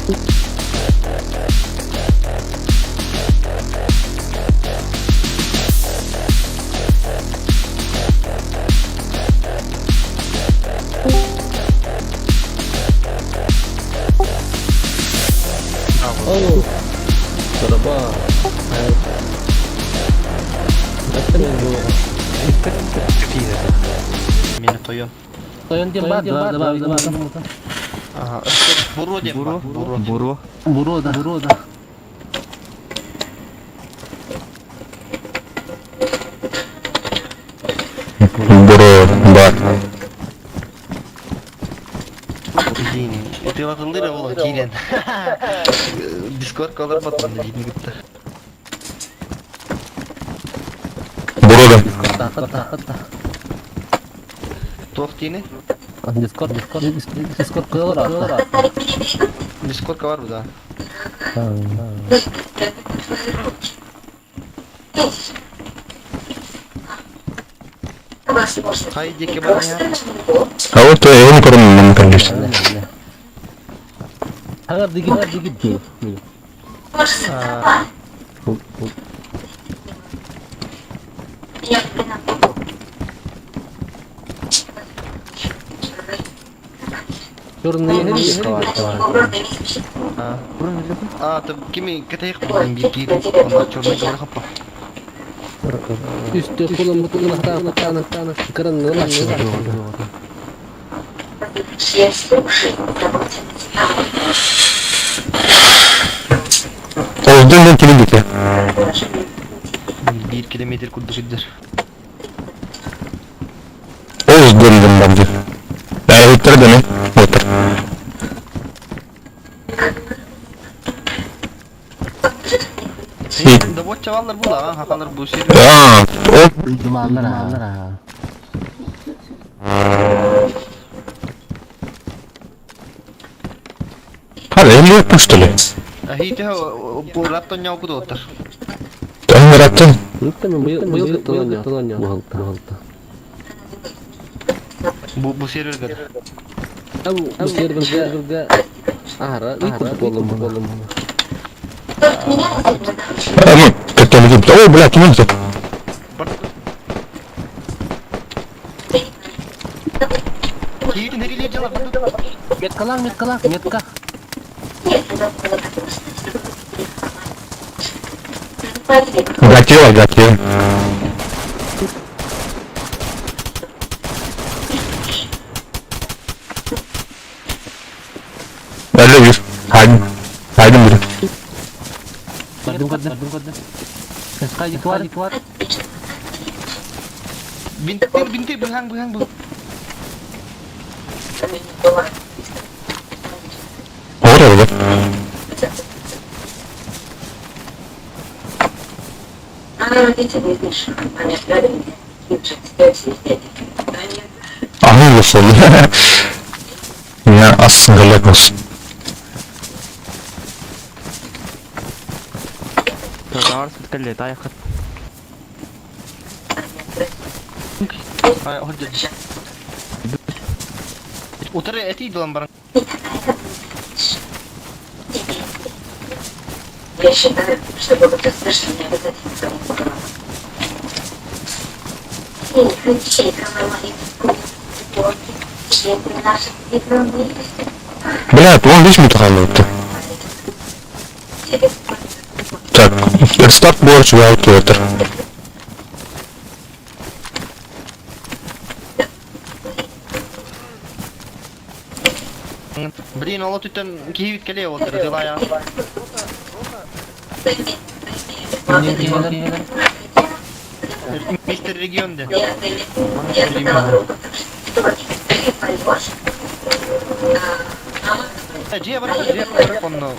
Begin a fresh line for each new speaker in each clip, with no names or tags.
Oh, Сараба.
Мені тойон.
Тойон диэн баар, да, да, да, да.
Ага, буруо диэн баар, буруо.
Буруо.
Буруо да, буруо да.
Буруо бар.
Ытыалатыллыр ол киирэн. Дискордка олорботун диин кытта.
Буруо да.
Та, та, та.
Туох диини?
Дискорд, Дискорд, Дискорд кыалар.
Дискордка бар бу да. Хай диэки баран иһэр.
А вот я не көрөм мен конечно.
Хагар дигит, дигит. Черный
А, то кими кытайык булан бир киир. Онда черный говоры хаппа.
Үстө кулам бутун тана тана тана кырын
Оздун мен килин дите.
Бир километр курдук иддер.
Оздун мен барды. Бәрі да мен. Отыр.
Да вот чаваллар бу да, хакалар бу сир.
А, о,
Дымалар.
Hadi elli yok что ли?
Ахите бу раттон няу куду оттар.
Там раттон.
Быйыл быйыл тыланя. Бугалта.
Бу бу серверге.
Бу серверге Ара, ый болом болом.
А, ну, как-то не Ой, бля, ким это?
Киирин херилер жалар.
Меткалар, меткалар, метка.
Гатила, гатила. Öyle bir. Haydi. Haydi biri.
Бардым кадды, бардым кадды. Каска диквар, диквар.
Бинтир бинтир быһаң быһаң бу.
Oraya da. Ahı olsun. Ya aslında olsun.
Ай, ходжа. Утары эти долан баран.
Я считаю, что будут услышаны обязательно.
Бля, он весь мутахаллы. Так, рестарт борч валкетер.
Блин, ол түттен киһибит келе отыр дылая. Мистер регион де. Же бар, же бар, онно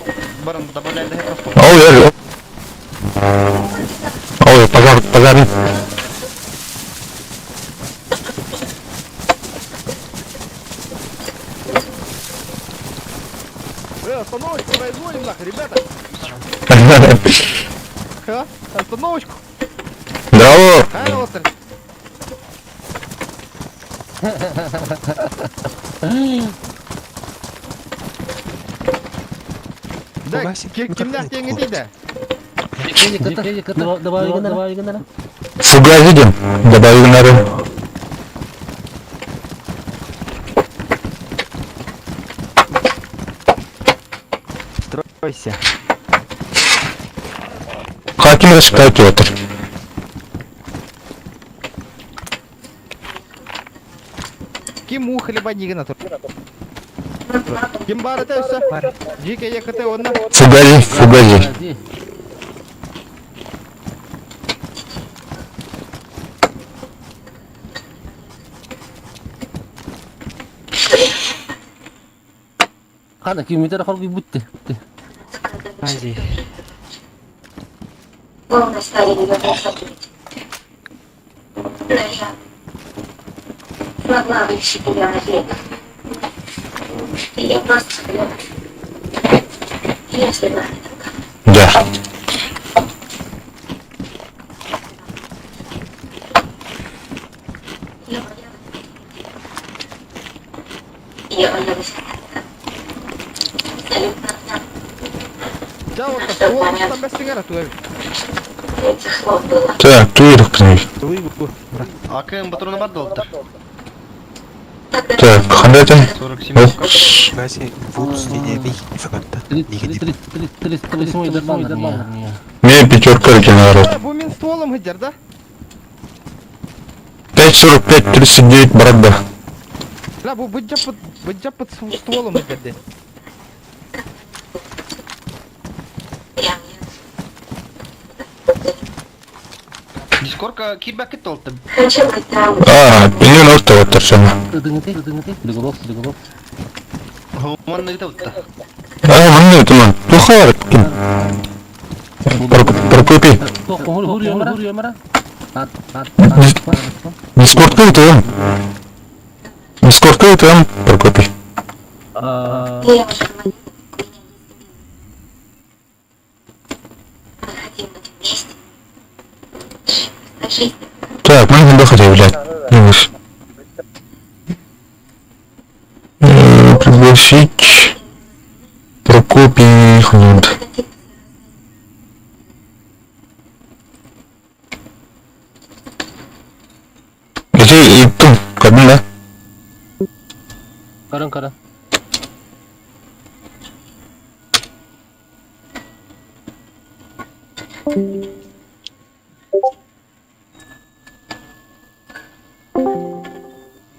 баран добавляй да просто.
Ой, ой, ой, пожар, пожар.
Остановочку производим нахуй, ребята! А? Остановочку!
Браво!
А, острый! Да, кимнээх диэҥҥитий да?
Фугази диэн добавить гынары.
Стройся.
Хаким распять отыр.
Ким уу хлебанигына тур. Ким баар этэ өссө? Дьиикэ ЕКТ уонна
Фугази, фугази.
Хана километр хоргуйбут
Главное, стали ее закрыть. Но я смогла вытащить ее на берег. Я просто... Я слегла.
Да.
Я боялась. Я боялась. Абсолютно одна.
Дьэ, вот ствол бэстиҥэр туой.
Этих слов было.
Так, туйрукпун.
АКМ патрона бар долтар.
Тогда
Так, хандай этен?
47.
Ол.
38 дарман.
Мен пятерка генерал.
Бу мин стволом сылдьар да?
5.45, 39 брат да.
Бля, бу быдьаппыт стволом сылдьар дии.
я мне
Дискорка кирбәк толты.
Хочу быть там.
А, пенен орта оттар сана.
Ыдыңыты,
Хуманны толты.
А, манны туман. Плохо ким. Прокопий. Дискордка өтөм. Дискордка өтөм, Прокопий.
Я уже говорила, у меня есть Мы хотим быть вместе. Жизнь.
Так, мы не хотел, блядь. Не выше. Пригласить Прокопий Хнуд.
Мы хотим
Где и тут, кабина?
Каран каран.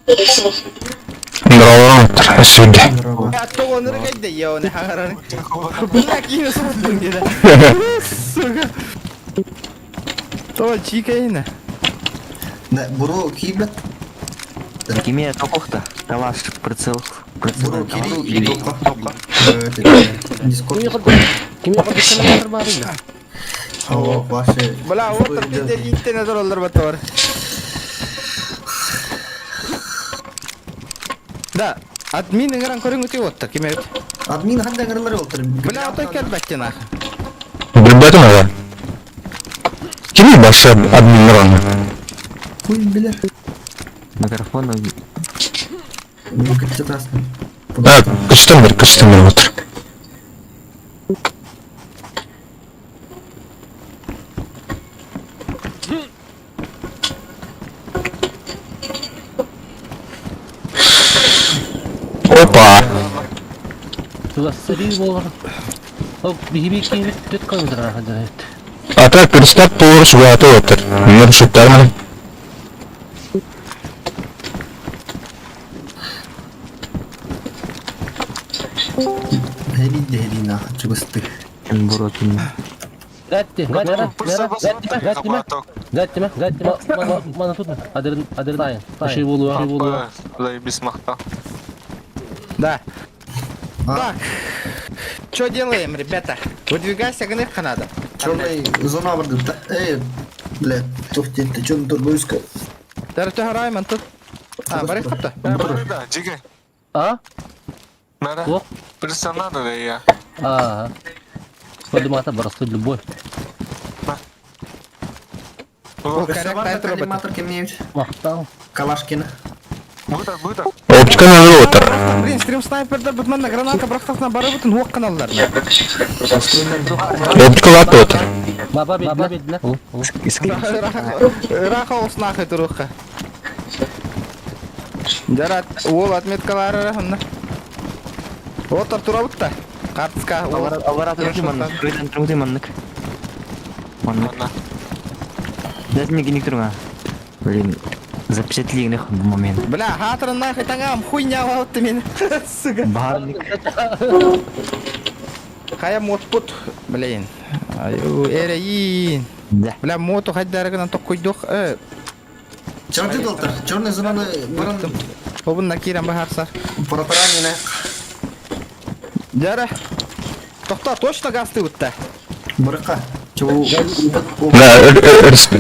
И все еще
Здорово, сегодня.
Оттоҕонор кайда я хагаран. Бля, киһи суттун диэн. Сука. То чикайна.
Да, буро кибет.
Киме токохта, калаш, прицел, прицел.
Буро кири и топка. Дискорд. О, ваше.
Бля, вот пиздец интернет роллер батор. Да, админ ыҥыран көрүҥ үтү отта киме.
Админ ханда гырлар олтыр.
Бля, отой кэлбэттин ах.
Ребята, надо. Кими башы админ раны?
Хуй билер.
Микрофон
Ну, красный.
А, кычтан бер, кычтан бер отыр. Опа! А так, перестать полурус угаты отыр. Мен шуттармын.
Хели дели на чугасты.
Бурокин.
Да. Так. Что делаем, ребята? Выдвигайся, гневка надо.
Черный зона барды. Эй, бля, тухте, ты чё на турбуйска?
Дәрті харайман тут. А, барых капта.
А? О? А. Любой.
Корректно, это робот.
Калашкина.
Оптика на отыр.
Блин, стрим снайпердар бут манна граната бырахтахна барыбытын хуох каналлар.
Оптикалат отыр.
Баба бедла.
Ыраха оснахы туруха. Жарат, уол отметкалары онна. Отор турабытта. Картска уол.
Алара тұрды маннык. Көйден тұрды маннык. Маннык. Даже не геник тұрма. Блин, запечатлигнех в момент.
Бля, хатрын нахуй таңам хуйня алты мен. Сука.
Баарник.
Хая мотпут, блин. Аю, эреин.
Да.
Бля, моту хайдарыгынан токкуйдух. Э,
Черный доктор, черный зонаны баран
обун кирен бахарсар.
протаранина.
Жара. Тохта, точно гасты бутта.
Барыка. Чего?
Да,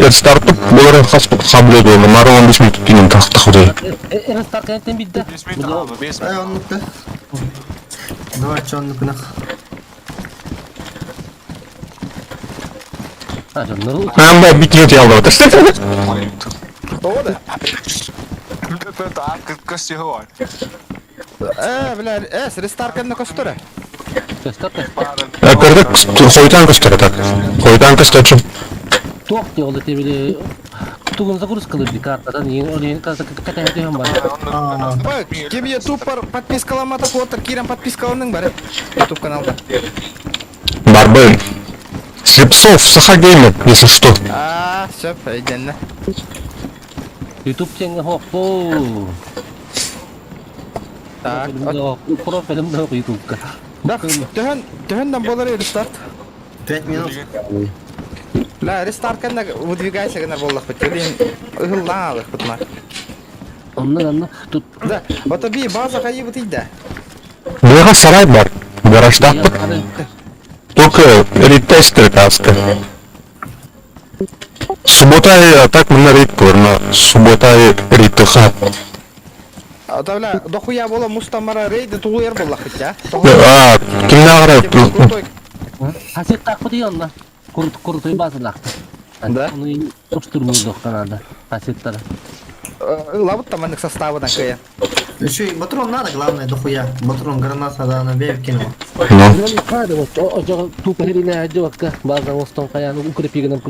рестартып бұлар хас қабыл еді оны. Нары 15 минут кейін тақты құдай.
Рестарт кенеттен битті.
Ай, он нукта. Давай, чё он нукнах.
А, жоннору.
Анда бит өте алды отыр.
Ода. Э, бля, э, рестарт кенне костура.
Рестарт.
Көрдік, қойтан көстері так. Қойтан көстері.
Туох те олды тебеле. Тугун загрузка лыды картадан. Ең карта катая бар.
Бак, кем YouTube бар подпискаламата отыр, кирен подпискаланың бар. YouTube каналда.
Барбын. Слепцов, Саха Геймер, если что.
А, все, идеально.
YouTube теңге хоқ.
Так.
Профилім да YouTube'ка.
Да, төһөн, төһөндөн болар рестарт.
5 минут.
Ла, рестарт кенне выдвигайся гына боллах бит. Блин, ыгыллаалык бутма.
Оннан анна тут
Да, вот би база кайы бит иде.
Бұларға сарай бар. Гаражда. Только ретестер каска. Суббота а так мына рейд көріні. Суббота рейд ха.
Ата бля, дохуя бола мустамара рейди тулуер боллах бит, я.
А, кимне ағырай?
Крутой.
Хасет тақпы дейін онна. Курт куртой базылақты.
Да?
Оны ұштырмайды канада. Хасеттары.
Лабыт там аннык составынан кыя.
Еще и патрон надо, главное, дохуя. Патрон, граната, да, на бей кинул.
Ну,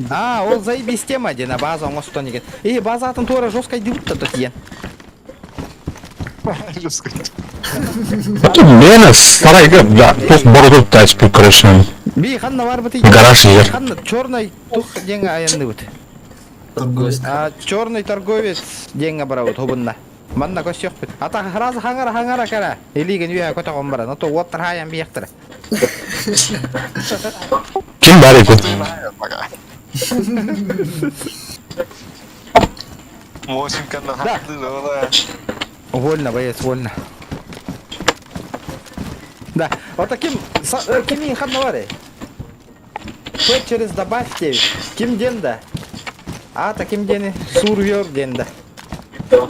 А, ол заебись тема дена база оңостон деген. И база атын тура жестко дебут та тиен.
Это мені сарайға, да, тоқ бородып та айтып короче.
Би ханна бар бит.
Гараж егер.
Ханна черный тух деньги аянны бит.
Торговец.
А черный торговец деньги барабыт хубунна. Манна көсөк бит. Ата хразы хаңара хаңара кара. Илиген үйә көтө гомбара. Но то оттар хаян бияктыр.
Ким бар екен?
Вольно, боец, вольно. Да, вот таким, ким ханна бар. П через добавьте. Ким денда? А таким дени сурвер денда.
Ох,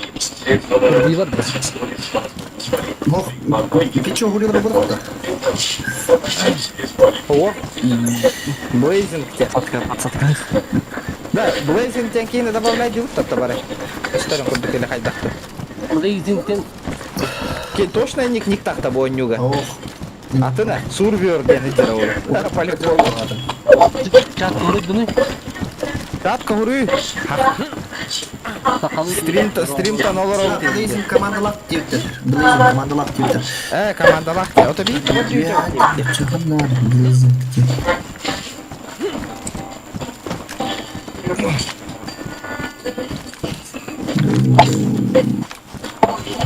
ты чё, гулил работал-то?
О, Блейзинг те.
Подсадка, подсадка.
Да, Блейзинг тен кейіне добавляй деп тапта бары. Үстерін күрдік елі қайдақты.
Блейзингтен
Кен точно ник ник тақта бойын
Ох.
Атына сурвер дені дері ол. Поликол.
чат көреді бұны.
Татка хүрі.
Сақалы.
Стрим стримтан олар ол дейді.
Блейзинг команда лак дептер. Блейзинг команда лак дептер.
Э, команда лақ те. Ото би.
Я чё надо, Блейзинг деп.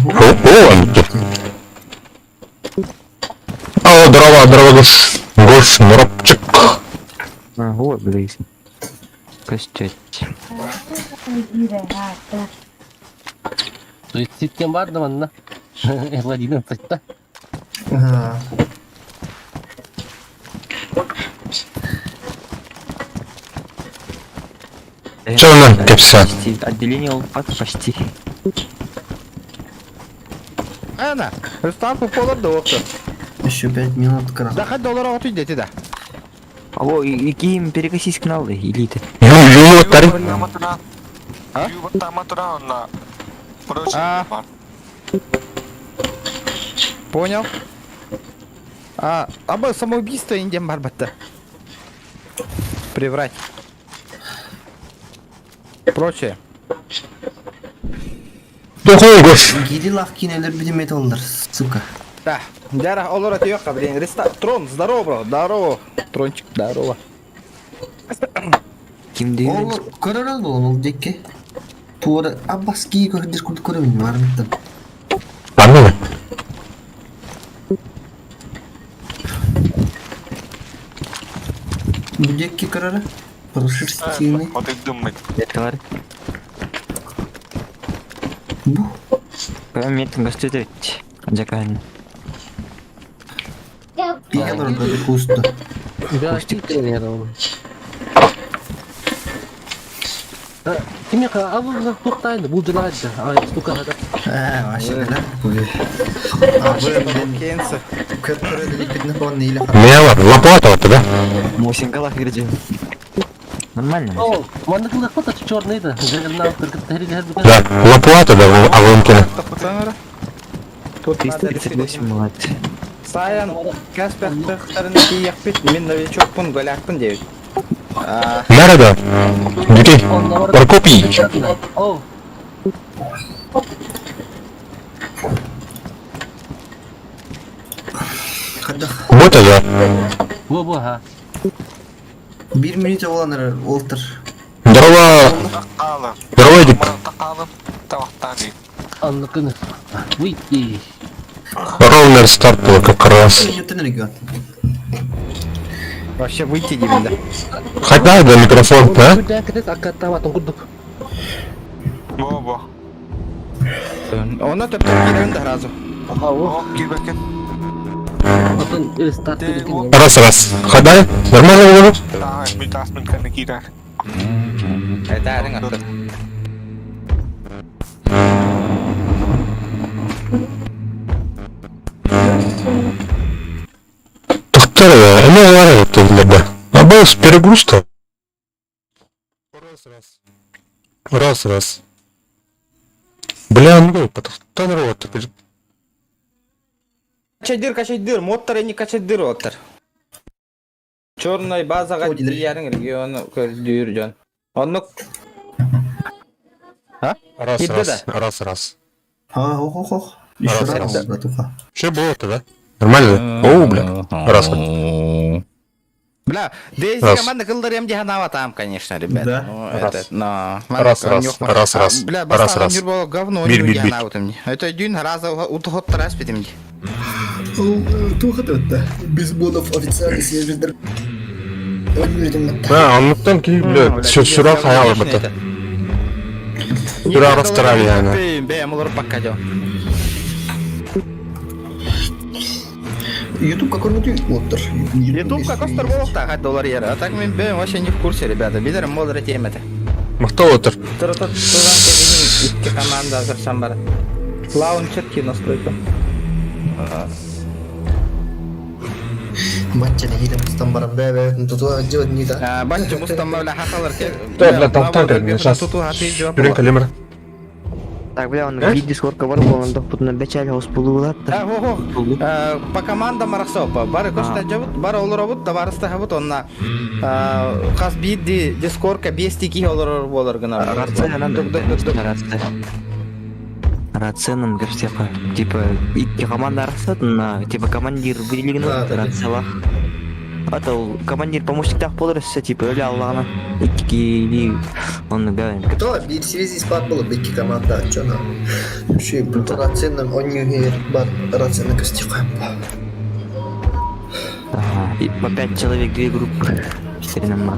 О, о, анты. О, дрова, дрова, гош. Гош, мурапчик.
А, вот, блин. Костять.
Суицидтен бар да манна. Владимир сайтта.
Ага.
Чё нам, кепса?
Почти. Отделение лопат почти.
Ана, рестарт полар да оқты.
Еще 5 минут, крах.
Да, хат доллар оты дети да.
Алло, и ким перекосись каналы, элиты.
Ю, ю, тари.
А? Понял? А, аба самоубийство индем барбатта. Приврать. Прочее.
Дохой гош.
Гири кинелер билмейт олар, сука.
Да, Дяра, олор отъеха, блин. Реста... Трон, здорово, бро, здорово. Трончик, здорово.
Ким дейм?
Ол көрөрөл бол ол декке. Туора аббас ки көрдүр курдук көрөмүн бармыттан.
Анна.
Бу декке көрөрө. Прошерстины.
Меткалар.
Бу.
Прям меткин гостют. Жакан.
Пиген орда кусты.
Да, киирэн Кимиэхэ аллар туохтаайын булдьулаайда ай стукаһата
Э, вообще да. А вы
Кенса.
көрөрө деккетне он нейле.
Мела, лопата вот, да?
Мосинкалах играть. Нормально.
О, манна кыллахпата черный да жагырнаал кыргыттар
Да, лопата, да, Авонкина.
Тут надо
338 млад.
Саян, кәспәқтарын кияқпет, мен новичокпын, голяқпын дейт. А,
Народа. Дикей. Прокопий.
О,
Хадах.
Вот это.
во-во, ха.
Бир минут оланыр олтыр.
Здорово. Здорово, Эдик.
Анныкын. Выйти.
Ровно старт был как раз.
Минуттан регион.
вообще выйти деймін да.
Хотя, да, микрофон, да?
Күдән кетет аккаттаабатын курдук.
Оны төптөр кирен да сразу.
Ага, Отон рестарт деген.
Раз, раз. Ходай. Нормально было?
Это әрің аттыр.
Тоқтар, эме бар это да. Абас перегруз-то. Раз, раз. Раз, раз. Бля, ну, потохтан рот.
Качайдыр, качайдыр, моттар эни качайдыр оттар. Черный базаға
О, дилер.
диярың регионы көрдүр жон. Онны
Раз,
Кидді
раз, раз, раз.
А, ох, ох, ох. Еще
Раз,
раз,
раз.
братуха.
Че было-то, да? Нормально, да? Оу, бля. Раз.
Бля, Дейзи
Раз.
команда кылдар эм диханава там, конечно, ребят.
Да.
Ну,
Раз.
это, но...
Раз, раз, раз, раз.
Бля,
Раз,
бастаған
раз.
юр бола говно,
Бир,
нюр
бир, бир.
диханава там. Это дюн раза утухот тарас битим.
Туха да. Без модов официальный сервер.
Да, оннуктан ки, бля, все сюра хаял бата. Юра Австралия,
Бе, молор пока дел.
Ютуб какой-нибудь оттыр.
Ютуб как остар болуқта, хат доллар ері. А так мен бе, вообще не в курсе, ребята. Билерім молор темеді.
Махта отыр.
Тұры-тұры тұрған кебінің икки команда азыршан бар. Лаунчер ки настройка.
Матча не хилем мустан барам бә бә туту делать не да.
Банчы мустан бля хақалар ке.
Да, бля, там танк, сейчас.
Туту хаты жауап.
Юрин калимер.
Так, бля, он видео скорка бар болған тоқпытына бәчәл хаус болуылар
Да, хо хо. По командам арасопа. Бары кошта жабыт, бары олар обут, да барыста хабыт онна. Хас бидди дискорка бести ки олар болар гына.
Рация нам рация. Рация нам кепсеқа. Типа, икки команда арасат, на, типа, командир выделеген
Да, да, да.
рациялах. Ата ол командир помощник тақ болар өссе, типа, өлі аллағына. Икки или он бәрін.
То bir связи спад было бики команда чё на. Вообще рацияным он не бар рацияны костюм.
Ага, и по пять человек, две группы. Четыре на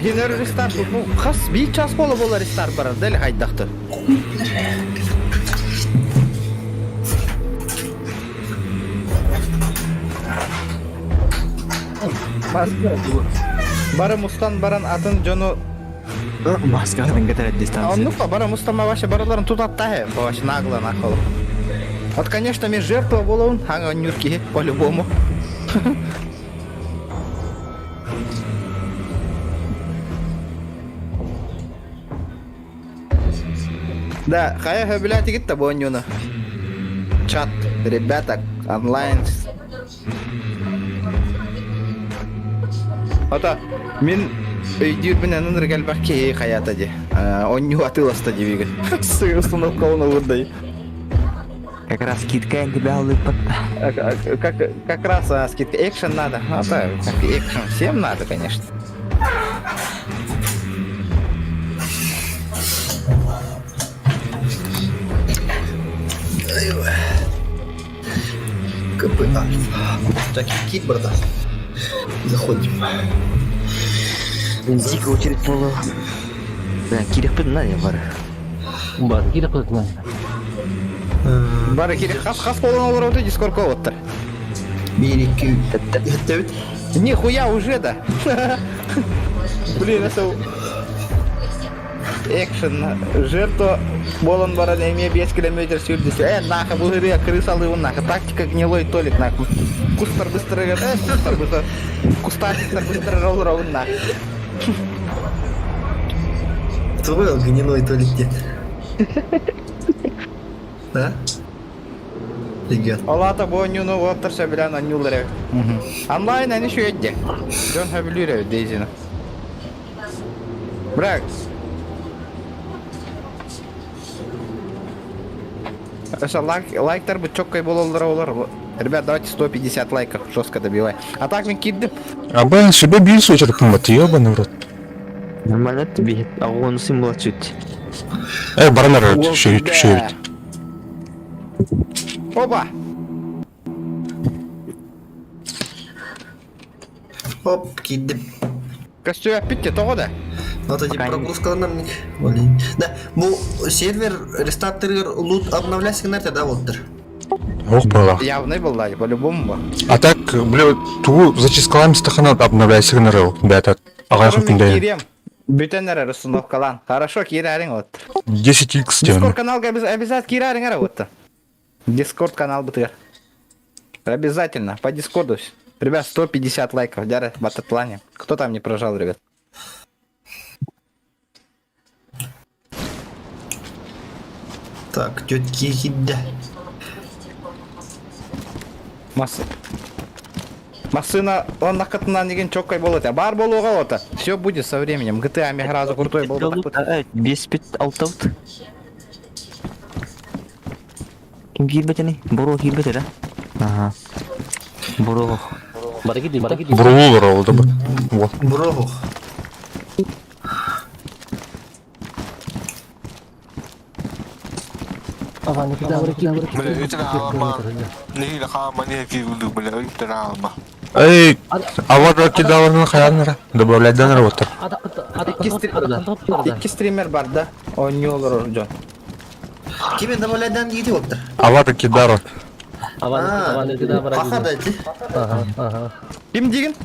Хинер рестарт, ну, хас бир час бола болар рестарт барар, дәл хайдақты. Бары мустан баран атын жону
Маскадан кетіреді дистанция.
Оннук бара мустан вообще бараларын тутат та вообще нагло нахол. Вот, конечно, мен жертва болуын, аңа нюрки, по-любому. Да, хайа хөбүлээтигит да бу оонньууну? Чат, ребята, онлайн. Ото мин өйдүүрбүн анын ыргалбах киһи хайата ди. Оонньуу атыыласта дибигин. Сыгы установка он
Как раз скидка тебя улыбка.
Как, как раз а, скидка. Экшен надо. А, да, как экшен всем надо, конечно.
КП Альфа. Так, киборда. Заходим.
Дико очередь буолуо. Бля, киириэхпит надо бар.
Бар, киириэхпит надо.
Бары кири хас хас болон олорбуту дискордка оттар.
Биир икки иһиттэбит.
Нихуя уже да. Блин, это экшен. Жертва болон баран эмиэ 5 километр сүүрдүс. Э, нахуй, бұл ырыа крысалыыбын нахуй. Тактика гнилой толик нахуй. Кустар быстро, э, кустар быстро. Кустарниктар быстро олоробун нахуй.
Твой гнилой толик дед. Да? Ребят.
Ол аата бу оонньууну уолаттар сөбүлээн оонньууллар эбит. Онлайн аны үчүгэйдик. Дьон сөбүлүүр эбит Дейзини. Бра. Өссө лайк, лайктар бу чоккай буолаллара олор. Ребят, давайте 150 лайков жестко добивай. А так мен киирдим.
А бен себе биир случай кыммат, ебаный в рот.
Нормально тебе, а он сын младший.
Э, баранар, шерит, шерит.
Опа!
Оп, киирдим.
Костюм эппит тоҕо да?
Вот эти
Пока не-
прогрузкаларынан Блин. Да, бу сервер рестартерыгар лут обновляйся да, вот.
Ох, была.
Явный был, да, по-любому.
А так, бля, ту зачискалаем стахана обновляйся генерал. Да, это ага,
Мин киириэм. Бүтэн эрэр установкалаан. Хорошо, киирээриҥ вот.
10x
Дискорд каналга обязательно киирээриҥ эрэ вот. Дискорд канал бытыгар. Обязательно, по дискорду. Ребят, 150 лайков, дяры, в этом плане. Кто там не прожал, ребят?
Так, тетки хидда.
Мас... Массына он накатынан деген чоккай болот. Бар болуға ота. Все будет со временем. GTA сразу крутой был.
Бес бит алтабыт. Ким киирбэтини? Боро киирбэтэ да? Ага. Боро.
Бараки бараки.
Брулер ол да Вот.
Бро.
Бля, үтүн аалма. Нэһиилэ хаама нэһиэ киирдик, бля, үтүн аалма.
Эй, авар кидаларын хаянара. Добавлять данар вот.
Икки стример бар да. Оонньуу дьон.
Кими добавляйдан диити вот.
Авар кидара.
Паха да эти.
Ким деген?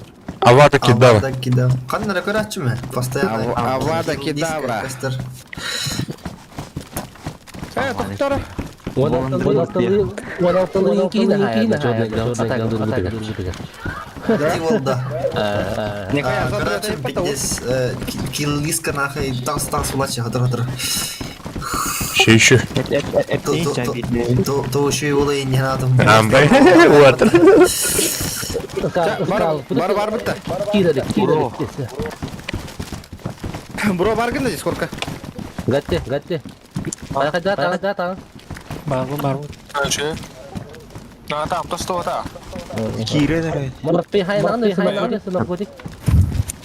Авата кидара.
Авада кидавра. Ханна көрәчүмө? Постоянно.
Авада кедавра. Э, тоқтар.
Волда.
Нехай
Короче, пиздец, киллиска нахай танц танц улачы хатыр хатыр.
Еще еще.
То то еще и улай не надо.
Амбай. Вот.
Бар бар бітті. Бро бар гында сколько?
Гатте, гатте.
Короче, на там, то что та.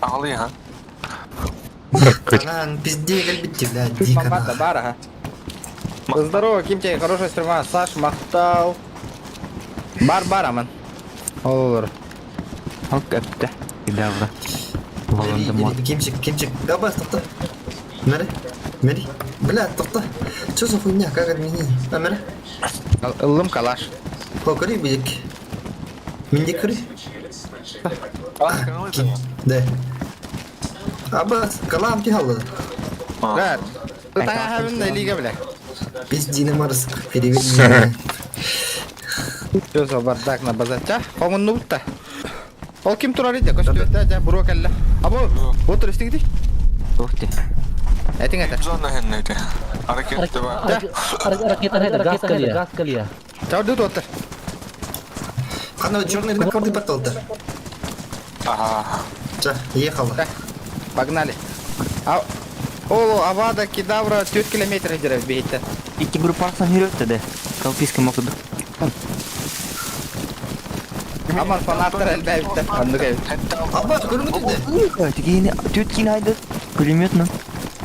Алы, ха.
Анан пизде келбитти, блядь, дико.
Бата бар, ага. Здорово, ким тебе хорошая стрима. Саш, махтал. Бар бар аман. Олор.
Ок, әпті. Кедавра. Волан-де-Морт.
Кимчик, кимчик. Габас, токта. Мэри, Мэри. Бля, токта. Что за хуйня? Как отменить? А, Мэри?
Ылым калаш.
Покори, бидик. Минди кори. Да. Абас, калам тихалла.
Да. Таңа на лига, бля.
Пиздина марск, переведи.
Что за бардак на базарча? Оңын нубутта. Ол ким турар иде? Көстү да, да, буруа кэллэ. Або, отыр истиңди.
Ох ты.
Этиң этэ.
Зона хеннете. Ракета ба.
Ракета газ кэлиэ.
Чорду туоттар.
Хана черный рынок корды порталда.
Ага.
Ча, ехала.
Погнали. А, Ол Авада Кедавра 4 километр дерев бейті.
Икки группа жүрөттө да. Колписка мокуду.
Аман фанаттар элбэбиттер. Оннук эбит.
Аба, көрүҥүт
Тигини түт кин айды. Пулемет ну.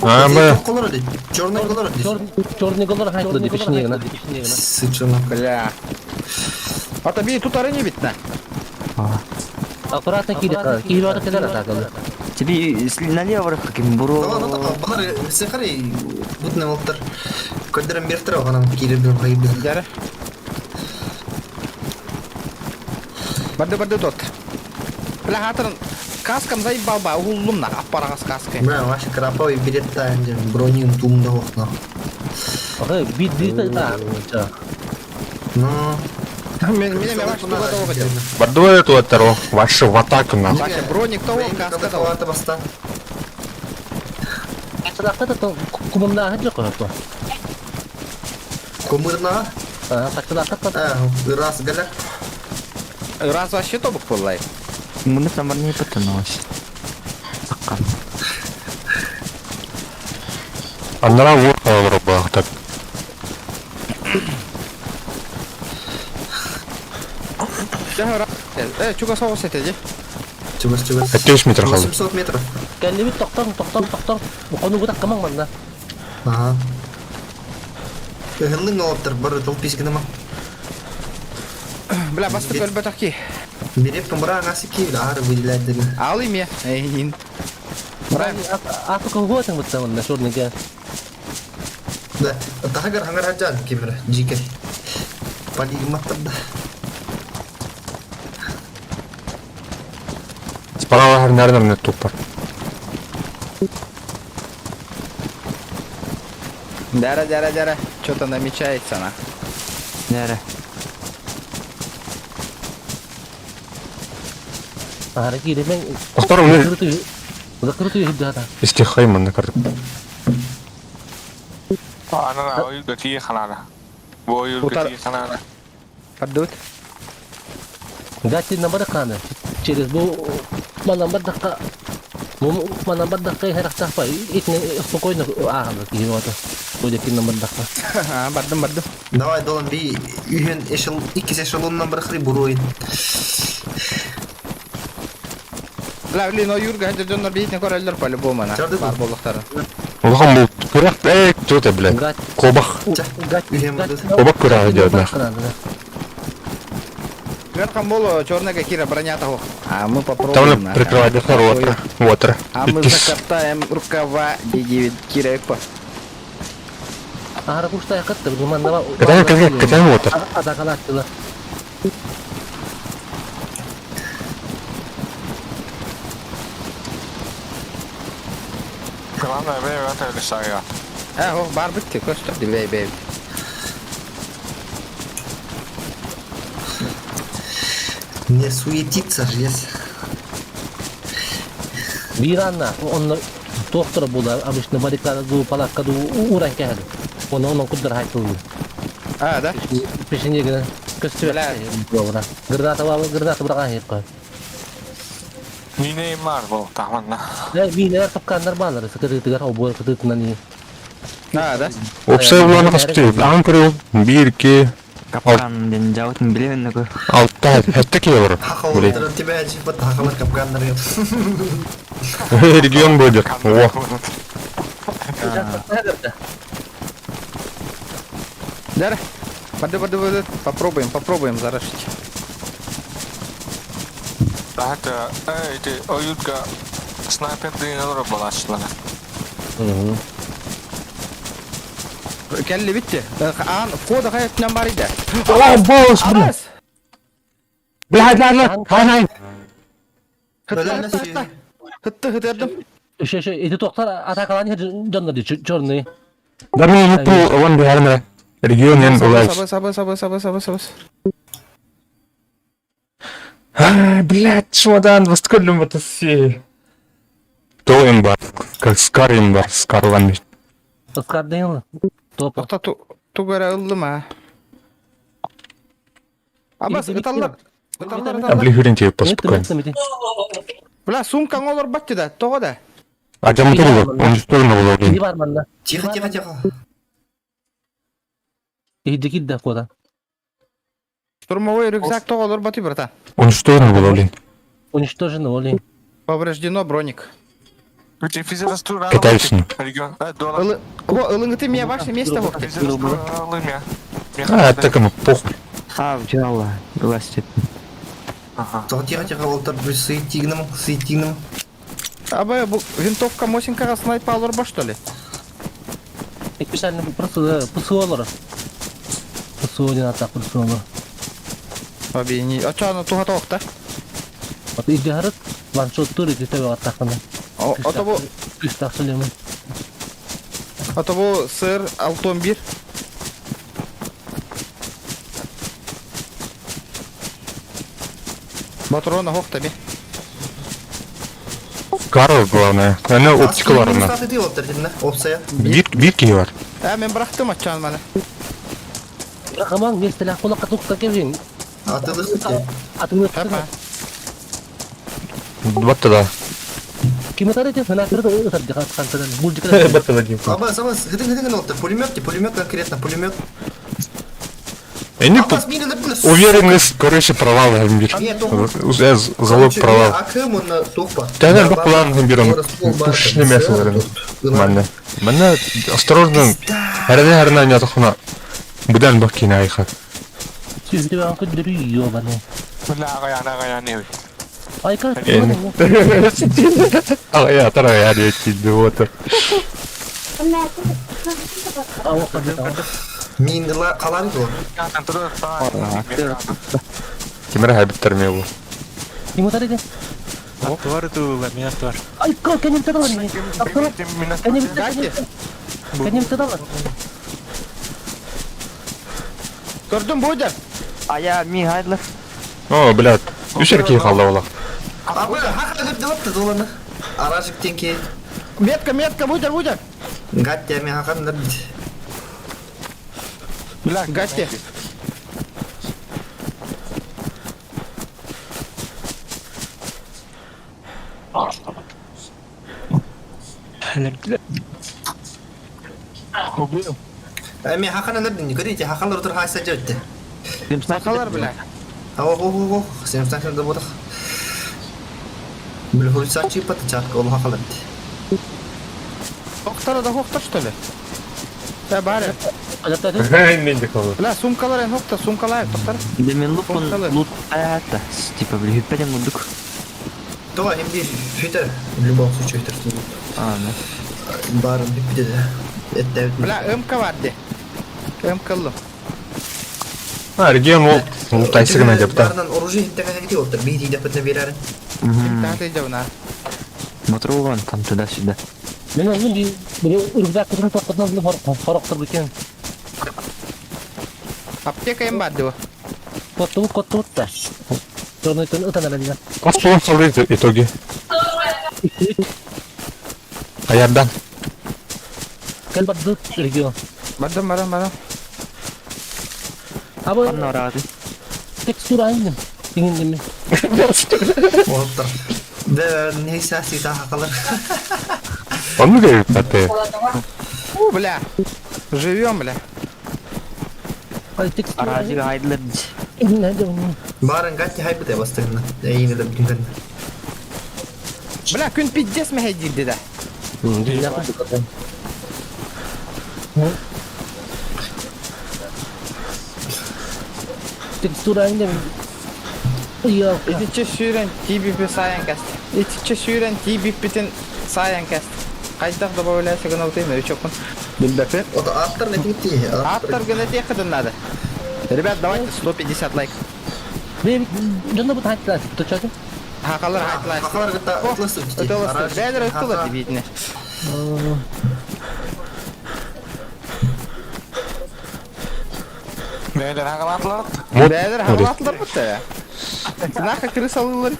А, бля.
Колор Черный колор
Черный голор хайтлы деп печенегина.
Сычына.
Бля. Ата би тут ары не битна.
Аккуратно кире. Кире аты келер атакалы.
Тебе налево каким буро.
Балар сехари бутны болтар. Көдөрөн бертер оганан кире бир хайбы.
Жары. Барды барды тот. Бля хатырын каскам заебал ба уллум на аппарагас каска.
Бля, ваша краповый берет та броню тумда охна.
Ага, бит бит та.
Ну,
Мен мен мен ваш туга того хотел.
Бардуя туаттаро. Ваши в атаку нахуй.
Вася броник того каска того.
Каска баста.
Садақта да кумымда жоқ қой.
Кумырна.
Садақта
А, раз галя.
Раз вообще тобук боллай.
Муну там не потянулось. Саккан.
Аннара вот так.
Э, чуга соғыс етеді.
Чугас, чугас.
5 метр қалды.
800 метров.
Кәллебит тоқтар, тоқтар, тоқтар. Қону бұдақ қамаң манна.
Ага. Ыһыллың олоптар бар толпис гынама.
Бля, басты көлбөтөх ки.
Береп кымбыра аңасы ки, ары выделять деген.
Ал име. Эйнин.
Аты кылгуатың бұтса манна, шорныга.
Да, тахагар хангар хаджан кемера, жике. Полигматтар да.
Справа наверное, тупо.
Дара, дара, дара. Что-то намечается на.
Дара.
Ары кире мен.
Повтор у
Закрытую хиддата.
Истихай манна карты.
Анара ойуга тие ханана. Бу ойуга тие ханана.
Поддут.
Гати намбар каны. Через бу манамбар дакка манамбар дакка характах па итне спокойно агалы кире вата. Ойда кин намбар дакка.
Бардым, бардым.
Давай, долан би үйен эшел, иккис эшелоннан бір хри буруин.
Бля, блин, о Юрга, это дьоннор бейтне көрөллөр по-любому на.
Чарды
Бар болуктары.
Улахан был күрәк, эй, кто это, блядь? Кобах. Кобах күрәк идет, нахуй.
Верхом болу черная кира броня того. А мы попробуем.
Там прикрывать вот, вот.
А мы закатаем рукава Д9 Кира Экпо.
Ара кушта якатты, манна.
Катаем, катаем, катаем вот.
Адакалаттылар.
Главное, время это решаю.
А, о, бар битти, көстөр дилей бей.
Не суетиться же, есть.
Биранна, он доктор була, обычно баррикада ду палатка ду уран кәһәл. Оны onun куддар хайтылды.
А, да?
Пешенегіне көстүбәт. Граната бар, граната быраган хеп кой.
Мине бар бу тахманна.
Да, минелер тапканнар баалар, сыкырытыгар обой кытытынан и.
А, да?
Опсай буланы каспты. Ан көрү, 1 2
Капкан ден жабытын билебин нөгөө.
6 хәтта килер.
Хахалар тебя типа хахалар капкандар.
Регион будет. О.
Дара. Барды, барды, барды. Попробуем, попробуем зарашить.
Это, эй, оютка снайпер дыналар балачлар.
Келли битти. Ан входа хаятынан бар иде.
О, босс, бля. Бля, бля, бля. Хай, хай.
Хытты, хытырдым.
Еще, еще, эти токтар атакалан жоннор черный.
Да мне не пул, вон бля, Регион ен улайс.
Сабы, сабы, сабы, сабы, сабы.
А, блядь, чемодан, вас көллүм батасы. То им бар, как Скар им бар, Скарлан.
Скар деген топ.
Тоқта тугу эрэ ыллым аа. Абас ыталлар. Ыталлар ыталлар.
Облигурин тебе поспокойно.
Бля, сумкаң олорбат да, тоҕо да?
А дьамыта булар, он сторону булар.
Киһи бар манна.
Тихо, тихо, тихо.
Иһирдьэ киирдэ куота.
Штурмовой рюкзак тоҕо олорбатый, братан?
Он сторону булар, блин.
Уничтожено, оли.
Повреждено броник.
Катаюсь с ним.
Ылыңыты меня ваше место вовте.
А, так ему похуй.
А, вчера власти.
Тихо, тихо, тихо, Волтер, сыйтигным, сыйтигным.
Абы бу винтовка Мосинкаға снайпа олорбо, что ли?
Специально просто ПСО олар. ПСО не ата ПСО олар.
Аби не, а чё ана туха тоқта?
Вот издиһарыт ваншоттур ити төбө аттахына.
Ото бу,
Күстах сөйлемен.
ото бу сыр алтон бир. Патрона хохта би.
Карл, главное. Она оптика бар она.
Ты Волтер, дедин, опция.
Бир, бир киһи бар.
Ә, мен бырахтым ачан маны.
Рахаман местелях кулакка тукта кевин.
Атылык
Атыңны
Хапа.
Батта да.
Ким атар эти? Мына кырды ытар дихат кантадан. Булжик.
Батта да дейм.
Абас, абас, гыдың, гыдың, Волтер, пулемет, пулемет конкретно, пулемет.
Они
Абас, мин өліп
уверенность, короче, провал бир.
Нет, он-
Уже залог провал.
Акым он тухпа.
Тәнен бу кулан бир он. Пушечное мясо бар. Манна. Манна осторожно. Хәрдә хәрнә не тохна. Будан бак кина айха.
Сүздү бан көдүрү ёбаны. Айка.
А я тара я дете вот.
Мин қалар еді
Кимер хайбиттер ме бу.
Ким атар эти?
Туар тула, меня туар.
Айка, кеним тадалар. Кеним
Гатти.
Кеним тадалар.
Көрдүм будет.
А я Михайлов.
О, блядь. Үш эркей қалды ола.
Абы, хақа деп делапты доланы. Аражик тенке.
Метка, метка, будет, будет.
Гаття мен хақан да
Бля, гатти.
Мен хақан өлірдім, көрейте, хақалар отыр хайса жөтті.
Сақалар, бля.
О, о, о, о, сен станцияда бодық. Бля, хулица чипа чатка ол хақалар.
Тоқтара да хоқта, что ли? Ә, бәрі.
Мен де қалды.
Бля, сумкалар эн хоқта, сумкалар, тоқтар.
Да мен лук он
Тоқталы.
лут это, типа, бля, хүппеден курдук.
Това, им би фитер, в любом случае фитер.
А, да.
Барым биппиде. Это
Бля, МК барды. МК лы.
А, регион ол. Ол тайсыгына деп та.
Барынан оружие хиттеген хити олтыр. Би дейді бітіне берәрін.
Тағты жауна.
Мотру вон там туда-сюда.
Мен өзүм би бир рюкзак көтөрүп токтотон хороктор бекен.
Аптека им барды.
Коттубут коттубут да. Черный төн ытан эле.
Қас болған қалды итоге. Аярдан.
Кел барды регион.
Бардым, бардым, бардым.
Абы
Анна рады.
текстура айным. Дегендеме.
Олтыр. Да, не сәси та хақалар.
Оны керек тәте.
У, бля. Живем, бля.
Ай текстура.
Аразига хайдлер.
Барын гатти хайбыт бастығына. Әйін елі бүтін
Бля, күн пиздец мәхәй да.
Текстура айным. Йо.
Итиче сүүрэн TBP саян кәст. Итиче сүүрэн TBP-тин саян кәст. Қайдақ добавляйся гына утайм, өчөкпүн. Билбәпе.
Ото аттар не тигти.
Аттар гына текадын надо. Ребят, давайте 150 лайк.
Мен жонда бу тайтла тучады.
Хақалар хайтлай.
Хақалар гыта ытласы.
Өтөлөстү. Бәдер өтөлөстү битне.
Мод.
Бәдер хақалатлар бутта. Наха крысалылар.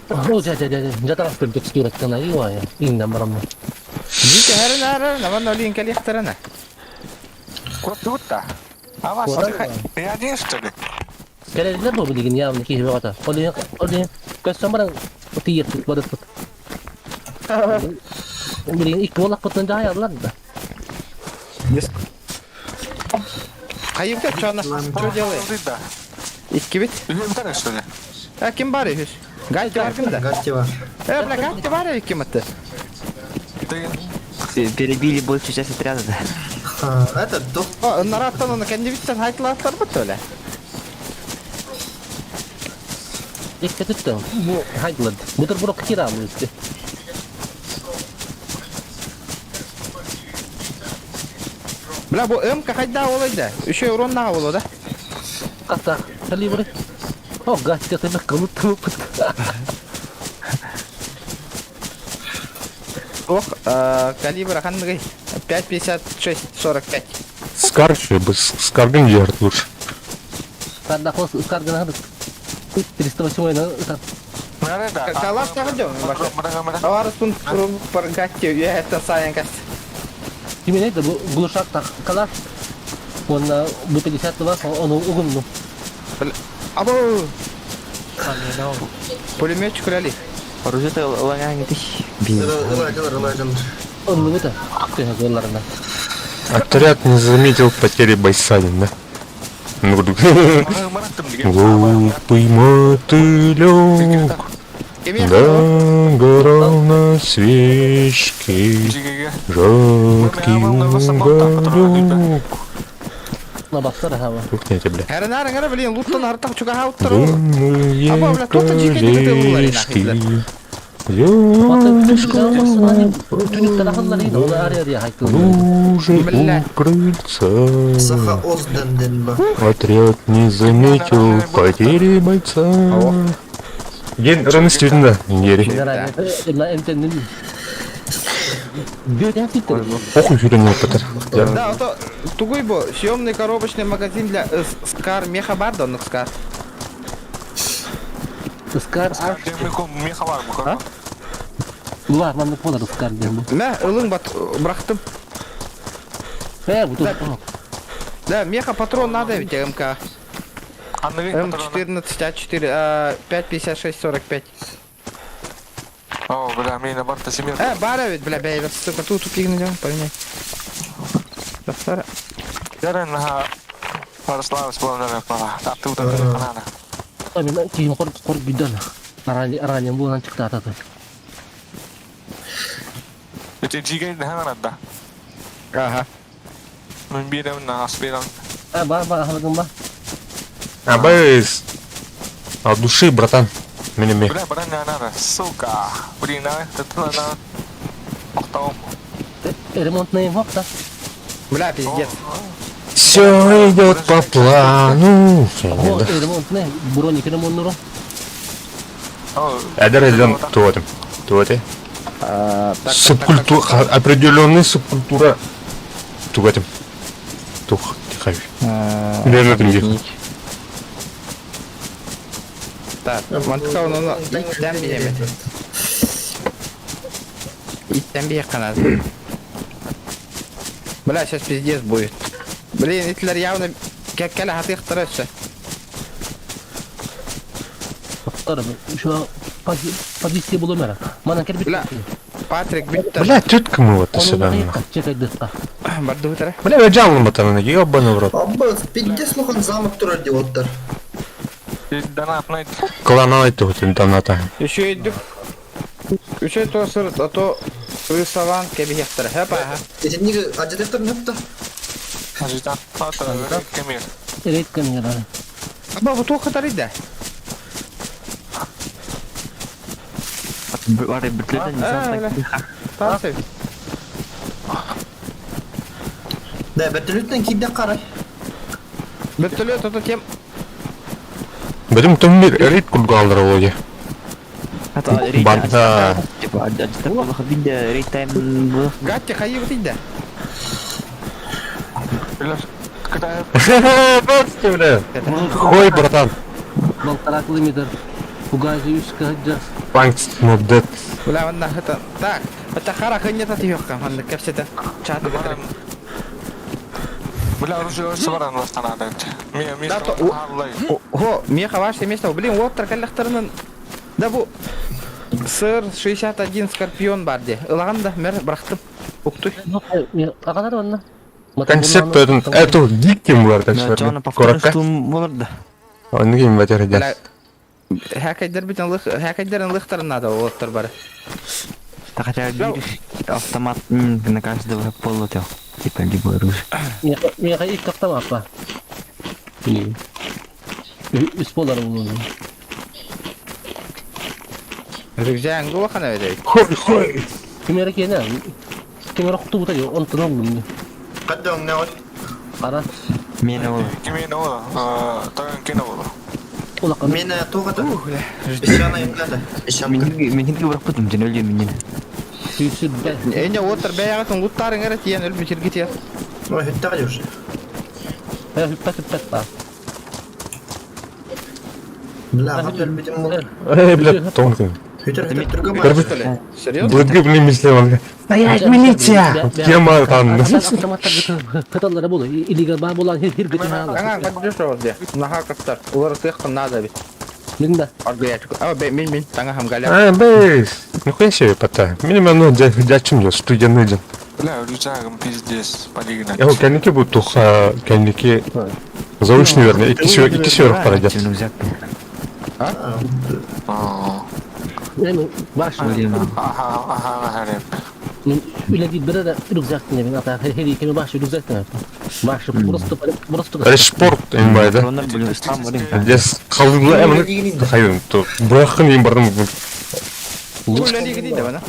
О, дьэ, дьэ, дьэ, дьэ, таҕас көрдүк стюраттан айыы иҥнэн бараммын.
Дьиҥ кэһэрин аарар, наван олин кэлиэхтэрэнэ.
Куттубут да. А вас ты один, что ли?
Кэлэллэр бу билигин явно киһи бөҕөтө. Ол иһин, ол иһин көстөн баран тиийэппит барыппыт. Билигин икки буоллахпытынан дьаһайаллар да.
Хайыыта чона, что делаешь?
Да.
Иккибит.
Үһүн что ли?
А ким бар үһүс? Гайти баргын да?
Гатти бар.
Э, бля, Гатти бар ким это?
Ты
Перебили большую часть отряда, да.
А, это дох.
О, нараттан оны кәндебиттен хайтылааттар бу төле.
Икки түттэн. Бу хайдылар. Бутерброд кирамы үсте.
Бля, бу МК хайда олайды. Еще урон нага болу да?
Ката, калибры. О, гатти тебе кылыт тылыпыт.
Ох, калибр ханныгый. 5,56, 45.
Скар еще бы, Скарган делать лучше.
Карда хос скаргана 308 на
Да.
Калаш тагы баша. Аварысын бар Гатти, я это сайын каст.
Кимин это глушак так калаш. Он бу 52 он угунну.
Або! Пулеметчик уляли.
Оружие-то лагает
Ылайдылар, ылайдылар.
Он это. Ты голларна.
Отряд не заметил потери бойца, да? Ну, Глупый мотылек, да горал на свечке, жаркий уголек.
На бастар хава.
Тухните, бля.
Хәрін әрі, блин, луттан артық чуга ауттыр.
Дымные
Аба, бля, тут
колечки, лужи
Бля.
у крыльца.
Саха Озден ба.
Отряд не заметил потери бойца. Ген раны да, Гери. Похуй херня потер.
Да, ото тугуй бу съемный коробочный магазин для Скар меха бар да, Скар.
Скар ар. Була, маннык болар Скар диэн бу.
Мә, ылың бат бырахтым.
Э, бу тут.
Да, меха патрон надо ведь МК. М14, А4, 5,56, 45.
О, бля, мне на барта семерка.
Э, бара ведь, бля, бля, сука, тут тупик найдем, поменяй. Да,
Ярын, Ярослав, наверное, пора. А ты вот это надо.
Мен кийим кор кор бидон. Арани арани буунан чыкты ататы.
Это джигай на надо.
Ага.
Ну, берем на асберем.
А, ба ба хабагын ба.
А бэс. От души, братан. Меня ме.
Бля, бля, не надо, сука. Блин, а, это надо. Охтау.
Ремонтный хопта.
Бля, пиздец.
Все идет по плану.
О, ремонтный броник ремонтнуро.
Эдер эден туотым. Туоте. Субкультура, определенная субкультура. Тугатым. Тух, тихо. Лежит где.
Так, мантыка оны иттен биемет. Иттен бие канат. Бля, сейчас пиздец будет. Блин, итлер явно кәккәле хатыктыр өтсө.
Şu позиция булу мера. Мана кер бит.
Бля, Патрик битте.
Бля, тетка мы вот сюда.
Барды бутара.
Бля, я джалым это, ебаный в рот.
Абба, пиздец лухан замок турар деп оттар.
Донат найт.
Клана это вот доната.
Еще идүк. Еще то сырт, а то рисован кебихтер. Хепа.
Этинниги ажетектер нөптө.
Ажитан. Ата, кемир.
Рейд камера.
Аба, бу тоқ катар иде.
Бары бүтлерден
Тасы.
Да, вертолеттен кийде карай.
Вертолет это тем.
Бедим том мир рейд кулгалдыр ологе. Банда.
Типа, рейд тайм
Гатти хайы иде.
Бля. Хой, братан.
Полтора километр. Фугази үс кыһыдьа.
Thanks, not dead.
Бля, манна хата. Так, это хара хыннята тиһиэххэ маннык кэпсэтэ. Чаты кытары.
Бля, оружие өссө баран бастанаада. Мия, мия,
Да, то- Хо, меха ваше место. Блин, вот каллахтарынан. Да бу Сыр 61 Скорпион бар де. Ылаган да мэр бырахтым. Уктуй.
Аҕалар онно.
Концепт этин эту диким булар так
Чона
что.
повторно
Коротко.
штурм болар да.
Оннук им батер
Бля, Хакайдар бүтін лых, хакайдарын лыхтарын надо олоттор бары.
Да хотя бы автомат на каждого полотел. Типа любой оружие.
Миэхэ икки автомат ба. Үс болар булуну.
Рюкзак улахан эбит.
Хой хой.
Ким эрэ киэнэ. Ким эрэ кутубута онтон оллум.
Қадда оңнауыр.
Ара
Мен ол.
Кими не ол, тагын кene ол.
улахан.
Мен тоғыда. Ишана емдеді. Ишанка.
Мен бырахпытым жен өлгөн менен.
Сүүсүр бэ.
Эне оттор бәягатын луттарын эрэ тиен өлбү сиргитиэ.
Ой, хүтті уже.
Хүппэт хүппэт ба.
Бля, хатыр бітім бұл.
Эй, бля, тонкий.
Хүтір хүтір түргі
Көрбүт.
Серьезно?
Былыргы блин мисле Стоять, милиция! Тема там.
Кыталлара болу. Илига ба болан хир гытын
Аңа поддерживал ол де. Наха каптар. Улар тыхтан надо бит.
Мин да.
Аргыячык. А, бе, мин мин таңа хам галя.
А, бейс. Нихуя себе пота. Минимум, ну, дядчим дел, студия ден.
Бля, рюкзагым пиздец, полигнать.
Я кәнеки бу туха, кәнеки заочный верно, икки сверх парадят.
Рюкзак.
Эми баш.
Аха, аха, аха,
Үлэди бир да рюкзак мен ата хери кеме баш рюкзак Баш просто просто
Это спорт инбай, да?
Дрондар блин, ислам блин.
Здесь қалдылы әмін хайын, то бұрақын ең бардым.
Үләли гидин да бана.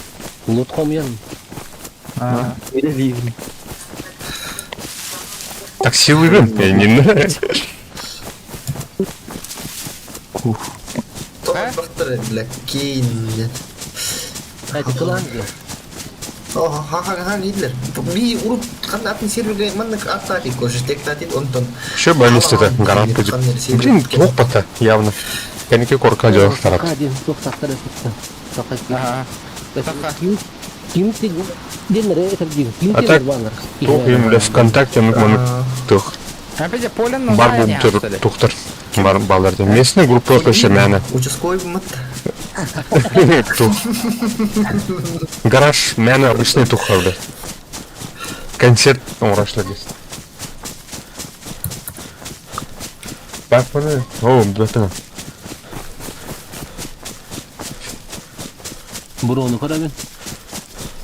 Лут комьян.
Так силы гын, я не
Тоғыз бақтыр, бля, кейін.
Хайды кылан.
О, ха ха ха лидер. Би уруп қандай атын серверге маннык аттати көші тектатит онтон.
Еще бы это гарант будет. Блин, плохо пота, явно. Кәнеки корка делах тарап.
Кадин тоқтаттар өтті.
Ага.
Ким деннер это ким
А так, Тух им, бля, ВКонтакте, ну, маны тух.
Опять полен
Бар бу тухтар. Бар балдар. Местный группа көше мәні.
Участковый мыт.
Тух. Гараж мәні обычный тух бля. Концерт оңрашлы здесь. Бак бұны. О, бля,
Бурону көрөбүн.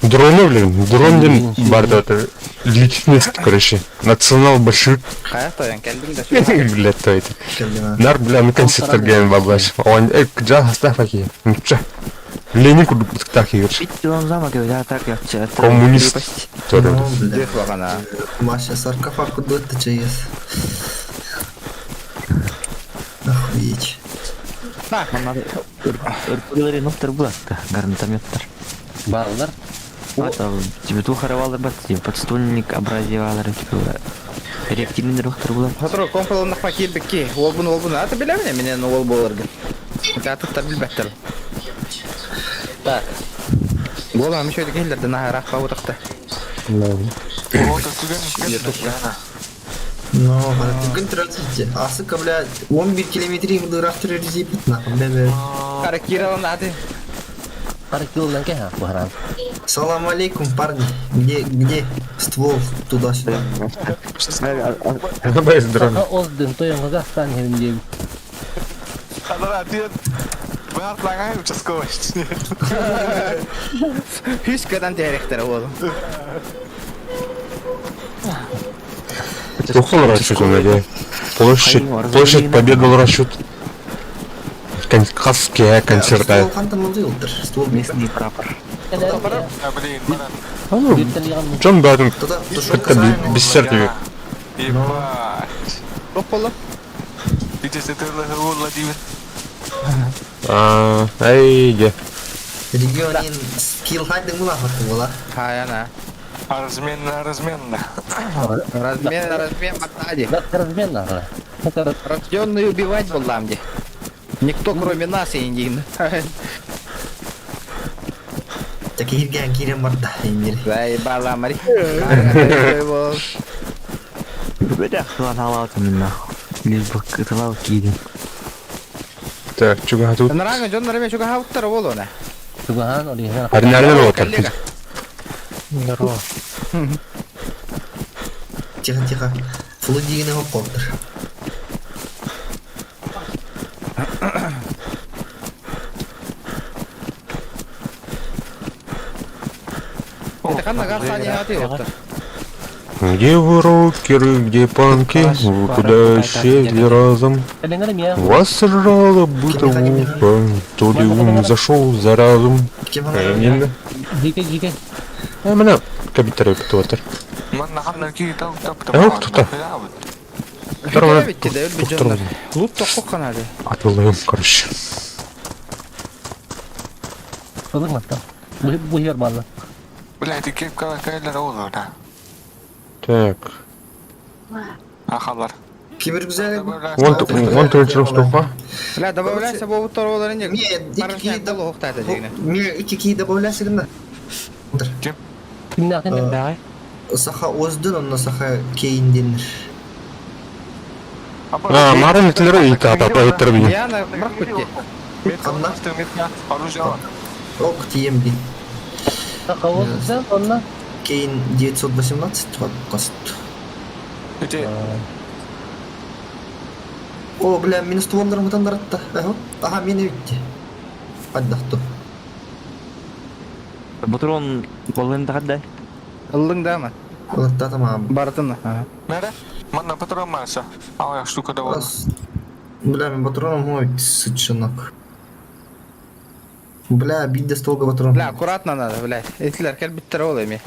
Дроны, блин, дрон ден бар да это личность, короче. Национал большевик,
Кая тоян келдим да.
блядь, то это. Нар, бля, ну концерт ген баблаш. Он, эй, жа, хастаф аки. Ча. Ленин куду так игрш.
Бит замок, я так я.
Коммунист. Тоже.
Бля.
Дэх багана.
Маша саркофаг куда-то чаес. Охуеть.
Ырпылары ноктор булат, гранатометтер.
Баллар.
Это тебе тухаравалар бат, тебе подствольник абразивалар, типа реактивный доктор булат.
Хотро компалын нахма кирбикки. Ол буну ол буну. Аты билемин менен ол боларгын. Аты билбеттер.
Так.
Гола еще келдерди наха рахпа утакта.
Вот түген кен.
Ну, күн тратите. Асыка, бля, 11 километр ыраах түрер нахуй, бля,
Кара киралан аты.
Кара килдан ке ха бухаран.
Салам алейкум, парни. Где, где ствол туда-сюда?
Без дрон.
Оздын тоёнга стан хемде.
Хадара, ты Бар лагай участковый.
Хүскадан теректер ол.
Тухал расчет он, Площадь, площадь Победы расчет. Каске концерт.
Ствол қантан мылжы олтыр. Ствол
Местный прапор.
Блин,
Джон Барден
Туда тушенка
как-то бессер тебе.
Ебать.
Жоқ болду.
Ты Владимир.
А, ай, де.
Регионин скилл хайдың була факты була.
Хаяна.
Размен на размен.
Размен, размен, матади.
Размен на.
Рожденный убивать был ламди. Никто кроме нас индин.
Кииргэн киирэн барда индир.
Заебала Мари.
Бөдөх туан халаатым нахуй. Лишь бы кытылал киирин.
Так, чугаһатыбыт.
Нараҥа дьоннор эмиэ чугаһаабыттара буолуона.
Чугаһаан олиһан.
Арнарынан отар.
Коллега.
Здорово.
Тихо, тихо. Флу дигини хоппоттар.
Это ханна гасани хати
Где вы, рокеры, где панки? Вы куда исчезли разом?
Кэлиҥэр эмиэ.
Вас сожрала бытовуха, то ли ум зашел за разум.
Ким
Именно.
Дьиикэй дьиикэй.
А мына кабиттары бутуатар.
Манна ханна киһи тал тап тап.
Ох, тута. Второй.
Битти да өлбүт дьоннор. Лут тоххох канады.
Атылыым, короче.
Ылыҥ мантан. Бу иһэр баалла.
Бля, ити кепка кэллэр ол да.
Так.
Ахалар.
Ким рюкзак?
Он он төрүчү стоха.
Бля, добавляйся буолбуттар олар инде.
Не, ики
Парашник лохтата дегene.
Не, ики ки добавляйся гына.
Кимнээхтэн
Давай.
Саха оздун, онно саха кейин денир.
А, марын итлери ит ата ата би.
Яна брак битти.
Ханна?
Оружие.
Ок, тием би.
Саха онно.
Кейн 918 кост.
Ити
О, бля, минус туоннарым хытандаратта. Аха, мени битти. Аддахту.
Патрон болын тахадда.
Ыллың да ма?
Олатта тамам.
Барытын.
Нере? Манна патрон маса. А, штука да вот.
Бля, мен патроном мой сычынок. Бля, бидде столга патрон.
Бля, аккуратно надо, бля. Этилер кел биттер ол эми.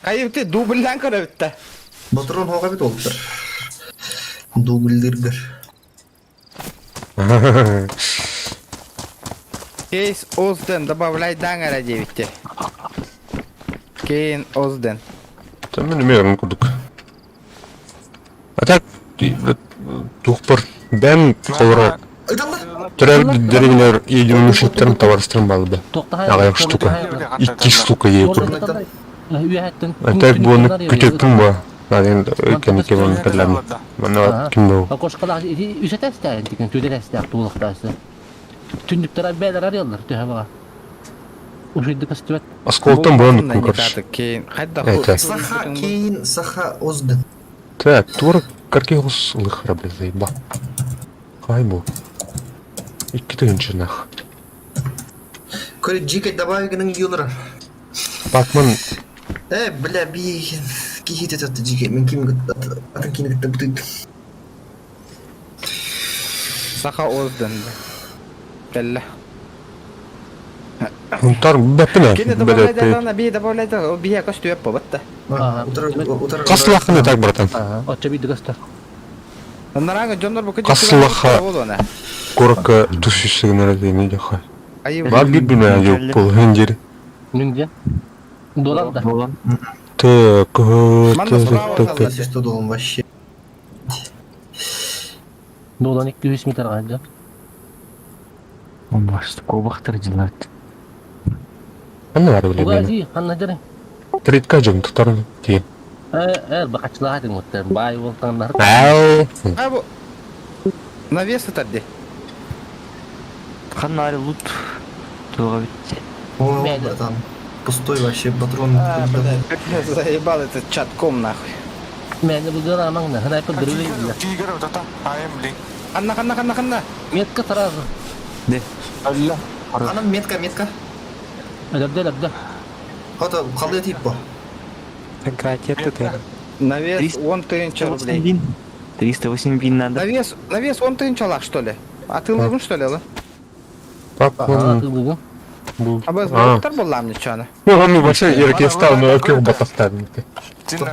Кайып ты дубльдан көрө битте.
Патрон хоға бит олыптыр. Дубльдыргыр.
Кейс Озден добавляй даңара дебитти. Кейн Озден.
Там мен эмиэ курдук. А так тухпар бэм холоро
Ыдалла!
төрөбүт деревнер единомышленниктерим товарищтарым баалар
Тоқтаһай.
Аҕыйах штука. Икки штука ей курдук.
Үөһэттэн.
А так буону күтөппүн буо. Наадын кэнники буону кэллэм. Манна ким доо.
Окошкалаах ити үсэтээстээн тикен түдэтээстээх туулахтаасы. Түннүктэр бээлэр арыяллар төһө баҕа. Ушуйды көстүбэт.
Осколтон буону короче.
Кейн. Хайда
Это.
Саха Кейн, Саха Озден.
Так, тура каркихус лыхра, блядь, заеба. Хай бу. Икки тыгынчы нах.
Көрі жеке добавигінің юлыры.
Пакман
Э, бля, би кихит етті жеке. Мен ким атын кейін гітті бұтыйды.
Саха Озден. Келле.
Унтар бэппинэ.
Кини добавляй да би добавляй да би көстүөп болбатта.
Утар
Каслахны так, братан.
Оччо биди көстөр.
Наранга дьоннор бу
Каслаха.
болуна.
Корка тусүсүгүнөр дени жаха.
Айы
Бар бир бине жок бул хендер.
Нүнге. Долан да.
Болан.
Так,
Манна справа
так, так.
Если что, долом вообще.
Долан 200 метр ганжа.
Он баш кобахтар жылат.
Анна бар биле.
Угази ханна жерин.
Тритка жом тутар тиен.
Э, э, бакачлаах дин муттар. Бай болтаңнар.
Ау.
А бу навес этарди.
Ханна лут. Туга бит.
О,
Бля,
братан. Пустой вообще патрон.
А, блядь, заебал этот чатком нахуй.
Мени бу гана маңна. Ханайпер дөрүле.
Тигр вот это. АМ, блин.
Анна ханна ханна ханна.
Метка сразу.
Алла.
Анам метка, метка.
Ләбдә ләбдә.
Ата, қалай тип бу?
Навес 10 тысяч рублей.
308 бин надо.
Навес, навес 10 тысяч алах, что ли? А ты лыбын, что ли, ла?
Пакман
Тылыгын.
бул.
А без
А.
буттар боллам ничего.
Ну, он вообще ерке стал, но өкө батастан.
Тина,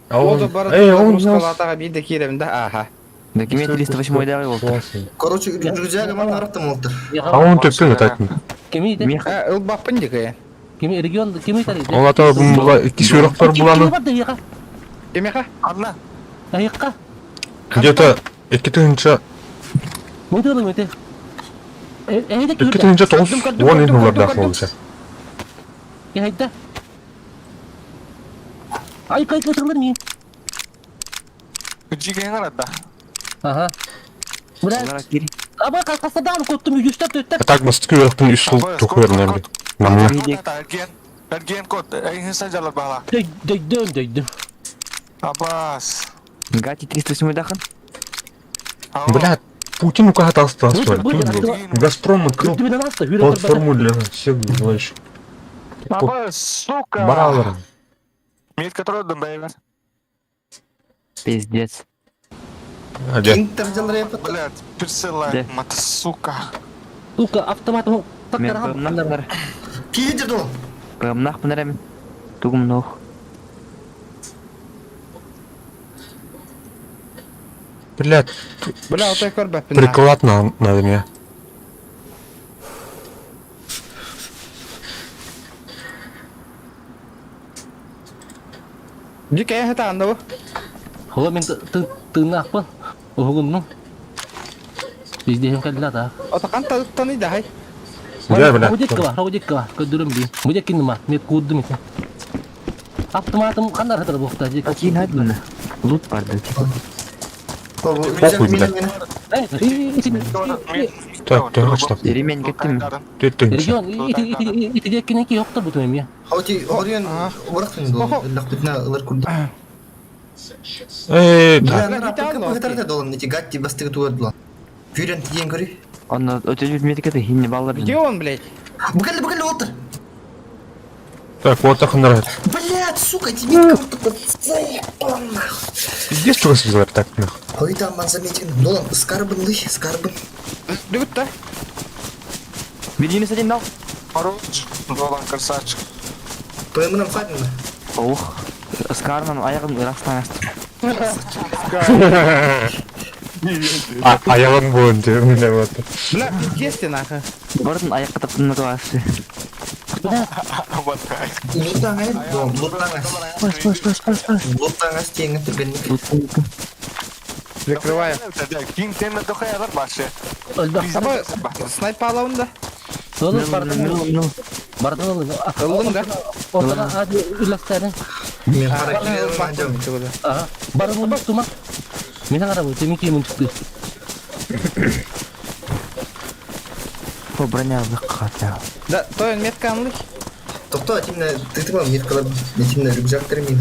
А он,
Олду бар
эй, он
русскалатага бийде кирем да, аха.
Да киме 308 дагы болду.
Короче, рюкзак ман араттым олтыр.
А он төппүн ататын.
Кими ите?
Меха
Э, ылбаппын дикая.
Кими регион кими тар ите?
Ол ата була икки сүрөктөр буланы.
Кими
Кимеха?
Анна.
Айыққа.
Где-то 2000
Мөтө мөтө. Эйде
2009 иһин улардаах буолуша.
Хайда. Ай кай кытылыр ми.
Жигең арада.
Ага. Бля. Аба кастадан коттум үстәп төттәп.
А так бастыкы үөрэхпин үс сыл тухуернем намна.
Эрген. Эрген кот. Эйхин сажалар бала.
Дөйдөм дөйдөм.
Абас.
Гати 308 дахан.
Бля, Путин указ остался. Газпром открыл платформу для всех желающих.
Абас, сука.
Баралар.
Мет который дым
Пиздец.
Где?
Блядь, присылай, мат, сука.
Сука, автомат.
Киедер дол.
Пымнах пынарам. Тугум нох.
Блядь.
Бля, вот такой
Приклад на, надо мне.
Дикая это андо.
Хола мен тыыннаахпын. Уһугуннум. Биздеһим кэллэ та.
Отакан таны да хай.
Бля, бля.
Роудикка, роудикка, көдүрүм би. Мудек кинма, мет куудум ите. Автоматым кандар хатыр бухта.
Какие надо? Лут барды.
Похуй, блядь. Так, так, что?
Ремень кеттим.
Ты
Регион, ити ити деккинен ки yoктор бутум эми.
Хоти орион урактын дол. Лахтытна ылар курду.
Эй, да.
Бля, на долан эти гатти бастыгы туар Фюрен тиен көрүй.
Онно өтө меткете хинне баллар.
Где он, блядь?
Букалли, букалли, отыр.
Так, вот так нравится.
Блядь, сука, тебе как-то заебал нахуй.
Пиздец, что вы так нахуй.
Ой, там ман заметил. Долан, скарбын лый, скарбын.
Дүгүт да.
Бир один дал.
Хорош, Долан красавчик.
Пэмном фабина.
Ох. Скарнан аягын ырастан асты.
А, аягын буын деп, міне вот.
Бля, пиздец ты нахуй.
Бардын аякка таптын асты.
Лутаңай, дом, лутаңай.
Пас, пас, пас, пас, пас.
Лутаңай теңі түргенник.
Прикрываю.
Ким тен дохаялар башы.
Аба, снайпа алауын да.
Олы бардын. Бардын
Ылдың да.
Ортана ади үләстәрен.
Мен характерін
Ага. Бардын тума. Мен аңара бу, теmin кийимин чыкты.
О, броня хатя.
Да, тойын метка анлый.
Токто, атимна, ты ты вам меткалар, метимна рюкзактар мен.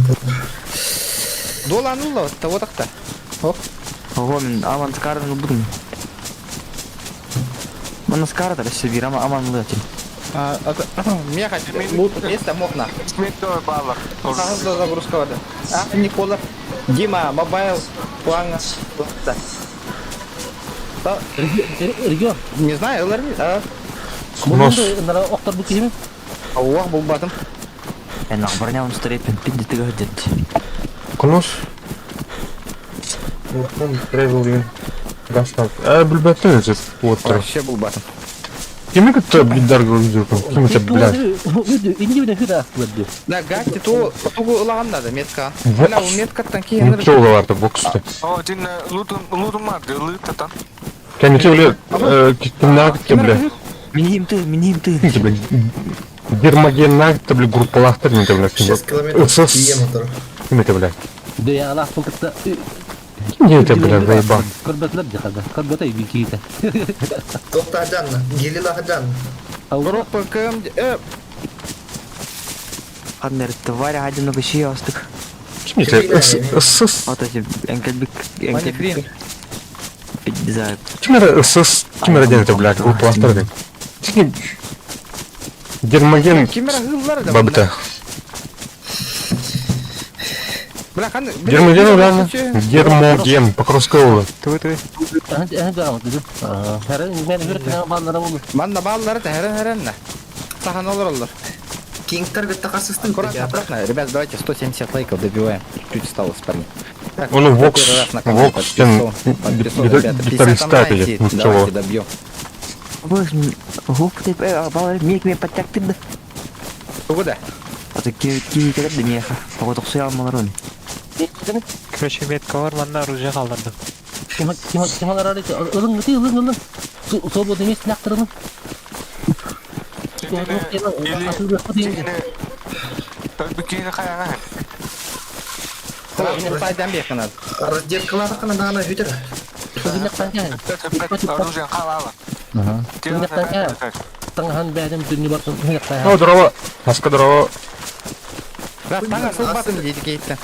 Долан улла, того такта. Ох.
Ого, мен аман скардан будум. Мана скарда все бир, ама аман лытин.
А, Меха, лут место мокна.
Метро баллар.
Сразу загрузка вода. А, Никола. Дима, мобайл, плана. Да.
Регион.
Не знаю, ылар а.
Нос.
Октор бу кийими.
Ох, был батым.
Эн броня он стрепен, пинди тыга дед.
Конос. Он тревел деген. Гастав. Э, билбеттен өзі вот.
Вообще был батым.
Кими күтті бидар көргүзүркүн? Ким это, блядь?
Инди менен хыра астылар
Да, гатти ту тугу ылаган да метка. Бля, ул меткаттан кийин
Ничего оларды боксты.
О, дин лутум лутум марды, лутатан.
Кәнеке, бля, кимнагытты, бля.
Миним ты, миним ты.
Кимте, бля. Гермогеннагытты, бля, группалахтыр, не бля.
6 километров.
СС. Ким это, бля?
Да я Аллах пунктта.
Не это, бля, заебал.
Көрбөтлөр жакада. Көрбөтөй бикийте.
Токта жанна, гелила жанна.
Группа КМ...
Ханнер, тварь один много щи астык.
Ким это? СС.
Вот эти энкельбик, энкельбик. За.
Ким это СС? Ким это это, бля, группалахтыр деп. Гермоген.
Кимера гыллар да.
Бабыта.
Бля, хан...
Гермоген, реально? Гермоген, Покровская
Туй, туй. Манна баллары да хәрен хәрен Сахан олар олар.
Кингтар гытта касыстын.
Аккуратно, аккуратно. Ребят, давайте 170 лайков добиваем. Чуть осталось, парни. Так,
Он Вокс,
первый раз на канале
Вокс, тем,
подписан, подписан, ребята. 50
гитариста
онлайн
опять,
сидит.
ну
Давайте
чего.
добьем.
Боже, гоп ты, баллар, мик мне подтягты да.
Куда?
А то ки ки кедер да меха. Погода кусай алмалар он.
Короче, меткалар манна оружие хааллардым.
Ылын ылын ылын. Свободный место лақтырылын.
Раздевкалары қана дана хүтер.
Оружие халала.
Таҥаһан бэйэм дүннү бартын
О, здорово. Хаска здорово.
Таҥа сылбатын диэти кейттен.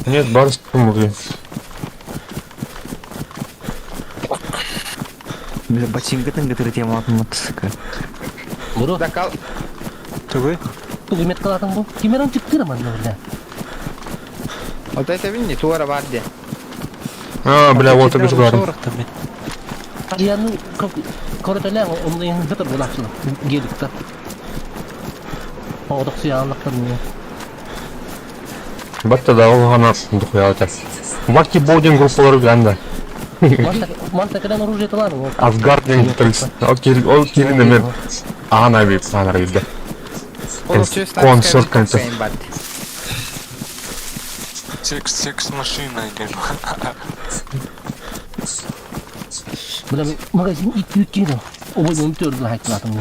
Нет, барыс помогли.
Бля, ботинкатын кытары темалатын мотоцикл.
Бро,
Да кал...
Тугуй?
тугу меткалатын бу? Кимерон чыктыра манна бля.
Вот это видни, туара бар де.
А, бля, вот это бежал.
Орықтым мен.
Яны короталя онлайн бетер булаксың. Геликта. Оғдық сияллықтыр не.
Батта да ол ғана духуя это. Ваки Бодин группалары біләнді.
Манта кадан оружие талар.
Асгард деген Ол ол келін мен ана бит анар кезде. Концерт концерт.
Секс, секс машина идет.
Бля, магазин ит үткені. Обой он төрді хайтлатым.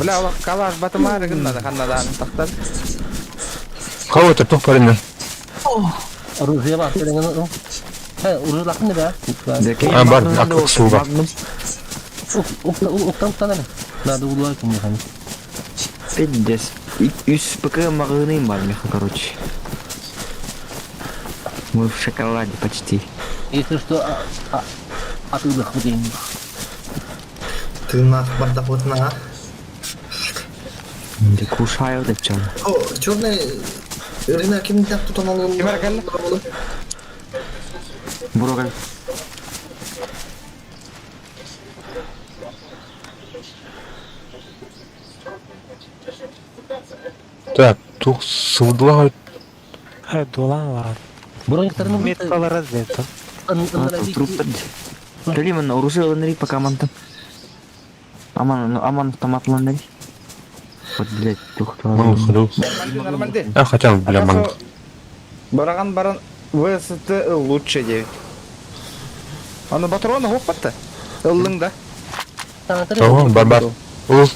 Бля, ол калаш батымары гыннады ханнадан тақтар.
Кого это тух парень?
Оружие бар. Хэ, оружие лақын не бә?
А, бар, ак суга.
Уктан уктан әле. Надо улай кем
Пиздец. Үс ПК магазин бар меха, короче. Мы в шоколаде почти.
Если что, атылдых бутейн.
Ты нах бардахотна.
Да кушаю деп чам.
О, черный рынок ким так тут он
Ким аркалла?
Бурогал.
Так, тух сылдыла
Хай, дуалан бар.
Брониктарын
Меткалар раздето.
Труп. Калиман оружие ылыныры пока амантым. Аман, ну, аман автомат ылыныры. Вот, блядь, тух
Ман ходу.
Нормальды.
А, хотя, бля, ман.
Бараган баран ВСТ лучше девять. Аны патроны хоппатты. Ыллың да.
О, бар бар. Ул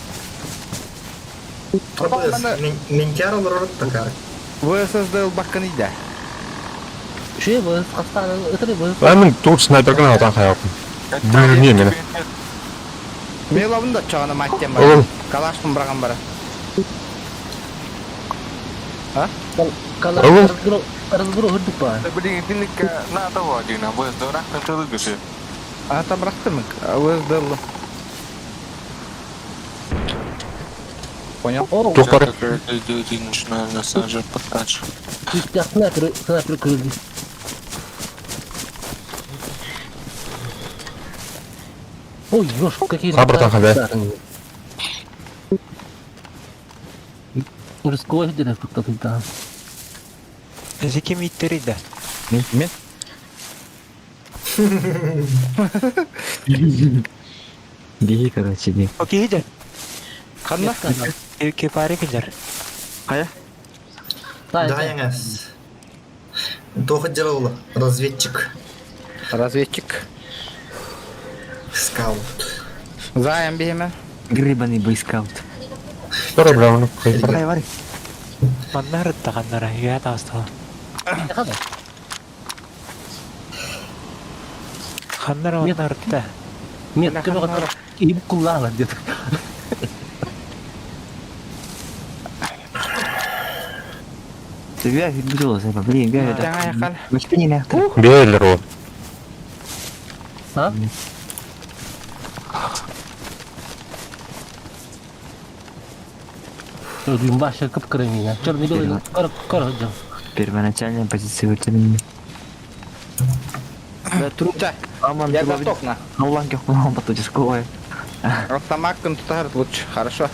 Ментяр олар такар.
ВССД ылбаккын иде.
Шуе bu, хастаны ытыры bu.
А мен тут снайперканы алтан хаялпын. Блин, не мені.
Мен да чағына маттен бар.
Ол
Калашпын бараган бара.
Кала
Ол.
разгро хүрдүк ба.
Блин, ты на того один, а вы дурак, ты выгаши.
А там бырактым. ВСД ыллым. Понял?
О,
тух бар.
Люди начинают на сажать подкач.
снайпер, снайпер көрүлдү. Ой, ёш, какие...
А, братан, хабе.
Уже сквозь дерев тут там.
Зекем иттери да.
Мен?
Беги, короче, беги.
Окей, иде.
Ханна?
Кепари килер.
Кая?
Да, яңас. Тоха делал разведчик.
Разведчик.
Скаут.
Заем бейме.
Гребаный бойскаут.
Здорово, бля, ну,
Хай, вари.
Манна рыттаганнара, я таастала. Ханнара
Нет.
манна рытта.
Нет, көмөк ип куллаала деді.
Ты бя, видела, блин, бя,
Жаңа яқал.
Вообще не ляхтыр.
Белер ол.
А? Өдүм башы кып-кыры меня. Черный белый кор кор жам.
Первоначальная позиция вертолета. Да, труп.
Да,
Аман,
я готов на.
Аллах, я хуй, потом дисковая.
Автомат тутар лучше. Хорошо.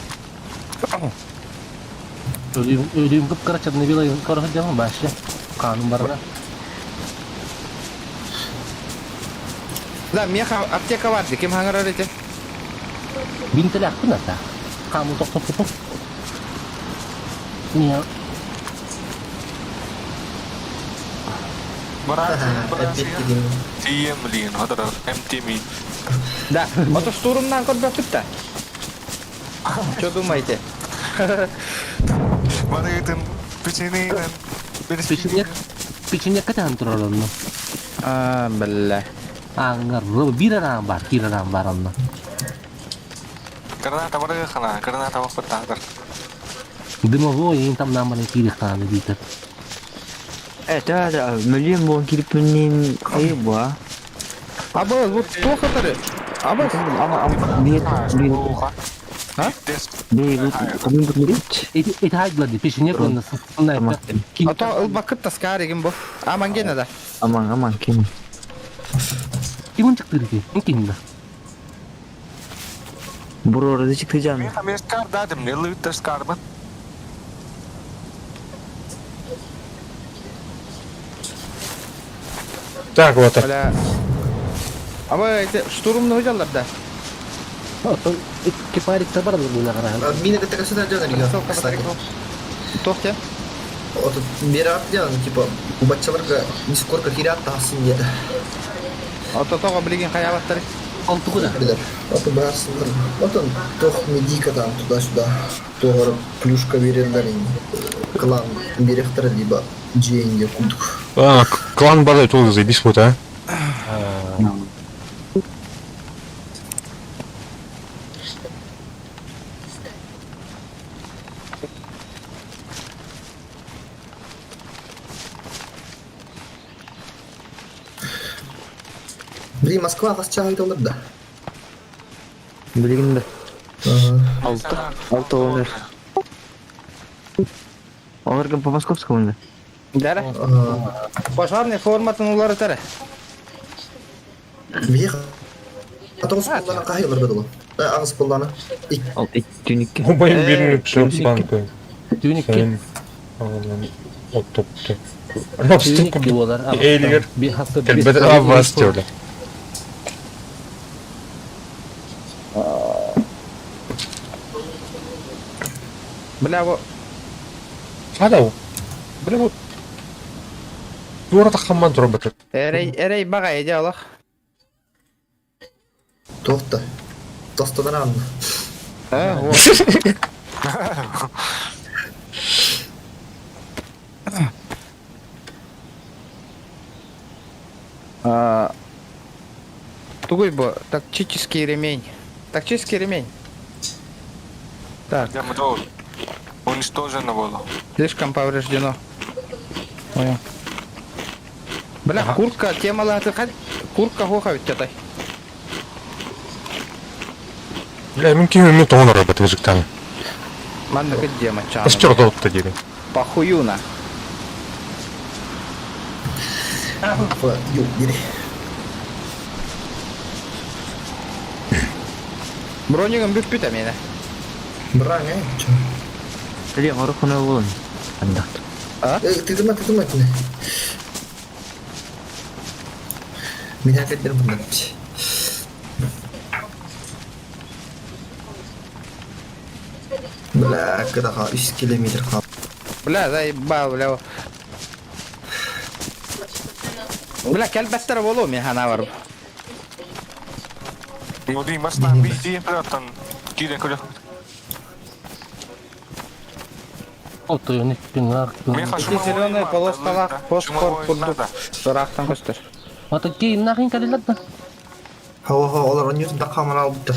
Өдүм өдүм кып-кыры черный белый кор жам башы. Канун барна.
Да, меха аптека бар. Ким хаңырар эти?
Бинтеле акпын ата. Камын токтоп туп. Не.
Быраас
Эппит
Тиийэн билигин хатарар МТМ
Да, ото штурмнаан көрбөппүт да. Что думаете?
Барыгытын печеньенэн
Печенье печенье кэтэн турар онно.
А, бля.
Ааҥҥар биир араан бар, киир араан бар онно.
Граната барыгы хана, граната баппыттаатар.
Дымовой иин тамнаан баран киириэхтээх диитэр.
Это да, мөлүйүөн буолан киириппинниин хайы буа.
Абы, вот плохо тары. Абы.
Ама биир биир
А?
биир кымын бут
Эти эти хайдылар печенье онно сынна
А то ылбакыт таскаар игин бу. Аман гена да.
Аман аман ким.
Кимин чыктыр ити? Ким да?
Бурорды чыкты жан.
Мен мен скар дадым, не скарбын.
Так вот.
Бля. Абы, эти штурмны хожалар да.
Оттон кипарик бар буна караан.
Мина кытта сюда дьон
Ссылка
кстати.
Тохте.
Вот бират дьон, типа, баччаларга дискорка кирят тахсын диэти.
Ото того билигин хаябаттар.
Алтыгы да.
Билер. Ото баарсындар. Отон тох медика там туда-сюда. Тоҕор плюшка берерлер клан берехтер либо джейнге кудук.
А, клан база тоже заебись вот, а.
Блин, Москва вас чагайдалар да.
Билигин да.
Ага.
Алты. Алты онер. Олар по московскому да.
Да.
Ага.
Пожарный форматын улары тары.
Бие Атоғыз қолдана қайылар беділі. Ағыз қолдана.
Алты түнікке.
Убайым бирин пішіріп банку.
Түүнүкке.
Сен оттопты. Рабстык
Түүнүкке болар.
Эйлигер.
Би хаста
Келбет аввас диyorlar.
Бля, бу.
Хада o. Бля вот. Дура тахамман тура батыр.
Эрей, эрей бага эде алах.
Тоқта. Тостадан анны.
А, вот. А, Тугой бу, тактический ремень. Тактический ремень. Так,
Я мдол. Уничтожено было.
слишком повреждено. Понял. Бля, куртка, тема латы, куртка хоха ведь чатай.
Бля, мен ким мен тоғын ара батыр жықтан.
Манна кыдема чана.
Костер долтты дейді.
Похуюна.
Ю, бери.
Бронигым бүт бүт мені.
Браң, э? Чо?
Или орохуна болон. Андак.
А?
Э, ты думай, ты думай, ты. Меня опять берем Бля, когда 3 километр қал.
Бля, заебал, бля. Бля, кәлбәттер болу мен хана бар.
Ну, ди масна би ди прatan. Кирен көрө.
Ото күн
Мен
Эти зеленые полоскалар, фосфор курдук. Сырақтан көстер.
Ото кейин нахин калилат да.
Хава хава, олар он юзын тақамын алыпты.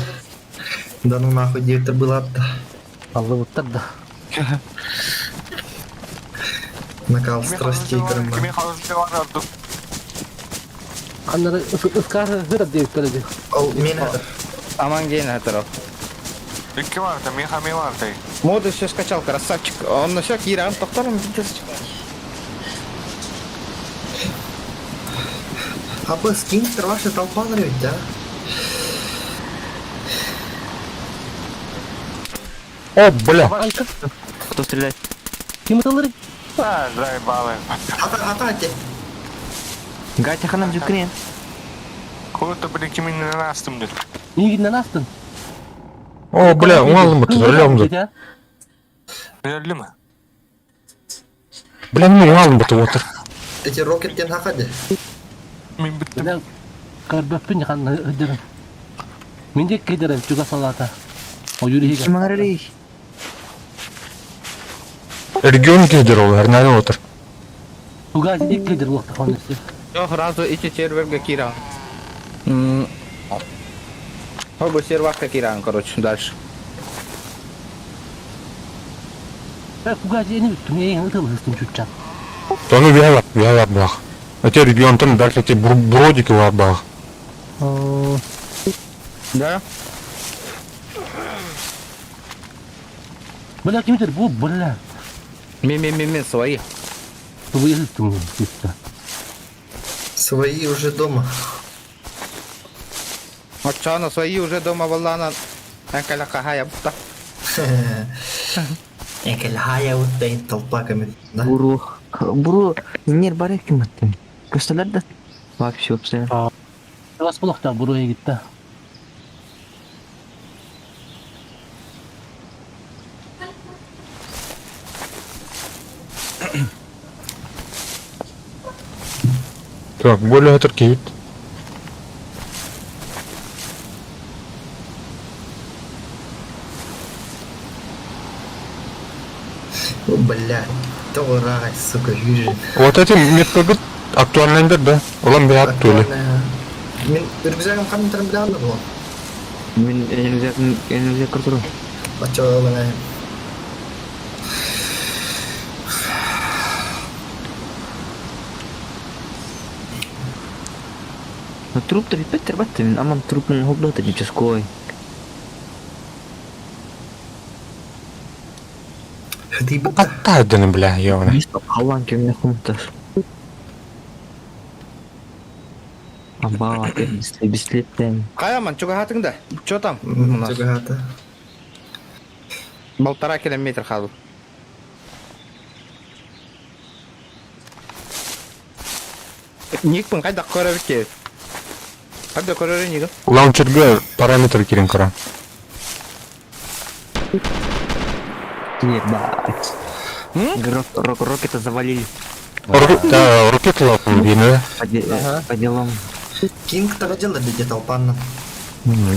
Да ну нахуй директор был да.
Аллы буттар да.
Накал страстей
Кими
карма.
хороший бар орду.
Аннары ыскар хырат деп келди.
Ол мен
Аман гейн хатырал.
Икки бар да, мен хами бар да.
Моды все скачал, красавчик. Он на все киран тохтором
А бы скинстер ваша толпа ведь, да?
О, бля.
Айка.
Кто стреляет?
Ким аталары?
А, заебалы.
Ата, ата, те.
Гатя ханам жүкрен.
Курта блин кимин настым деп.
Нигинен астын.
О, бля, оңалым батыр, өлемді.
Өлді ме?
Бля, мен оңалым батыр отыр.
Эти Рокет диэн хаха де.
Мин бүттүм.
Бля, көрбөппүн ханна ыдырын. Мин диэки киирэрим чугас алаата. Ойуур иһигэр.
Ким
Регион киһидер ол, Эрнани отыр.
Тугас диэки киирэр уохта хоннesi.
Жоқ, сразу ити серверге киирэн. Хобу сервакка киирэн, короче, дальше.
Кугас ени бүттүм, эйин ытылыһыстым чуччат.
Тону вяла, вяла бах. Эти регионтан дальше эти бродики бар бах.
Да?
Бля, кимдер бу, бля.
Ми-ми-ми-ми, свои.
Тугуйыстым, чуччат.
Свои уже дома.
Оччоно свои уже дома буоллаана эҥкэлэ хаһаайа бутта.
Экелхая уттайын толпа кэмит. Да?
Буру. Буру. Нер бар ким аттым. Көстөлөр да. Вообще вообще.
Чугас булохта буру эгитте.
Так, более отыр киит.
О, бля. Тоҕурай, сука, вижу.
Вот эти меткагыт актуальныйдар да. Улам бе актуали.
Мин үргүзәгем ханнытарын биле анда була.
Мин элүзәк кыртырым.
Ачалана.
Ну труп-то биппеттер батты мин амам трупун холдота дичаской.
Хатибыта.
Каттаадын бля, ёвна.
Халлан кемне хумтас. Амба бислеттен.
Каяман, чугаһатың да? Чё там у нас?
Чугата.
Полтора километра хаду. Никпын кайда көрөбүт кебит. Кайда көрөр ниги?
Лаунчерге параметр кирин кара.
Ебать. Грок, рок, рокета завалили.
Да, ракета лапын бейні.
По, де- по делам.
Кинг тагадел бите толпанна.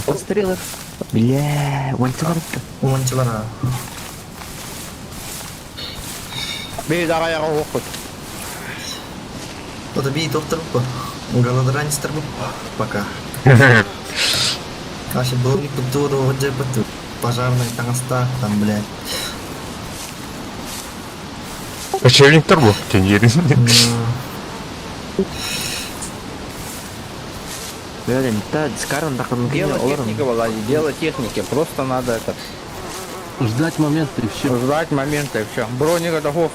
Подстрелы. Бля, вон ты
Уманчылара.
Би дага яга окут.
Это би доктор бу. Голодранец бу. Пока. Аше был не культуру, вот же пожарный таҥаста там, блядь.
Кочевниктер бу, теньерин.
Бля, та скаран так ну
Дело техники, Влади, дело техники. Просто надо это
Ждать момента и все.
ждать момента и все. Броника дохов.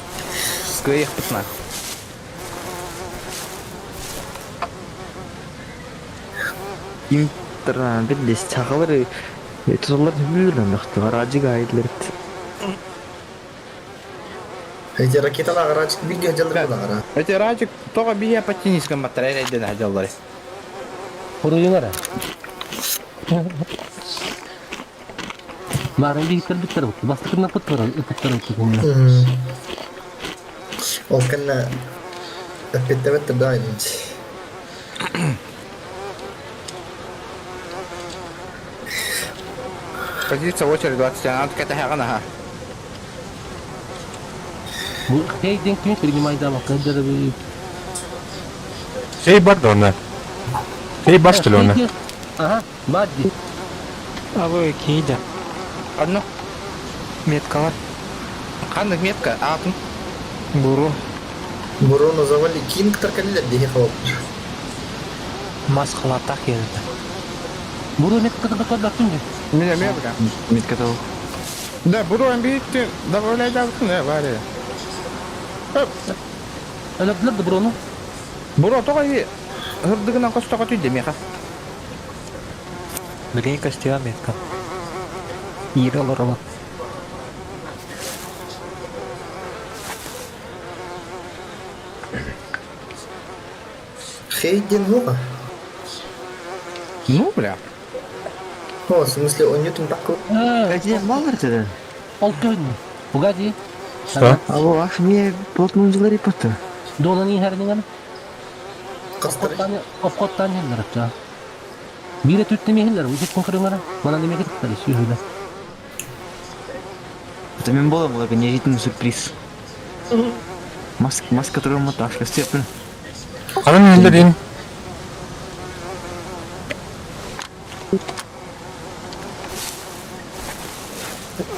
Сквех пятна.
Интерна бит чакалар тузалар хүллөр нахты гаражы гайдлер.
Эти ракеталар гаражик бирге жалдыр була
Эти рачик только бия потянись батарея ден хаджаллар.
Хуруйуңара. Марын биһиттер биттер бут. Бастыкына пыттар, ыттар бут.
Ол кэннэ эппиттебеттер да айдынч.
Позиция очередь 21. Надо какая-то ха.
Бу хейден ким принимай да макадыр би.
Сей бар да она. Сей бар что ли она?
Ага, бадди.
Абы кейді.
Одно.
Меткалар.
Ханнык метка, атын.
Буру.
Буруну завали кинг таркалилер деге холоп.
Мас халатах еді.
Буру метка да кадar күнде.
Меня мебля.
Меткатал.
Да, буду амбиты добавлять да, варя.
Өлөплөр да буруну.
Буро только и hırдыгынан костого түйде меха.
Білген костюм метка. Иралар ала.
Хейден хуга.
Ну, бля.
О, в смысле, он ньютон такой.
Эти малар тогда.
Ол көн. Погоди.
Что?
Алло, ах, мне плотно узлари пото.
Дуолан иһэрниҥэн
Хастары?
Обходтаан иһэллэр оччо. Биирэ түттэн иһэллэр, үчүт көрүҥэрэ. Манан эмиэ кытта сүөһүлэ.
Это мен было было неожиданный сюрприз. Маск, маска, которую мы степен.
Ханан иһэллэр диэн?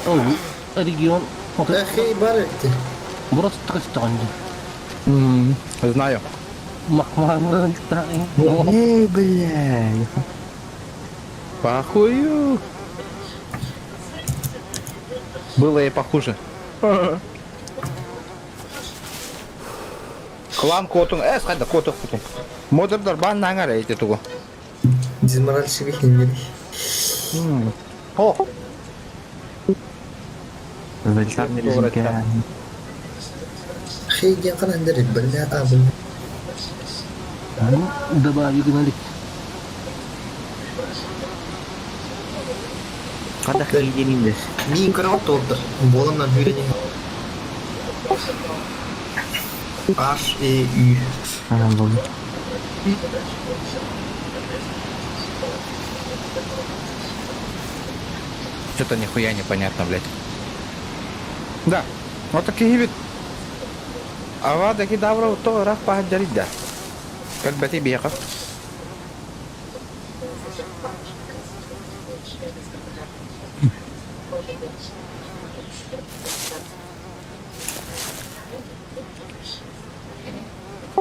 Ол регион
Эхей бар этти.
Бурас түстөҕүн дии.
Знаю.
Махмаҥҥын
Эй, бля.
Похую. Было и похуже. Клан куотун, эс хайда куоту кутун. Модердор бан наңар эти тугу.
Дизморальщик хиннери.
О,
Залетар нельзя.
Хей диэн ханан дери бля а бля.
Добавить гнали.
Хата хейденинде.
Мин көрөҕөт туолтар. Буоламнан хүрени. H E U.
Ага, болды.
Что-то нихуя непонятно, блядь. Да, вот такие вид. Ава таки давра то раз пахаджарить да. Как бы тебе ехал.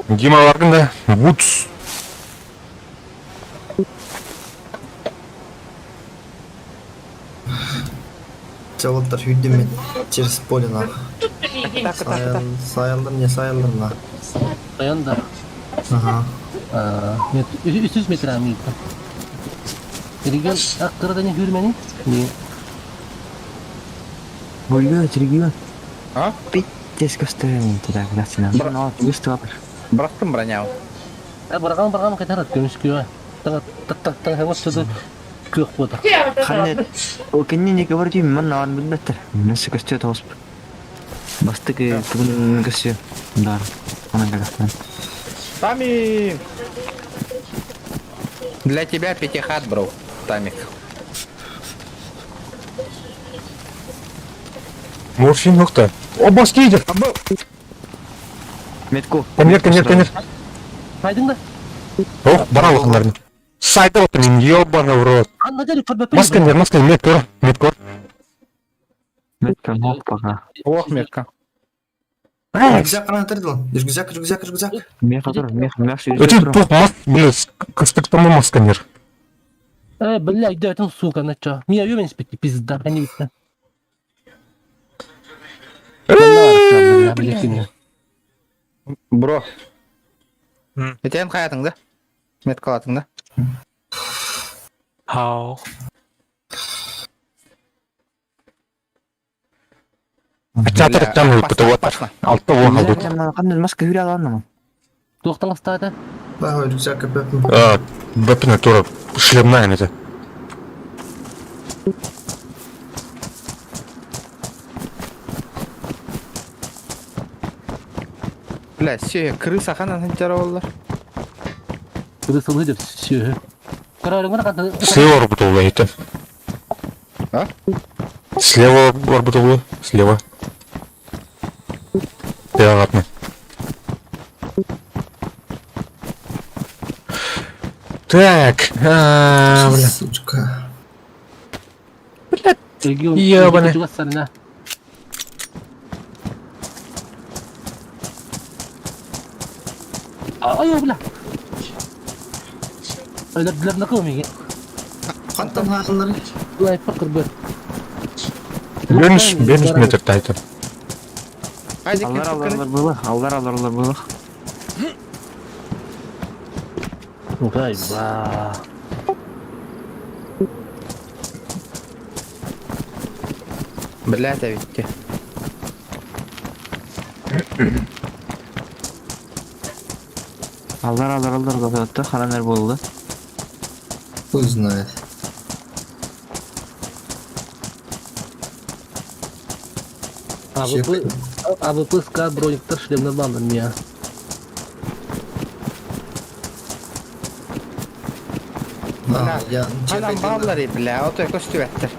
Дима баргын да? Вудс.
Чалыттар сүүрдүм мин через поле нах. Сайылдым не сайылдым на.
Тайон да.
Ага.
Нет, 300 метр амита. Регион аккырдани хүрмени? Не.
Блядь, регион.
А?
Пиздец, костыльный туда, когда цена. Ну, быстро.
Бырахтым броняу.
А барган барган кайтарат көмүскү. Тага так так так вот күөх буота.
Ханна, ол кэннин диэки бар дии, манна аан билбэттэр. Мин көстүө тоҕус. Бастык тугун көстүө. Дар. Онон кэлэхтэн.
Тами! Для тебя пятихат, бро, Тамик.
Морфин нокта. О, баски идет.
Метку.
Конверт, конверт, конверт.
Хайдың да.
Ох, бара алаханнарын. Сайда вот мен, ёбаный в рот.
Анна дери көрбөппүн.
Маска нет, маска нет, көр, нет, көр.
Метка, мох пока.
Ох, метка.
Рюкзак ханан тердил. Рюкзак, рюкзак, рюкзак.
Мех отур, мех, мех
Өтен тух мас, бля, кыстыктама масканер.
Э, бля, өйдөөтүн сука, начо. Мия юмен спитти, пизда, они битте. Бля, бля,
Бро. Этен хаятың да? Меткалатың да?
Хау.
Ачатыр там
Опасно,
вот.
опасно.
Алты уон халдут.
Ханна маска хүрэ аланна.
Туохтан астаата?
Да, рюкзак көпөпүн.
Бэппин тура шлемная это.
Бля, все, крыса ханан ханчара оллар.
Кырысылы деп сүйө. Көрөрүңөр кanta.
Слева орбитулла это.
А?
Слева орбитулла, слева. Пиратно. Так, а, бля.
Сучка.
Регион.
Ёбаный.
Чугасарына. Ай, бля. Өлөрдүлэр накыл миги.
Хантан хааллары.
Лайф кырбы.
Бенеш, бенеш метр тайтыр.
Айзек,
Аллар аллар было, аллар аллар было.
Гай, ба.
Бля, это ведь.
Аллар аллар аллар было, хананар болды.
Хуй знает.
АВП, АВП СК брониктар шлемнер бандан мия.
Бля,
Я
ханан бааллар бля, ото көстүбэттэр.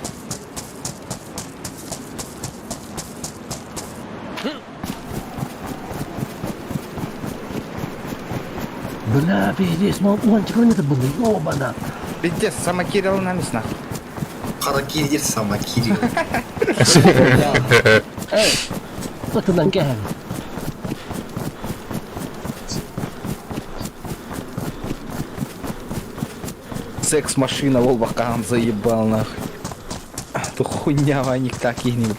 Бля, пиздец, ну он километр был, ёбана.
Пиздец, самокирил на местах.
Харакири сама Кирилл.
Эй, сатынан кэһэн.
Секс-машина, волбакан заебал нахуй. Ту хуйня, ваник так и не, бля.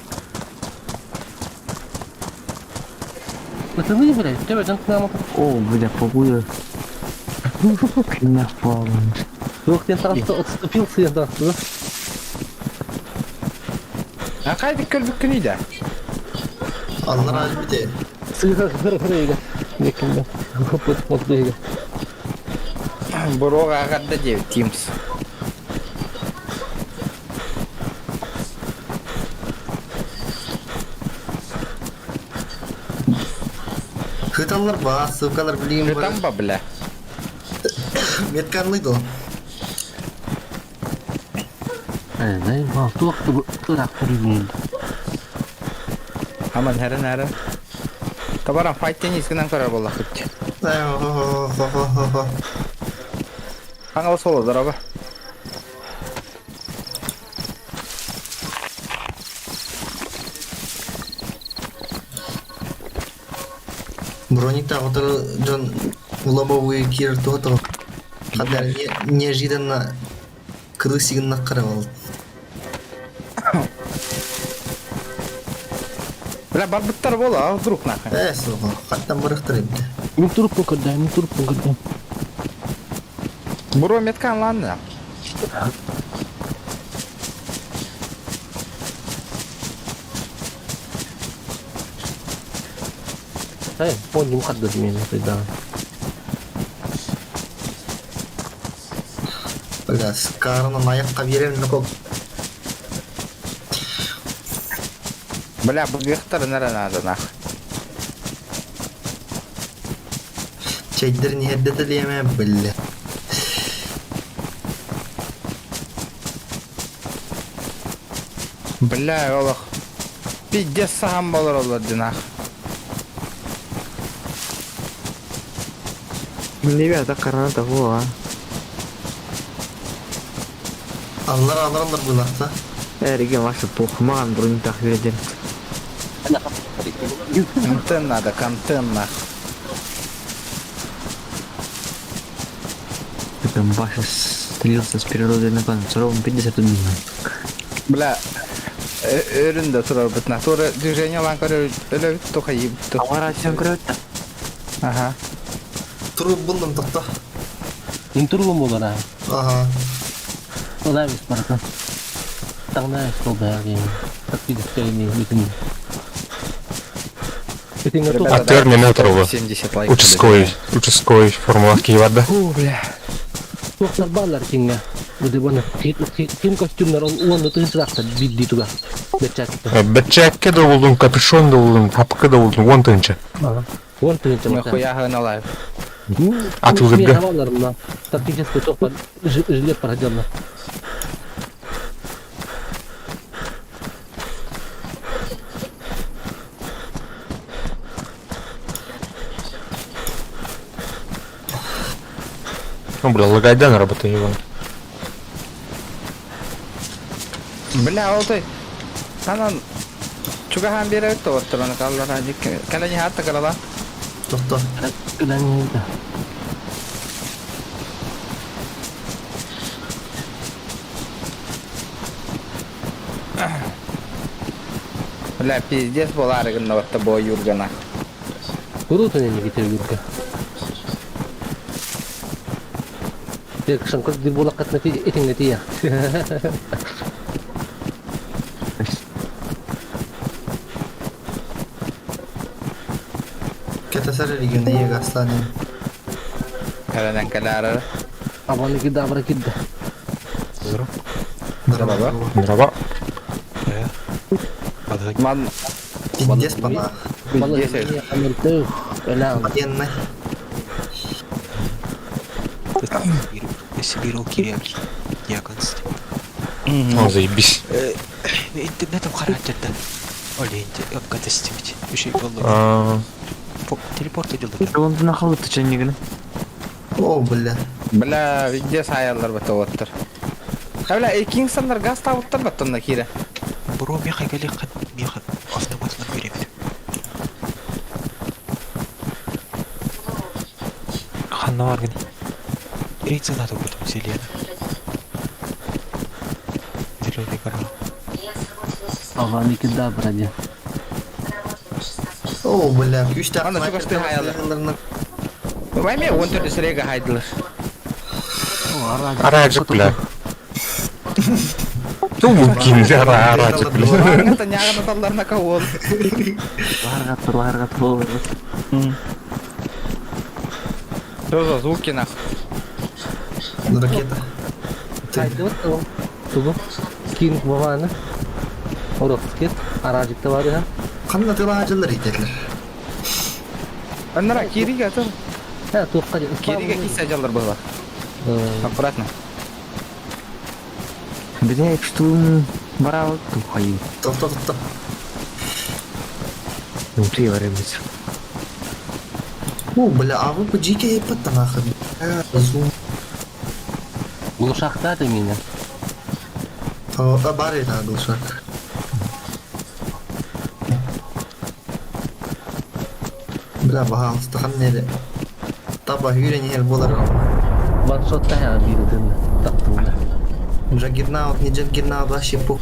Пацаны, блядь, тебя там к нам.
О, бля, погода. Хрена впала.
Ух, я сразу отступился, я да.
А кайдык көлбүккүн иде?
Аллар албите.
Буруга агарда девять Тимс.
Хыталлар ба, ссылкалар билигин бар.
Там ба, бля.
Метканлы дол.
Аман хәрен хәрен. Табаран файт теннис гынан көрөр болла күт.
Хо-хо-хо-хо-хо.
Аңал соло дорога.
Броник тагытыр дьон лобовые кир туото. Хаддар неожиданно крысигин наккарабал.
Бля, барбыттар бола, а вдруг нахуй.
Э, сука, хаттан барыктыр эмди.
Мин трубку көрдüm, мин трубку көрдüm.
Буро меткан ланна.
Эй, понял, мухаддад меня тогда.
Бля, скарынан аякка берем коп.
Бля, быгыхтар нара надо нахуй.
Чайдыр не хеддетелеме, бля.
Бля, олох. Пиздец сахан болор олор нах.
Ребята, карана того, а.
Аллар аллар булакта.
Эриге ваша похуй, маған бронь так бердер.
Контент надо, контент нахуй.
Прям Ваша слился с природой на планету. Ровно 51
Бля, өрүн да турар бит нах. Тура движение лан көрөр, өлө тоха еб.
Ауара сен көрөт.
Ага.
Туруп булдum токто.
Мин трубам болар, а.
Ага.
Ола бис баракан. Таңна сол бәрі. Тактический бүтүн. Бүтүн
Ребята,
Актер не Моторова.
70 лайков.
Участковый, участковый формула Киевада.
Фу, бля.
Туохтар баалар кинге. Буде бона ким костюмнар ол уонну тыынчылахтар бидди туга. Бечакта.
Бэтчәкке да булдым, капюшон да булдым, тапкы да булдым, он тынча.
Уон тыынча.
Мы хуя на лайв.
Атылдырга.
Баллар мына. Тактический тохтар жилет проходил.
Ну, бля, лагайдан работает его.
Бля, ол той. Анан чугахан берет тоттураны каллара дик. Калани хатта калала.
Токто.
Күлән.
Бля, пиздец болар гын ватта бо юргана.
Круто не гитер юрга. Тек шанкыр ди булакат нати этиң нати я.
Кетесер регионы Егастане.
Каланан калара.
Абаны кидда абра кидда.
Здорово.
Здорово.
Ман
Пиздец пана.
пиздец.
Амертеу. Элан.
Военный.
Өссө биир ол кириэм диагноз.
О, заебись.
Интернетом харахтарда. Олейнте обкатестимить. Үшей боллу.
А,
Телепорт edildi.
Онтун ахалыт ченнигин.
О, бля.
Бля, везде саяллар бата оттар. А бля, Кингстоннар газ табыттар баттонна кире.
Бро меха галеха меха автоматынан беремит.
Ханна бар гын.
Рейцы надо будет зеленый. Зеленый гора.
Авани кедавра диэн.
О, бля, күүстээх
Ана чугас тыһаайалар. Вайме он төрдө сирэйгэ хайдылар.
Араажык, бля. Туу ким араажык, бля.
Ларгата нягана талларна кауол.
Ларгат, ларгат болор.
Что за звуки нах?
Ракета.
Хайдыбыт ол. Тугу. Кин бабаны. Орокскет. Аражыкта бар ya.
Ханна тылаажылар итерлер.
Аннара кириге атыр.
Ha туохха диэн.
Кириге киссе жаллар была. Аккуратно.
Бля, штурм барал тухай.
Тохто, тохто.
Внутри барыбыз.
О, бля, а вы жеке еппет нахуй. Зум.
Глушакта ты меня.
А, бар это глушак. Бля, пожалуйста, ханнере. Таба хүрен болар.
Ваншот та биир тын. Тактылда.
Джаггернаут, не Джаггернаут, вообще пух.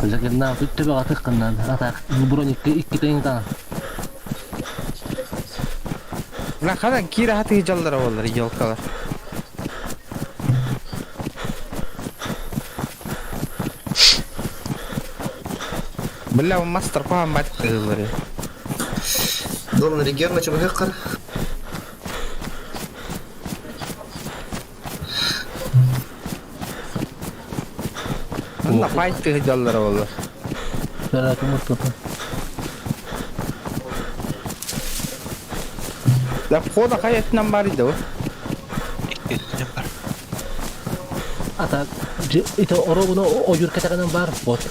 Жагернаут үттүбэ атык кыннан. Атак броник икки тыйын та.
Бля, хадан кире хаты жаллар болар, елкалар. Бля, мастер кухан бат кыллары.
Дорн регион чего хакар?
Онна пайт жаллар болар.
Бара кымыт
Да входа хаятынан бар иди.
Икки бар.
Ата ито оробуна ойур катаганан бар бот.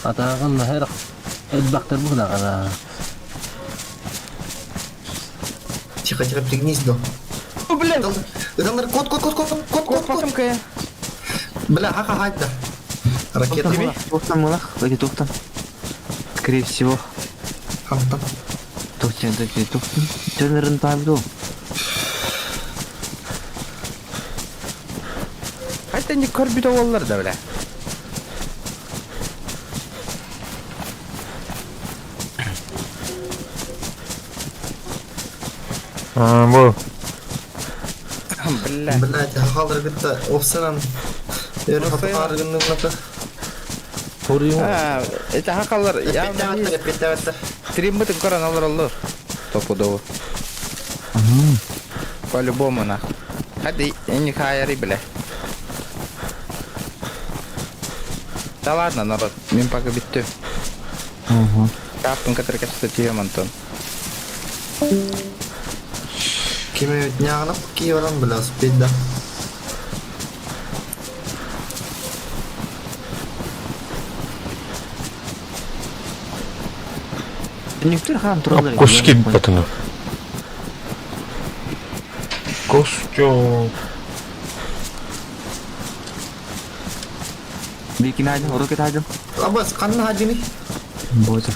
Атааган нахер элбактар бугнагана.
Тихо, тихо, пригнись, до.
Бля,
Ыталар, кот, кот, кот, кот, кот, кот,
кот
кот.
потом
Бля, хаха, хайда. Ракета.
Тухтан мулах, эти тухтан. Скорее всего.
Хантан.
Тухтан, тухтан, тухтан. Тönерин табду.
Хайта не көрбүтө боллар да, бля.
А, бу.
Бля.
Блять, хахалар битта опсанан. Өрі хапар гынны
А, это хакалар. Я Тримбытын көрөн алар олор. Топудово. По-любому нахуй. Хади, не хаяри, бля. Да ладно, народ, мен пока биттü.
Угу.
Каптын который качество Антон.
Кеме нягына киоран бля, спит да.
Никтер хан туралар.
Коски батыны. Костё.
Бикин айдым, рокет айдым.
Абас, канна хажини?
Бозыр.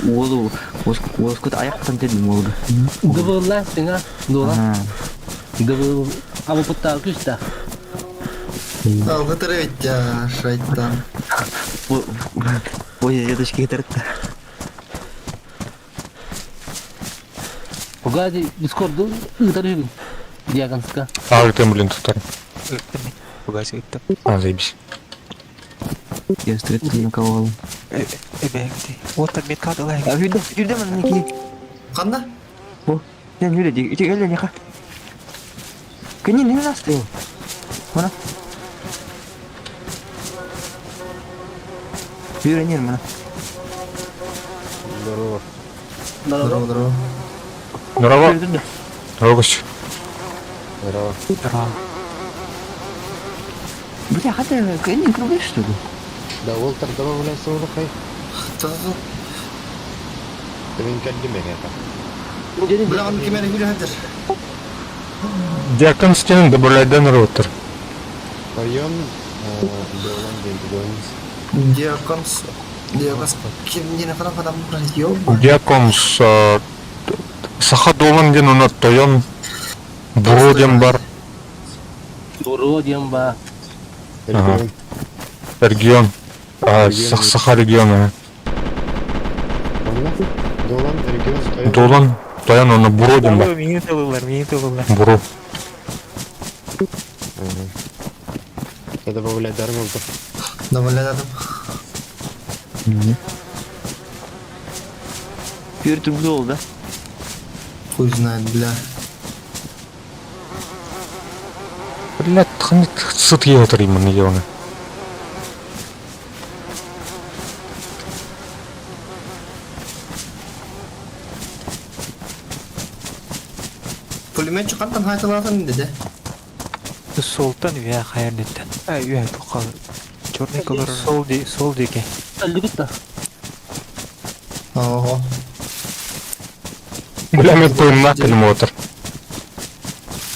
Уолу, оскут аяктан дедим олду.
Дыбылла сиңа дула. Дыбыл абы путта күстә.
Алгытыр ведь, шайтан.
Ой, дедушки кетерді.
Погоди, Дискорд ыытар үһүгүн. Диаганска.
А, ты, блин, тут.
Пугайся, это.
А, заебись.
Я встретил на кого.
Эбэкти. Вот там метка дала.
А жүдө, жүдө мана неки.
Канна?
Мен жүдө, ити эле нека. Кени не насты. Мана. Бюренер мана.
Здорово.
Здорово, здорово.
Здорово. Рогоч.
Здорово.
Здорово. Бля, хата, кэннин кругай, что ли?
Да, Уолтер добавляйся улахай.
Та-та-та.
Ты кэллим это.
Бля, он кимери хүрэ
Дьякон стенин добавляйдан роутер.
Район, Белон, День,
Диаконс. Диаконс. Ким не на фана фана ёба.
Дьяконс саха дуолан диэн уна тойон буруо диэн бар.
Буруо диэн баар.
Ага. Регион. Саха региона.
Долан, регион, тойон.
Дуолан тойон уонна буруо диэн бар.
Миин тылылар, миин тылылар.
Буруо.
Я добавляю дармов.
Добавляй адам.
Пүртүк дол, да?
Хуй знает, бля.
Блядь, ханнык сыт иһэ отыр именно ебаный.
Пулеметчик хантан хайталатын деди.
Солтан үйә хайырныттан. А, үйә тоқал. Черный колор. Сол ди, сол дике.
Өллүгүт да.
Ого.
Бля, мен тойымна кэлим отыр.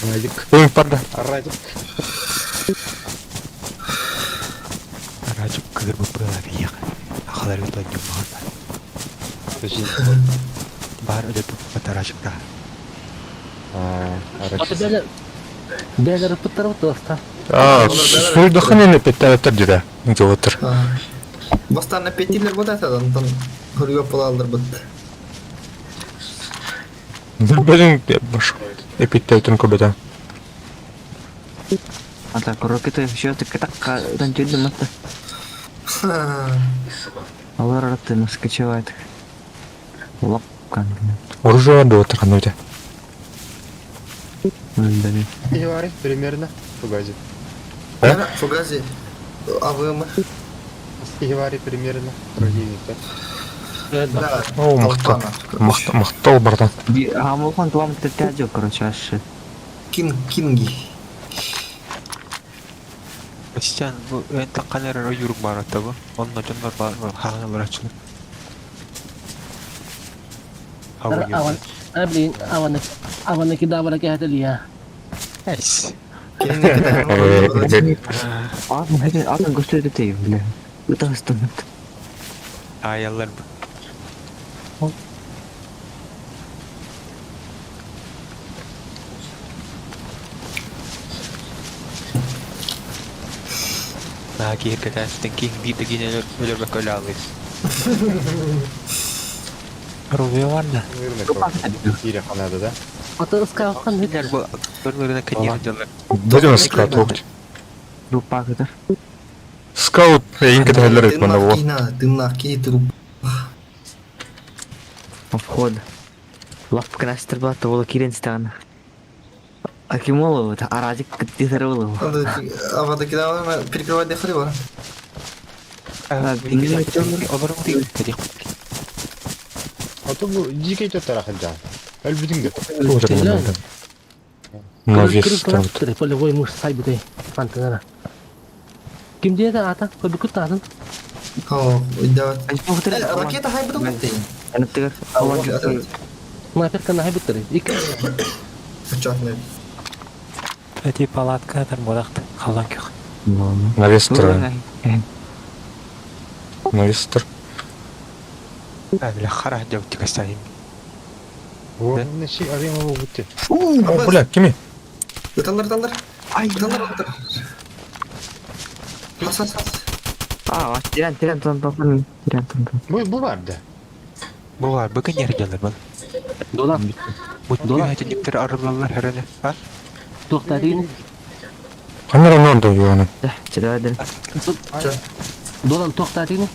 Радик.
Тойым барда.
Радик.
Радик кыгыр бу бия. Ахалар бит ланьым бар. Бар өдө батарачык да.
Ата бәле бәле ыппыттар бут
А, суйдахын эне петтәләттер диде. Инде отыр.
Бастан петилер вот это, там хөргө полалдыр бит.
Билбедиң баш. Эпиттәүтен көбөтә.
А так, ракета еще так так там тюрьма матта. Алар араты наскочевает. Лапкан.
Оружие да отыр ханны
Говори, примерно. Фугази.
Э?
Фугази. АВМ.
Говори примерно. Противника.
Да.
О, мыкты. Мыкты, мыкты братан.
Амулхан туам тәтәҗө, короче, аш.
Кин, кинги.
Костян, бу эн такканер юрук бар атабы. Онно жоннор бар, хагын ачылып.
Аван, а блин, аван, аван кидавара кэхэтэлия.
Эс.
Атын атын көстөдө тей, бля. Ытастын.
Аяллар. На киһиргэтээстен киһи биир да киһини өлөрбөккө өлө алыыс. Рубио барда.
Кире ханада, да?
Ата ыскааккан
Билер бу көрмөрүнө кеньер дьаллар.
Будем скаут локть.
Рупак это.
Скаут эйин кетәләр бит мана бу.
Тымнах ки труп.
Обход. Лапка настыр ба, то кирен стан. Акимолова, аразик кытты
Авада кидала, перекрывать дехали бар.
Олорун тиги.
А то бу дикий тарахаджан. Өлбүтүң
Навес там.
Полевой муж сайбытай. Фантанара. Ким диэtä ата? Көбүкүт таатын.
О, да. Ракета хайбытын каттын.
Аныттыгар.
Снайперка хайбыттыр. Ик.
Чатный.
Эти палатка там бодакты. Халан көх.
Навес тұр. Навес тұр.
А, бля, хара деп тикастайым.
О, неши арема бутты.
О, бля, кими?
Ыталар, ыталар. Ыталар, ыталар. Бас, бас, бас.
А, тиран, тиран, тон, тон, тон, тиран, тон, тон.
Бу бу бар да.
Булар бүгін ерделер бұл.
Дола.
Бу түйәтініктер арылалар хәрәне. А?
Тоқтарин.
Қанар онда юаны.
Да, чыдадыр.
Долан тоқтарин.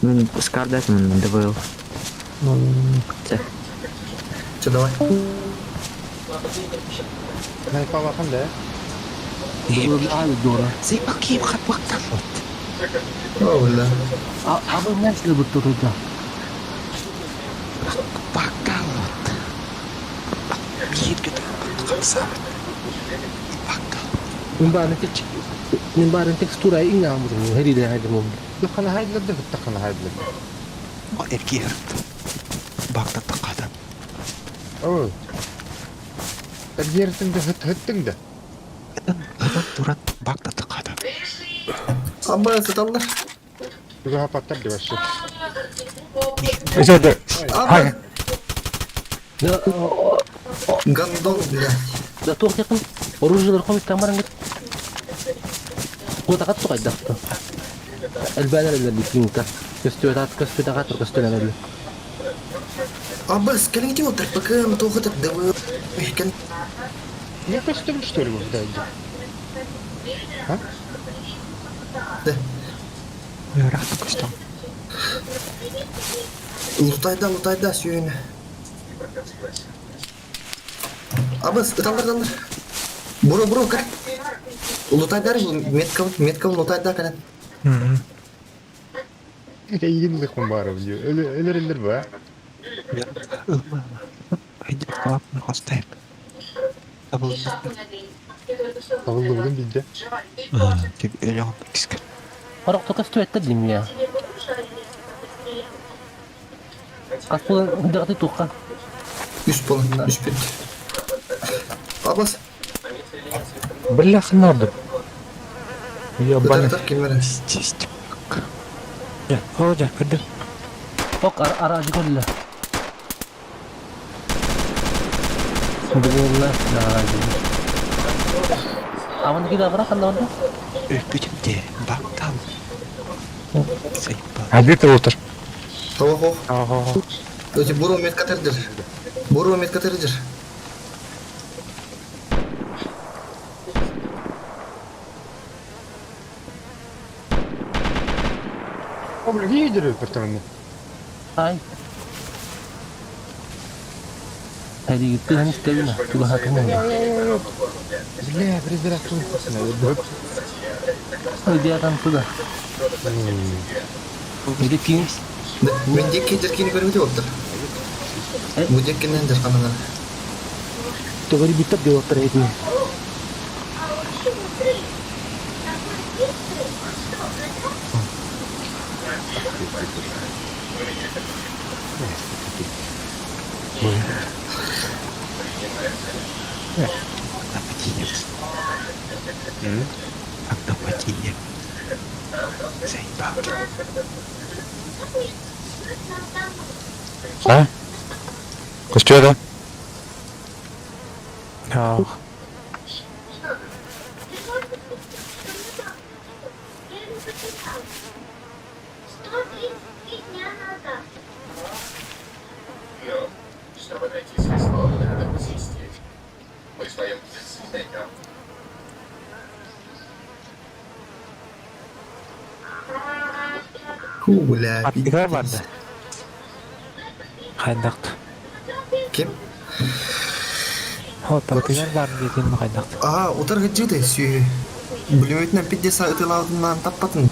Мен скардат мен ДВЛ.
Че, давай.
Найпалахан да.
Дора.
Зипа киім хатпақтан от.
О, бля.
Абы нәрсе бұтты тұрды.
Бактан от. Биир көтө. Хамсаабыт.
Мин баарын мин баарын текстура иҥаамытым хэриилэһэдим.
Хана хайдылар да хытта хана хайдылар.
О эргиэр. Бактан таққата.
Оо. Эргиэртин да хыт хыттың да.
Ытан туран бактан таққата.
Абба сыталлар.
Туга хапаттар да вообще.
Абба. Гандон, блядь.
Да туох якын оружиелар комит камаран Куотакат тугайдахта. Элбээнэр элбэбиккинка. Көстүөтаат көстүөтаат көстүөнэн
Абба, кэлиҥ отар ПКМ туохатар ДВ. Кэл.
Не костюм что ли вот да? А?
Да.
Ыраах көстөн.
Лутайда, лутайда, сүйүнэ. Абыс, ыталлар, ыталлар. Буро, буро, кэр. Лутайдар, метка, метка лутайда кэлэн.
Эйигин лыхпын баарым дии. Өлөрөллөр ба?
Ылма ылма. Хайдах хостайм. Табылынна.
Табыллыбытын билдэ.
Тик өлөҕүм киска.
Хорохто көстүөттэр дим я. Хас буолан дагаты туохха.
Үс буолан, үспүт. Абас,
Бля, ханарды. Я
ытар, ытар кимнэрэ.
Чисть.
О, дьэ, көрдүм.
Ок араажы көрүллэ. Бүгүнна араажы. Аман кида бара ханна барда?
Өлбүтүм де бактал. Сайпа.
Хадит отыр.
Хо, хо.
Ого.
Эти буро метка тердер. Буро метка тердер.
О, бля, видели порталны.
Ай. Хәдигитте һәм истәгенә, туга хакымы.
Бля, призрак тут.
Ой, там туда. Где кинь?
Мен декке деркини көрүмдү болуптур. Бу деккенен дер кананар.
Говори битап делать этни.
Нападение. Как нападение. Сайпа.
А? Костюда?
Ах.
Ху, бля.
Аттыгар барды. Хайдахт.
Ким?
О, таттыгар барды диэтин хайдахт.
А, утар гыджыты сүйү. Бүлүмөтүнөн пиддеса ытылаудунан таппатын.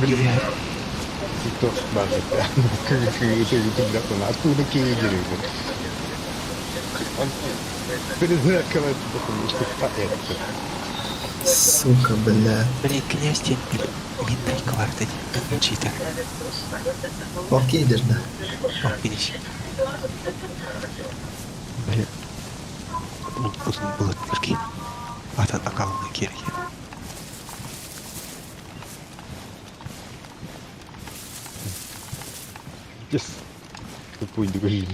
Бля.
Кто базы? Откуда кинь Призрак
Сука, бля.
Бля, князь день минный квартет. Читер.
Окей, дерда.
О, видишь. Бля. Uzun bulut kirki. Atan akalına kirki.
Тупой другой.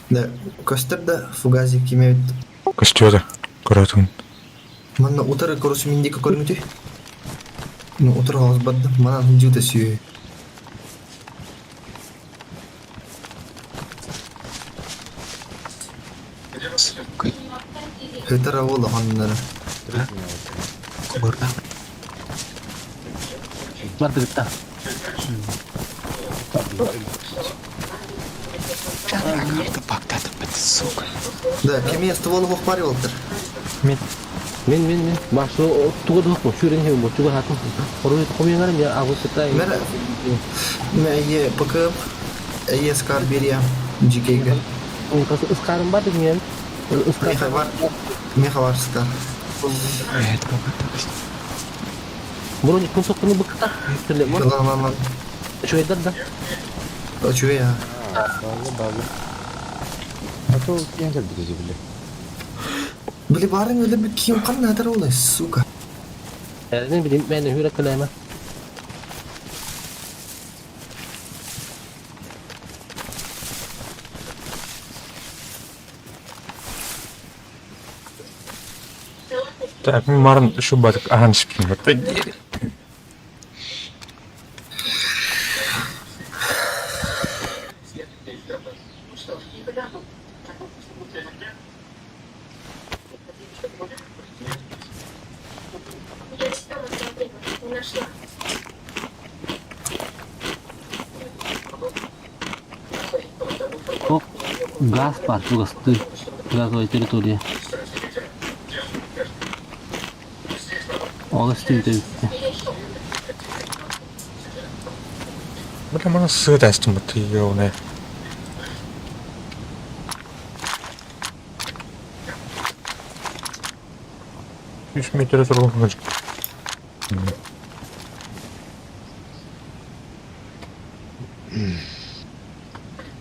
Да, көстөр да фугази кимебит.
Костюда. Коротун.
Манна утары короче миндика көрүмүтү. Ну, утар хаус бадды. Манан жыты сүйү.
Сука.
Хытара ола ханнары.
Кумырна.
Барды битта.
Карта бактатып бит, сука.
Да, кеми ствол хохпаривалтыр.
Мен мен мен башы туга дух бу сүрен хем бу туга хатын. Орой комьяңар я агы кытай.
Мэр Мэ ПК Е Скар берия GK-ге.
Мен касы ыскарым бар деген. Ыскар.
Меха бар. Меха бар Скар.
Броник кун соққыны быкта. Тіле мо.
Лан лан лан.
Чуйдар да.
Чуя. Били барын өлі бір киім қан нәдір олай, сука.
Мен билим мен хүрәк кылайма.
Так, мен марын шу батык ахан шипкин.
Я читала в не нашла.
Оп, газ бар тугасты. Газовая территория. Ол истейді.
Бля, мана сыт астым быты ёбаная. Үш метр тұрған.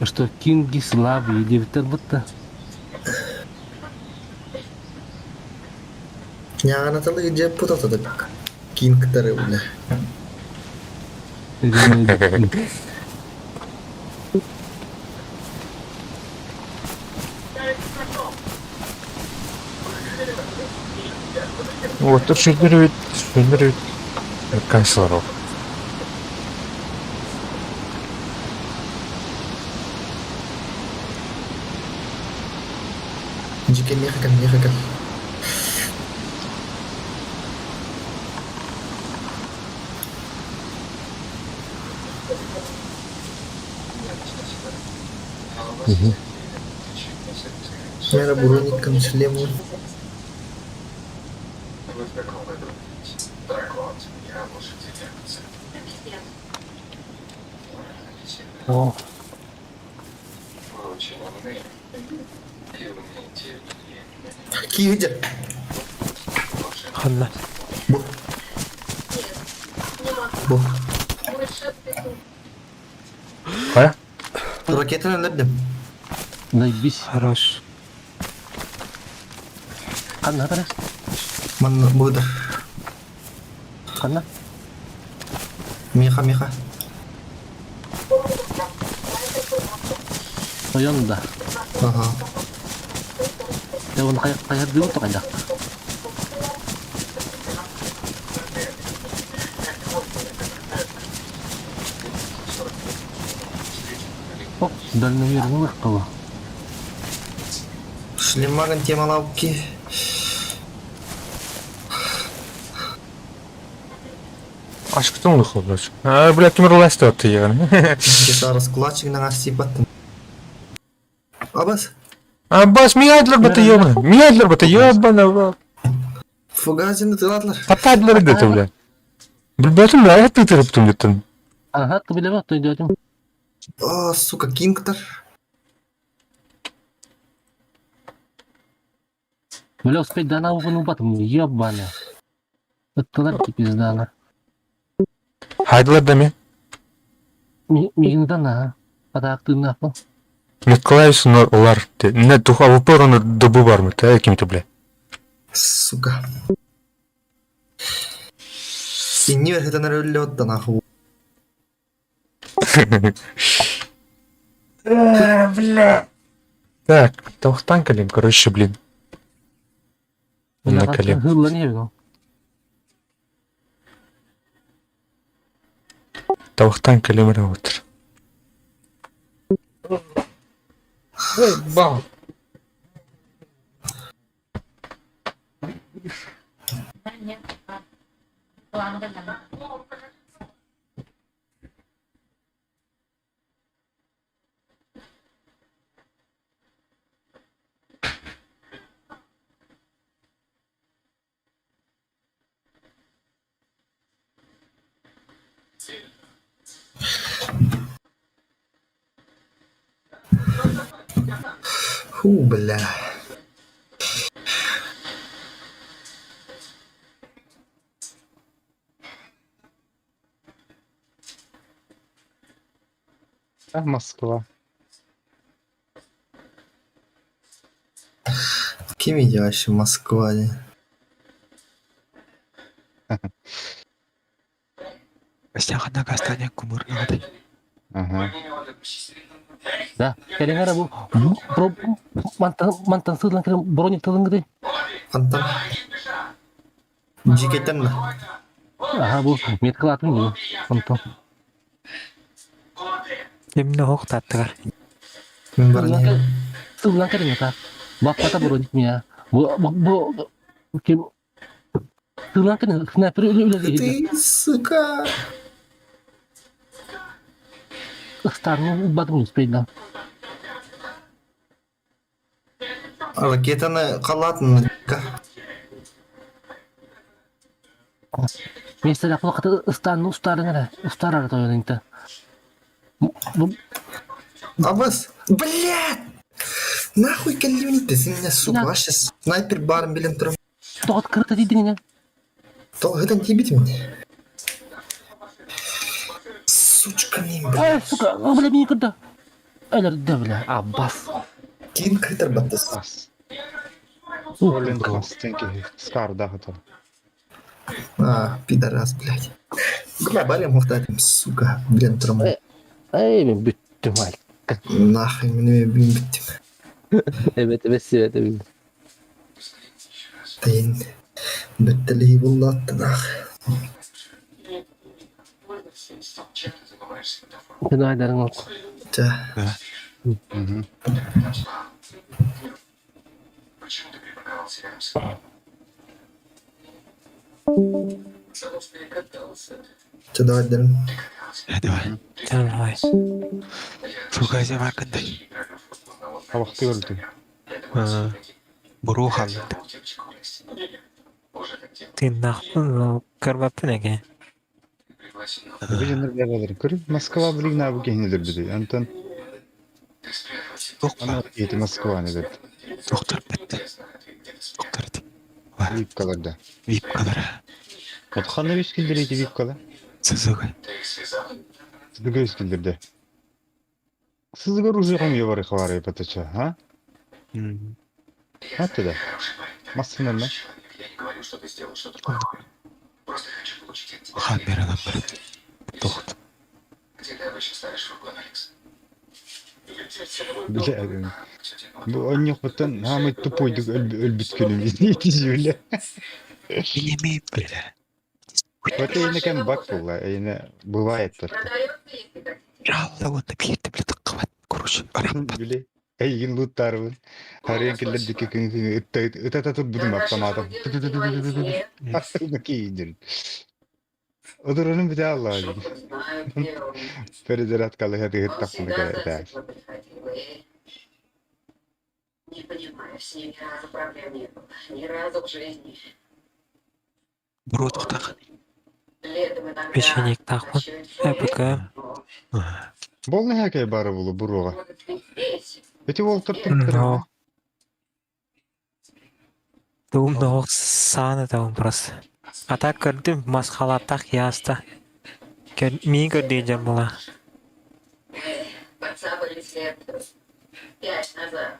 Что Кинги слабые, девиттер бытта.
Няғанаталы жеп путатадык. Кингтары, бля.
Вот тут шүлдір бит, шүлдір бит. Канцлер.
GK меха кал, меха кал. Мера броником шлему.
О,
Киедер.
Ханна.
Бу. Бу.
Қая?
Ракетаны өлдім.
наебись.
Хорош.
Қанна қара?
Ман бұдыр.
Қанна?
Меха, меха.
Тойон да.
Ага.
Я оны қаяқ деп отыр қайда? Оп, дальномер қылы.
Шлемаган темалауки.
Ашықтың лұқы, блядь. А, бля, кімір ласты атты яғни.
Кесар раскулачик на сипаттым. Абас,
Аббас, миядлар бата ёбана. Миядлар бата ёбана.
фугазины тыладлар.
Татадлар деді, бля. Білбәтім, бля, аяқты тырыптым деттім.
Ага, ты биле бак, той дедим.
О, сука, кингтар.
Бля, успеть до нахуй ну батым, ебаная. Ыттылар ки пиздана.
Хайдылар да ме?
Мигиндан на. Атақты нахуй.
Николаевич олар. Не, тух АВП оны добы бар ма, та кем-то, бля.
Сука. Синьор, это на лед нахуй.
Бля. Так, тоқтан калем, короче, блин. На калем.
Хылла не бил.
Тавықтан калем отыр. Ой, бам.
Фу, бля.
А Москва.
Ким идеальщик Москва дии.
Өстөөхөнө Кастания кумурнаҕытай.
Ага.
Да, кэлиҥ эрэ бу мантан мантан сыылан кэлэн броник тылыҥҥытый.
Хантан? Дьиикэйтэн да?
Аха бу меткалаатын бу. Онтон.
Именно оһох тааттыгар.
Мин баран иһэбин.
Сыллан кэлиҥ ата. Баппата броник мия. Бу бу ким Сыллан кэлиҥ снайпер үлэлиир.
Ты, сука!
Ыстааны ылбатым успейдан.
Ракетаны халаатын
Миэстэлээх хата ыстаанны устаарыҥ эрэ, устаарара тойон интэ.
Абыс! Блядь! Нахуй кэллибин итэ, сука, вообще снайпер баарын билэн туран.
Тоҕо кырыта тиийдиҥ ини?
Тоҕо ыһытан тиийбитим ини? Сучка мин,
Эй,
блядь.
сука, бля, мини кырда. Өлөрдө, бля, аббас.
Ким кытарбаттас?
Ас. Олен хастен киһи. Скарда хатар.
А, пидорас, блядь. Бля, барем мухтатым, сука, блин, турам.
Эй, мен бүттүм, ай.
Нахуй, мен бүттүм.
Evet, evet, evet, evet.
Тайын бүттелей буллаттын ах.
Күнайдарың ок.
Ча. Ча давай дерин.
Давай. Давай. Сугайся маркандай.
Абакты көрдү.
Буруу халлыт. Тыыннаахпын көрбөппүн эгэ.
Бу дьоннор Көрү Москва билигин абы киһини өлөрбүтүй. Онтон
Туох
ити Москваны өлөрдү.
Доктор бетте. Доктор ити.
Випкаларда.
Випкалара.
Вот ханна үс килдер ити випкала?
Сызыгы.
Сызыгы үс килдерде. Сызыгы оружие хам бар хабары патача, а? Хатты да. Массынан да.
Хан беранам бар. Тохт.
Бля, бу онньох буттан хаамай тупойдук өлбүт күнүм ити бля.
Минемей бля.
Вот эйне кем бак була, эйне бывает только.
Ралла вот бирде бля тыккабат. Короче, араппат.
Били. Эйгин луттарбын. Харыйан киллер дикки күн ытата турбутум автоматом. Киидир. Одурунун бите Алла. Перезарядкалы хаты хыттакпын кere.
Не понимаю, с ним ни разу проблем не было. Ни разу в жизни.
Буруу тохтах.
Летом иногда
Печенек тахпын.
ночует в школе,
ЭПК.
но
Болны хакай бары булу буруга.
может быть здесь.
Эти волтер
Но. Дуум сааны таун просто. А так көрдүм масхалаттах яста. Миин көрдүн дьон була.
Поцапались лет 5 назад.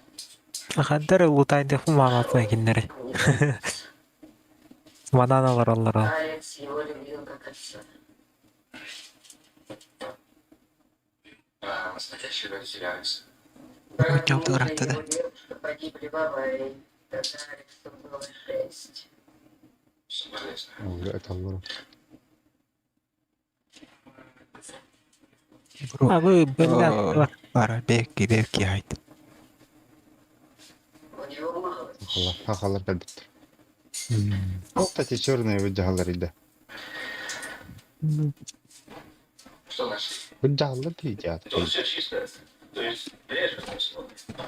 Хаддар лутайдых маалатма киннери. Манан олороллор ол.
Алекс его любил как отца. Брат
Идём
мужа и
дурак тогда.
его девушка погибли в аварии. Тогда Алексу было 6.
А вы бля.
Бара бекки бекки айт.
У него мало.
Хахалар кэлбит. Кстати, черные выдягалар иде. Выдягалар ты идят.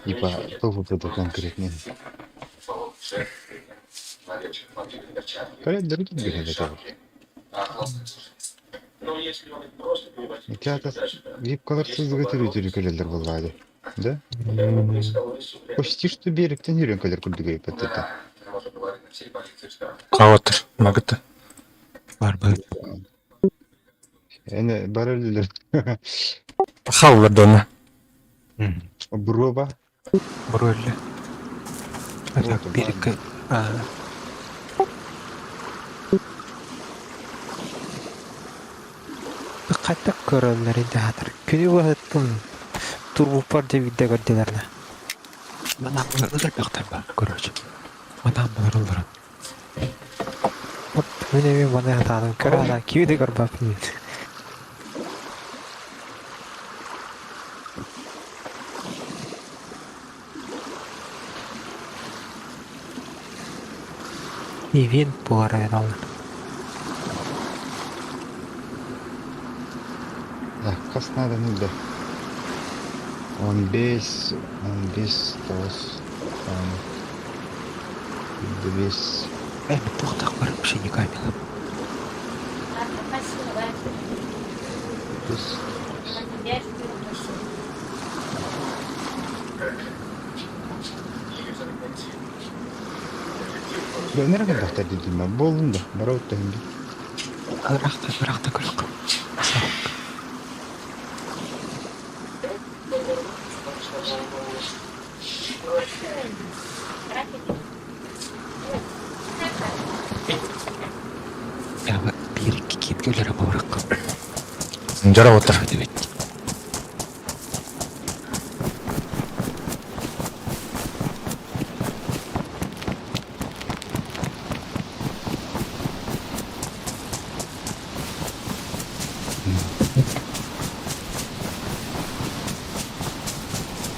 Типа, ПВП конкретный. Тоя другие говорят.
Ити аата вип-калар сылгы төрүү кэлэллэр буоллаҕа дии. Да? Почти что биэрэктэн үүрэн кэлэр курдук өйөппөттөр.
Хаалаттар, магыта.
Бар быһыт.
Эне бар өлүлэр.
Хааллар дона.
Буруоба.
Буруөллө. А так биэрэккэ Хайдах көрөллөрүй даһаатар. Күнү быһыттын турбуппар дьэ биирдэ көрдүлэр да. Манан ытырбахтар баар, короче. Манан олороллор. Вот мин эмиэ маны сатаатым. Көр ана кими да көрбөппүн. Ивент буолар эбит ол.
Так, хас нааданы да? 15, 15, 9, 5.
Э, туохтаах бар вообще не камера.
Дönere kadar dedim ben. Болдум да. Барабыт да hindi.
Ыраахта, ыраахта көрөх. Я биир икки киит өлөрө буоракка.
Дьара отыр.
Дебит.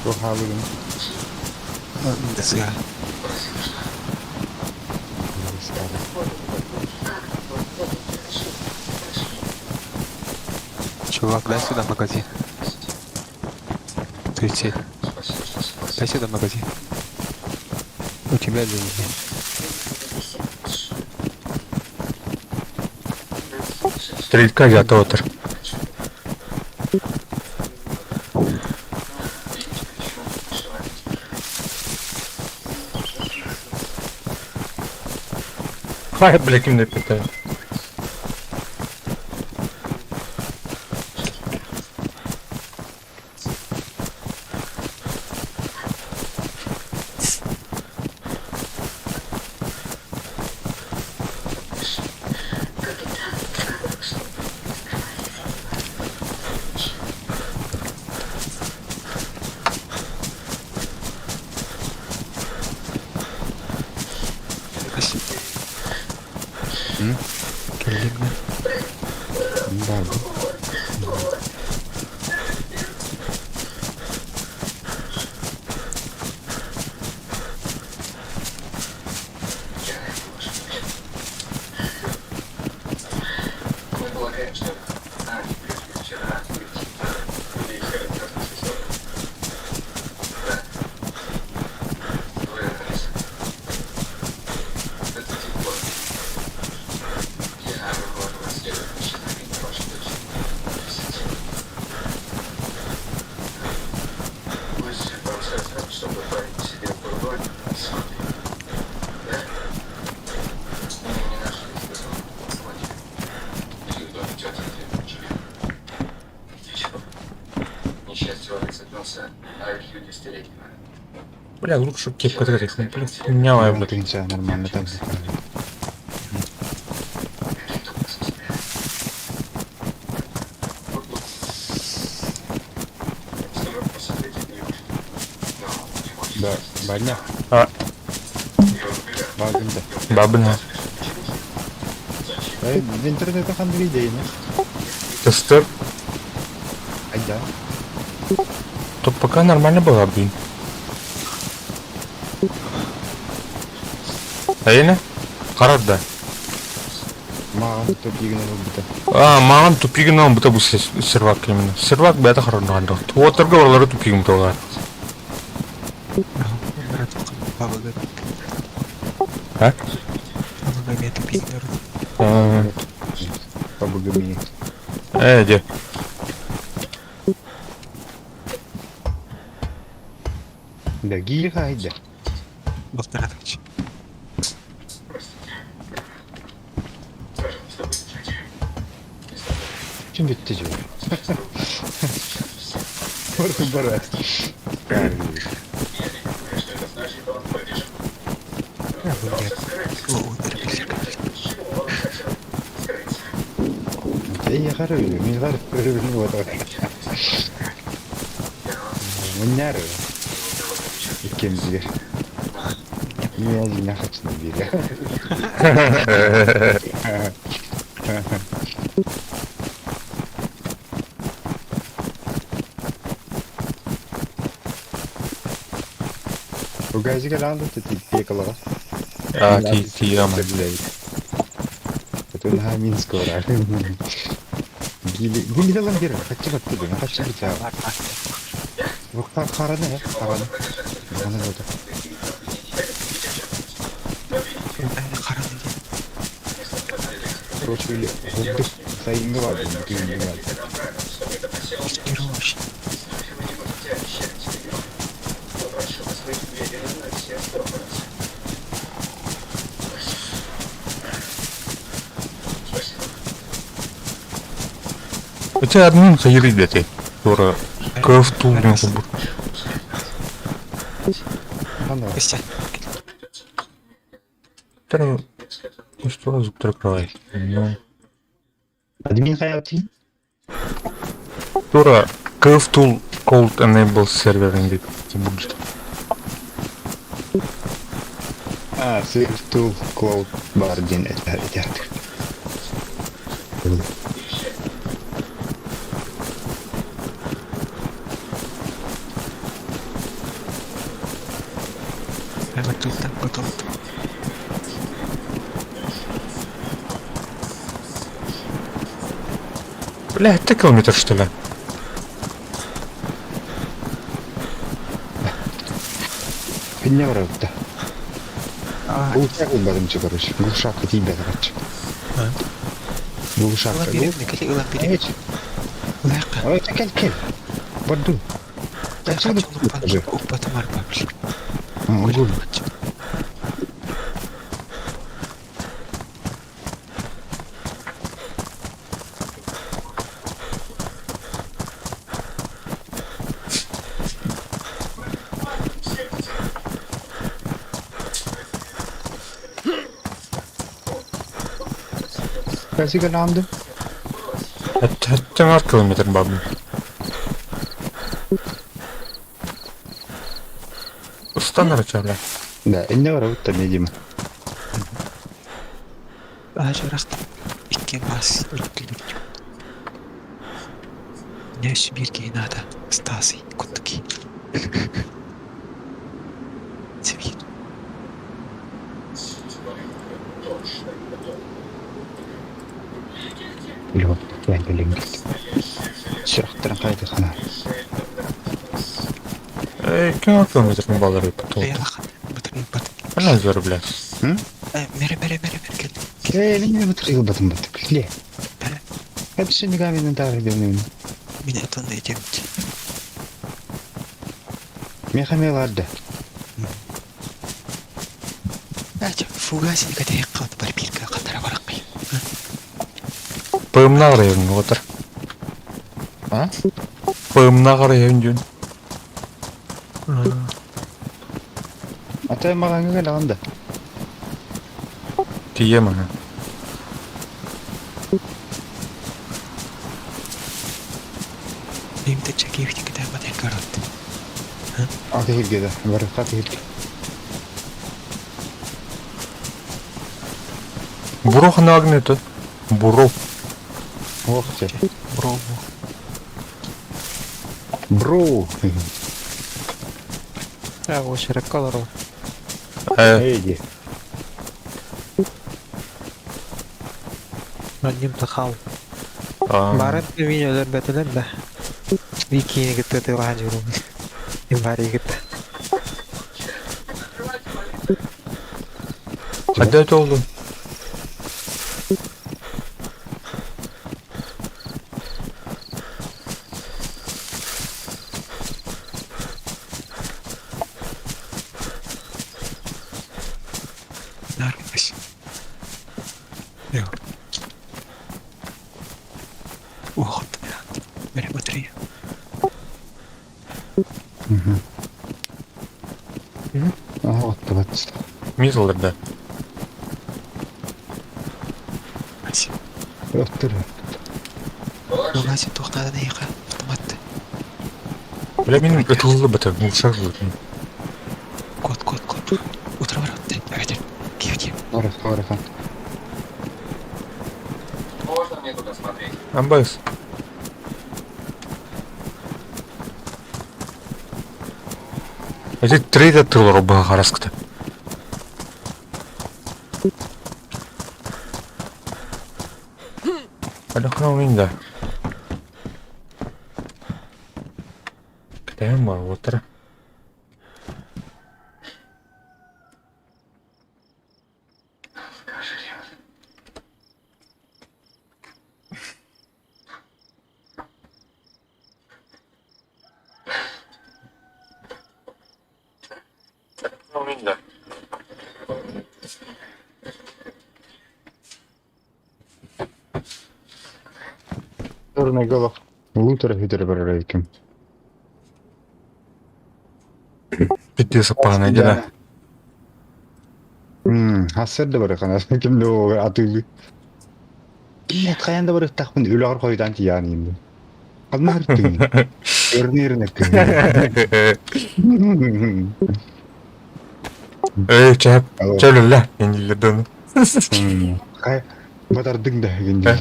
Çok halıgın.
Дасыга. Чувак, дай сюда магазин. 30. Дай сюда магазин. У тебя деньги.
Стрелька взята отыр. Хай, бля, ким деп кетті.
Кэллиҥ
Да.
Бля, лучше кепка такая, блин, меняла, блядь.
Тынча нормально там. Да, баня.
А.
Бабин да.
Бабина.
Эй, интернет хан видео,
Тестер.
Айда.
Тут пока нормально было, блин. Әйене? Қарар да.
Маған тупигін бұта.
А, маған тупигін бұта бұл сервак именно. Сервак бәті қарар Отырғы олары тупигін бұта А?
Бабага мен тупигін
А,
Бабага ми.
Ээ дьэ.
Да гири хайда.
Балтаратович.
Чем бүттү дьэ? Бар бар. Мунньар иккиэммитигэр. Мин хаччына биэрэ. Угазига лаанда тиекалара.
А, ти тияман.
Это на Минск ора. Гили гили лан бир, хаччы батты бу, хаччы битя. Бу хараны, хараны. Хараны да.
Хараны.
Короче, или сайынга бар, күнгө бар.
Ити админ хайыр идети. Тура кыв тулдун кубур. Тер что звук край.
Админ хайати?
Тура кыв тул cold enable server инди будет.
А, Swift Tool Cloud бар ден это это.
Бля, это километр что ли?
Не враг-то. Глушак барымчы, короче. Глушак тебя, короче. Глушак. Ой, кел, кел. Барду. Гул. Кайсы ланды?
Это километр бабы. Устанар чабля.
Да, инне бар вот там едим.
Икки бас өлтүлүк. Не бир надо. Стасы куттуки. Цивил.
Лёг, я блин. Сырақтарын қайда қана.
Эй, километр балары потом. Она зор, бля.
Мере, мере, мере, мере, кел.
Эй, не бутыр батым бат. Ле. Это же не гамин дар дем.
Меня это не идем.
Мехамеларды.
Ача, фугаси кате кат бар бирка катара бараккай.
Пымнагыр евин отыр.
А?
Пымнагыр евин жөн.
Ата маған кел анда.
Тие мана.
Бимте чекивти кете мате карот.
Аты хилге да, бар каты хилге.
Буро ханагны то. Буро.
Ох, те.
Бро.
Бро.
А, ошерек колор.
Эй,
Одним тахал. Барын видеолар бәтелер да. Викини гытты тылан жүрүм. Имбари гытты.
Қайда толды?
Наркос. Ух, бля, батарея.
Aha оттубат.
Мизлер да.
Оттур.
Лазит тухнада наиха автомат.
Бля, мин ытыллы бата, мушар
Кот, кот, кот. Утро ворот. Давайте. Киев, киев.
Ора, ора, хан.
Можно мне туда смотреть?
Амбас. Эти трейд тылыр баха хараскыта. Алякна уинда. Кытайым бар, отыр.
Черный голов. Лутер хитер барарайким.
Пиздец, саппаана дьэ.
Хассер да бар ханас ким да атылы. Нет, хаян да бар тахмын үләгәр койдан тиян инде. Калмар тиң. Өрнерне ким.
Эй, чәп, чәлеллә, инде
Хай, батардың да инде.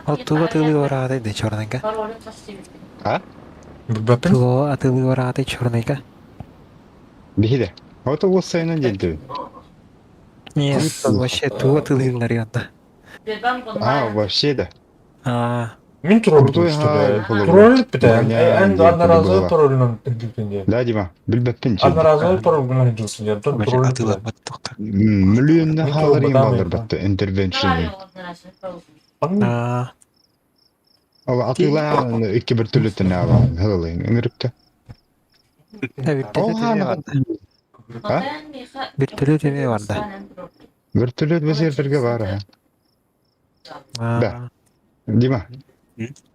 Ол туга тылы барааты да чернайга.
А?
Бапын?
Туга атылы барааты чернайга.
Биһиде. Ото уссайнан дилди.
Нет, вообще туга тылы янда.
А, вообще да.
А,
Мин тролль
Крутой
что
ха,
Тролль бит
Броня,
Эн одноразовый
была.
тролль дилтин
Да, Дима, билбеппин чи.
Одноразовый пароль гына дилсин ден. Тролль.
Миллионна
Мин
халар
тролль
им балдар
бадам
батты интервеншн.
а,
Ал атыла икки бир түлүтүн ала. Хылын ыңырыпты.
Бир
Ол ханы. А?
Бир теме бар да.
Вертолет бізердерге бар. а. Да. Дима.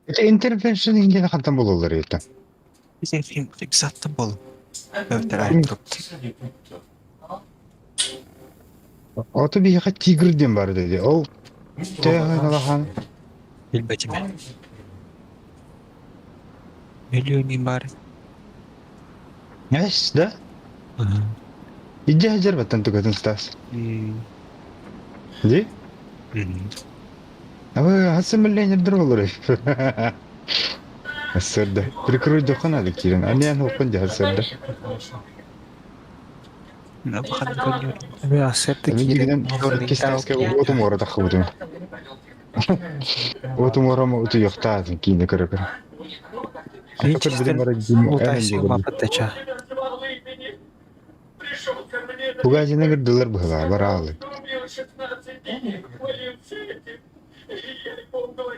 Это интервеншн инден хантан бололар это.
Саттым бол. Өтер айттым.
Ото бияха тигр ден бар деди. Ол тегын
Билбетиме. Миллион бар.
Эс, да? Иди хажар баттан тугатын стас. Ди? Абы хасы миллионер болор. Асырда. Прикрой дохана да кирен. Анян хокон да асырда.
Мен асырды
Мен кистаске отум орада худым. Отум орама уту ёхта кине көрөкөр.
Мапаттача.
Бугазина гырдылар быһыла бараалы.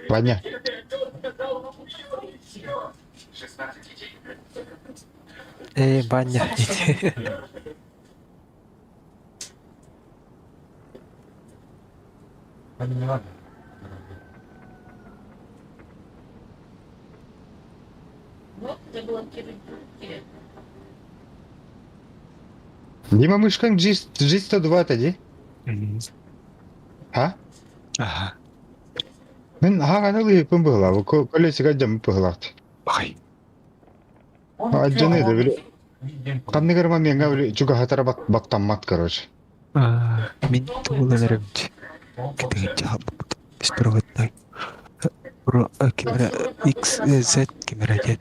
Ваня.
Эй, баня.
Дима мышкаң G102 тади? А?
Ага.
Мен хаганы лыйпын быһыла. Колесига жам быһылаат.
Бай.
Аджаны да биле. Канныгар менга биле чуга хатара бак бактаммат короче.
Мин тугуланарым. Китеген жаап. Беспроводной. Про камера X Z камера дед.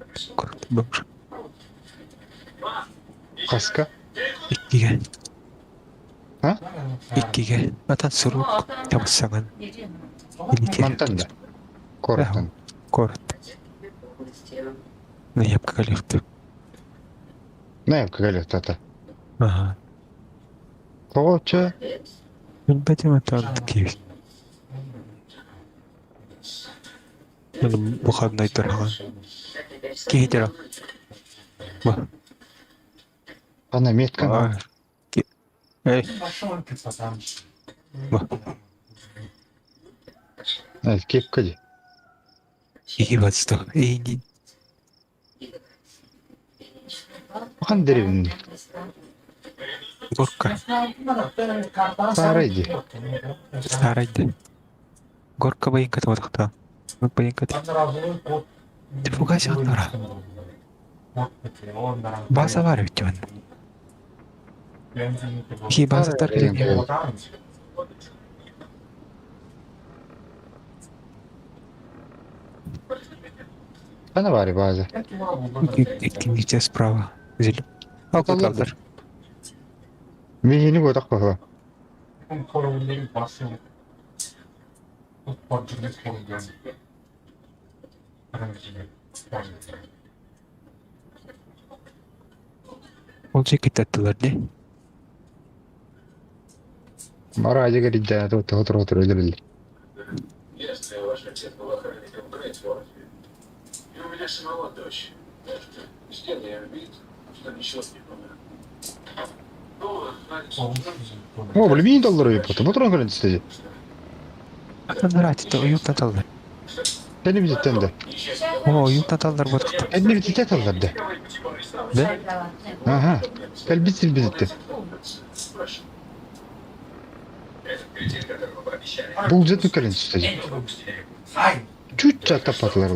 Бомж.
Каска.
Иккиге.
А?
Иккиге. Атан сурук табыссаңан.
Мантан да. Короттан.
Корот. Наябка калихты.
Наябка калихты
Ага.
Короче.
Мен бәтем атан киев. Мен бухарнай тұрған. Кейдера. Ба.
Ана метка.
Эй.
Кепка ди.
Ебать, Эй, не.
Хан деревни.
Горка.
Сарай ди.
Сарай ди. Горка байынка туотахта. Байынка. Ты фугася аттара. База бар ведь он. Хи база тар керек.
Ана бар база.
Иккинче справа. Зил. Алкоталдар.
Михини готак баха.
Ол жекеттаттылар де.
Мара ажыгар идда отор отор отор өлөрүл.
Если ваш отец был охранником в Грейтворде, и у меня самого дочь, сделаем вид, что ничего не было.
О, блин, доллар өйөп Моторон көрөн түстө.
Атандар айтты, уюптан талдар.
Кени бизеттен да.
О, уюптан талдар ботукта.
Кени бизеттен талдар да.
Да?
Ага. Кэлбит бизетте. Бул жети көрөн түстө. Чуть таппатылар.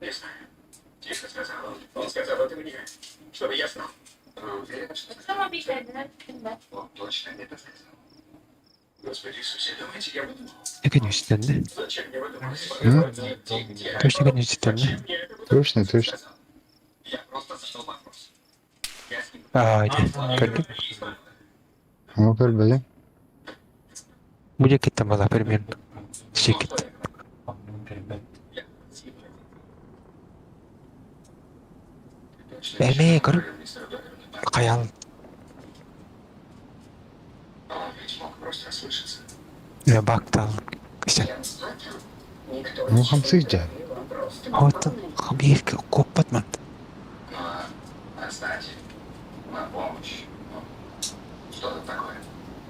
Не знаю. Тихо сказал он. Он сказал это мне, чтобы я знал. Вы уверены, что сказал? Он точно это сказал. Господи Иисусе, думаете, я выдумал?
Экенчитен де.
Зачем мне выдумать?
Точно экенчитен де.
Точно, точно.
Я просто задал вопрос. Я с ним
Аа, иди. Көрдүм.
О, көрбөдүм.
Бу жекеттен бала примерно. Жекет. Эме көрүп. Каял.
Он ведь мог просто ослышаться.
Я бактал. Кися.
Ну, хамсык жа.
Хот хабир коппат ман.
Ну, а знать, на помощь, ну, что-то такое.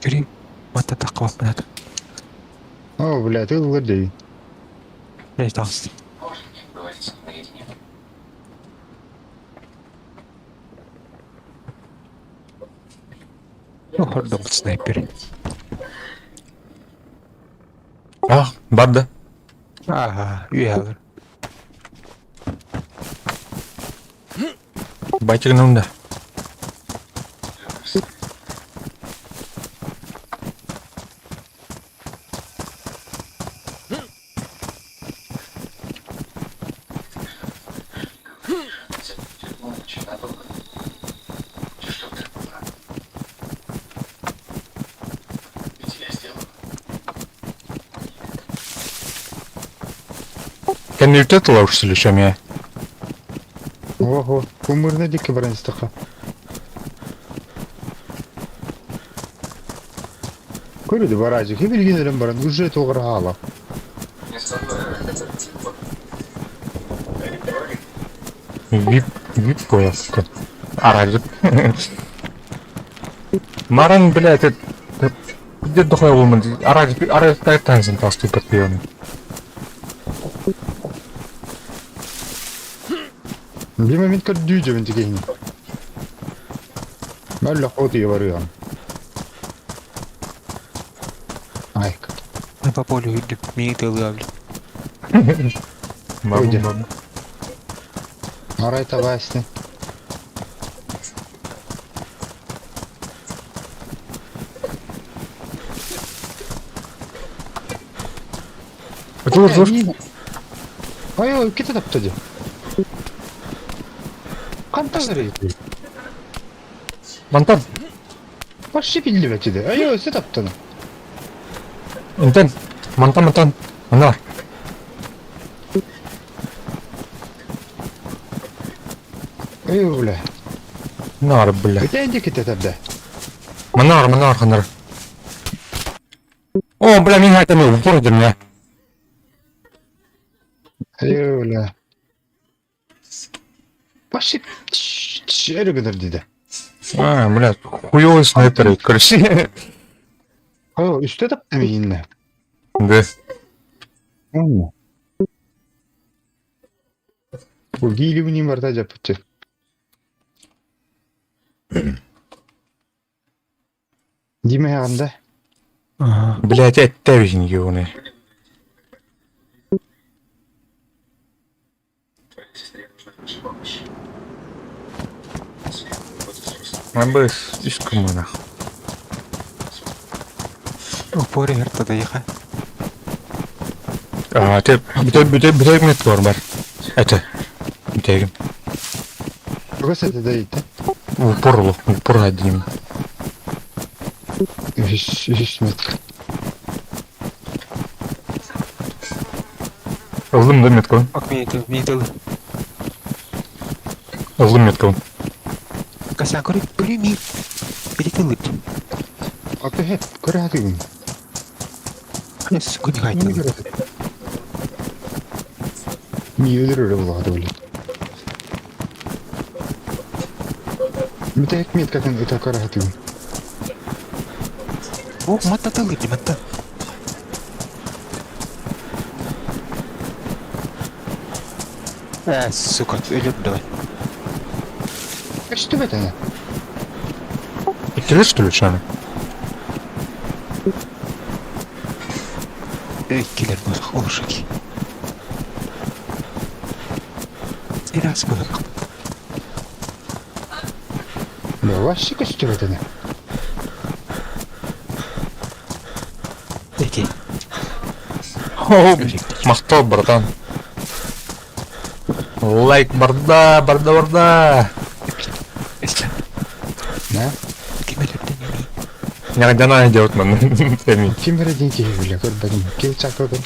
Көрүм. Мата такып мынат.
О, бля, ты лырдей.
Не тагыс.
Можно мне поговорить с ним наедине?
Хордом снайпер.
Ах, бар да.
Ага, үйәлер.
Байтигин да.
Очень надолго. Что ты была? Ведь я сделал.
Кеннилте тулаушсылышамия.
Ого, кумырны дикки баран истаха. Көрүдү баражы, хибилгенерин баран уже тоғыр хала.
Вип, вип кояска. Аражып. Маран, блядь, это... Где дохуя woman? Аражып, аражып тайтансың тасты подпион.
Bir момент көрдүү жебин тикейин. Мәллә хоты барыган. Ай,
По полю үйдүп, мени тылы
Ойде. Арай табасты.
Dur dur.
Ай, ой, кете тапты ди. Кантан
Мантан.
Вообще билбетиди. Ай, ой, се таптын.
Интен. Мантан, мантан. Ана.
Ай, бля.
Нар, бля.
Ити диэки тэтэрдэ.
Манар, манар, ханар. О, бля, мин хайтам упор меня.
Бля. Пошли. Өрө гынар диде.
А, бля, хуёвый снайпер, короче.
О, үстэ таптым ииннэ.
Да.
Бу гиили барда жаппытчы. Диме анда.
Блядь, это ёбаный.
Твоей сестре нужна наша помощь.
Абы үс кымынах.
Упор иһэр
А, те, бүтэ бүтэ бүтэ мет бар бар. Это. Бүтэгим.
Тугас это да итте.
Упор упор один.
Үс үс метр.
Ылдым да меткон.
Ок, миитыл, миитыл.
Ылдым меткон.
Касан көрү, көрү ми. Билитил ыт.
Аты хеп, көрө хатыгын.
Анес күн хайтыл.
Ми өлөр булады өлө. Бүтэ меткатын ыта көрө хатыгын.
О, матта тылы, матта. Э, сука, өлөм давай.
Что это?
Иккилер что ли, чаны?
Эй, киллер был, олшаки. Раз было.
Да, вообще что это?
Эти.
О, махтал, братан. Лайк, барда, барда, барда.
Да?
Не, она идет, man.
Ким бере деньги бля, көрбөдүм. Кил чакырдым.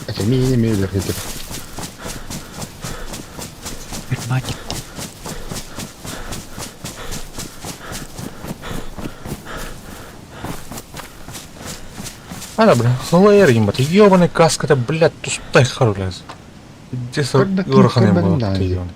Это мини мейлер это.
Матик.
А, да, бля, ХЛР, ебать, ебаный каска-то, блядь, тустай хар, блядь. Где со ыараханы был, ты ебаный.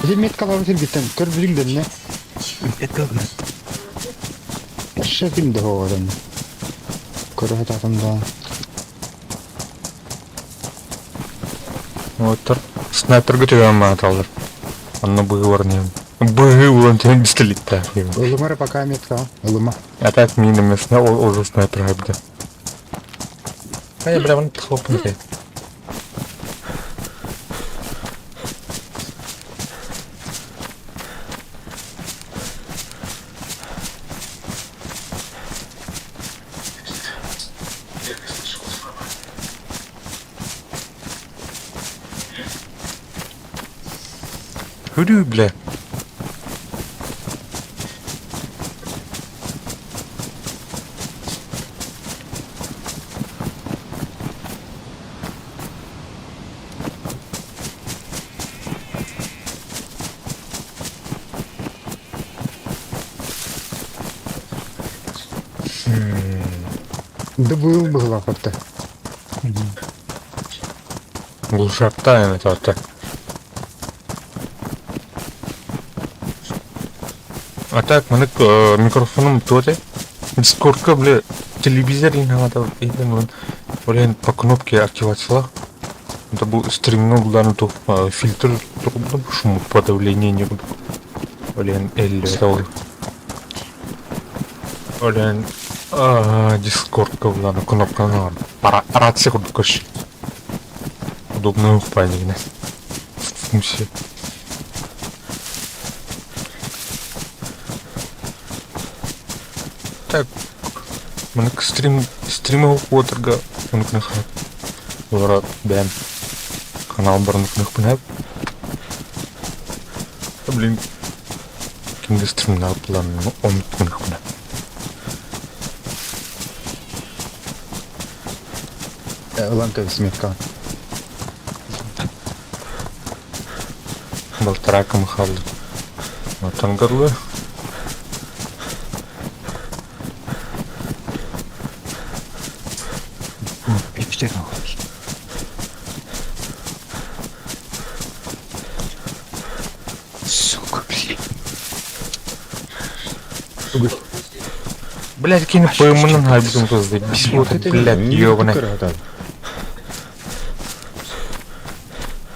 Эти меткалар сиргиттен көрбүрүң дэнне.
Это
Шеким да хоорон. Көрө хататым да.
Вот снайпер көтөгөн мааталар. Анна быгы бар не. Быгы улан тен пистолет та.
Ылымара пока метка. Ылыма.
А так мин эмесне ол уже снайпер хайбда. А я бля, вон хлопнути. Хүрүү бля.
Да был была как-то.
Глушакта это так. А так, мы микрофоном тоже. Дискордка, бля, телевизор не надо, блин, по кнопке активация. Это был стримну булан то фильтр шумоподавление не буду. Блин, L это ол. Блин, Дискордка булан кнопканы рация курдук көрсө. Удобный укпайнигine. Функция. Так, маннык стрим стримы уотарга онукны хап. Олара бэм канал барныкны хап. Блин, кимге стримнал планны онукны.
Ылан кэбис метка.
Балтараа кым хаалла. Оттон горло.
Сука, блин.
Блядь, кини пойманын хайбытын кызды. Бис вот, блядь, ёбаный.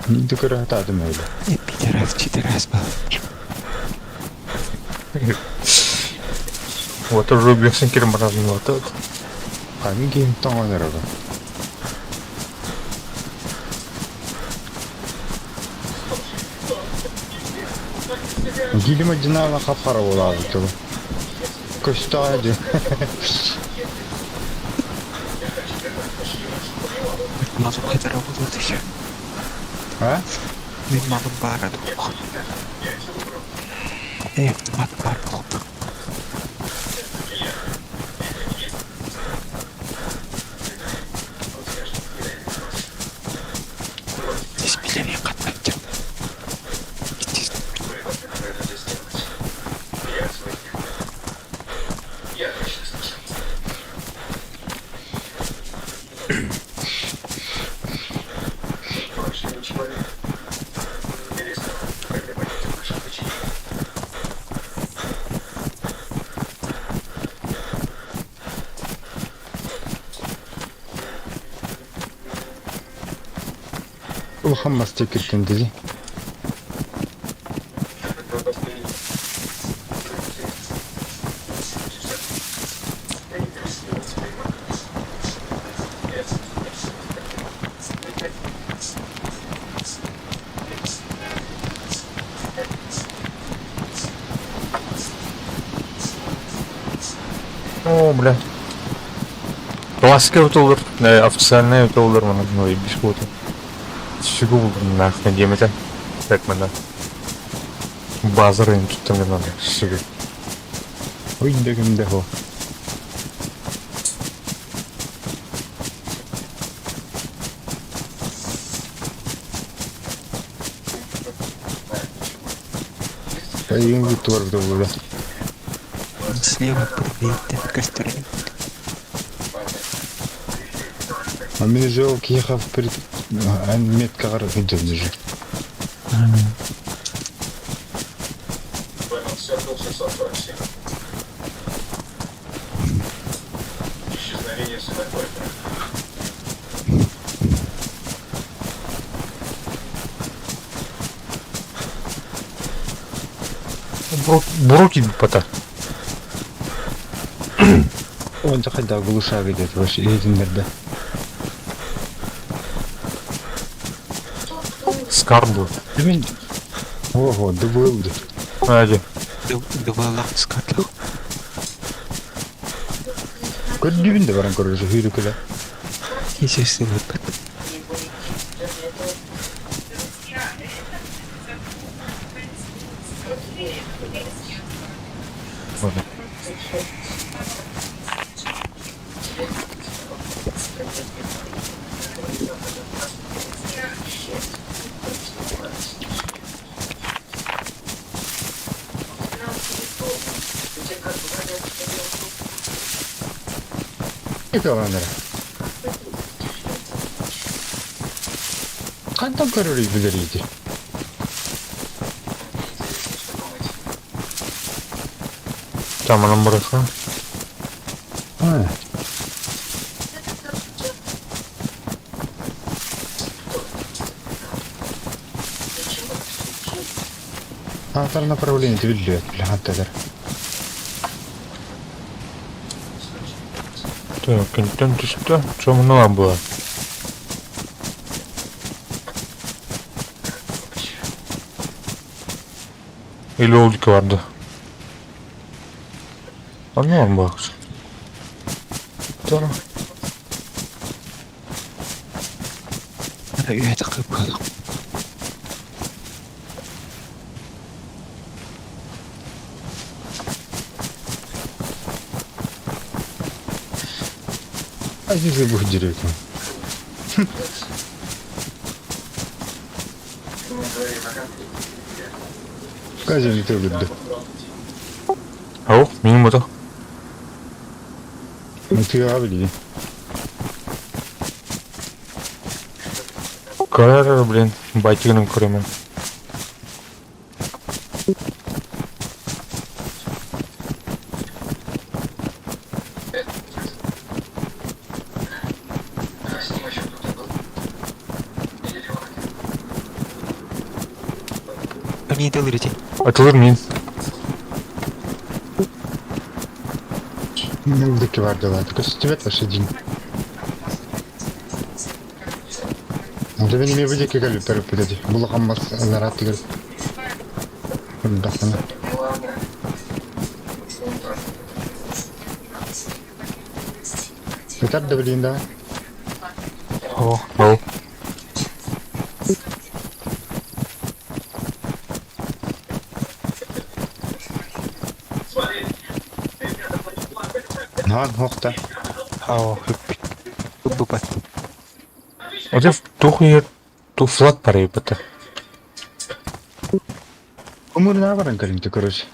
Ты көрө öyle.
Пидорас, читерас был.
Вот уже убьёшься кирмаразын вот.
А мен кейін тоңон эрэ. Гилима динама хап-хара буолаабыт тугу. Көстөҕө дии.
Малым это работает еще.
А?
Мен малым баар дух. Эй, автомат баар буолуох. Здесь билери каттачы.
Я точно слышал. Больше ничего нет. Интересно, когда пойдете в наше обучение?
Улахан мас текиртен дии.
О, бля. Классика өтөлөр, официальный өтөлөр мана, ну, биш вот. Сүгү нахуй демете. Так мана. Базар им туттан надо. Сүгү.
Ой, дегенде хо. Айын бүтү бар бу.
Слева подбейте костерин.
А мен же ол киха перед меткагар идем же.
Пойман Circle 647. Исчезновение сына Кольтера.
Буруки пота.
Он захайда глуша где-то вообще единдерде.
Скарбу.
Мен Ого, дыбылды.
Ади.
Дубалах скатлах.
Көрдүбүн да баран көрөсү хүрүкөлө.
Естественно,
Это онор. Кантан көрөрүй билер иди.
Там она браха.
А. Антар направление билбет, бля, антар.
Так, киниттэн түстэ, чомуна буолар. Или ол диэки барда. Онно барбаах.
Үөтэ кыппылах.
А здесь будет директор. Казин ты выдал.
Ау, миним это.
Ну ты авли.
Карар, блин, байтигінің көремен.
А с ним еще кто-то был. Или он один?
Они делали
Атылыр мин.
Ну, таки вардала. Так тебе лошадин. Тебе не выйди кегали перепутать. Было хаммас нарад тигр. Бахана.
Ладно. Он тоже.
Это блин, да.
О, ол.
Наан хохта.
Ау, бупат.
Оте тух ер ту флаг парайбата.
Умur на баран карин ты короче.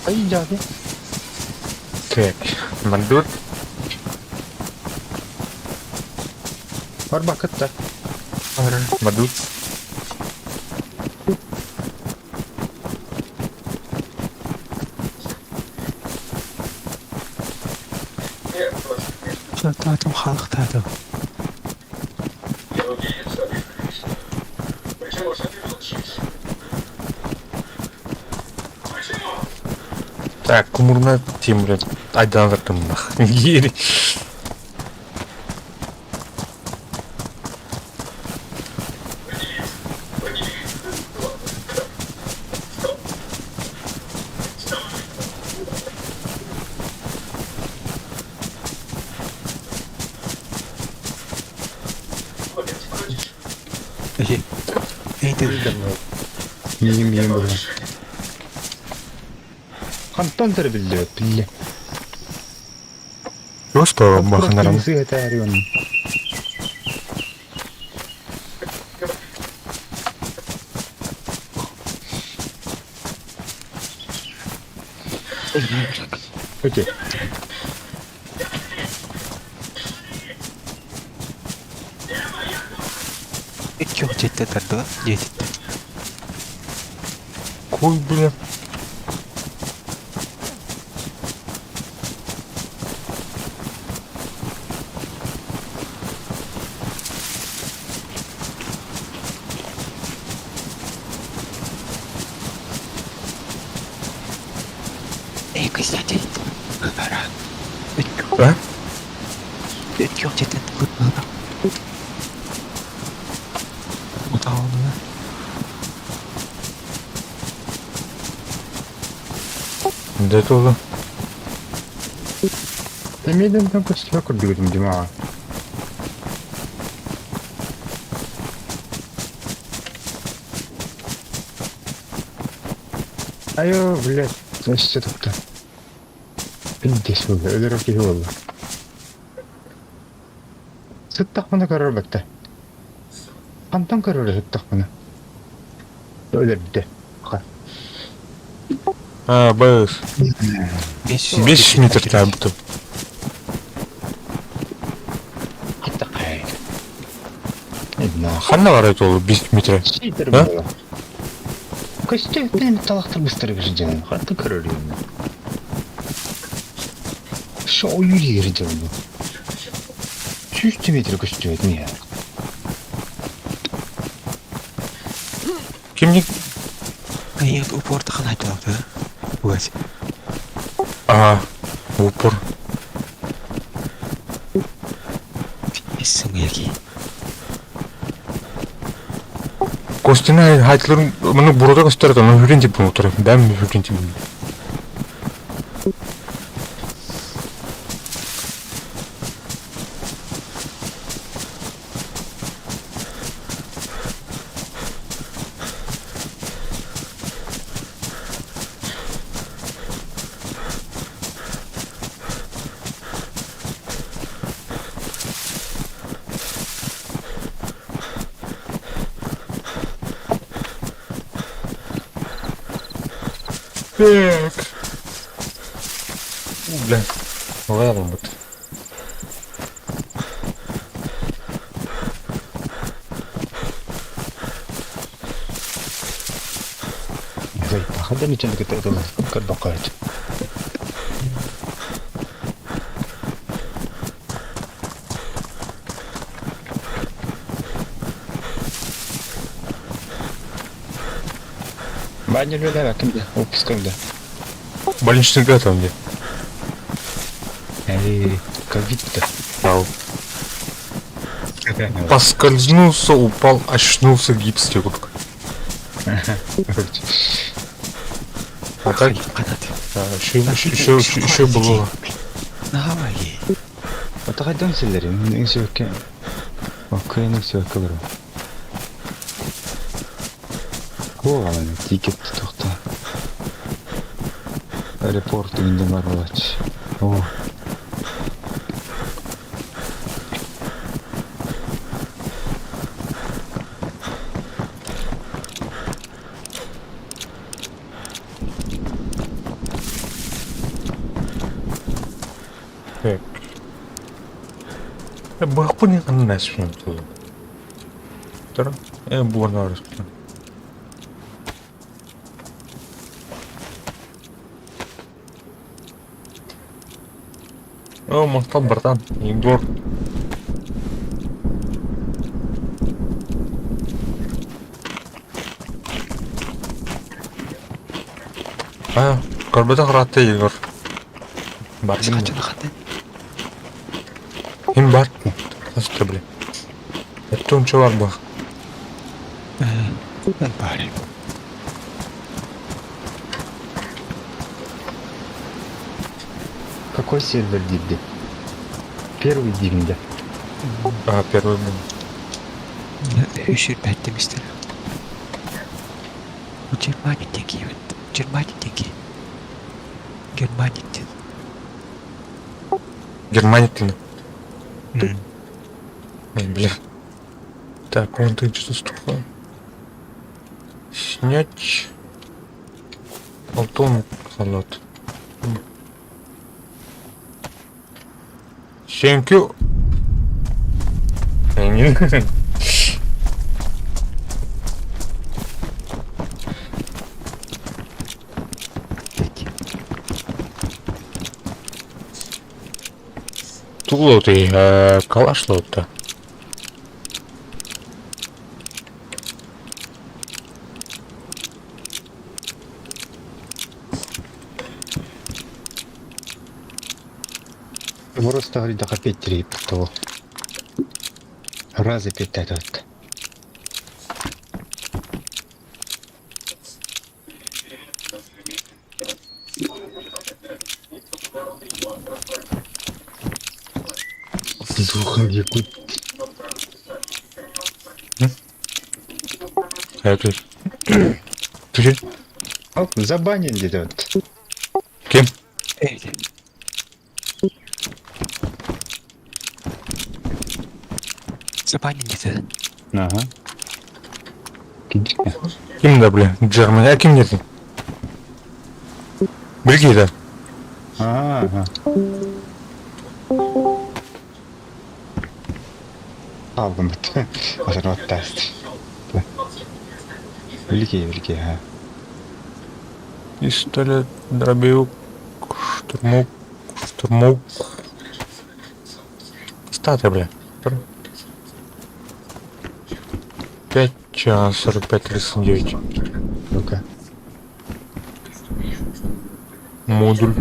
Ай, дяди.
Так, мандут.
Барба кытта.
Мандут.
Татым халық татым.
Я уверен, что Почему же ты молчишь? Почему?
Так, кумурна тем, блядь. Айдан вертым нах. Гири.
Миим миим было. Хантан тербилде пилле.
Просто баханарам.
Сыгата арион. Окей.
Икки жетте тарды, жетте.
Кой, бля.
Эй, кстати.
А?
Икки жетте тарды. Отағаны.
Да это уже.
Эмеден там көстүбө көрдүгүтүм димага. Айо, блядь, өссө тупта. Пиздец болды, өлөрөр киһи болду. Сыттахпына көрөр бэттэ. Хантан көрөр сыттахпына. Өлөрдө.
А, б. 5 метр табытым. Ханна барар ол 5 метр? А?
Көстө талахтар быстырык ждем. Хатты көрөрүм. Шо ойыр ждем. 100 метр көстө не.
Кимник?
Нет, упор таханай да? Вот.
А, упор.
Сымыяки.
Костина хайтларын мını burada gösterdi. Onu hürün tip bunu Ben mi hürün tip Так. Бля. Ладно, вот.
Хадда ничего не это карбакает. Баня люля, кимде? Опускамда.
Больничный там где?
Эй, ковид-то.
Ау. Поскользнулся, упал, очнулся, гипс текут. А так? Еще, еще, еще, еще было.
Давай.
Отағайдан селер, мен сөкке. Окейнің сөкке бар. Оған тикет тоқта. Аэропорт дегенде бар болады. О.
Так. Бахпын аннас Тара. Буона арыспын. О, махтал, братан. Егор. А, көрбөтө кыратты Егор. Бардым. Им бар. Nasıl бля. Это он бар бах.
Бар.
Какой сервер дибди? Первый дивинде.
А, первый был.
Үшір бәттімістер. Германия теки. Германия теки. Германия
Германия ты. Эй, бля. Так, он ты что стуха. Снять. Алтон халат. Thank you. Тулоты, калаш лота.
Просто говорит, да опять три того. Раз опять этот. Духом якут.
Это... Ты
Оп, забанен где-то.
Кем?
Забанен где-то.
Ага.
Ким да, бля, Германия ким дедин? Билгиде.
Ага. Алгымыт. Азырваттааст. Великий, великий, ага.
Пистолет, дробовик, штурмовик, штурмовик. Статы, бля. 5 час 45 39.
Ну-ка.
Модуль.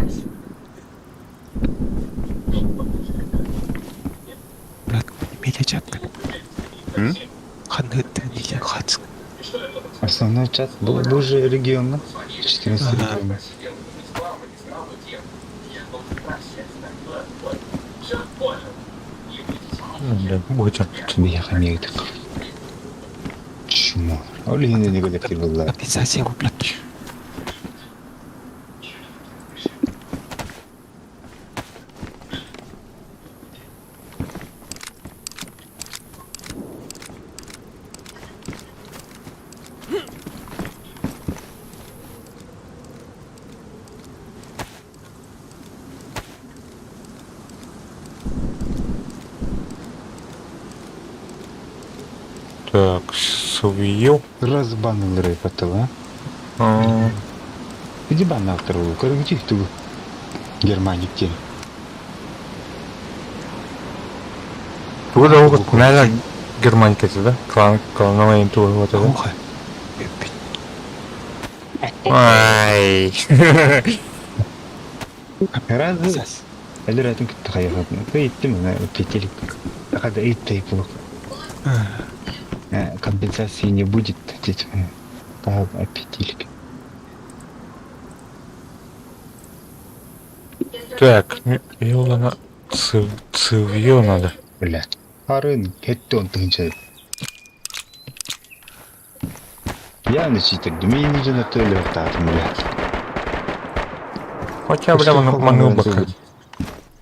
Медиачат. Ханныт медиа хат.
Основной чат был, был же регион, 14 регион.
Бля, будет.
Бияха мегдик. Чмо. Ол иһин не коллектив была.
Компенсация блядь.
Так, свил.
Разбанылары потом,
а?
Иди бан автор, короче, ту Германик те.
Туга могут, наверное, Германика да? Клан, клановая туга вот это. Ай.
Раз. Әлер атын күтті қайғатын. Өйттім, петелик. Когда иттай плохо. Компенсации не будет, дети. Петелик.
Так, Йолана цивье надо.
Бля. Арын кетті он тыгынча. Я не читер, мен жана төлөп таатым, бля.
Хотя, бля, манылбака.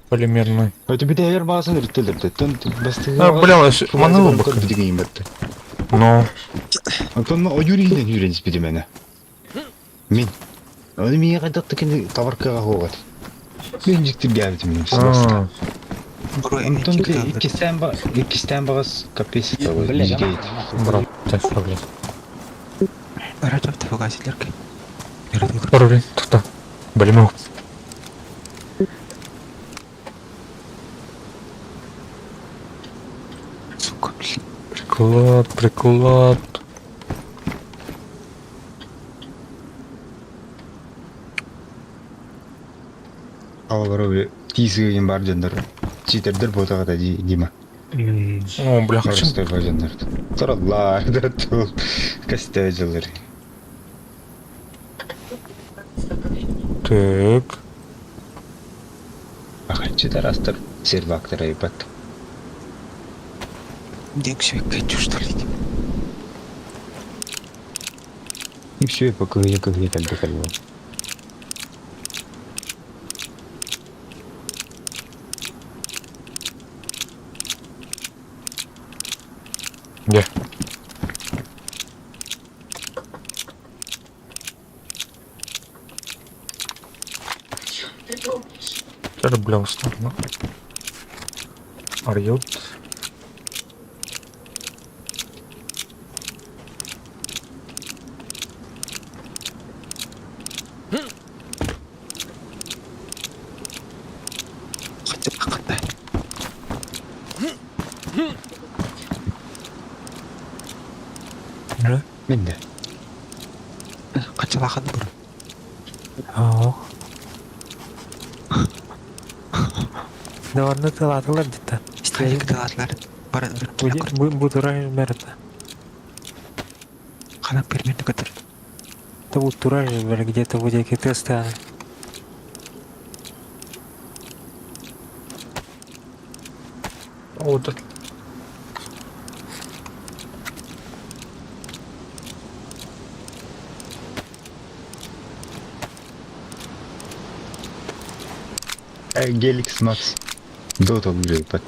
Полимерный.
Это бит эгер баасын үртелерди. Тон басты.
А, бля, манылбака.
Деген батты.
Но.
Антон ойюринен үйренис биди мени. Мен. Оны мен кайдак текени товаркага хогат. Мен жиктир габитим мен. Антон иккистен ба иккистен багас капец того.
Брат, так, блядь.
Барачап табагасилерге.
Блин, тут Блин,
Сука, блин.
Приклад, приклад.
Аллар тиисиген бар жандар. Читердер ботага да Дима.
О, бля, хочу.
Орыстой бар жандар. Сараллар да тул. Касте жылыр.
Так.
Ахачы тарастыр сервактыр айбат.
Где все хочу, что ли?
И все, пока я как я так доколел.
Где? Теперь, бля, устал. Орет.
Мен де.
Качалахан бур.
Oo. Даварны тылатылар дитта.
Истерик тылатылар. Бара
Бу бу турай мерта.
Хана примерно который.
Это бу турай где-то будет какие-то станы.
Вот это.
Геликс Макс. Дота выиграет под.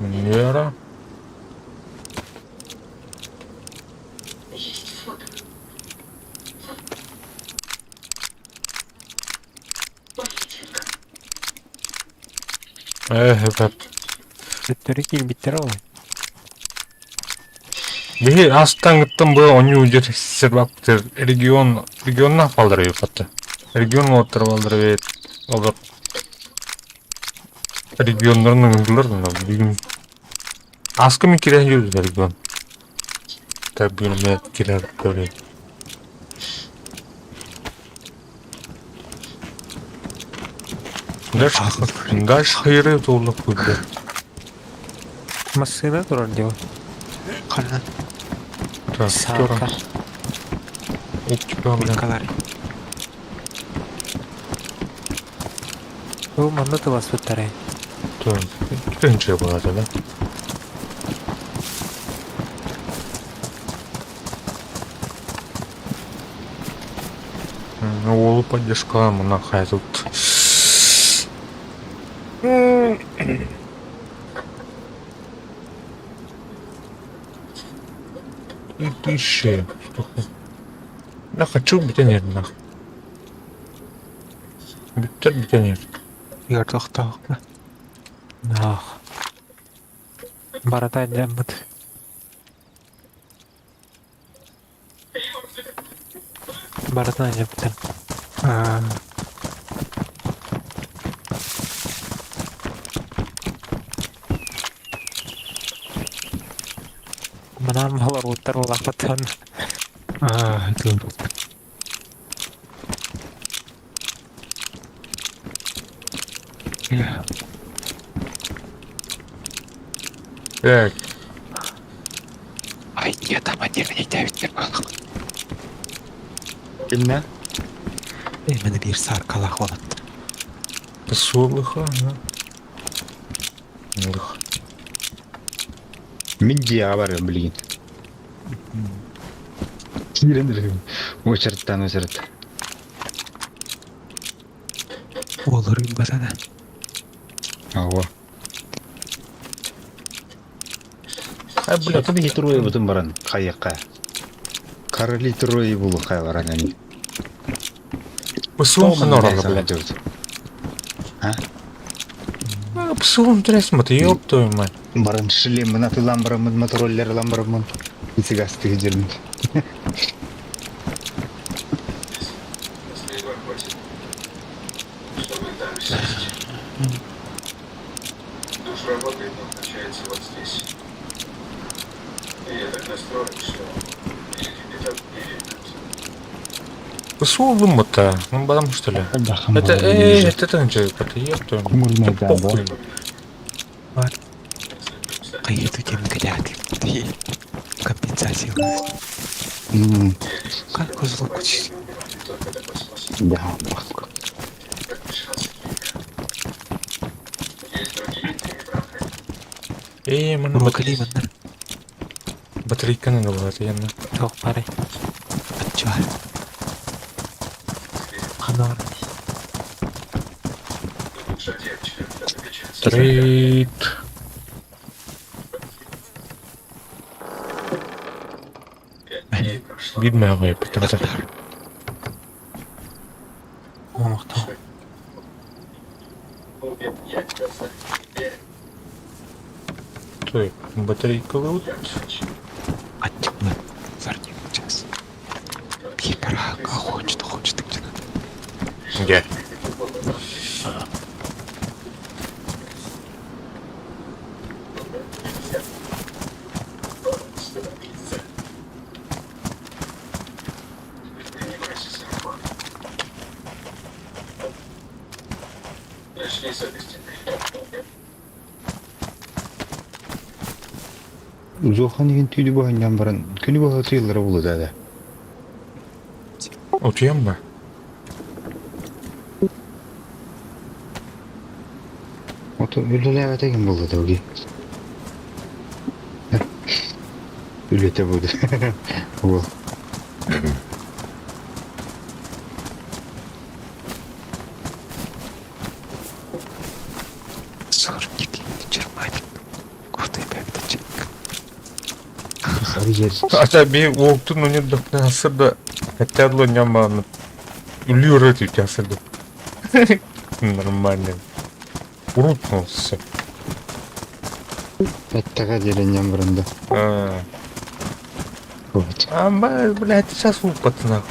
Вера.
Есть фото. Политика.
Э,
Төттөрү киирбиттэр ол.
Биһи астаҥыттан бу оонньуу дьэ сервактер регион регионнаах баллар эбит Регион уоттара баллар эбит. Олор регионнарын ыҥырдылар да бүгүн аска мин киирэн жүрдүм регион. Так бүгүн эмиэ киирэр көрөйүн. Дальше дальше хайыры туоллах курдук.
Массыына турар дии.
Ханна?
Так,
Саака.
Опчика, блин.
Калар. Бу манна тыласпыттар
Так, кенче болады, да? Уолу поддержка мына хайзут. Тысячи. Я хочу битенер нах. Биттер битенер.
Игорь тохтоохпа.
Ах. Барата дьаммыт. Барытын дьаппытым.
Аа.
Манан олорбуттар улааппыттан.
Аа, тыл.
Так.
Ай, я там отдельно не тявит
Кимнэ?
Именно биир сааркалаах уолаттар.
Суолуха, да. Лых.
Мин дьиэҕэ барыам билигин. Киирэн эрэ уочараттаан уочарат.
Уолуруйбатана.
Ого.
Ай, блядь.
Атын хитруйбутун баран хайыкка. Короли трое булу хайларан они.
Псум ханорала, блядь.
А?
Псум тресмат, ёб твою мать.
Баран шлеммин атылан бараммын, мотороллер ылан бараммын. Исигастыгы жермин.
Если его хватит, чтобы там сесть. Душ работает, но включается вот здесь. И я так настроен, что или кипяток, или
Суолуммута, ну потому что ли? Это, это это это ёб твою мать. Да похуй.
Кайыту тем кадяк. Компенсация. Как козлу кучить?
Да.
Э, мана
Рукали манна.
батарейканы алар яна.
Туох барай.
Аччуар.
Ханар.
Трейд. Билмәгәй, потому
Оңохто.
Так, батарейка вот.
Аччуар. Сарник сейчас. Пипера, хочет, хочет,
Где?
Зохан деген түйді бұғаннан баран күні бұға тыйылары болу да.
Утуям ба?
Ото үлеләбә деген болды да уги. Үлете болды. Ол.
Сорник, Черманик.
Арыйар.
Ата би уолтун унирдахпына сырда хотя ньамааны үлүөрэ түтэ сырда. Нормально. Урутнулся.
Эттэҕэ диэри ньам баранда.
А,
Вот.
а, блядь, сейчас упатна.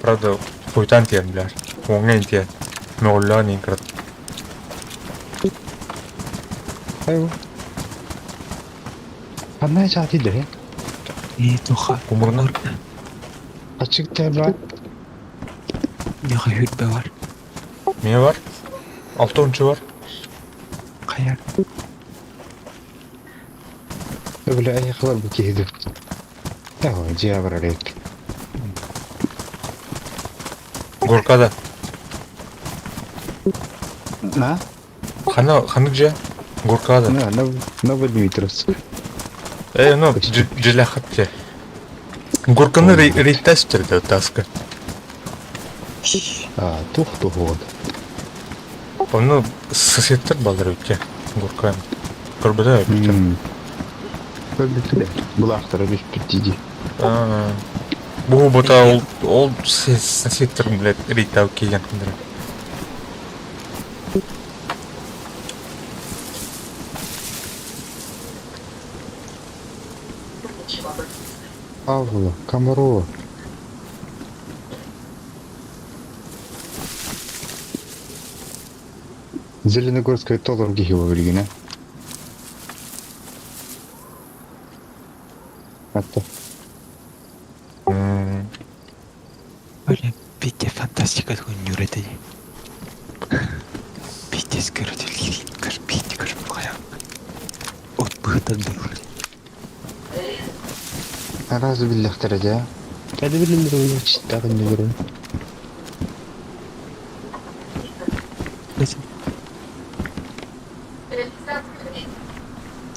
Правда, хуйтан тиэн, блядь. Уоҥҥа тиэн. Мөҕүллээн иҥкырат.
Айуу. Ханна чаатыйдары?
Э, туха.
Кумурна.
Ачык бар.
Миэхэ хүрбэ бар.
Миэ бар. Алта бар.
Хайар.
Бля, айхалар бу киһиди. Таго, дьиэ барар эбит.
Горкада.
На?
Хана, ханнык дьиэ? Горкада.
На, на, Новодмитровск.
Э, ну, дьиэлэххит дьиэ. Горканы рейтэстер таска.
А, тух тух вот.
Ону соседтар баллар үтте. Горкан. Көрбөтө эбит.
Көрбүтүлэр. Булаахтара бүппүт дии.
Бу бута ол ол соседтар, блядь, рейтау киген хандыра.
Ничего об этом не знаю.
Павла, Комарова. Зеленогорская толор киһи билигин, Атта.
Блин, Петя фантастика күннүүр этэ. Пиздец, короче, Петя, короче, От быһытан дылы.
Араас биллэхтэрэ дьэ. Кэдэ билиннэр уйа читтаҕын нүгүрүн.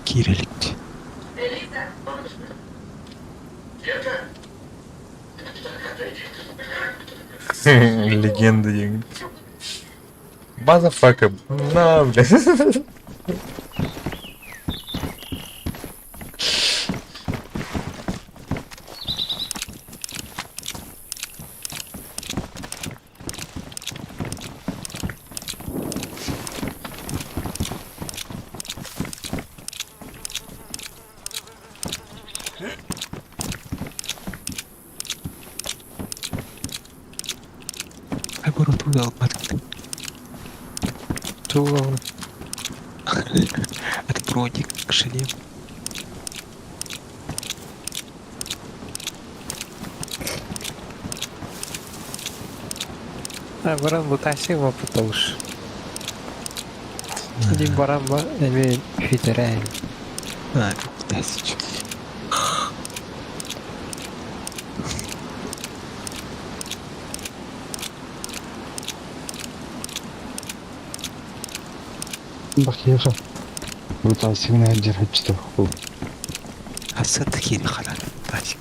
Киирэлик.
Легенда диэн. Motherfucker. На, блядь.
Ай, бро, туда алмат.
Туга.
Это броник, шлем.
А, баран бутаси потому что. Один баран ба, эми фитерен.
А, тысяч.
Бахеха. Бутасигна дьэрхэччитэ ху.
Хасса такие халал. Тасик.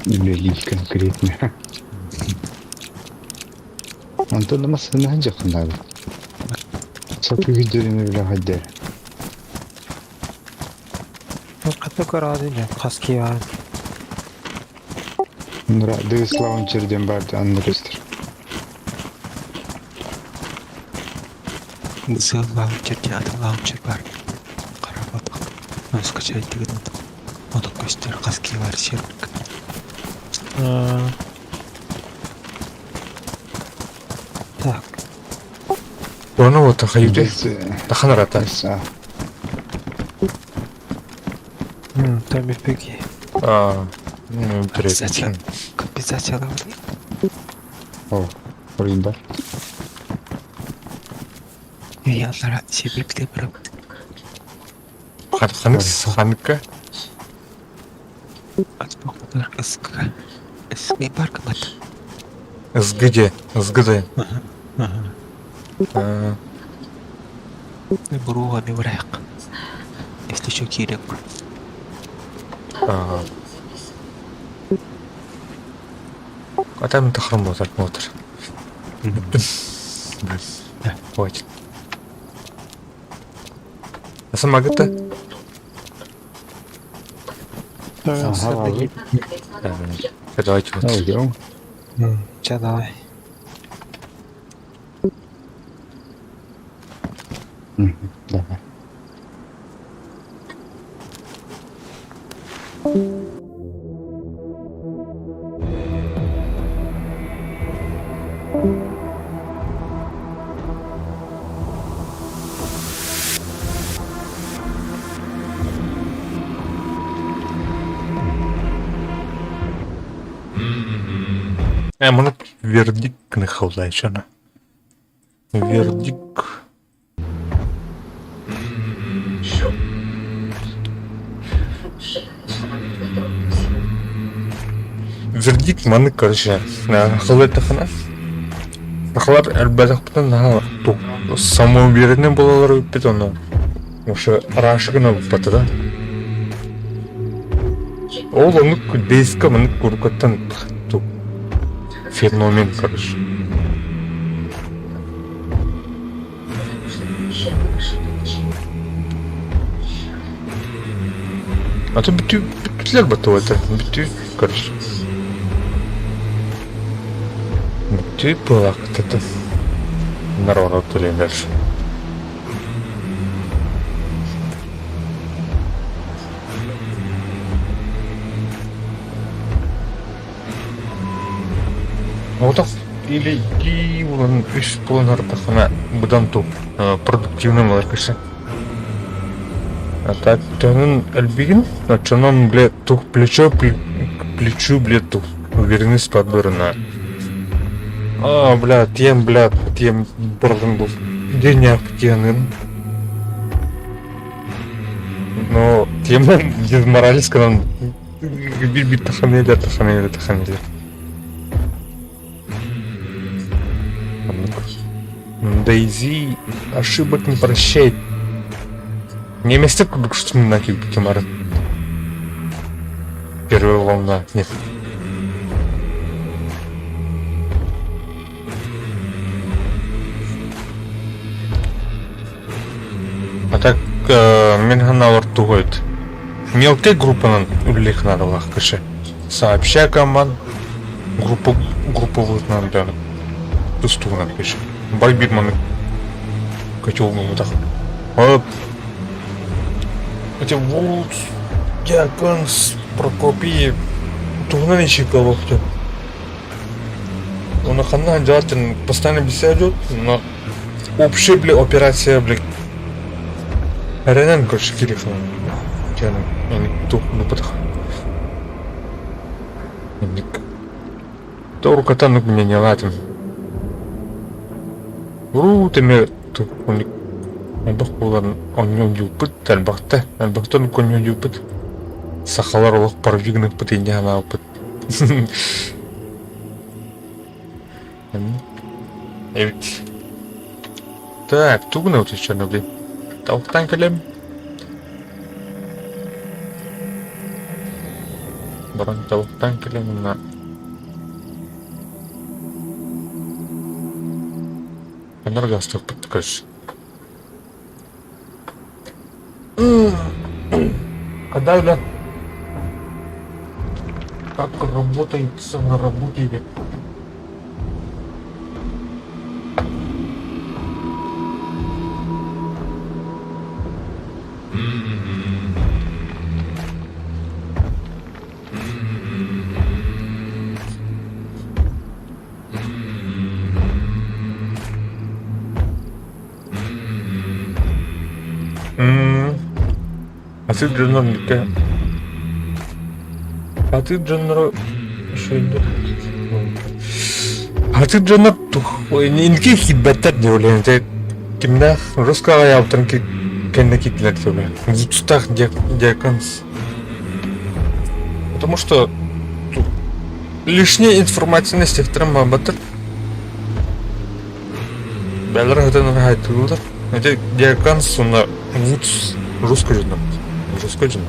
Үлэлии конкретно. Онтон массыына дьахыннаабыт. Сапыгы дөрүнү билэ хайдэр.
Каты көрөдүн хаски бар.
Нура дыгыс лаунчер диэн баар аннырыстыр.
Зыл лаунчер диэн атын лаунчер бар. Карабатык. Ну, скачать деген Онон көстөр хаски бар сервер.
Так.
Оны вот хайды. Таханарата.
Там бипеки.
А, ну, интересно.
Компенсация
О, орын бар.
Яллара себепте бір
Ханык ханыкка.
СГ. СГ бар кымат.
СГД. СГД.
Буруга ми враг. Если еще кирек.
А. Атам тахрым мотор мотор. Хватит. Аса магыта? Давайте вот.
Ча давай.
Давай.
Маны вердикт гына Вердикт. Вердикт маны короче хылытахына сахалар элбэтэхпитин наһаа самоуверенный буолалар эбиппит ону Ошо рашыгын ылбата да. Ол онук дейска мынык курукаттан феномен короче. А то бүтү бүтүлэр батып это бүтү короче. Бүтү пылактата. Народ төлейм дальше. Отох или икки булан үс булан артахына быдан ту продуктивный малар кеше. А так төнүн элбигин, очонон бле тух плечо к плечу бле тух уверенность подборына. А, бля, тем, бля, тем бардым был. Денег тенын. Но тем дезморалисканан бир бир таханелер, таханелер, таханелер. Дейзи ошибок не прощает. Неместе курдук штурмна кимара. Первая волна. Нет. А так мин ханалар тугойт. Мелкий группанан үллэх надалах кышы. Сообща команд группа группалыытынан да тустугунан кышы. Бар бир маны котелгумутах. Оп. Эти Волт, Дьяконс, Прокопий тугунан ичип калбапты. Оны ханна дьаатын постоянно беседует, но общая, бля, операция, бля, эрэнэн короче кирихан. Дьяны, эник тух нупатах. Эник. Торукатан меня не латим. Уруу теме тух уник элбэх буолан оонньуйбут элбэхтэ элбэхтэ оннук оонньуйбут сахалар олох пародигыныппыт инньэ санаабыппыт эбит так тугун отвечаю блин тавыктан кэлэм баран тавыктан кэлэм уонна энергоастыахпыт короче Когда да? Как работается на работе? А ты дьоннор А ты дьоннор А ты дьоннор инки хитбэттэр диэбилэн кимнээх русскаҕа аҕайаабыттарын кэннэ киирдилэр диэбилэн тустаах диаконс потому что лишняя информация сехтерин баабаттар Бэлэр хытан хаайтылылар. Эти диаконс уонна вуц русский дьоно. Русский дьоно.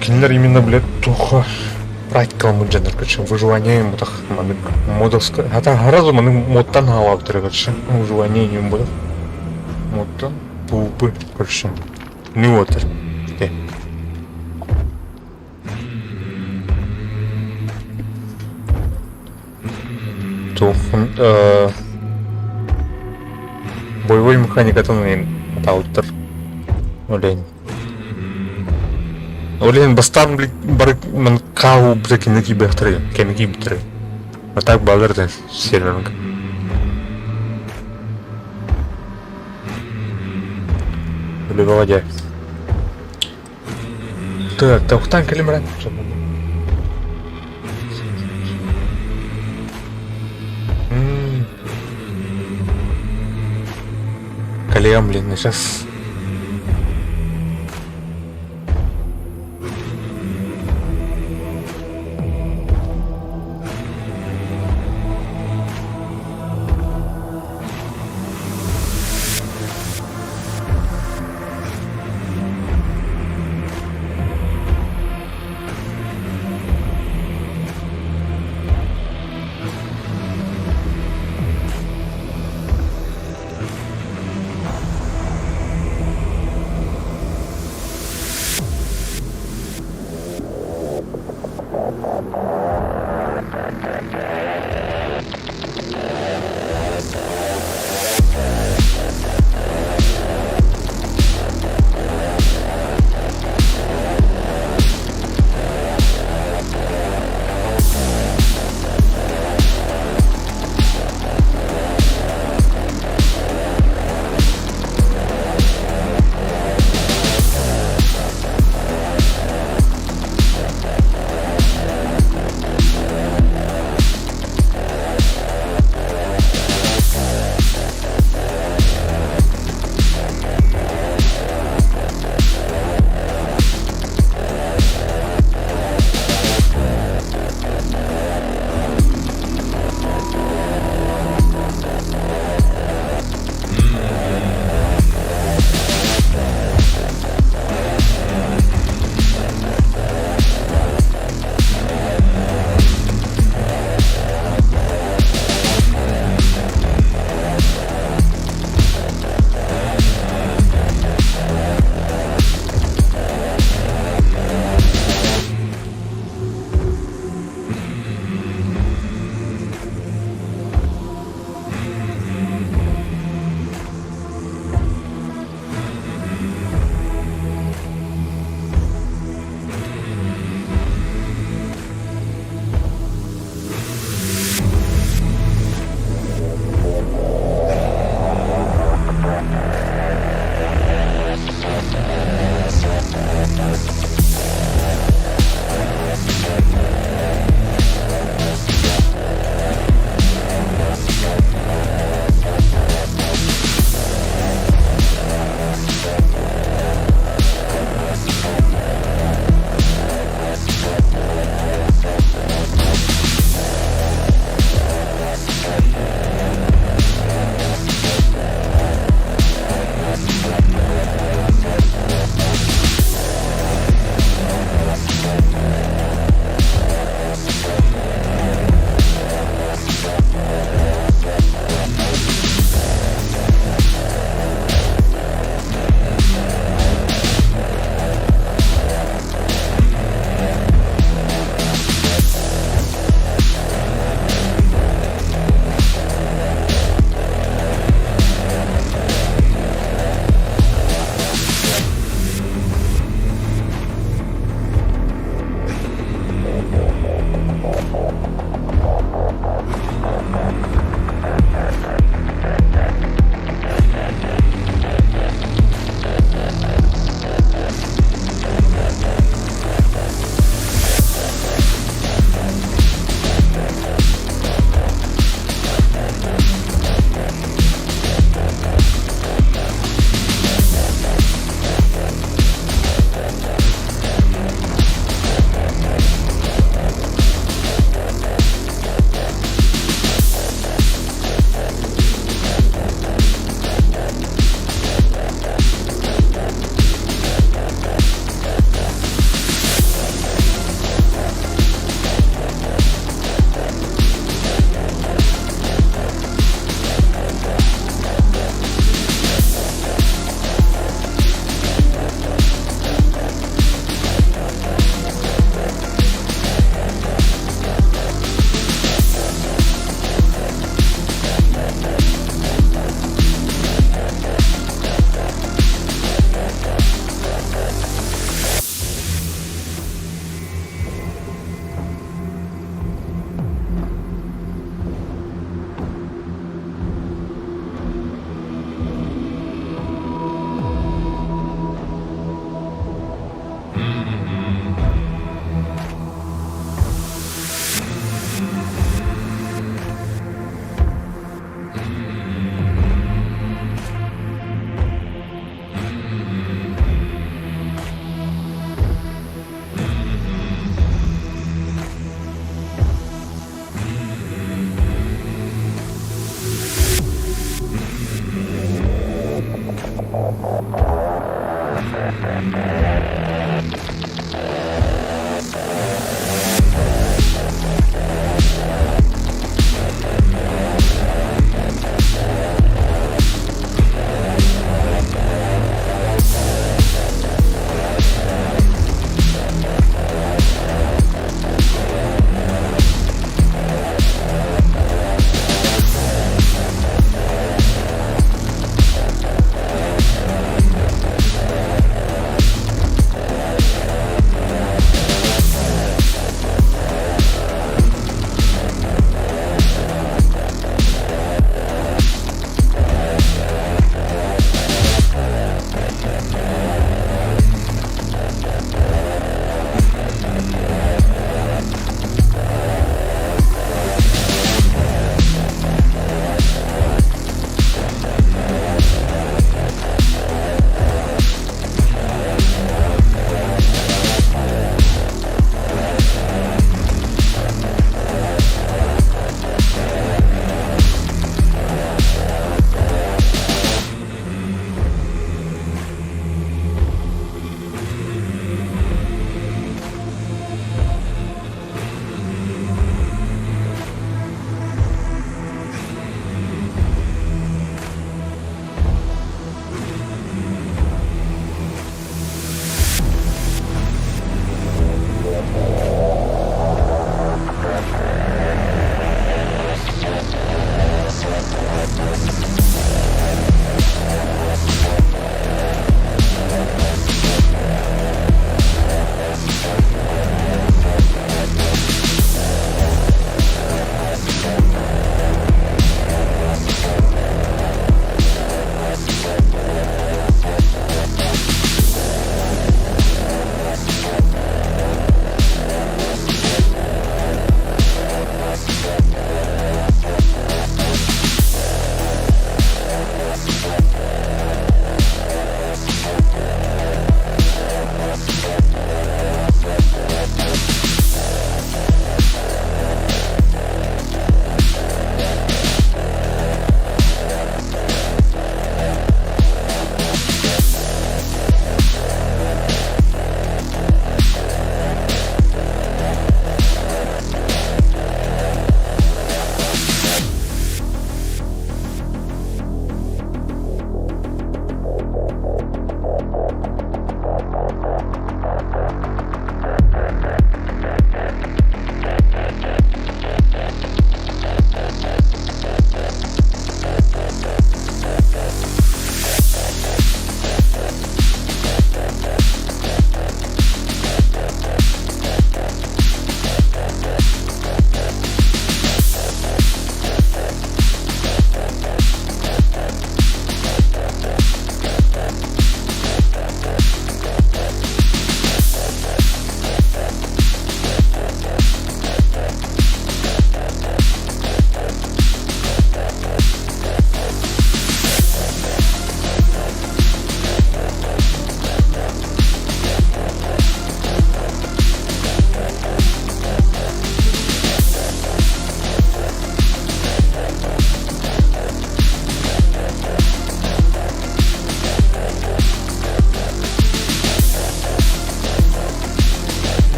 Кинилэр именно, блядь, туха. Практикаламмыт дьоннор короче выживание мутах маннык модовска хата сразу маннык модтан хаалаабыттара короче выживание не буду модтан PvP короче не вот Туох боевой механикатын иһин атаабыттар. Олень. Олень бастаан бары каау кини киирбэхтэрэ, кэми киирбиттэрэ. А так балар да серверга. Любого дьэ. Так, тохтаан кэлим баран. Коллегам, блин, сейчас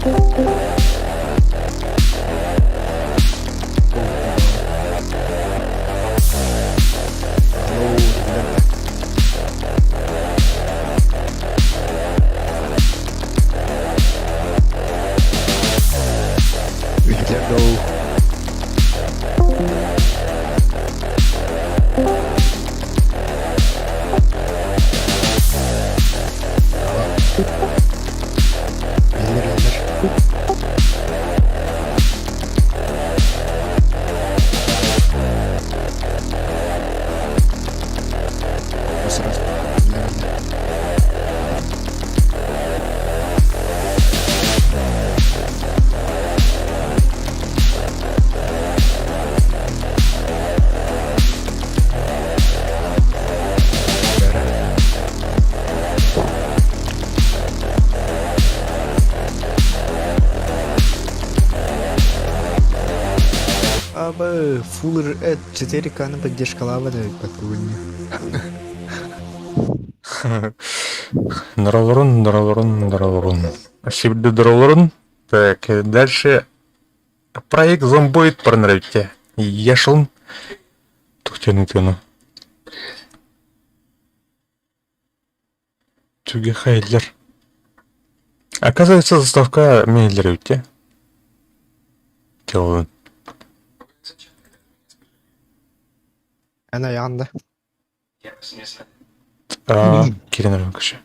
Алло, ребята. Иһиллэр доо. Иһиллэр, иһиллэр. Сразу. Иһиллэр, иһиллэр.
Абы, Fuller Ed 4К-ны поддержкалаабат эбиппэт бүгүннү.
Норолорун, норолорун, норолорун. Сибирде доролорун. Так, дальше проект Зомбоид понравится. Я шел. Тухтяну тяну. Түге хайлер. Оказывается, заставка мейлер өте. Келін.
Ана янда.
Кирен кіші.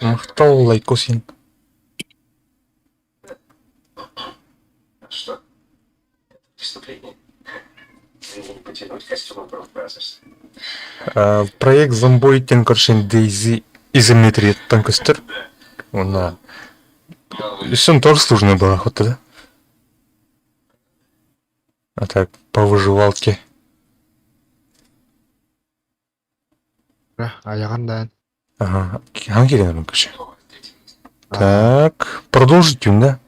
Мақтал лайкосин.
Что? Это преступление. Мне не потянуть костюмы Bro Brothers.
Проект Зомбоид тен көршен Дейзи изометрияттан көстөр. Уна. Сон тоже сложная была охота, да? А так, по выживалке.
Аяҕын да.
Ага, хаҥ кеше. Так, продолжить да?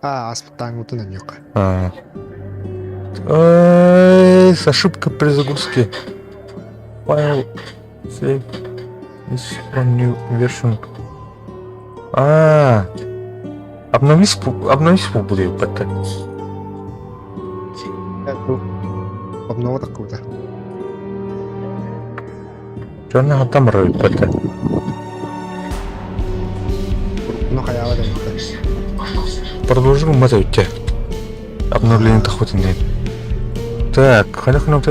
А, аспыттааҥҥытын өнүөх.
А. Эй, с ошибкой при загрузке. Файл save is from new version. А, обновись, обновись будет.
Обнова такуда.
Черный там рыпата.
Ну хайаба да.
Продолжим мазать. Обновление хоть не. Так, хайдах на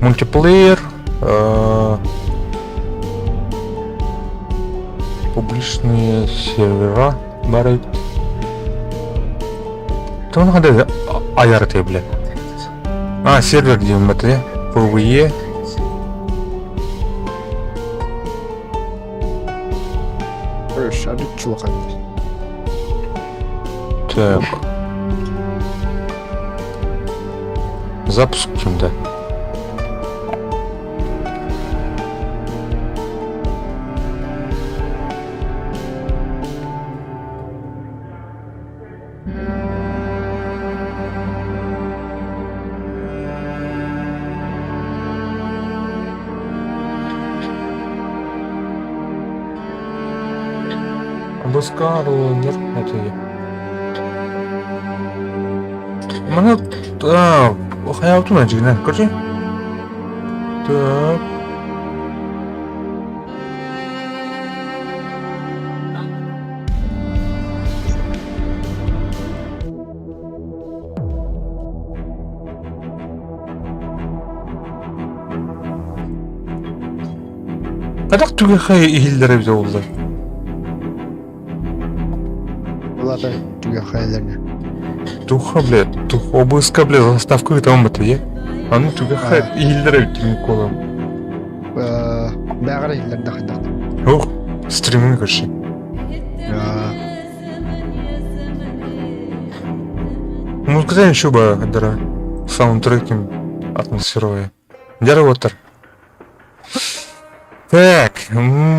Мультиплеер. Публичные сервера. Бары. То надо аярты, бля. А, сервер где мы это, PvE. Так. Запуск да. БСК роллер это я. Мана а, хаялтуна жигнен, короче. Так. Хайдах түгэхэй иһиллэр эбитэ буолла?
Улата түгэхайлерне.
Туха, бля, тух, ОБСК, бля, заставка там это, е? А ну түгэхэй иһиллэр эбит Микола.
Бәҕэр иһиллэр да хайдах.
Ох, стримы, короче. Музыка еще бы, дара, саундтреки атмосферовые. Дяра отыр. Так,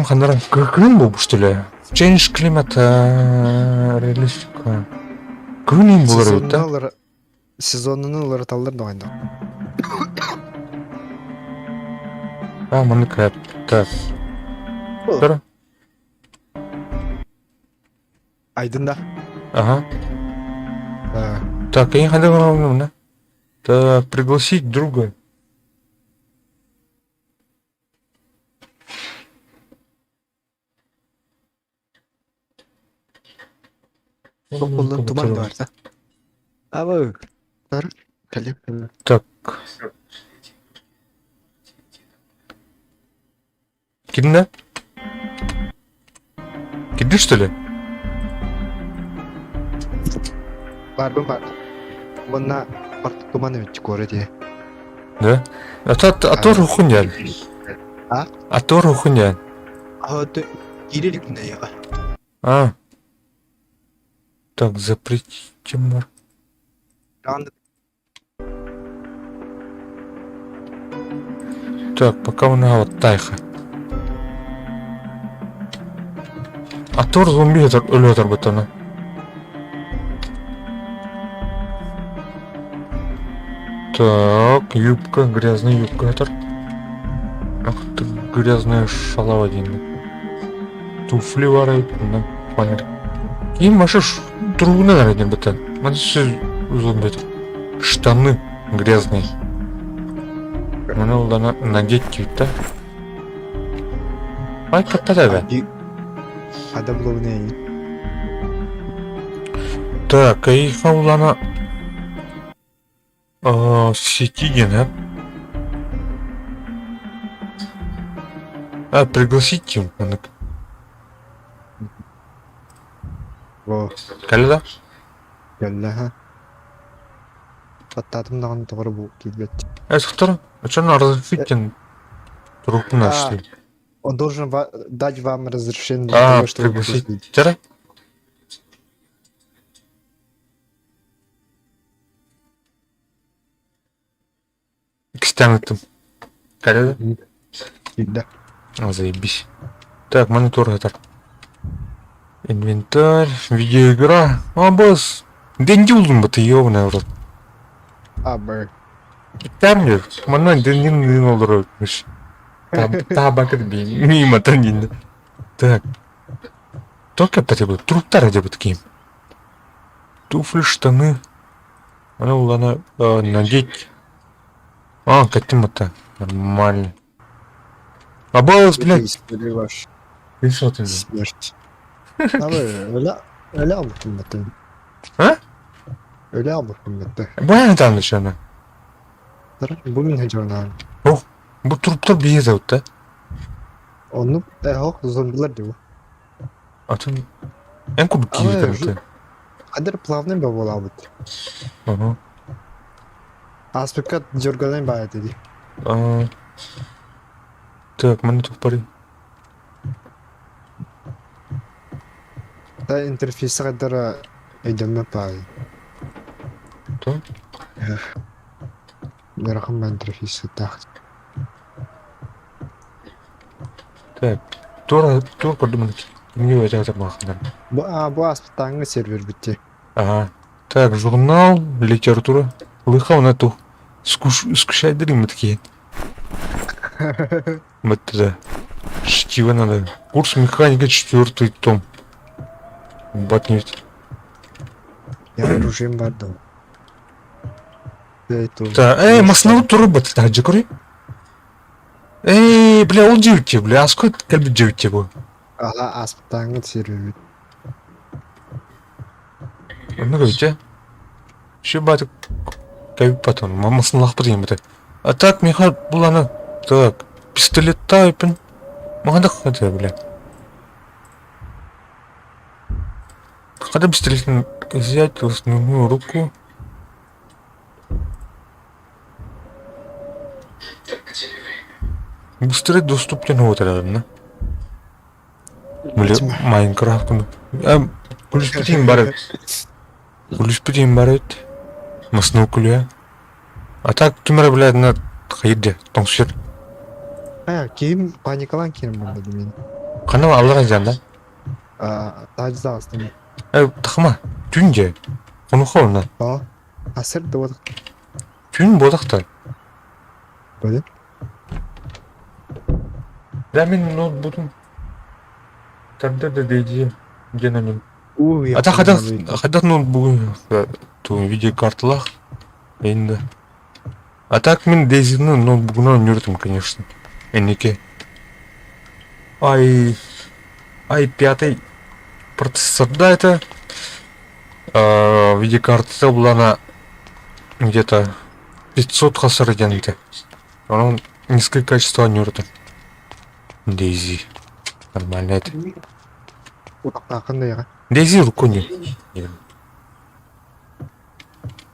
хандар, күн был, что ли? Change климата, реалистика. Күн был, да?
Сезонун уларыталлар доҕайдах.
А, маны Так. Дара.
Айдын да?
Ага.
Да.
Так, я не хотел, да? Так, пригласить друга.
Тупуллун туман да барда. Абы.
Бар, кэлип.
Так. Кимнэ? Кирди что ли?
Барбын бар. Мына туман эбит куора дии.
Да? А то а то рухун
А?
А то рухун
А то киирер күнэ
А. Так, запретить мар. Так, пока у нас вот тайха. А тор зомби өлөтөр бутана. Так, юбка, грязная юбка это. Ах ты, грязная шалава дейін. Туфли бар да, фонарь. Кейін маша другуна наверное бітті. Мана сөз зомби. Штаны грязные. Мына улана надеть дейді да. Ай, каппада
Адам ловне.
Так, айха улана сети а? А, пригласить
Во.
Кэллэ?
Кэллэ ха. Баттаатым даҕаны тоҕо эрэ бу киирбэт.
Э, сохтор, а что на разрешить трубку нашли?
Он должен дать вам разрешение для
А,
того, чтобы
пригласить.
пригласить.
Тера? Кстянутым. Кэллэ?
Да.
А, заебись. Так, монитор это. Инвентарь, видеоигра. А, босс. Дэнди улун бы ты, ёбаный в рот.
А, бр.
Там же, манна дэнди дин олорор. Табак мимо танин. Так. Только потребует. Труптар где бы такие. Туфли, штаны. Она улана надеть. А, каким это? Нормально. А баллас, блядь.
Ты
Ты что ты?
Смерть. Абы, öyle öyle almışım
А?
Öyle almışım
Баян там еще
Бу мин хажарнаан.
Ох, бу труптар бие зовут, да?
Онну эхох зомбилар диу.
А ты... Эн куб киви
Адер плавный ба болабыт.
Ага.
Аспекка жоргалайн баа диди.
Так, маны тут пары.
Та интерфейс кадара эдеме пай.
То?
Рахым интерфейс так.
Так, тур тур подумать. Не это махнер.
Бу а бу аспектаңы сервер битти.
Ага. Так, журнал, литература. Лыха на ту. Скуш... Скучать мы такие. Вот туда. Чтиво надо. Курс механика четвертый том. Батнет.
Я оружием бардым.
Да, эй, масло туруба ты таджикури? Эй, бля, ол девять, бля, а сколько кальби девять бу?
Ага, аспектаңы сервер бит.
Ну говорите. Еще батик кайб потом. Мамасын лақпы деген біті. А так, Михаил, бұл ана. Так, пистолет тайпын. Маған да қады, бля. Когда пистолет взять в основную руку? Быстрее доступен вот это, да? Бля, Майнкрафт. Күлүспүтин бар. Күлүспүтин бар эт. Масну күлү. А так кимер блядь на хайде тоңсер.
А, кийим паникалан кийим банда мен.
Канал аллага жан да.
А, тажда астым.
Э, тахма, түн же. Ону на.
А, асыр да вот.
Түн бодакта.
Böyle.
Да мен ноутбутум. Тогда да дейди. Где на нем? А так хайдах хайдах ноутбугун ту видеокарталаах инде. А так мин Дейзини ноутбугунан оонньууртум, конечно. Энники. Ай ай пятый процессор да это видеокарта была где-то 500 хасар диэн этэ. Онон низкое качество оонньууртум. Дейзи. Нормально это.
Утахтаахын да
Дейзи рукони.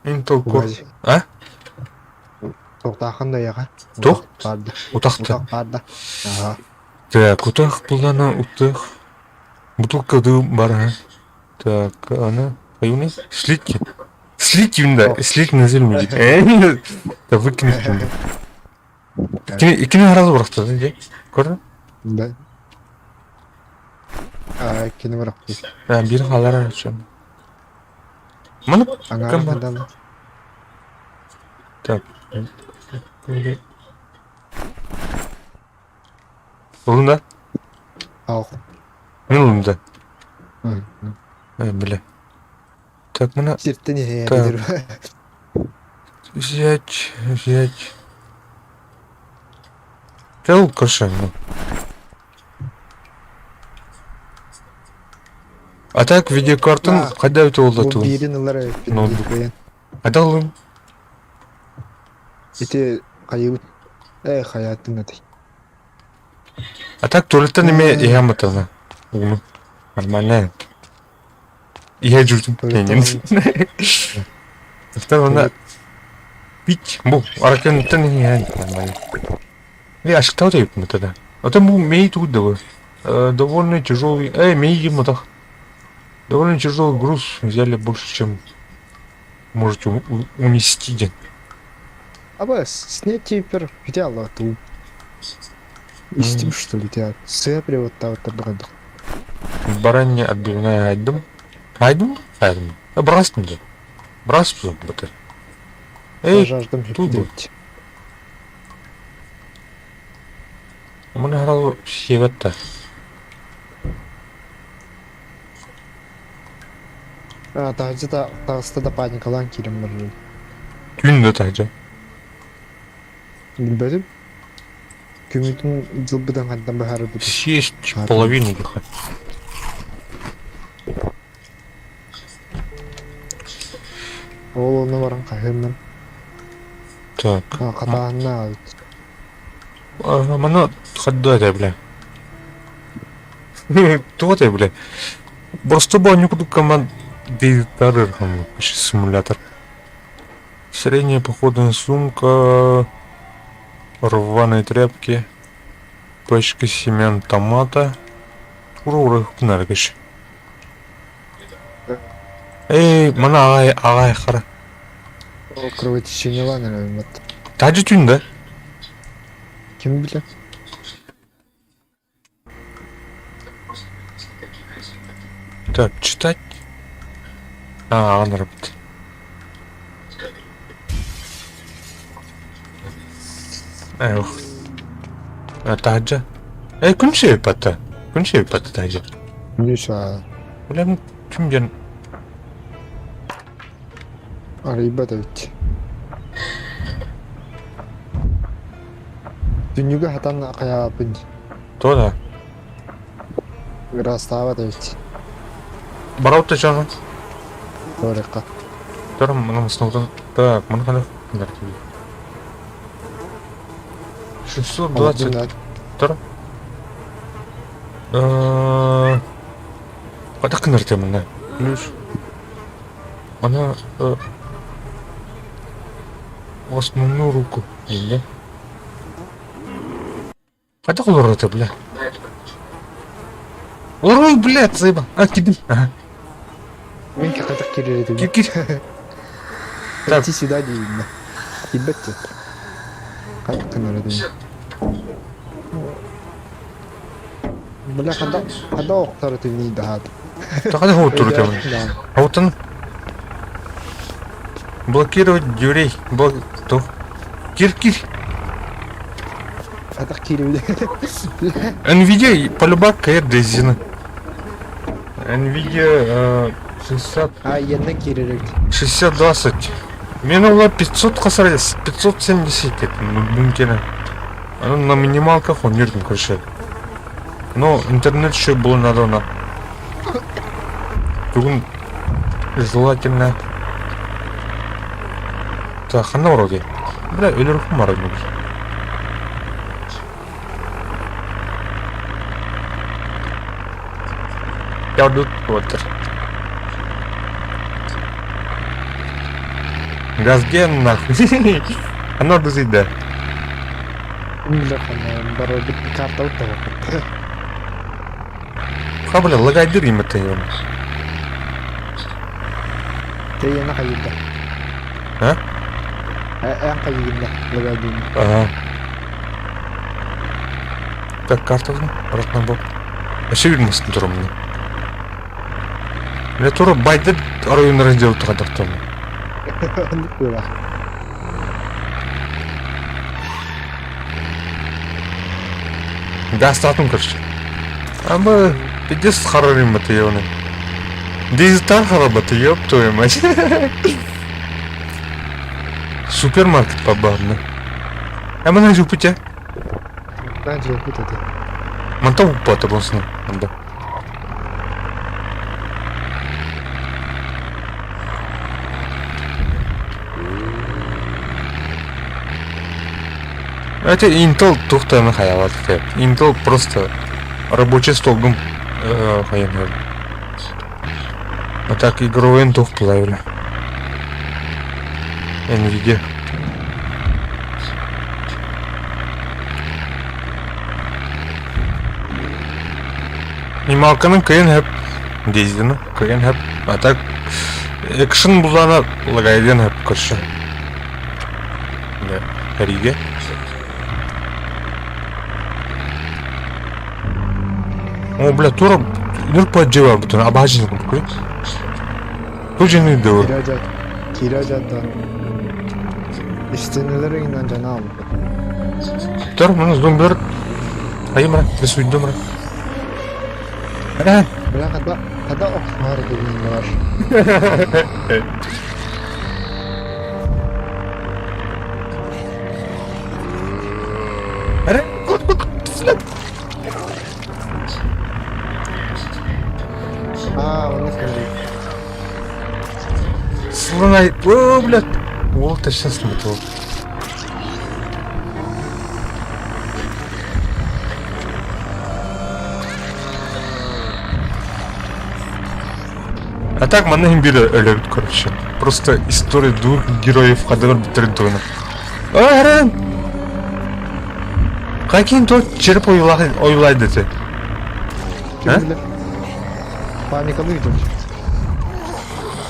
Intel Core. А?
Туохтаахын да яҕа.
Туох?
Баарда.
Утахта.
Утах баарда. Аха.
Так, утах булана утах. Бутылка дым бар. Так, она. Аюны? Слить. Слить да. Слить на землю. Да выкинуть. Икини сразу бырахта, дии? Көрдүң?
Да. А, кини бырахпыт.
А, биир хаалар арчын. Маны
Аҥаарын хадала.
Так. Ылын да?
Ах.
Мин ылым да. Э, бля. Так, мына...
Сиртен иһэ
Так. Взять, взять. Тыл кошельный. А так видеокартын қайда өте ол
Бу биирин ылар эбиппин
Ноутбук.
диир
Қайда ылым?
Ити хайыбыт. Э, хайаатын этэй.
А так туалеттен эме иһэ матана. Угну. Нормально. Иһэ жүрдүм. Тыктар онна пить бу аракенттен иһэ нормально. И ашыктау да эбит тогда. А там бу мей тут да довольно тяжелый. Эй, мей мотах. Довольно тяжелый груз взяли больше, чем можете унести день.
Аба, снять теперь где ту? Истим что ли тебя? Сыа привод табырдык.
Баранья отбивная айдым. Айдым? Айдым. Брастым да. Брастым бытыр. Эй,
Жаждам
тут был. Мына харал сиэбэтта.
А, таһырдьа та таҕыста да паникалаан киирэн барар.
Түүн да таһырдьа.
Билбэтим. Күммүтүн дьылбытын хантан быһаарбыт.
Съесть половину духа.
Ол онно баран хаһыаммын.
Так.
Хатааһынна аҕабыт.
Маны хадда это, бля. Туох это, бля. Просто бу курдук команд симулятор. Средняя походная сумка, рваные тряпки, пачка семян томата. Ура, ура, наргаш. Эй, мана ағай, ағай қара.
Кровотечение ланер
Тажы түн да?
Ким билэр?
Так, читать. А, он работает. Эх. А таджа. Эй, күнше патта. Күнше патта таджа.
Миша.
Бля, ким
Арыйбат эбит. Түннүгү хатан хайааппын.
То да.
Ыраастаабат эбит.
Бараута жана.
Туорекка.
Тором мына сноудан. Так, мына қандай 620. Тор. Қайда кынырты мына? Плюс. Она основную руку. Или? Қайда олар бля? Ой, блядь, заебал. А, кидим. Ага.
Мен катак кирер этим.
Кир, кир.
Так. Иди сюда, деймін. Ебать. Как кыныр этим. Бля, когда когда оқтар этим не дат.
Тақада хоутур этим. А вот он блокировать дверей. Блок... То. Кир, кир.
Атақ кирер.
NVIDIA полюбак кайыр дезина. Nvidia 60...
А, иэннэ киирэр эбит.
6020. Мен ола 500 касар 570 мүмкін. Аны на минималках он жүрдім, короче. Но интернет еще было надо на. Бүгін желательно. Так, ханна вроде. Бля, өлөрүм бар Ядут отыр. Газген нахуй. Оно дузида.
Карта уттаҕа.
Ха, бля, лагайдыр им это ебаный.
Тэйэна хайыда.
А?
Эн хайыгында лагайдын.
Ага. Так, карта обратно бок. Вообще видимость туру мне. Бля, тура байдыр оройуннарын делают тухадахтан.
Кыра.
Газ татым, короче. Ама пиздец харарим это ебаный. Дизтар харабаты, ёб твою мать. Супермаркет побарно. А мы на жупите.
На жупут это.
Мантау упата болсын. Анда. Это Intel тухтаны хаялат. Intel просто рабочий столгум хаяныр. А так игровой тух плавили. Nvidia. Минималканың кыйын хәп дейдіні, кыйын хәп. А так экшн булана лагайден хәп көрші. Да, Риге. О, бля, тура нүр поджева бутун абажин куркуй. Тужины дөө.
Кирожат. Кирожат. Истинелер инан жана алып.
Тур, мына зомбилер. Айымра, бесуйдумра. Ара.
Бля, хата хата охмар деген бар.
Ара, кут кут.
А, он не
Слонай. О, блядь. Вот ты сейчас смотрел. А так манна бир өлөбүт, короче. Просто история двух героев хадагар бүтүрүн тугуна. Ааран! Каким тот череп ойлайды те?
А? Паникалы идем.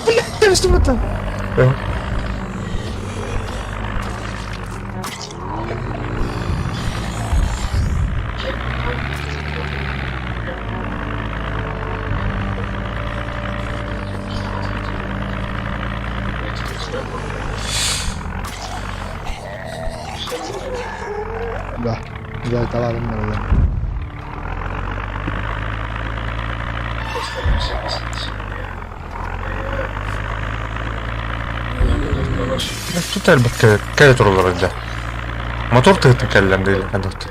Блядь, что это?
Да, да, это ладно, да.
Тут элбэт кэлэ тураллар да. Мотор тыгытын кэллэн дейли кадат.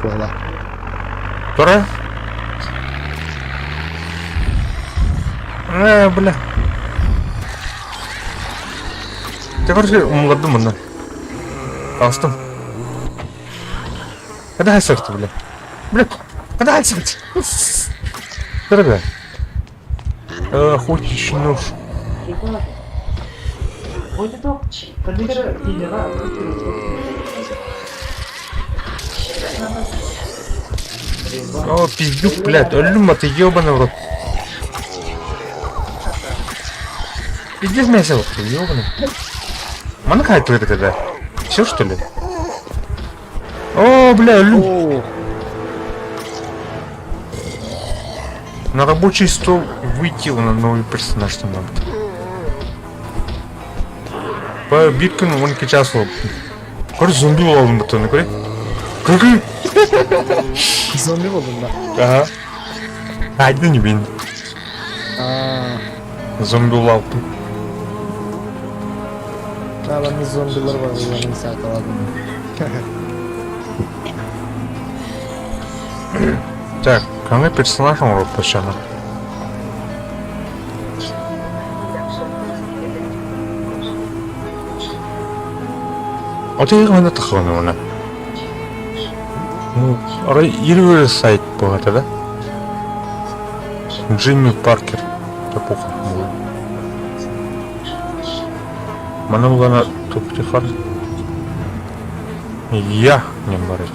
Куала.
Тура? Э, бля. Ты, короче, умладым мына. Астым. Когда хайсарты, бля? Бля, когда хайсарты? Дорогая. Э, хочешь нож? О, пиздюк, блядь, өлүм ты ебаный в рот. Пиздец мясо, вот, ебаный. Мана это когда? Все что ли? О, бля, өлүм. На рабочий стол выйти на новый персонаж там надо. По биткоину 12 час ол. Көр зомби болалым бутоны, көр. Көр.
Зомби болдум да.
Ага. Айдын не бин.
Аа.
Зомби улааппыт.
Аламы зомбилар барыларын сааталадым.
Так, қандай персонаж оҥоруохпа Отей манна таххана уна. Арай ирвер сайт буолата да? Джимми Паркер топуха буолар. Маны булана туптихар. Я не барыт.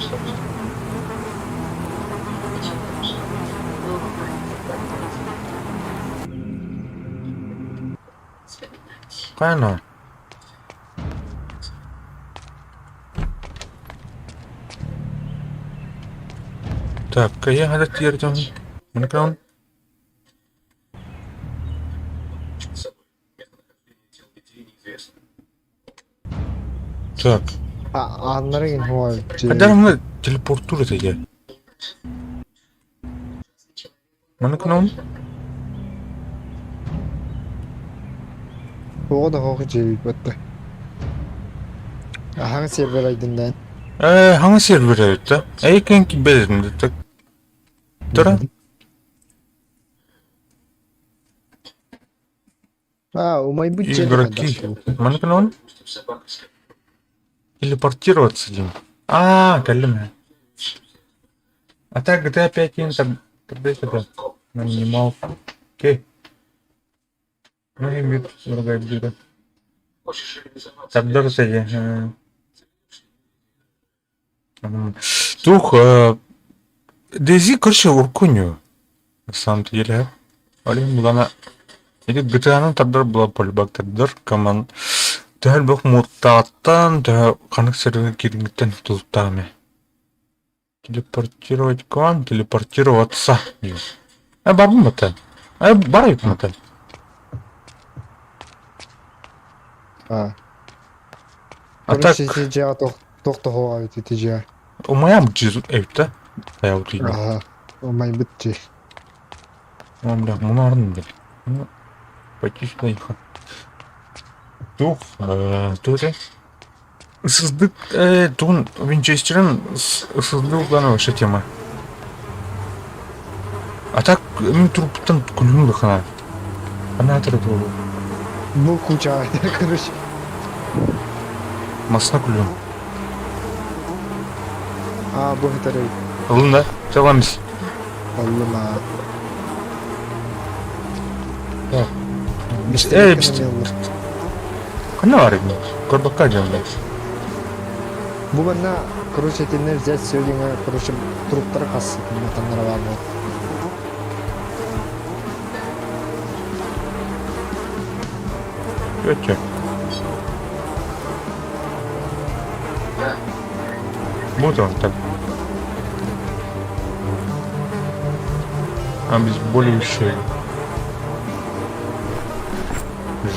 Хайана? Так, кайя хада тиэрдэн Маны Так.
Аннары гин хуа.
Когда мы телепортур это я? Маны кынан?
Тоҕо да хоох дьиэбит Хаҥа сервер айдындан.
Э, хаҥа сервер эбит Эйкен киберин так. Тура?
А, умайбыт дьиэ
Игроки. Маны кынан? Телепортироваться дим. А, кэллим. А так GTA 5 там тогда на минимал. Окей. Ну и мир другая будет. Тогда кстати. Тух, DayZ, короче, уркуню. На самом деле. Олин булана. Или GTA-ны тардар була полибак тардар команд. Төһөл бөх муттааттан, төһө ханык сервер кирингиттен тултааме. Телепортировать к вам, телепортироваться. Э, барбын бата. Э, барайып мата.
А.
А так,
Короче, тижа тохто хоа бит тижа.
умаям жир эвта. Я вот иду.
Ага. Умайбыт дьиэ.
О, бля, мунарын бля. Ну, пойти сюда их. Тух, тут Сыздык, тун Винчестерин сыздык вообще тема. А так, мен труптан күлүн лыхана. Ана туру.
Бу куча, короче.
Масна күлүн.
А, бу хитарей.
Алын да, жаламыз.
Аллама.
Так. Э, биз Кана бар эми? Көрбөккө жамда.
Бу манна, короче, теннер взять сегодня, короче, труптар кассы, матаннар бар бу.
Өтө. Вот он так. Обезболивающее.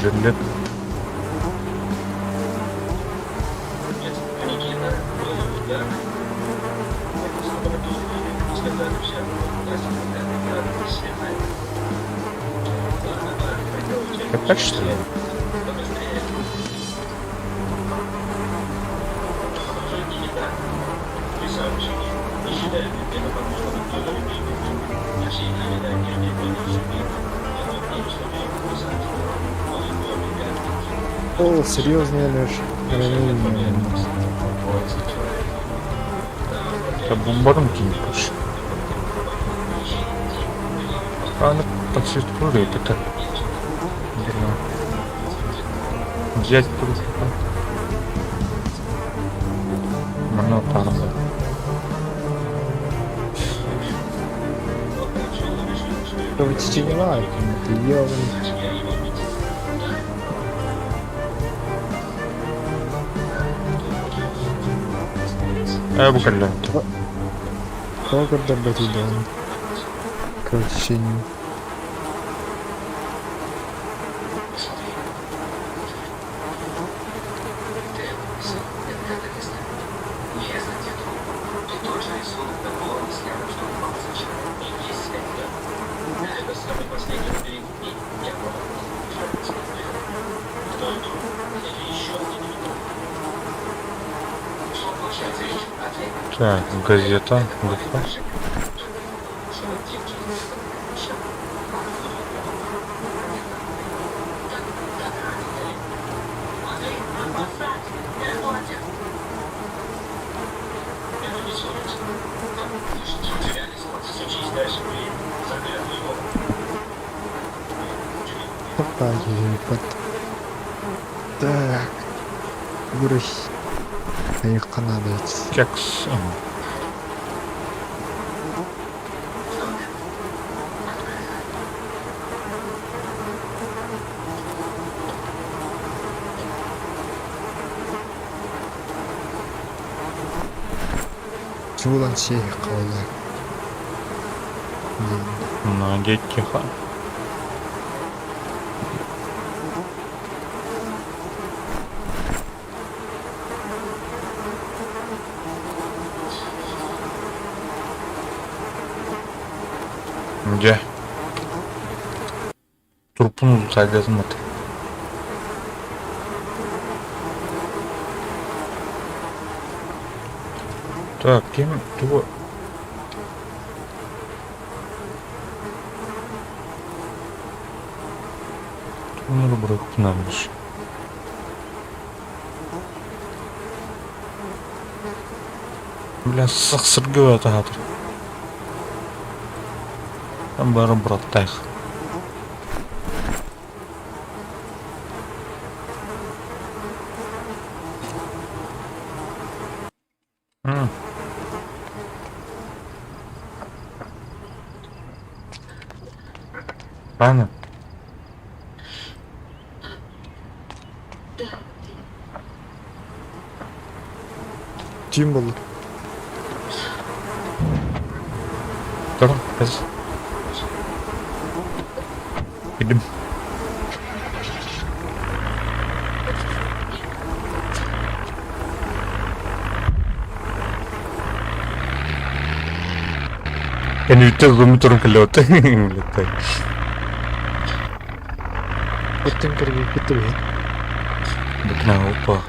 Жилет. Опять что ли?
О, серьезно, Леш. Ранение.
Это бомбаром кинь больше. А, ну, подсветку это так. Взять просто. Мано там.
Кровотечение лайк, ты ёбаный.
Э, буквально.
Сколько добыть дом? Кровотечение.
Так, газета, ГХ.
Опа, Так, Бурыш. Айыққа надо.
Кекс.
Чуулан шей қаула.
Надеть тихо. Дьэ. Турпун сайдасыммыт. Так, ким тугу Тугу бырахпынамыш. Бля, сахсыргы атаатыр. Там бары быраттайх. Правильно?
Ким болды?
Тұр, біз. Идем. Кэнниттэн зомби туран кэллэбит. Блядь.
Оттон кэргиппит түбэһин.
Бутна опа.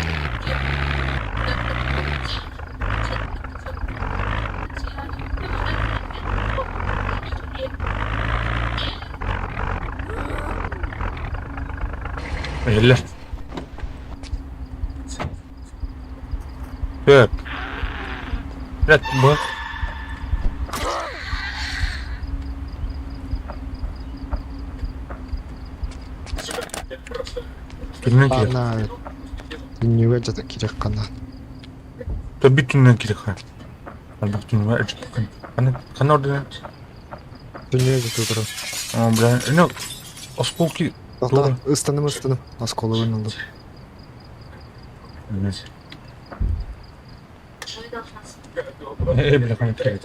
Эллэ. Так. Блядь, бах. Түннен киир.
Ана дүниеге жата керек қана.
Та бит түннен киир ха. Албах түннен эчтен. Кана кана орден.
Дүниеге жата тұру.
А, бля, ну осколки.
Тоқта, ыстаным ыстаным. Оскологын алдым.
Э, бля, кана киир.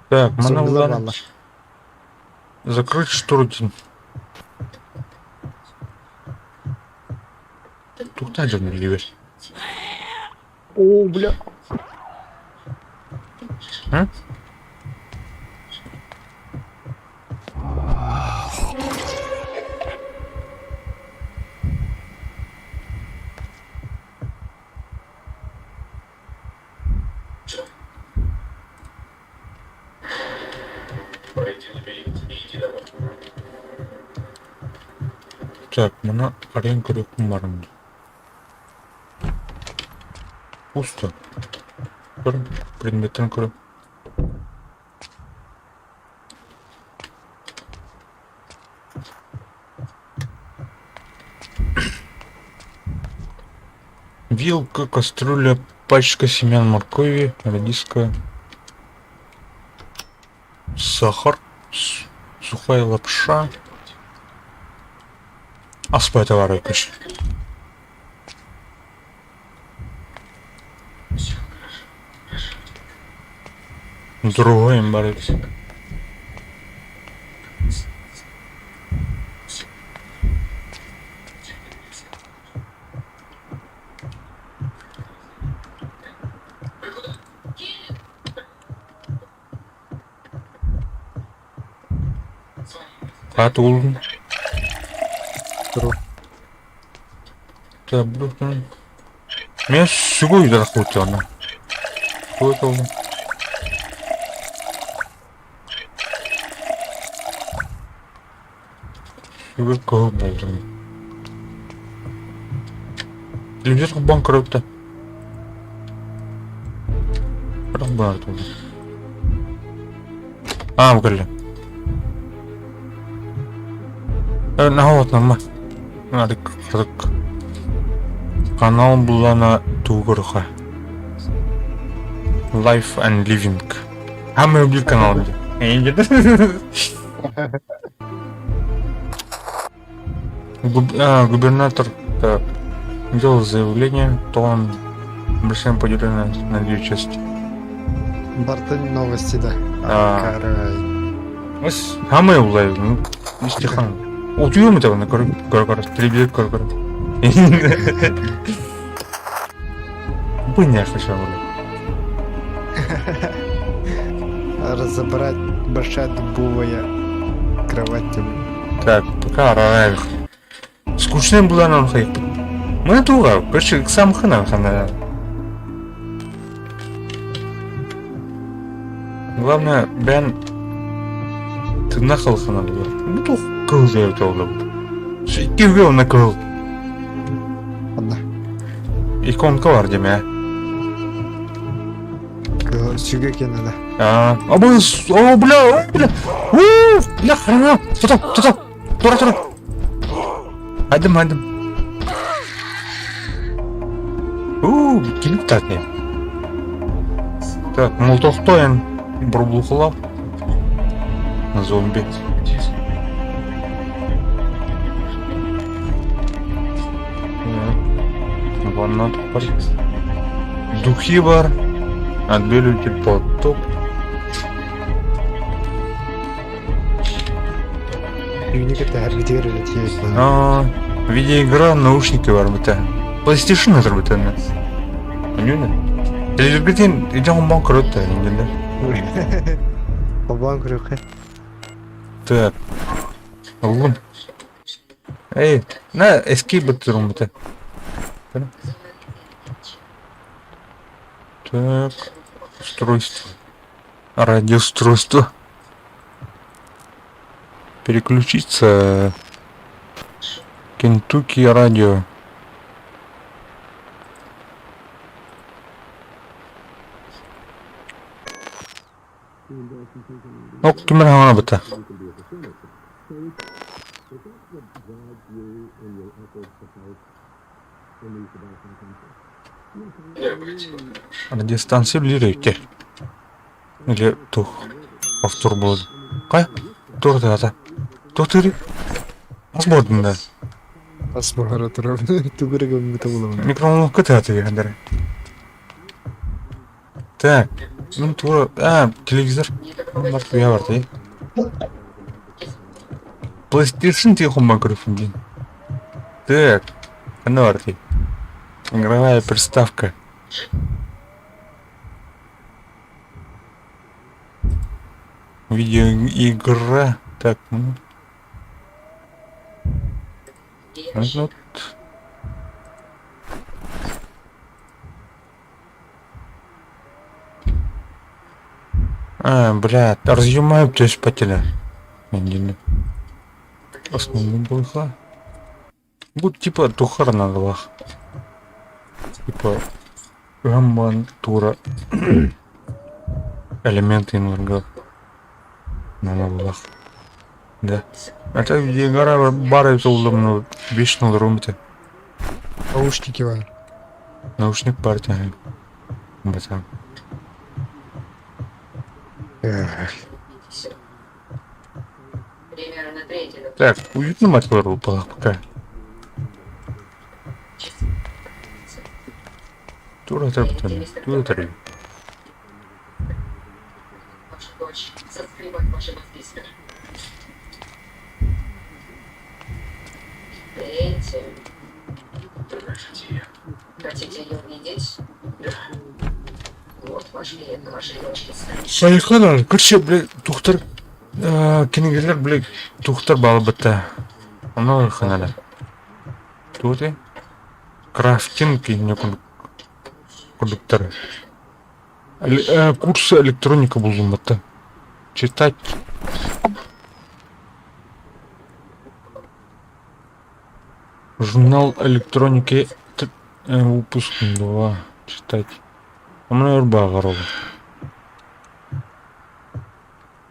Так, мана
Зомбилар
улан.
баллар.
Закрыть штору дин. Тухта дьон ливер.
О, бля.
М?
Пройди лабиринт и иди домой.
Так, мана арен көрөккүн барым. Пусто. Көр, предметтен көрө. Вилка, кастрюля, пачка семян моркови, редиска, сахар, сухая лапша. Аспай товары конечно. Другой им барыт. Хат улун.
Тұру.
Так, буду. Мен сүгү үйдер куутуона. Куутуона. Сүгү кыһыл буолдум. Телевизор холбоон көрөбүт да. Көрөн баар туолла. Аа, бу кэллэ. Э, наһаа отнамма. Адык, адык. Канал булана тугурха. Life and Living. Хамы бир канал ди. Губ, а, губернатор так, делал заявление, то он большим поделен на две части.
Бартын новости да.
А. Хамы улай, ну, истихан. Утуйум это на көр көр телевизор көр көр. Бу не хочу.
Разобрать большая дубовая кровать.
Так, пока арарайық. Скучный булан он хайып. Мы туға, короче, сам хана хана. Главное, бен тына халхана була. Бу тух кыл деп олды. Икки оны кыл.
Ладно.
Иконка бар деме.
Сүгэ кенада.
А, а бу, о, бля, о, бля. У, бля, хрена. Стоп, стоп. Тура, тура. Айдым, айдым. У, келип тати. Так, молтохтоен бурбулхала. Зомби. Ванна бар. Духи бар. Отбеливатель потоп. А, видеоигра, наушники бар бите. PlayStation отыр бите. Понятно? Телевизоргетен идем банк көрөт инде.
Банк көрөт.
Так. Лун. Эй, на escape бит бите. Так, устройство. Радиоустройство. Переключиться. Кентукки радио. Ок, кимер хаңа быта. Радиостанция билер Или тух повтор болады. Қай? Тур ата. Тух түрі. Аз болдың да.
Ас бахара турар. Түгірі көмгі боламын.
Микроволновка тата дегендер. Так, ну тура, а, телевизор. Бар я бар ти. PlayStation тихо микрофон дин. Так, ана бар ти. Игровая приставка. Видеоигра. Так, ну. Вот. А, бля, разъемаю то есть потеля. Основной была. Будет типа тухар на головах. Типа гамман тура элементы инварга на головах. Да. Это видеоигра бары ну, вечно румте.
Наушники бар.
Наушник партия. Бата. Так, уютно мать выпала пока. Тура тура тура тура. Сайханар, короче, бля, тухтар, кинигелер, бля, тухтар балбыта. Оно ханада. Тут и крафтинг и некун. курдуктар. Курсы электроника буллуммата. Читать. Журнал электроники выпуск 2. Читать. Амына өр бааҕар ол.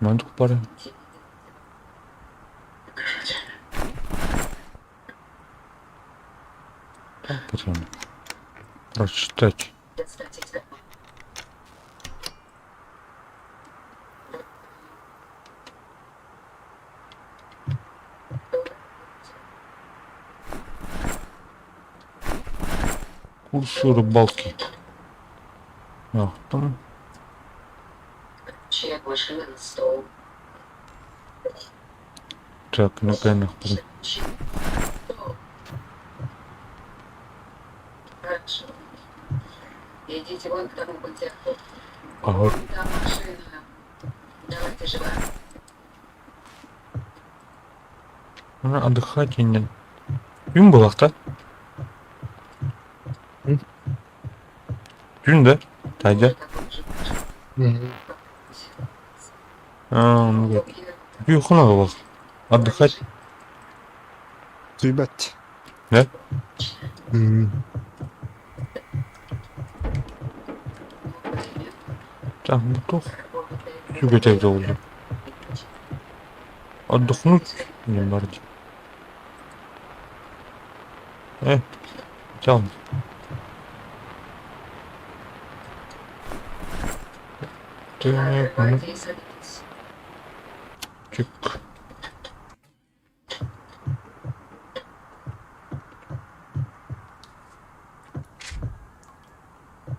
Мантык бары. Так, Прочитать. Курсы рыбалки. Ах, там. Так, ну-ка,
Идите вон к тому пантеону.
Ага.
Там машина. Давайте живо.
Она отдыхать и нет. Күн буолахта. Күн да? Тайда. А, ну Күн хана буолах. Отдыхать.
Ребят.
Да? Так, ну то. Сүгэтэ долду. Отдохнуть не барди. Тян. Так, ну. Чик.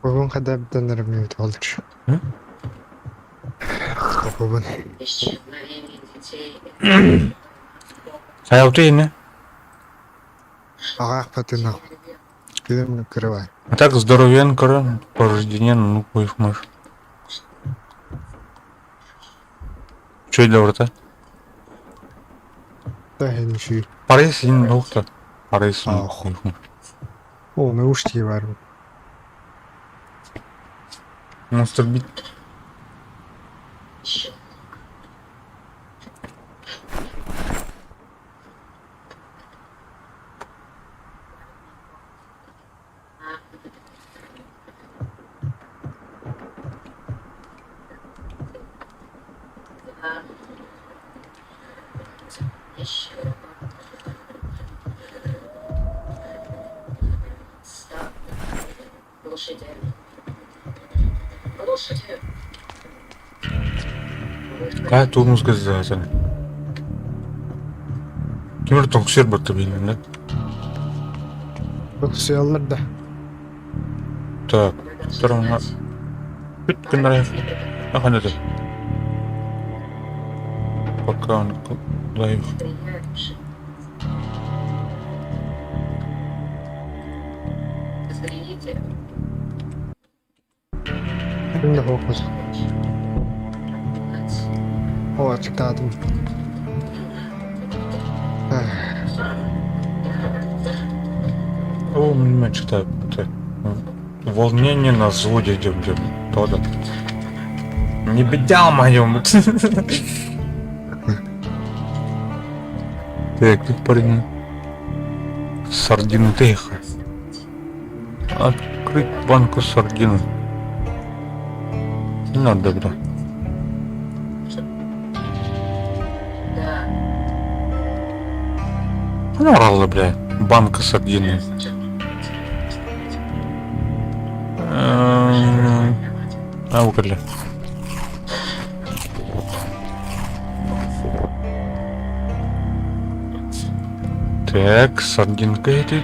Бүгүн хадабдан ырымныбыт олдур. Хапыбын.
Исчезновение детей.
Хайалты ини.
Агаах патынах. Күнүм кырыбай.
А так здоровен көрөн, повреждение, ну хуев можешь. Чё для врата?
Да, я не шью.
Парис ин нухта. Парис ну хуев можешь.
О, мы уж тебе варим.
Монстр бит.
Еще. Стоп. Лошади. Лошади.
А, ту музыка сделать. Кимир тоҥсер барта билин да?
Тоҥсуйаллар да.
Так, второго. Бүт күннэр ахан это. Пока он лайв.
Взгляните.
Ким да фокус. О, ачыктаатым.
О, мен читаю. Волнение на взводе идем, идем. То-то. Не беда моем. Так, тут парень. Сардину тихо. Открыть банку сардину. Не надо, бля. Ну, ралла, бля. Банка сардины. А, укрыли. Так, сардинка едет.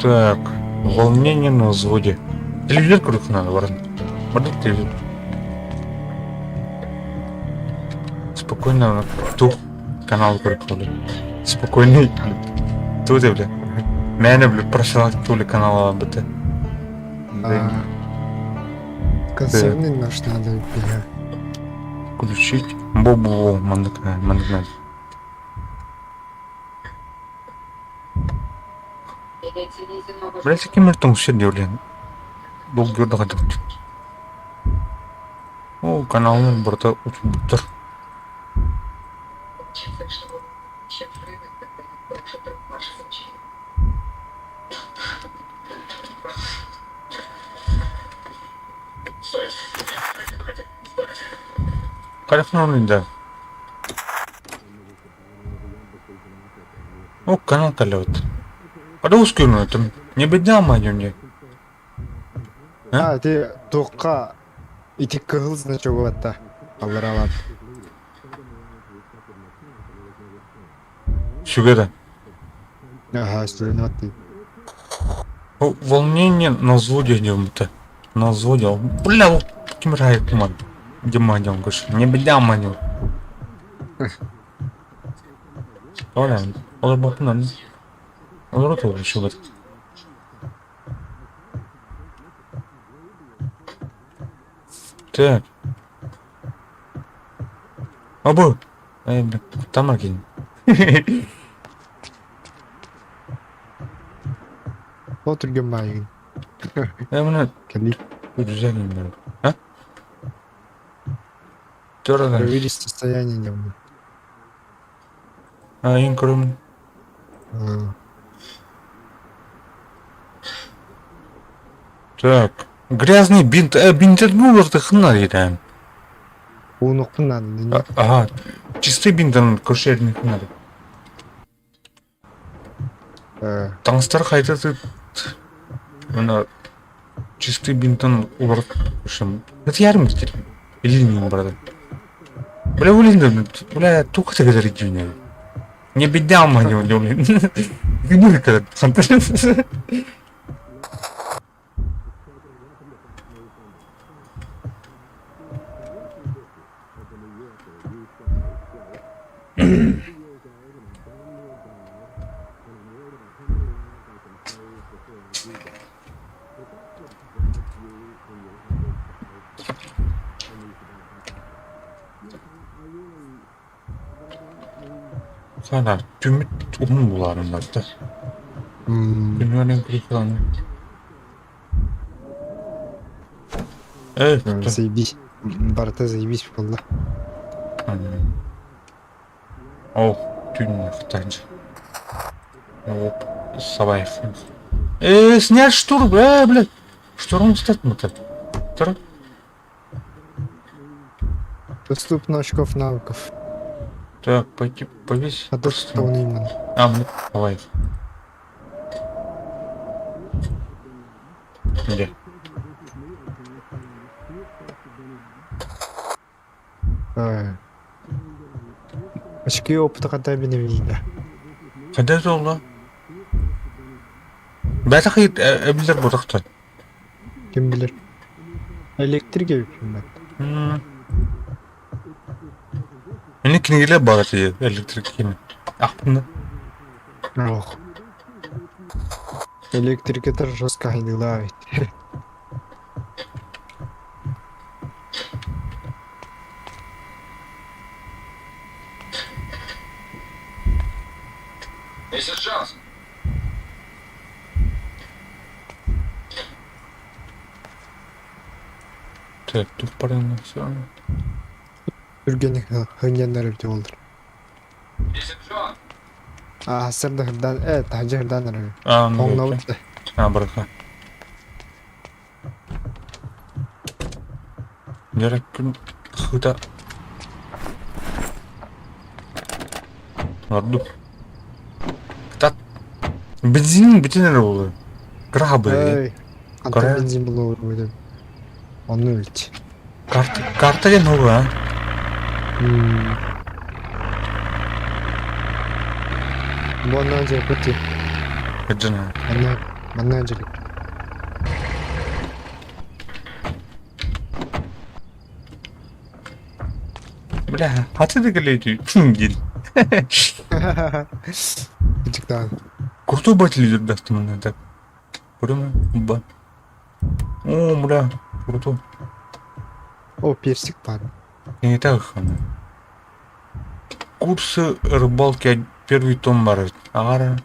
Так, волнение на взводе. Телевизор круг надо, ворон. Может, телевизор. Спокойно, тух канал круг, бля. Спокойный, бля. Тут, бля. Мэне, бля, профилактика канала БТ.
Консервный нож надо, бля.
Включить. Бобу, мандак, мандак.
Перетяните.
Блядь, ким тоҥсер диэн долгуйда хадык. Ол каналын барыта утуйбуттар. Хайдах да? О, канал кэлэбит. Адус күнүтүм. Не бедня манюни.
А, ити туохха ити кыһыл значогу батта. Алларалаат.
Сүгэрэ.
Ага, сүгэрэ баттыы.
Волнение на взводе идем-то. На взводе. Бля, ким рай куман. Димадем, Не беда маню. Оля, олорботунан. Олороту решил. Так. Абы. Эй, бля, там окей.
Ол түргэн баайыгын.
Э, мына
Кэлии.
Güzel А? Дорого.
Проверить состояние не
А, ин көрөмүн. Так. Грязный бинт. Э, бинт булар хына дейт.
Уунукпун надо.
Ага. Чистый бинтан көршерин хына. Таҥастар хайда мына чистый бинтан улар ушым. Это ярым теперь. Или не брат. Бля, блин, бля, тух ты говорит, Не беда, мать, блин. Гнилька, Sana tümüt uzun bularım da. Dünyanın en kritik Evet.
Заебись. Барыта заебись буолла.
О, түн хтанж. Оп, сабай. Э, снять штурм, блядь. Штурм стать мы так.
Доступно очков навыков.
Так, пойти повесь.
А то что он именно.
А, ну, давай. Где?
Очки опыта когда беневида.
Когда это oldu? Бәті қиыт әбілдер бұдықты.
Ким билер. Электрик эбиппин бат.
Мені кингеле бар eti электрик кини. Ахпында.
Ох. Электрикетер жестко хайдыла ведь.
Миссис Джонс!
Так, тут парень все.
Түргені хыняннар өте олдыр.
Миссис Джонс!
А, сырды хырдан, тажы хырдан ары.
А, ну,
Оңнауыт.
А, браха. Gerek күн хыта. Орду. Тат. Бензин бүтін әрі болды. Грабы.
Эй, антон бензин было өйдем. Оны өлт.
Карта, карта ден новый, а?
Бонна же пути.
Каджана.
Манна, манна жили.
Бля, а ты декалейти? Хм, дел.
Чиктан.
Крутой батл даст мне так. Прямо, ба. О, бля, крутой.
О, персик бар.
Не так хана. Курсы рыбалки первый том бар. Агара.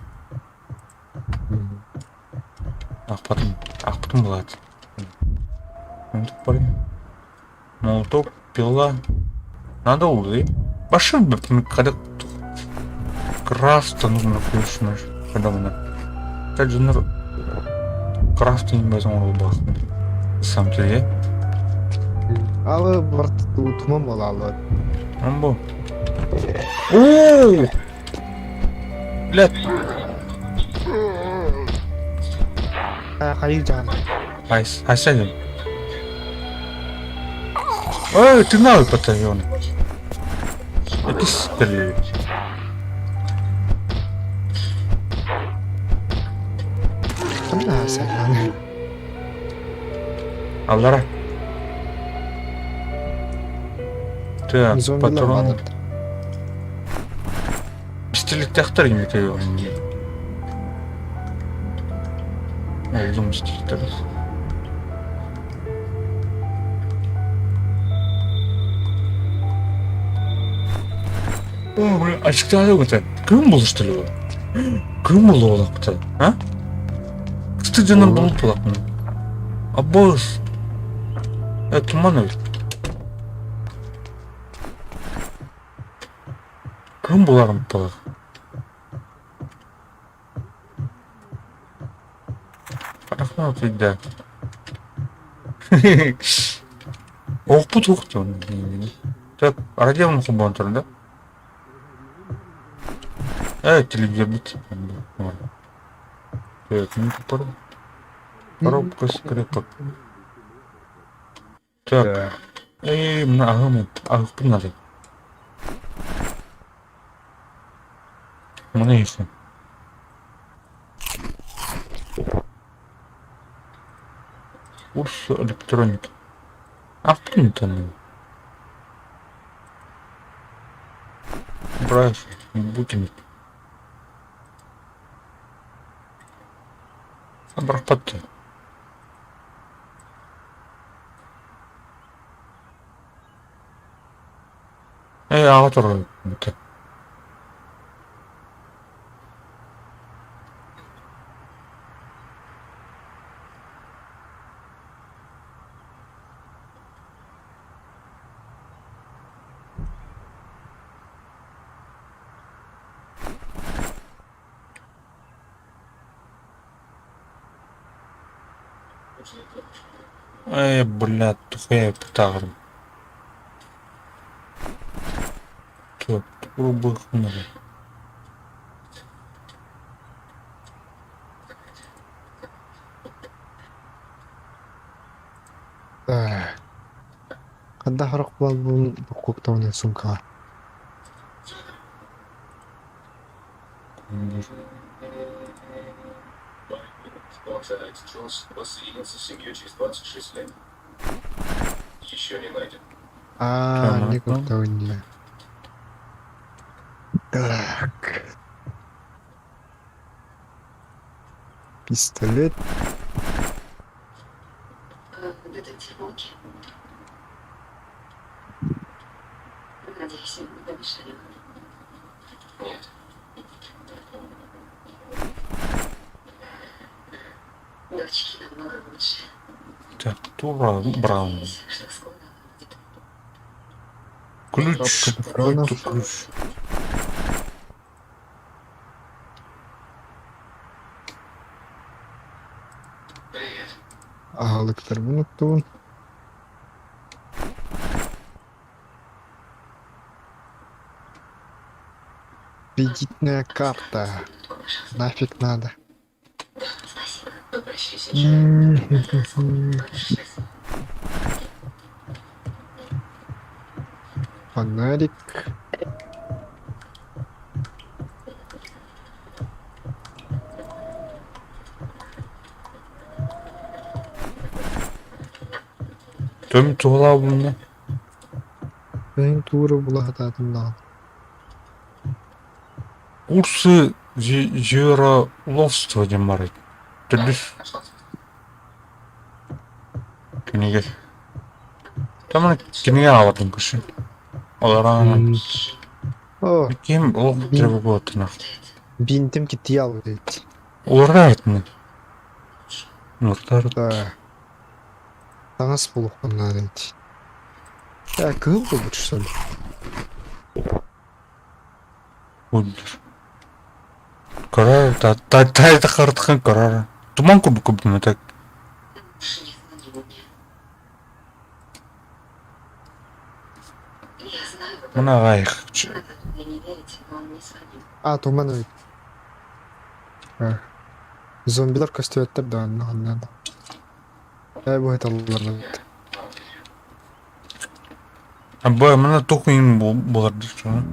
Аахпатым, аахпытым былаат. Молоток, пила. Надо улы. Башым когда крафта нужно включено. Когда мы Так же крафта не возьму Сам тебе.
Алы барт туман буолааллар.
Амбо. Оо! Блядь.
Хайыр жаан.
Айс, айсайдым. Ой, ты на батальон. Это стрель.
Ханна сайлан.
Аллара. Так,
Зомбилар
патрон.
баадыр.
Пистолеттээхтэр имитэ Олдум пистолеттэр. О, бля, ачыктаады это. Кым был что ли? Кым был олақта? А? Кысты жанар болып болақпын. Аббос. Э, туман öyle. Кым буларым болақ? Рахмат үйдә. Оқпут уқты. Так, радионы хубан тұр, да? Э, телевизор бит. Так, ну тут коробка скрепок. Так. Эй, мына ағым, ағып надо. Мына еще. Курс электроники. Автоматаны. Брать, выкинуть. Обрабатывай. Эй, автор, это. Эй, блядь, тухуя птагрым. Так, рубых много.
Так. Ханда харах буолбун буккуктауна сумкаҕа.
Отец Джонс воссоединится с семьей через 26 лет. Еще не найден.
Аа,
Понятно.
не куктауна. Так. Пистолет.
Детектив Волки. Надеюсь, не помешали.
Нет.
Дочки намного лучше.
Так, Тура Браун.
Надеюсь, что скоро она будет.
Ключ.
Коробка патронов.
Какой-то ключ.
Привет.
Аһылыктарбын уттубун. Кредитная карта.
Минутку, пожалуйста.
Нафиг надо.
Спасибо.
Попрощайся, человек.
Фонарик.
Төм тула бұны.
Мен тура булаһатаатым даҕаны.
Курсы звероловства диэн баар Төрдүс кинигэ. Тамана кинигэ аҕалатын көрсүн. Олорон
О,
ким ол тревога оттунар.
бинтим китти албыт
Олорон этин. Нуктар.
Да. Таҥас булуохпун наада эбит. Э, кыһыл буолбут что ли?
Көрөр, та харытхан көрөр. Туман курдук курдук так.
Лучше не звони мне. Я знаю, вы
Мына ағай.
надо мне не верите, но он не звонил.
А, туман эбит. А. Зомбилар көстүбэттэр да онно онно. Э, бу эталлар эбит.
Абы мына тух им болар что?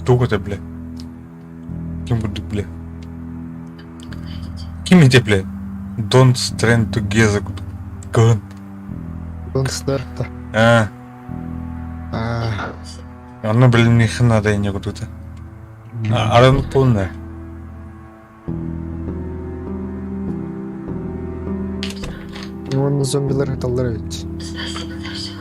Тух это бля. Ким курдук бля. Ким эти бля? Don't stand together. Кын.
Don't start.
А,
А,
оно блин не надо и не куда-то. Аран полная.
уонна зомбилар ыталлар эбит.
Спасибо за все.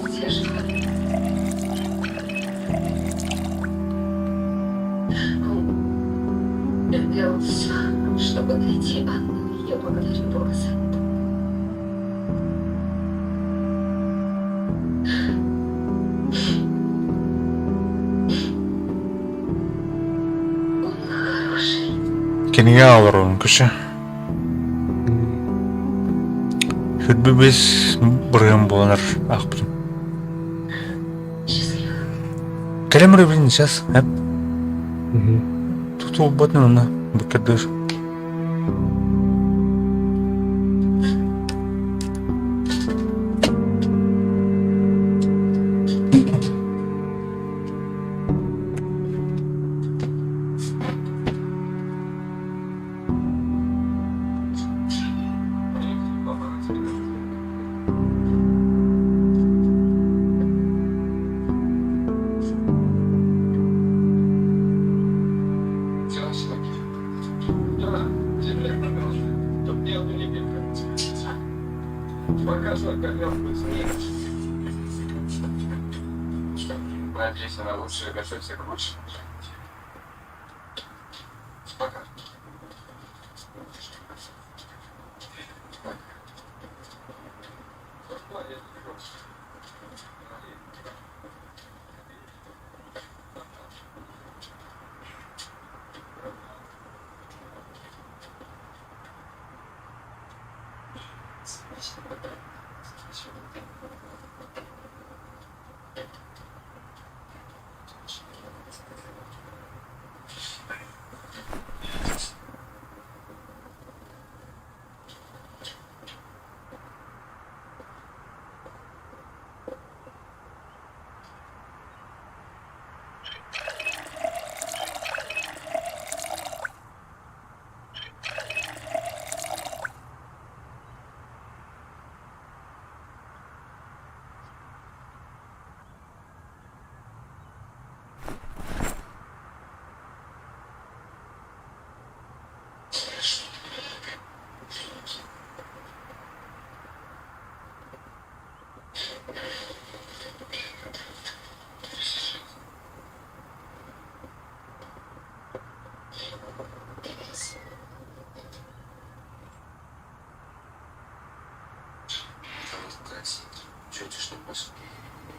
Где же он? Он делал все, чтобы найти Анну. Я благодарю Бога за это. Он хороший.
Кинигэ олорон күші. Хүрбі бес бұрын боланар ақпын.
Счастливо.
Кэлэмэр блин сейчас. Эп. Тут убатны на бакадыш.
Надейся на лучшее, готовься к лучшему. Пока.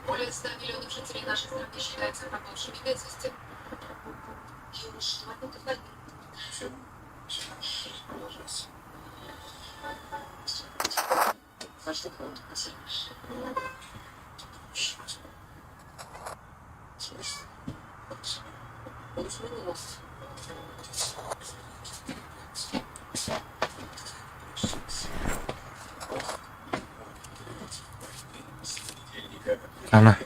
Более 100 миллионов жителей нашей страны считаются пропавшими без вести.
Ана.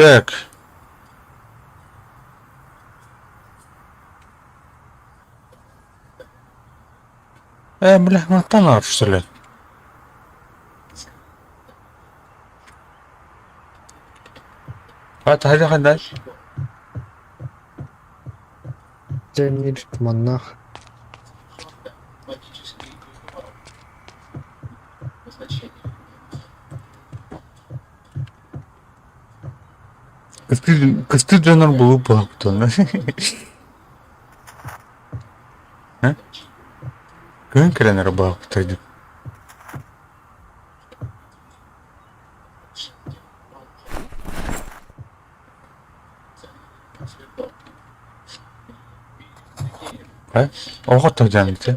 Так. Э, бля, мантан что ли? А, таһырдьа ханна?
Дьэ туманнаах.
Кыстыыр дьоннор булуу буолбутун. Күн кэлэн эрэ буолбутай Оҕо тылдьаныта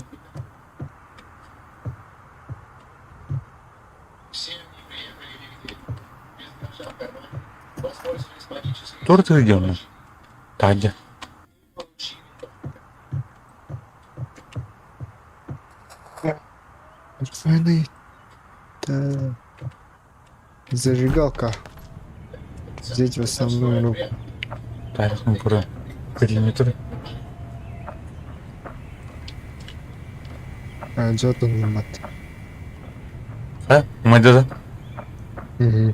Тур тылдьаҥҥын таһырдьа
Зажигалка. Взять в основную руку.
Тарихын көрө периметр
А, дьэ мат.
А, умайда да?
Угу.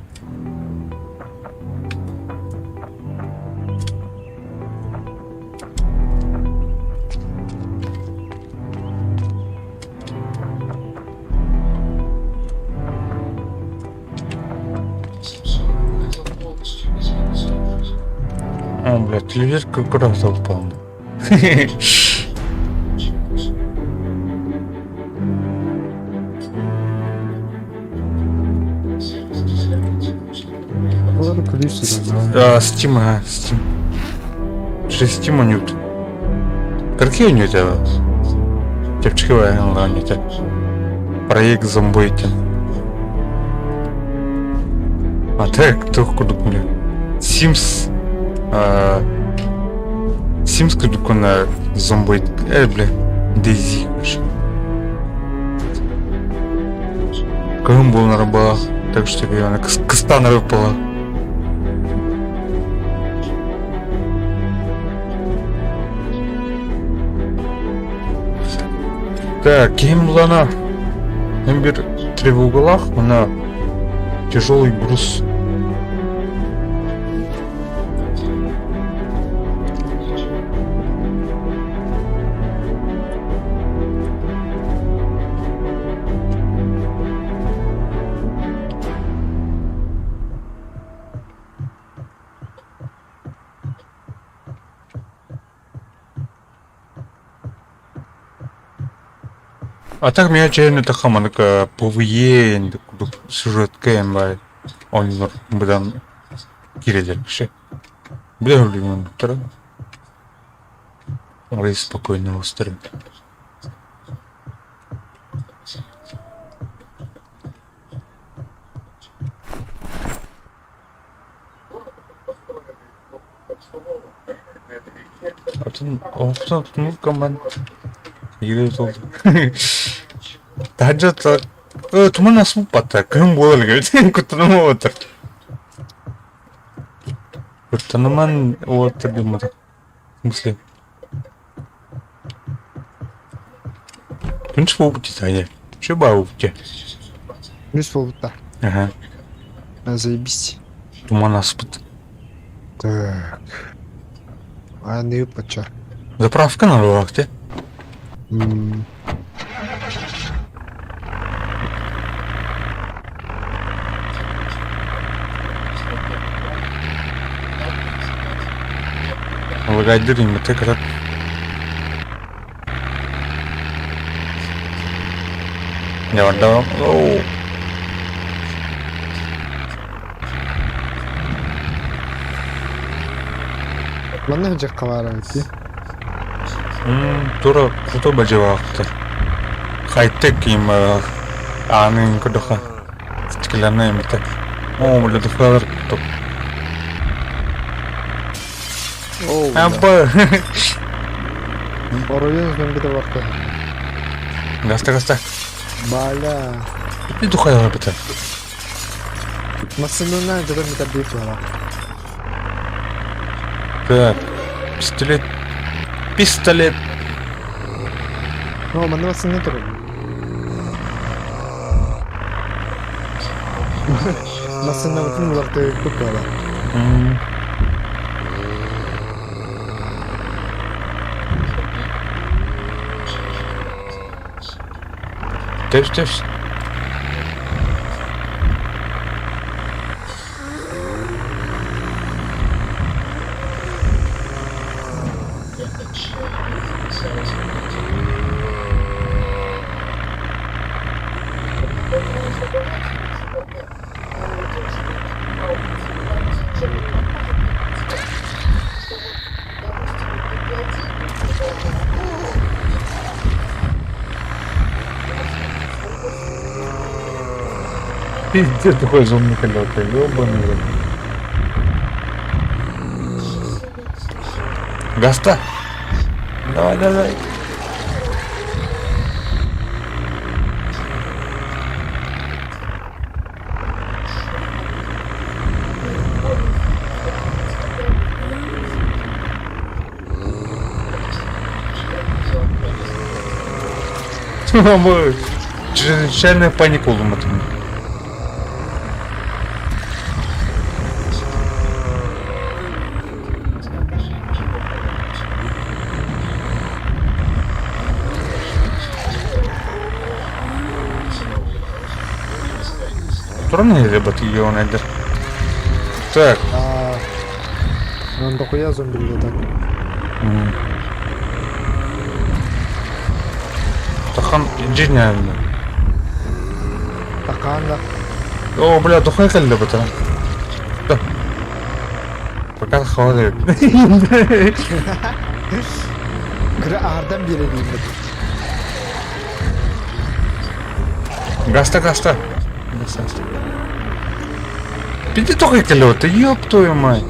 О, блядь, телевизор как раз упал. Да, Steam, ага, Steam. Через Steam онют. Какие у это? Чэпчэки онют. Проект зомбойтен. А так, туох курдук бile. Sims Sims курдук уонна зомбоид э бля Дейзи Кыһын буолан арбаах, так что кыстаан арыппала. Так, киһим булана Эн бир тревогалаах уонна тяжелый груз. А так меня чайно тахаманык PvE курдук сюжетка эм бай оонньуулар быдан киирэллэр киһи. Бля өлүмүн Арый спокойно устарым. Атын оохтон тумуккаман Игры толду. Таһырдьа туман аспыт кыһын буолар эбит куттаныма уоттар. Куттаныман уоттар гыммата. В смысле? Күнүс буолбут дии Что баабыт
Күнүс буолбут
Ага.
Заебись.
Туман аспыт.
Так. Аны пача.
Заправка на ты. Лагайдыр имete kadar. Не да. Оу.
Манна дьахха баара эбит
Тура крутой бадьылаахтар. Хай-тек им аанын көрдөххө стеклянная эмитэ. Оо, бля, духалар топ. Абба.
Оройун зомбита барта.
Гаста, гаста.
Баля.
И духалар бita.
Массынына жадам митар дейп туара.
Так, пистолет. Пистолет.
О, манна бассына турар. Массыынабытын улартыйбыт буола.
Түс түс. Пиздец, такой зомби колёта, ёбаный. в рот. Гаста! Давай, давай. Чрезвычайная паника улымытым. Туран ребят ее найдер. Так.
Он дохуя зомби так.
Тахан дьиҥнээн.
Такаан да.
О, бля, дохуя кэллэ бата. Да. Пока холодно.
Кыра аһардан биэрэ диибит.
Гаста, гаста. Гаста, гаста. Пиди только кэллэ ёб твою мать.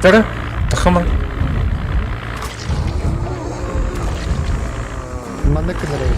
Тара, тахама.
Манна кынарай.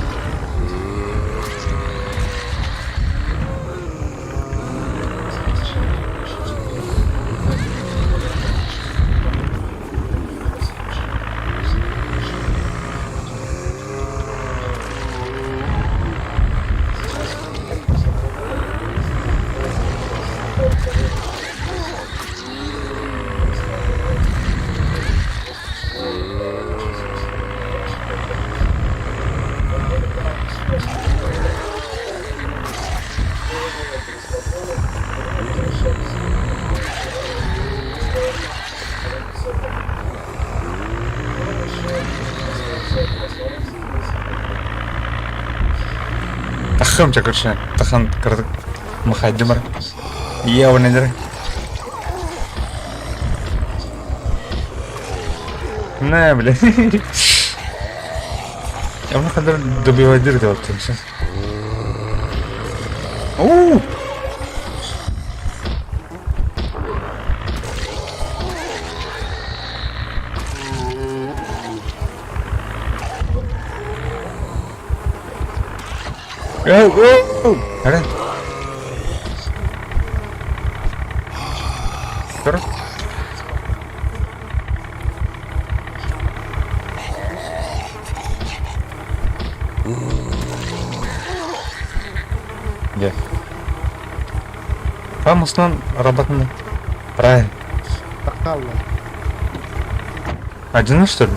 Тахым чакыршы. Тахан кырдык. Махайдымар. Я онедер. Не, бля. Я оны хадыр добивайдыр деп аттым. Оу! Оу, оу! Ара. Тұр. Где? Там основном работано. Правильно.
Такалла.
Один, что ли?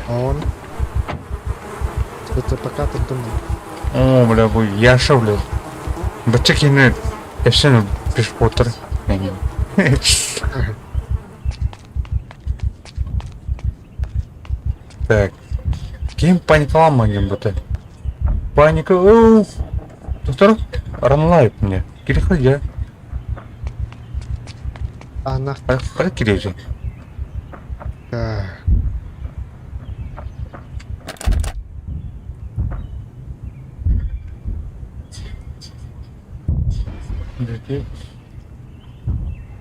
А он? Это пока тут думаю.
О, бля, бу Яша, бля. Бача кини кэпсээн пешпотер. Так. Ким паникаламаҥҥын быта? Паника, оо! Доктор, ранлайп мне. Кириходя.
Ана.
Хайа кириэжи?
Так.
Здесь.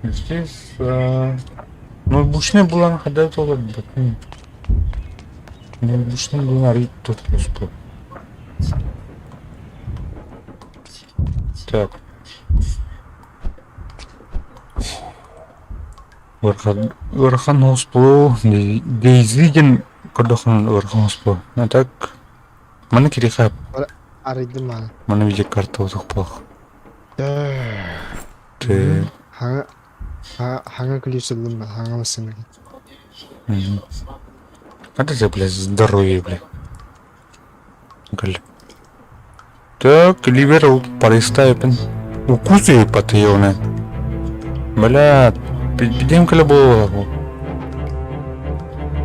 Здесь. Ну, бушне булан хада толы батын. Ноутбучный был тут успел. Так. Ыарахан ыарахан уоспу Дейзи диэн көрдөххүнэ ыарахан уоспу. А так маны кириэхэ
Арыйдым аны.
маны видеокарта утахпах. Ты
Хаҥа хаҥа ключ ыллым хаҥа массыына.
Это тебе, блядь, здоровье, блядь. Так, Ливер паристайпын. Укусы патыйоны. Бля, бидем кэлэ буолуо.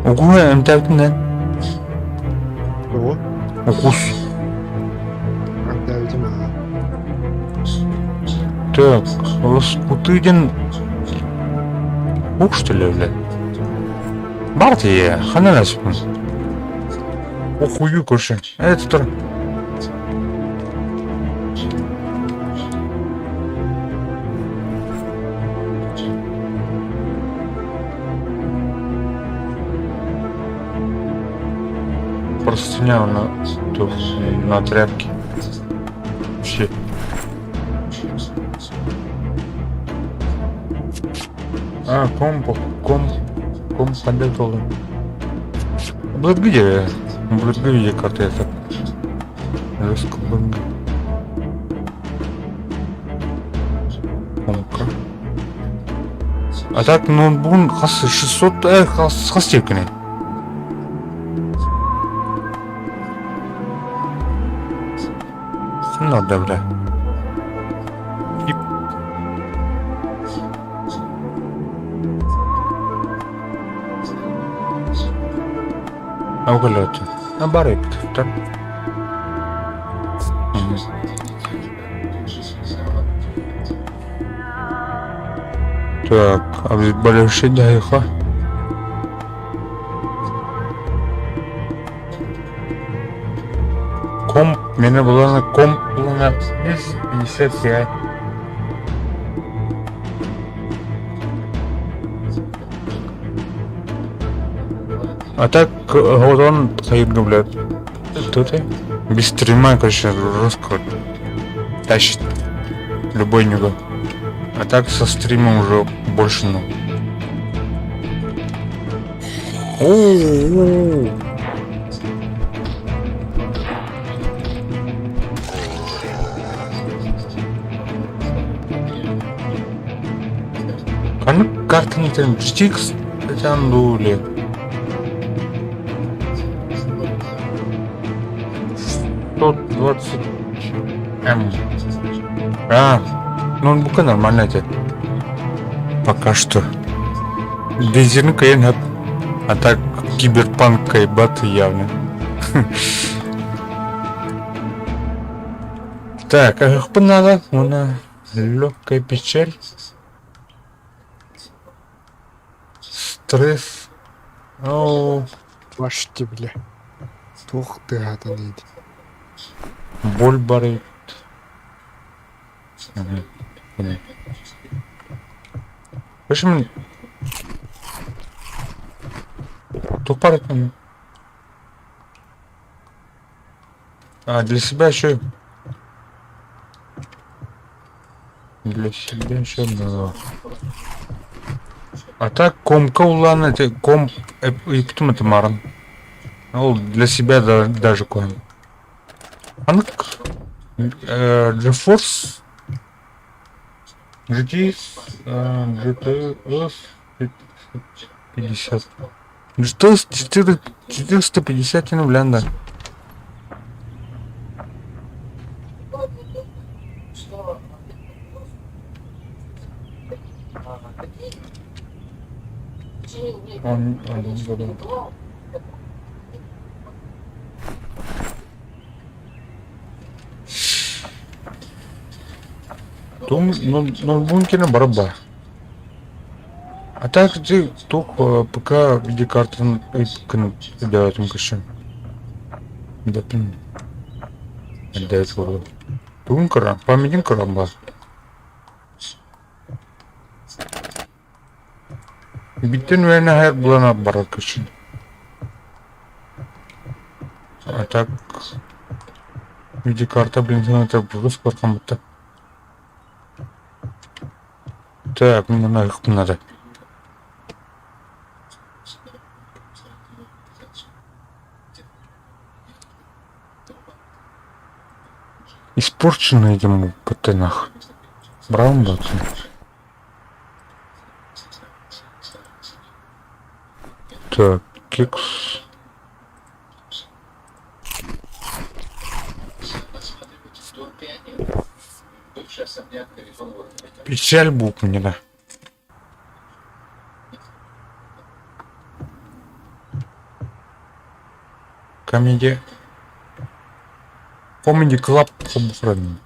Укуһа эмтээбитинэн.
Ого.
Укус.
Эмтээбитим аа.
Так, лоскуты диэн Ук что ли, блядь? Бартия, ханан аспын. Охую көрші. Это тұр. Простыня на, тут, на тряпке. Вообще. А, комп, комп, комп подготовлен. Блэкбиде, Блэкбиде карта это. Жестко бэнг. Комка. А так ноутбугун хас 600 э хас хас тиэккиний? Надо, бля. Оголёт. А барык так. Так, а большие дайха. Комп, меня была на комп на 55. А так, вот он стоит, блядь. Тут и без стрима, короче, жестко тащит любой него. А так со стримом уже больше, ну. О-о-о. Ханнык картаны этэн GTX этэн дуу или 120 М. А, ноутбука нормально этэ. Пока что. Дизель кыйын а так киберпанк кайбат явно. Так, а надо? Уна легкая печаль. Стресс. Оу.
Башти бля. Туох тыаһатан иһит.
Боль барыт. Почему? Тупо А, для себя еще... Для себя еще одного. А так комка улан это комп и потом это маран. Ну, для себя да, даже кон. Анк GeForce GTX GTS 50. GTS 450 ну блянда. Он, он, Том, ноутбукина бараба. А так ты тух ПК видеокартан дээтим кышын. Дэпин. Дэт болу. Тугун кыра, памятин кыра бар. Биттен үөне хайр булана барар кышын. А так видеокарта блин это выпуск будто. Так, мне нафиг надо. Испорченный ему патенах. Браун Датсон. Так, кекс. Печаль будет мне, да. Комедия. Comedy Club хоббухран.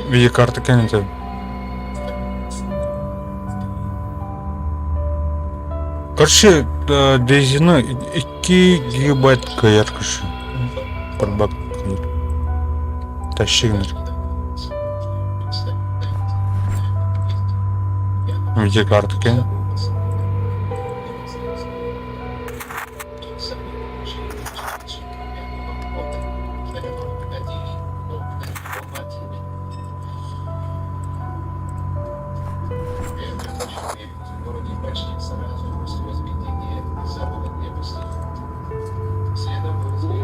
Видеокарта кэннитэ. Короче, Дейзины 2 гигабайт кыайар короче. Барбак Тащи гынар. Видеокарта кэннэ.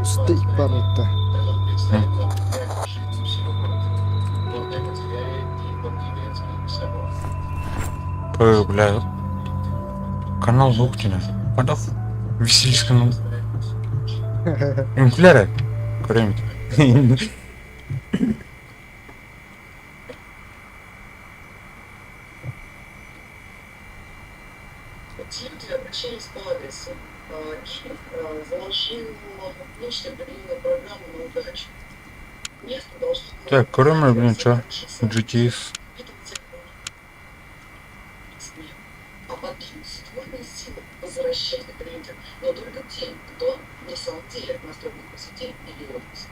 Стейк барытта.
Бля. Канал Луктина. Подав. Веселись канал. Инфляра. Кремит.
Те обращались по адресу. Киев заложил нечто определенную программу на удачу. Место должно
Так, кроме, блин, чё? GTS.
А потом ствольные силы возвращать это людям, но только тем, кто на самом деле настроен на позитив или отпуск.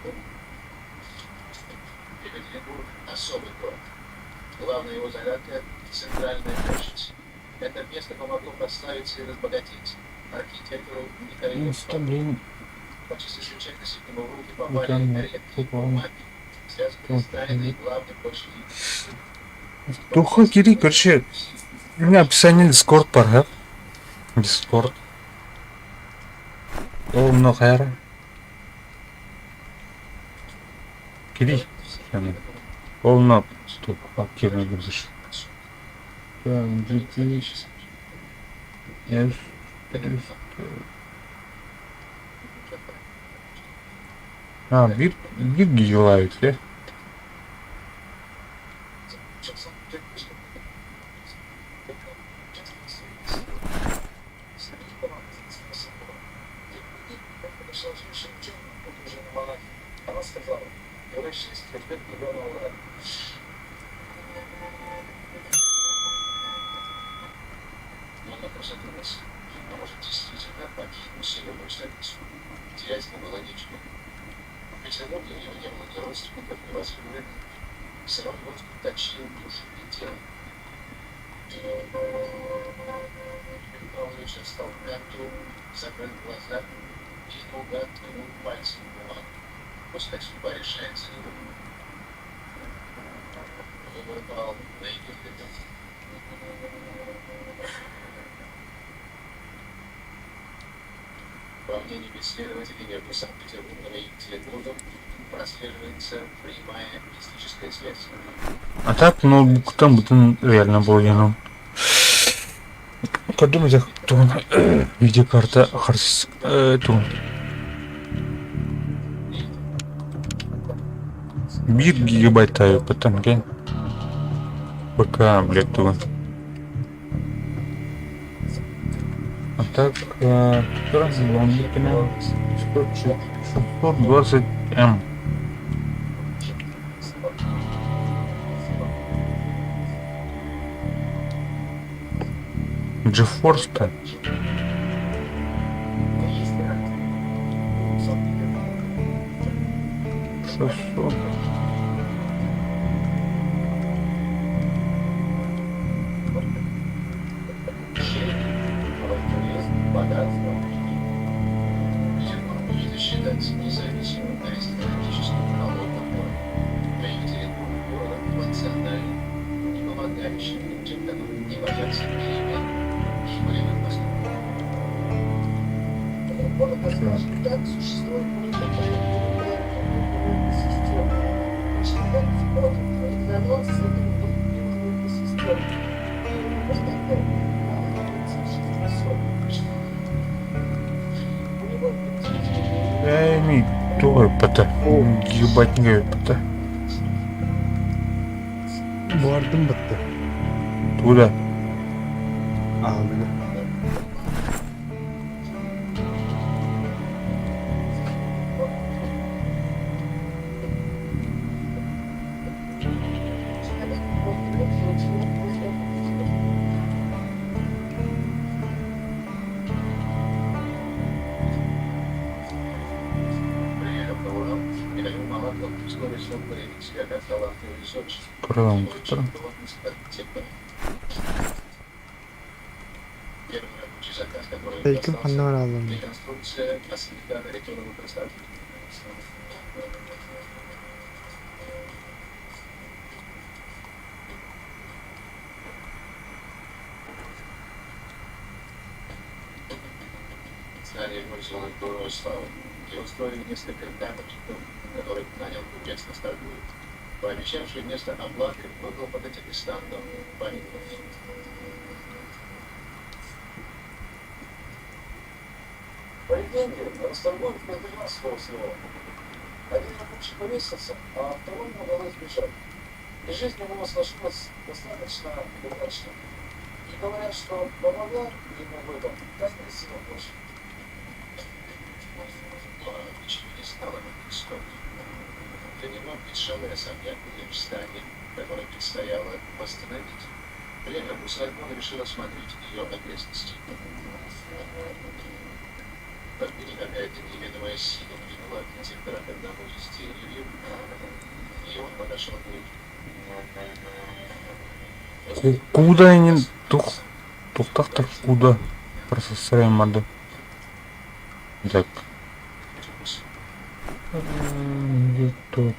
Екатеринбург – особый город. Главная его загадка – центральная площадь. Это место помогло прославиться и разбогатеть архитектору Михаилу
Инста, блин.
По чистой случайности к нему в руки попали
Экран,
редкие бумаги, связанные с тайной главной площади.
Туха кири, короче, у меня описание Discord бар, ха? Discord. Ол мына хайара. Кири. Ол мына туп, кирни кирдиш. Так, GT. S, S, А, бир гигабайт, э?
Терять ему было нечего. В Петербурге у него не было ни родственников, ни возлюбленных. Сырой воздух точил душу и тело. Игорь Павлович достал карту, закрыл глаза и наугад ткнул пальцем в бумагу. Пускай судьба решает за него. Выбор пал на Египет. По мнению исследователей, между Санкт-Петербургом и Екатеринбургом прослеживается прямая мистическая связь.
А так ноутбуктан бүтүн реально буолуоҕун. Көрдүм дьэ тугун видеокарта харс тугун биир гигабайт таайыппыттан кэн ПК блядь тугун. А так 620 М. GeForce-то. 600. Эми туох ыппата? Ебать не ыппата.
Буардым бытты.
Туда.
Аҕалыгы.
Көрөҕүн туттаран.
Эйким ханна барааллым?
Куда они тух тухтахтар куда процессорым барды. Так. Где-то.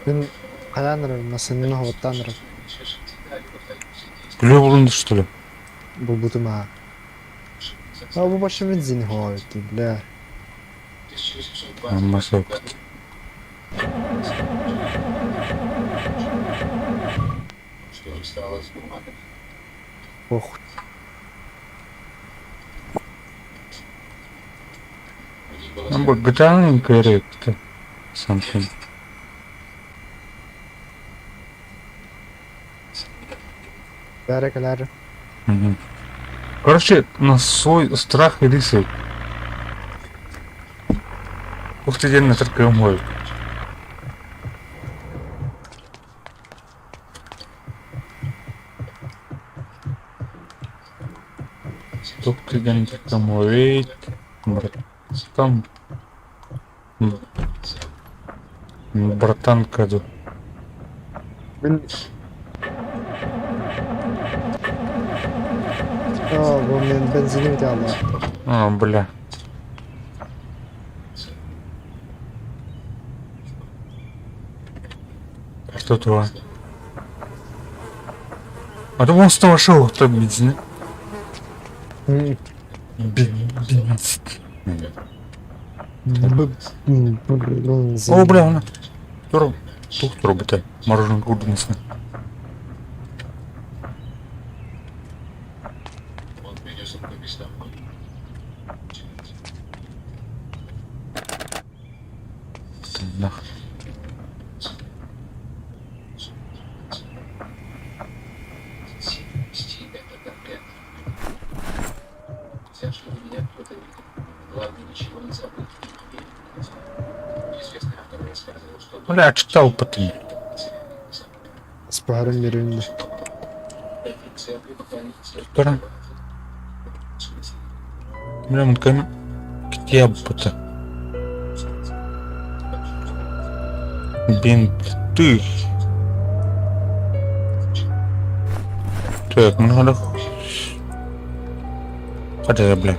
Мин хайаан эрэр массыынаны оһоҕуттаан эрэр.
Күлүү булунду что ли?
Булбутум аа. А бу больше бензин хоҕойт бля.
Масса
Ох.
Бу GTA кэректи something.
Кэлээрэ кэлээрэ.
Мгм. Короче, на свой страх и риск. Ух ты, день на церкви Тух ты день Братан. Братан каду.
Мин Аа, бу мен бензини бүтэ алла.
А, бля. Что то? А то он снова шел, так бензин. Бензин. О, бля, она. Тур, тух турбута. Мороженое курдунсна. Тыннах. Бля, читал потом.
Спарым берилди.
Тура. Бля, мункан китиябыта. Бинты. Так, ну надо... Хотя, бля.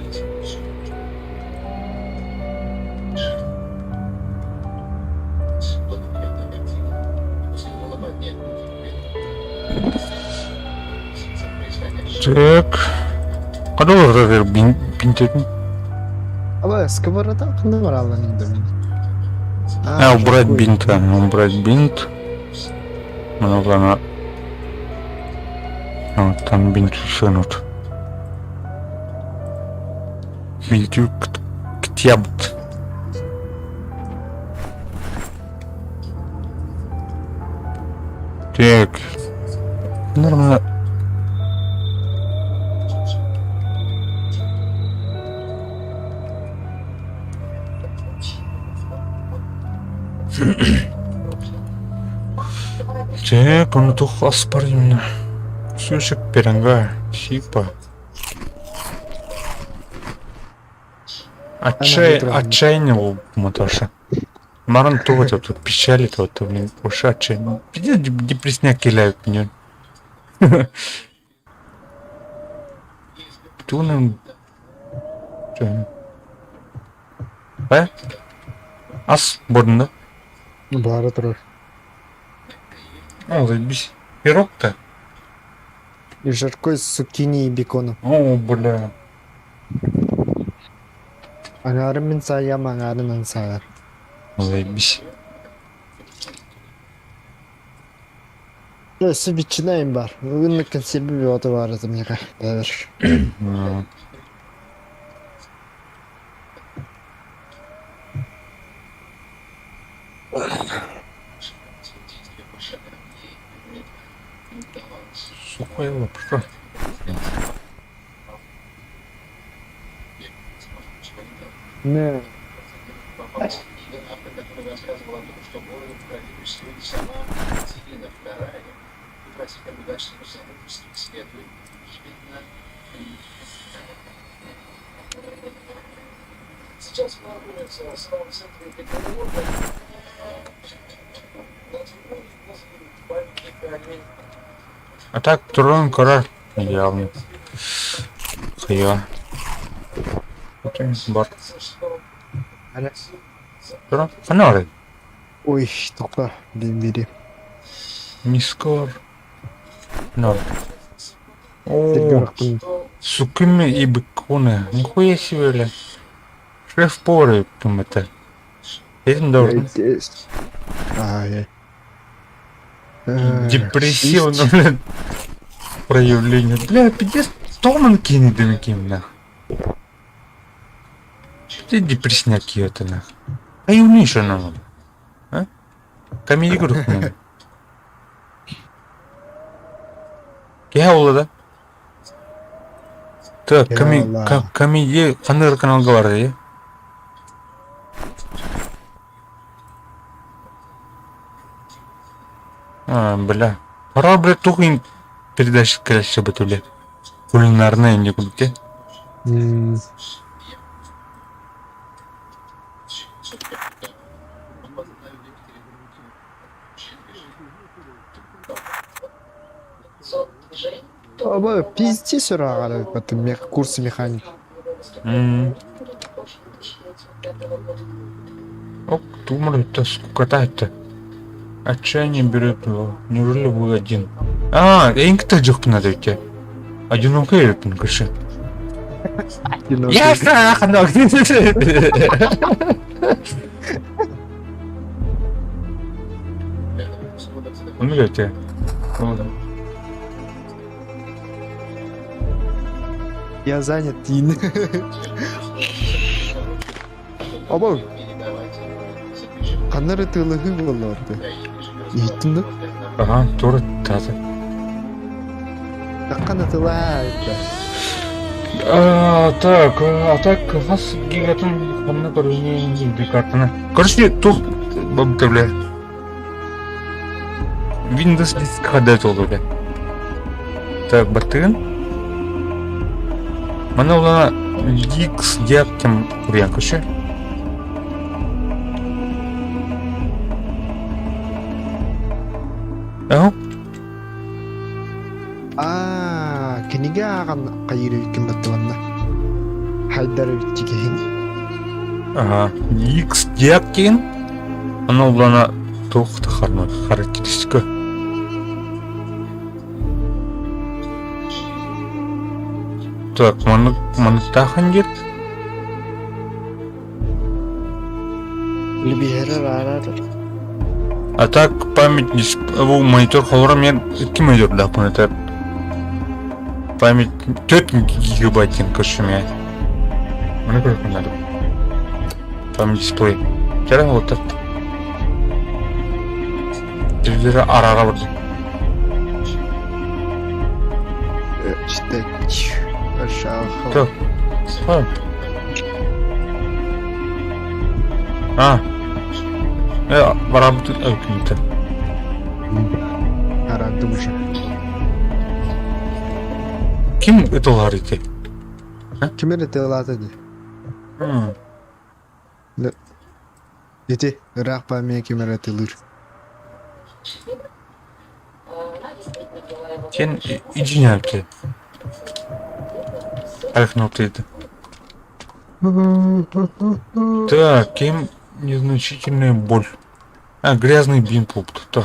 Так. Када олорор бинтетин?
Аба, сковорода кандай бар аллан инде мен.
А, убрать бинт, убрать бинт. Много она. Вот там бинт сынут. Бинтю ктябт. Так. Нормально. Так, он тух аспарина. Сушек перенга, типа. Отчаяние Маташа. Маран то вот тут печали то вот, блин, уж отчаяние. Пиздец, депрессняк киляют меня. Туным. Э? Ас бордун да?
Бары турар.
О, заебись. Пирог-то?
И жаркое с цукини и беконом.
О, бля.
Аҥаарын мин саайыам, аҥаарын эн саайар.
Заебись.
Өссө ветчина бар. Бүгүн консервы бөҕөтө баар этэ миэхэ. Бэбэр.
Сухая лапша.
Не.
А так туран көрөр явно. Хайа. Бар. Туран ханары.
Ой, тоқта, мен берем.
Мискор. Но. О, сукими и беконы. Нихуя себе, бля. Шеф-повар там это. Этим должен.
Ай.
Депрессивно, блядь. Проявление. Бля, пиздец, томан кинет дымки, нах. Ты депрессняки это, нах. А и умнейший нам. А? Комедий группы. Киһи буолла да? Так, коми, комедия ханнык каналга бар дии? А, бля. Пора, бля, тух передача кэлэссе бөтүлэ. Кулинарная не кудуке.
Оба пиздец ураҕар потом курсы механик.
Ок, думали, это скукота это. Отчаяние берет его. Неужели вы один? А, инкта жок надо идти. Одинокий это, конечно. Я страхно. Он говорит,
Я занят, Дин. Обол! Ханна эрэ тыалаһыы буолла барда. Иһиттин да?
Аха, тура тата.
Таккан атылаа это.
А, так, а так хас гигатын ханна көрүнүн картаны. Короче, тух бля. Windows диск хадат oldu бля. Так, баттыгын. Мана улана X диаптем курьян көшө. Ага.
Аа, кинигэ ааҕан хайыыр эбиккин баттыбанна. Хайдар эбитчи киһиҥ.
Ага. X диаптин. Ана улана туох тахарма характеристика. Так, маннык манныктаахан диэт.
Лүбүһэрэр аарар.
А так память не бу монитор холоро мен икки монитор это память 4 гигабайт көршүмэ. Маны көрөккүн надо. Память дисплей. Чара вот так. Телевизор арара бар.
Читать.
Так. А. Барабыт өкүнүтэ.
Арадым уже.
Ким ытылар ити?
Ким эрэ тылаата дии. Ити ыраах памя ким эрэ тылыыр.
Сен инженерки. Архнутый. Так, кем незначительная боль. А, грязный бинт то.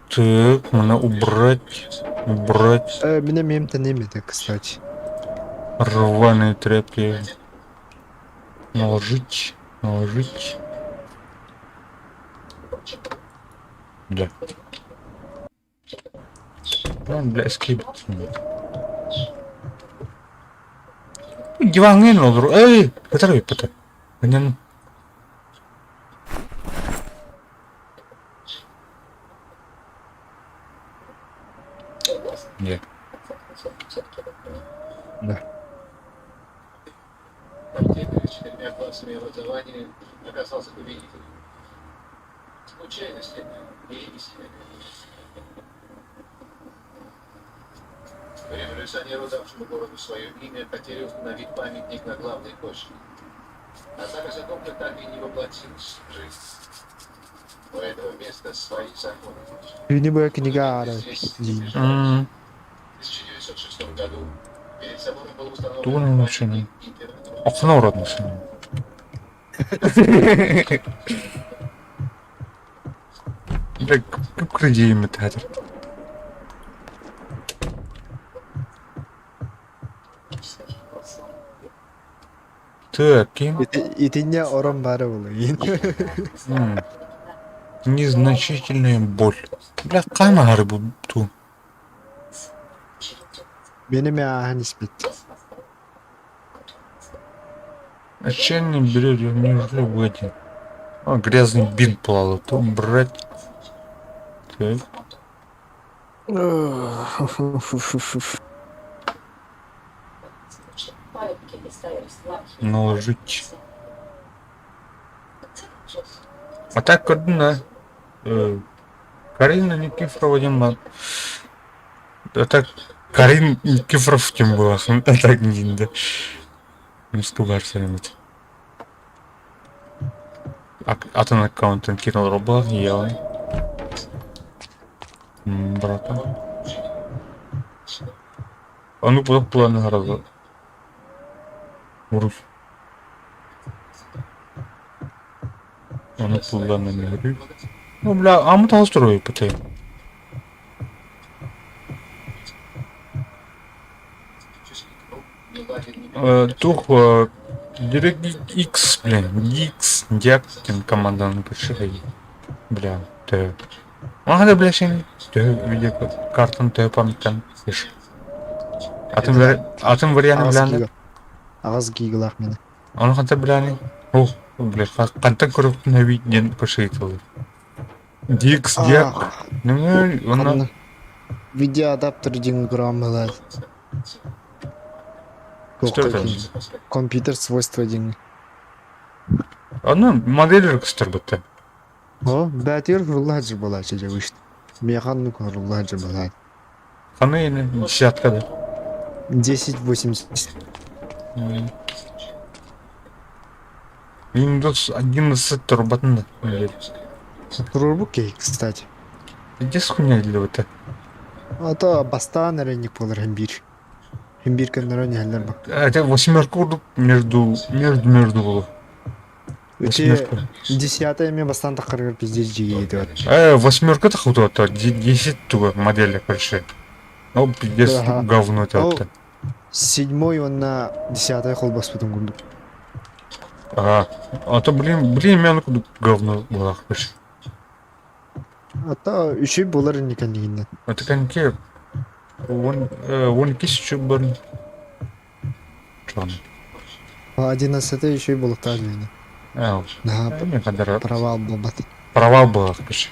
Так, надо убрать, убрать.
Меня мем-то не это, кстати.
Рваные тряпки. Наложить, наложить. Да. Ну, бля, скип. Диванын olur. Ey, yeter bir Benim Нет.
Да.
Аптекарь с четырьмя классами образования оказался победителем. Случайность это или истина? Революционеру, давшему городу свое имя, хотели установить памятник на главной площади. Однако задумка так и не воплотилась в жизнь. У этого места свои законы.
Күнү быһа кинигэ ааҕар
Здесь
дии.
В 1906 году перед собором был установлен
Тугун вообще
императору.
Окно уродный. Бля, кредит театр. Так, ким?
Итинне орон баара буолуо.
Незначительная боль. Бля, кама рыбу ту.
Мени эмэ ааһан испит.
Отчаяние берет, неужели в эти? А, грязный бинт плавал. То брать. Так. Наложить. А так көрдүн Карина Никифорова диэн баар. А так Карин Никифоров ким буолахын а так диин да. Мускулар сэрэмит. Атын аккаунтын киирэн олорбох ийэҕин. Братан. Ону буох буолан аһараллар. Урус. Ону пулланан үөрүү. Ну, бля, амы таас туруйбутай. Тух Direct X, блин, X, Диактин команданын көрсө Бля, тö. Мага бля сен тö видео картын тö памяттан иш. Атын атын варианты
Аҕыс
билэн
гига.
Аҕыс гигалаах мини.
Ону хантан билээний? Ох, бля, хантан көрөппүн эбит диэн пошитылы. Дикс диэк. Нөҥүө онно
Видеоадаптер диэн граммалар.
Что это?
Компьютер свойства диэн.
Ону модель көстөр бутта.
О, бээтигэр хуруллааччы буолааччы дьэ вышт. Миэхэ оннук хуруллааччы буолаат.
Ханы ини десятка да.
10.80.
Windows 11 турбатын да.
Турбук кей, кстати.
Где хуйня для это?
А то бастаан эрэ инник буолар һин биир. Һин биир көннөрөн иһэллэр ба.
Это восьмерка курдук между между между было.
Ити десятая эмиэ бастаан таххарыгар пиздец дьиги вот.
Восьмерка тахутуота, 10 туга модели короче. Ну, пиздец говно это.
Седьмой уонна десятая холбоспутун курдук.
А, а то, блин, блин, мен курдук говно была, короче.
А то үчүй булар инникеннигиннен.
Это коньки, он, он кисячу барын. Чон.
Одиннадцатый үчүй булуктаах дьиҥинэ.
Эл.
Наһаа провал буолбат.
Провал был, короче.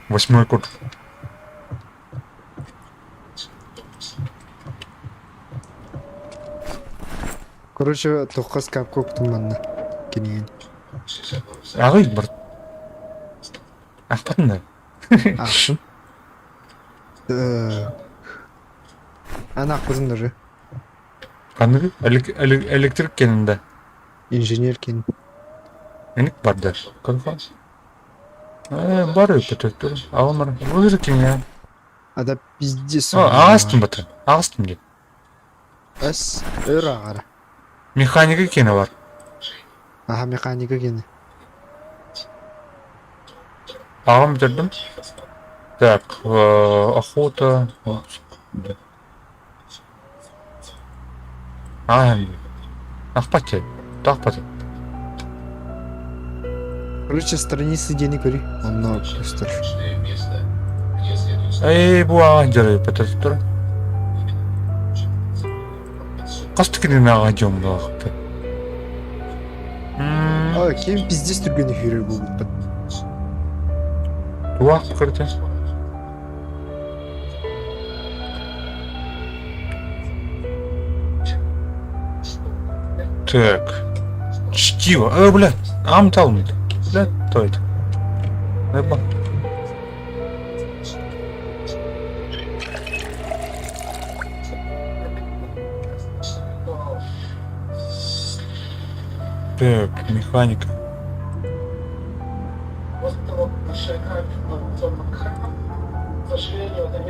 Восьмой курс.
Короче, туохха скапка уктум манна кинигин.
Аҕый бар. Ахпатын да.
Ахсын. Аны ахпытын даже.
Ханныгы? Электрик кенинде.
Инженер кен.
Эник барда. Конфа. Бар өтөттөр. Аламар. Вызыр кин
Ада пиздец.
Ағастым батыр. Ағастым деп.
Эс өр ағара.
Механика кені бар.
Аха механика кені.
Ағам бітірдім. Так, охота. А, ахпаты. Тахпаты.
Короче, страницы дени көри. Онно көстөр.
Эй, бу аҕа дьарай пататтар. Хас тикинин аҕа дьон буолаахпыт.
Ой, ким пиздец түргэн эфирер буолбуппут.
Туах кырты. Так. Чтиво. Бля, ам талмит. Бля, то это. Эба. Так, механика.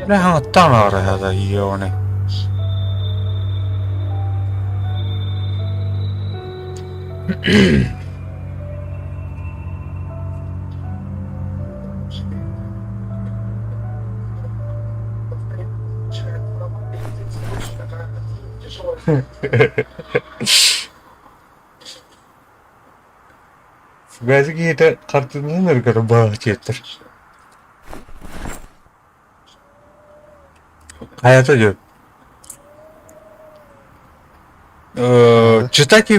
Бля, там ара ионы. Бәзи киһитэ хартыынан өргөр баҕа Хайата диэн читать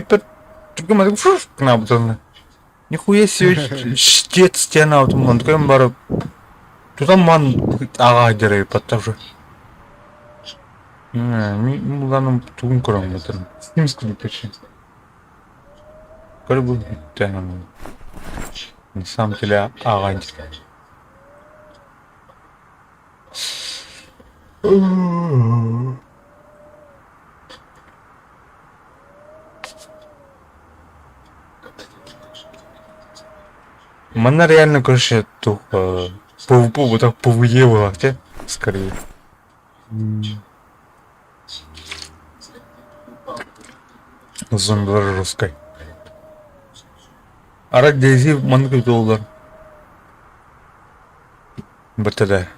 гынабытын нихуя себе чтец стена онтукайым барып тутан ман аҕа дьарайбаттар уже мин буланым тугун көрөм этим Sims курдук Көрбүт На самом деле аҕа Манна реально короче тух PvP вот так PvE было, те скорее. Зомбилар русской. Арак Дейзи маннык доллар. БТД.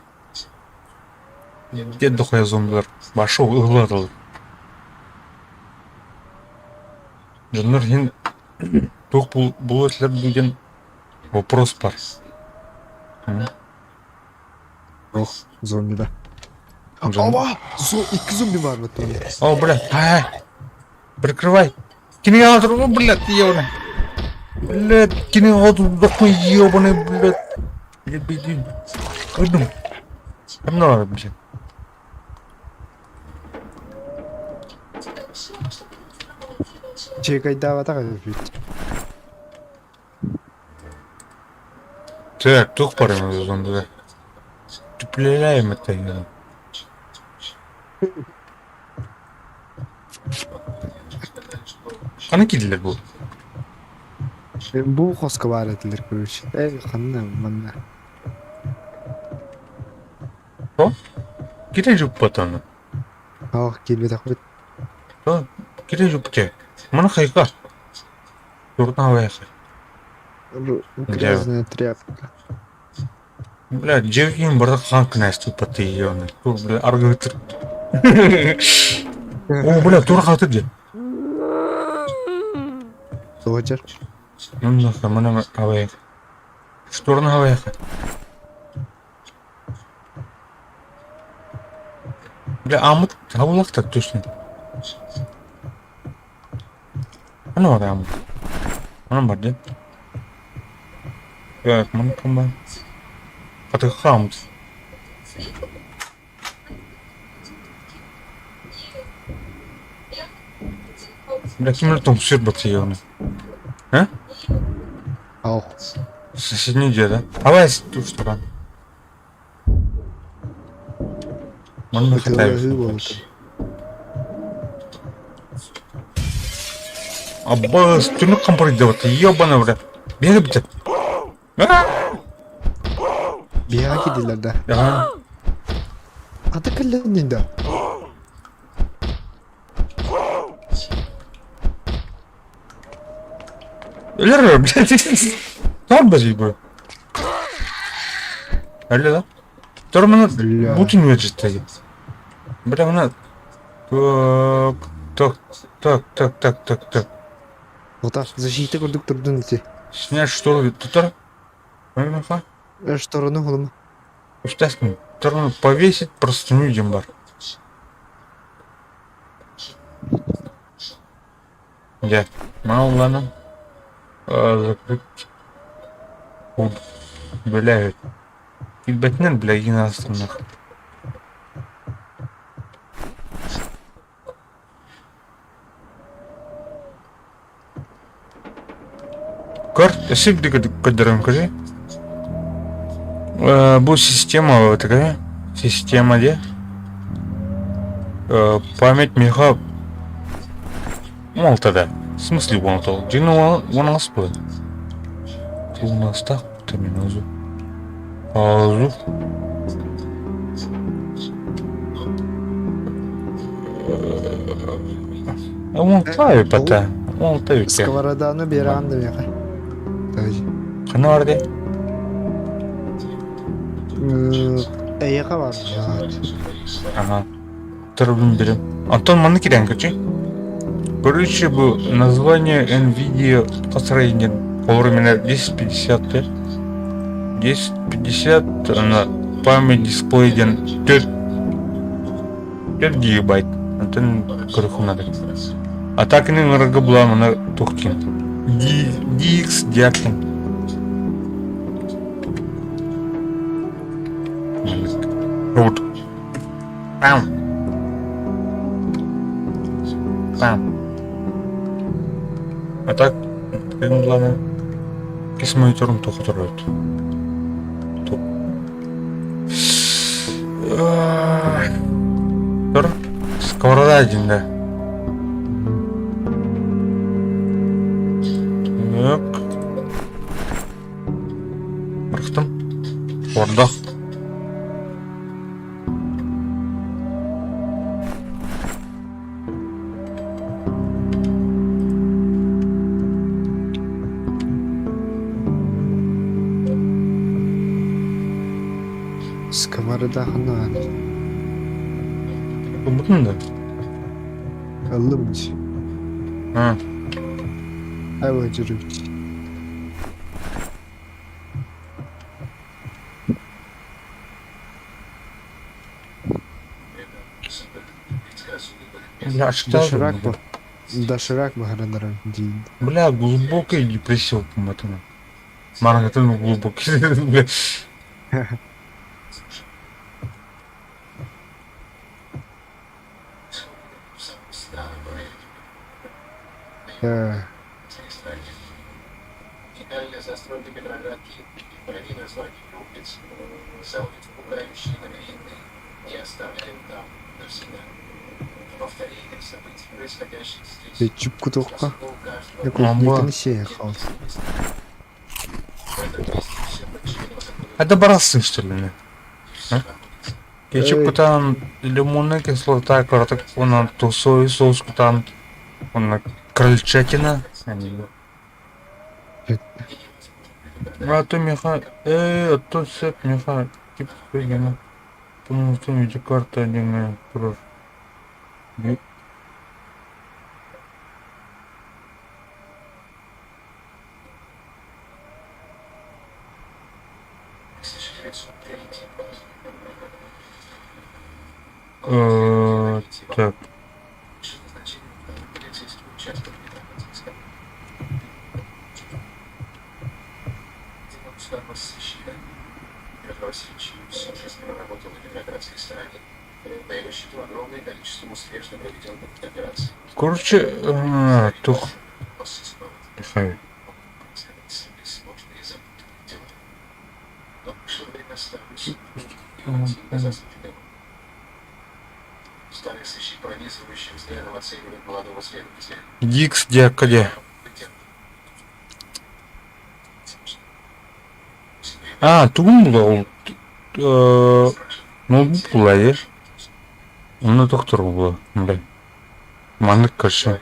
Где дохуя зомбилар? Башыл ылар. Дьоннор иһин туох булуо этилэр дуу диэн вопрос бар.
Ох, зомби да. Оба! Икки зомби бар бит.
О, бля, ай. Прикрывай. Кинигэ турбу, блядь, ебаный. Блядь, кинигэ турдохпун, ебаный, блядь. Блядь, Көрдүм. Кимнэ бар блядь?
Чекайдаабатах эбит.
Так, туох бар онда? Түплеләйм это. Ханна киирдилэр бу?
Бу хоско баар этилэр, короче. Э, ханна манна.
О? Кире жуппатаны.
Ах, киирбэтэхпит.
О, кире жупте. Маны хайга. Турна вайха.
Грязная тряпка.
Бля, дьиэ барда хаан князь туппаты ебаный. Бля, аргытыр. О, бля, тура хатыр дьэ.
Тоҕо
Нахуй, мана авай. Шторна авайха. Бля, амыт хабылахтар точно. Аны бар амыт. Аны бар дьэ. Так, маны кымба. Хатыха амыт. Бля, ким эле тоҥсуйар баксыйыаны? А?
Ох.
Соседний дьиэ да? Давай туштаран. Манна хатаев. Аббас, түнүк компройдабыт, ебаный бля. Бери бит.
Биһиэхэ киирдилэр да?
Ага.
Аты кэллэн да?
Өлөр, блядь. Тормози бу. Әллә да? Тормоны бутин үөжитте. Бля, мына так, так, так, так, так, так, так.
Отар, защита курдук турдун ити.
Снять штору тутар. Правильно?
Штораны холума.
Үстәсін. Торны повесить простыню диэн бар. Дьэ, маалланан закрыть бля Билбэтинэн бля игин астыннах. Көр, өссө көрдөрөн көрү. Бу система такая, система де. Память меха Малтада. В смысле уонтал? Дьиҥ уон аҕыс буолан. Уон аҕыстаах мен азу. Азу. Уонтай бата. Уонтай үтэ.
Сковороданы бераан да миэхэ.
Ханна бар де?
Эйиэхэ бар.
Ага. Турбун берем. Антон манна киирэн көрчү. Короче, бу название NVIDIA построение именно 1050 т. 1050 она память дисплей диэн 4 4 гигабайт. Антон көрүөххүн надо. А так ини ырга була мана туох диэн. DX диактин. Робот. Пам. Пам. А так, ким булана кис мониторум тохоторот. Топ. Тур. Сковорода один, да. Так. Бырахтым. Ордах.
Сковорода ханна
Умутун да?
Ыллым дии.
А.
Айва жүрүбүт.
Бля,
Доширак бу. Доширак баһаранаран диин.
Бля, глубокая депрессия опуматына. Маргатын глубокий, бля.
Э, Кетчуп кутуохха.
Амба.
Клубниканы сиэхэ хаал.
Это барасың что ли? А? Кетчуп
Эй.
кутан лимонная кислота, краток она то соевый соус кутан, он крольчатина. А то меха, а то сеп меха, тип гена. Потому что видеокарта один кровь. Так. Короче, тух. Михаил. Дикс диакаде. А, тугун була ол ноутбук була е. Онно доктор була. Бля. Маннык көрсө.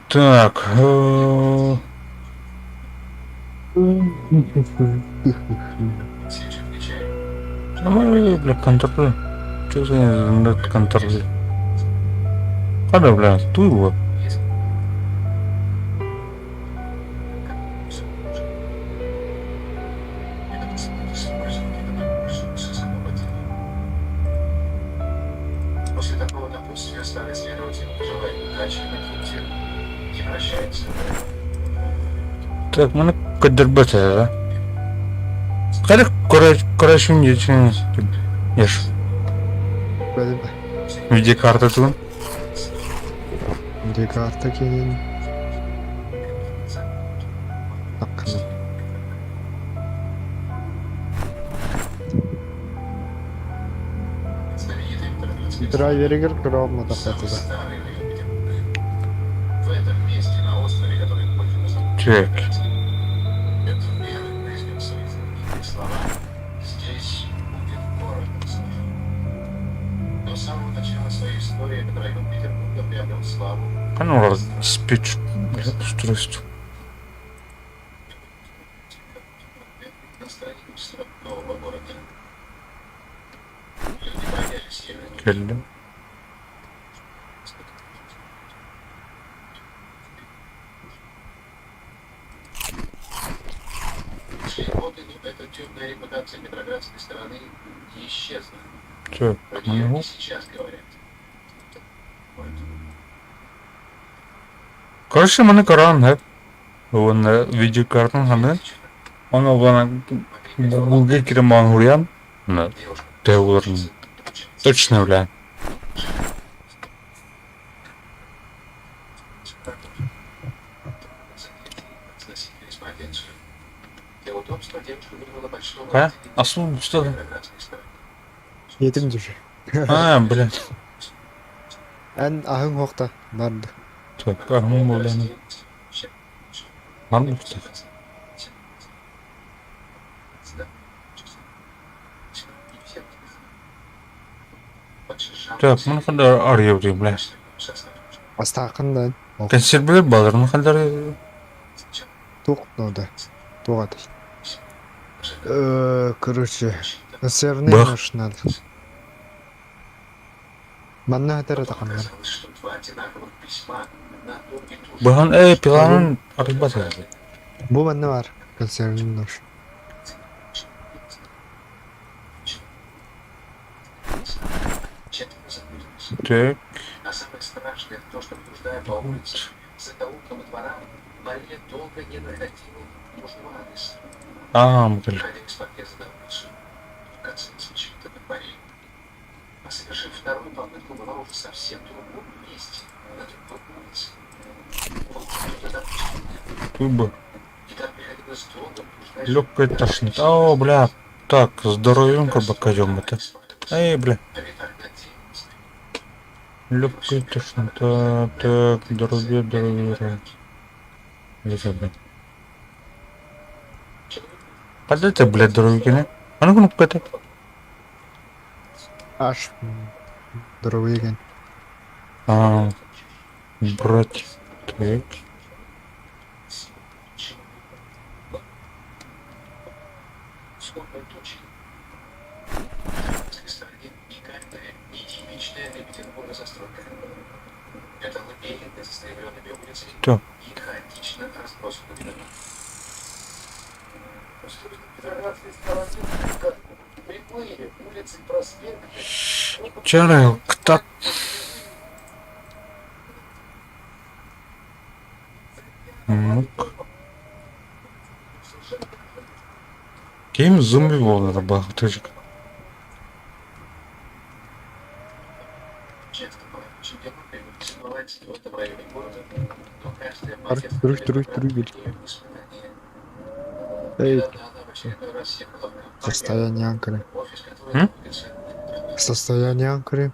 Так. Ну, бля, контроль. Что за контроль? Хада, бля, ту его. Так, маны көрдөрбөт да. Қара көрөшүн дечин еш.
Бәле
Видеокарта тугун.
Видеокарта кенен. Таккына. Драйверигер көрө тахатыда.
Так. Канал диспетч устройство. Келдим. Так, ну. Короче, маны караан хэп. Уонна видеокартын ханы. Оны оглана Гуглга кирен баан хуруйан. Төһө Точно, бля. А? Асыл что?
Етим жүр.
А, бля.
Эн аһың хоқта барды.
Так, аһым болданы. Бар Так, мына кандай арыйып дейм, бля.
Астақын да.
Консервілер баларны кандай
Туқ нода. Туғады. Короче, консервный нож надо. Манна хатара тақаннар.
Бахан пиланын арыйбат
Бу манна бар. Консервный нож.
Так. Аа, бу Тубы. Легкая тошнота. О, бля. Так, здоровьем как бы козём это. Эй, бля. Легкая тошнота. Так, здоровье, здоровье. Где блядь? Подожди, блядь, здоровье, А ну кнопка это.
Аш. Здоровый ген.
А, брать. Так. Так. Чары, кто? Ну-ка. Ким зомби буолара баахтык.
Туруй, туруй, туруй, бил. Эй. Состояние анкры.
М?
Состояние анкры.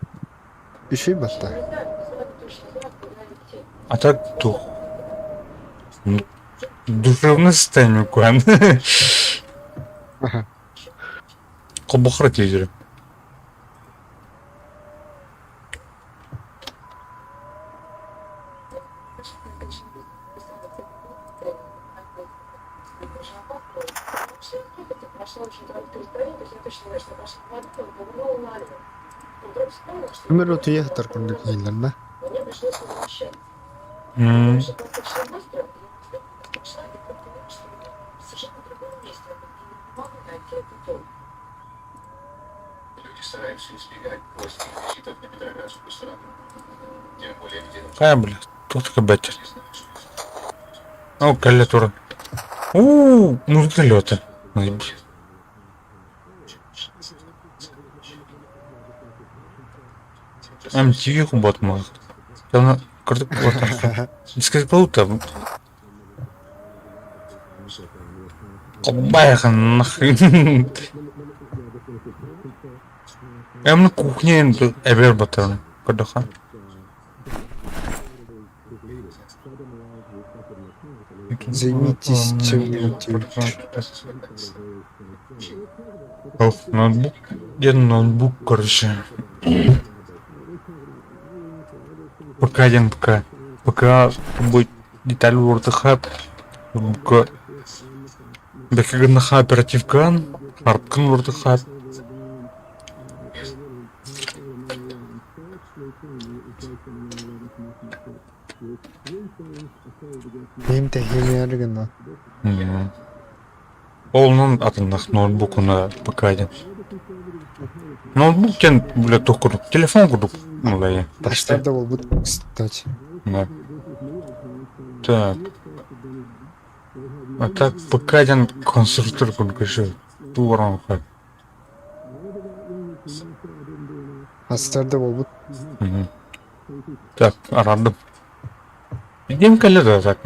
Иши батта.
А так тух. Ну, Душевное состояние куан.
Ага.
Кобохра телевизор.
Өмір өтіге таркындык елдер да.
М. Хайа, бля, тут кабетер. О, клавиатура. У, музыка лёта. MTV кубатмах. Она кырдык кубатмах. Дискотека Кобайхан нахрен. Эм кухня эбер батан. Кырдыха.
Займитесь чем-нибудь.
Ох, ноутбук. Где ноутбук, короче? ПК один ПК. ПК будет деталь вордыхат. ПК. Бекегнаха оперативкан. Арткын вордыхат.
Им тэхимиэргина.
Ол атыннах ноутбук уна ПК один. Ноутбук тен, бля, тух курдук. Телефон курдук. Мулай.
Таштарда болбут, кстати.
Да. Так. А так ПК один конструктор курдук еще. Тууран хат.
Астарда болбут.
Так, арадым. Идем кэллэ да так.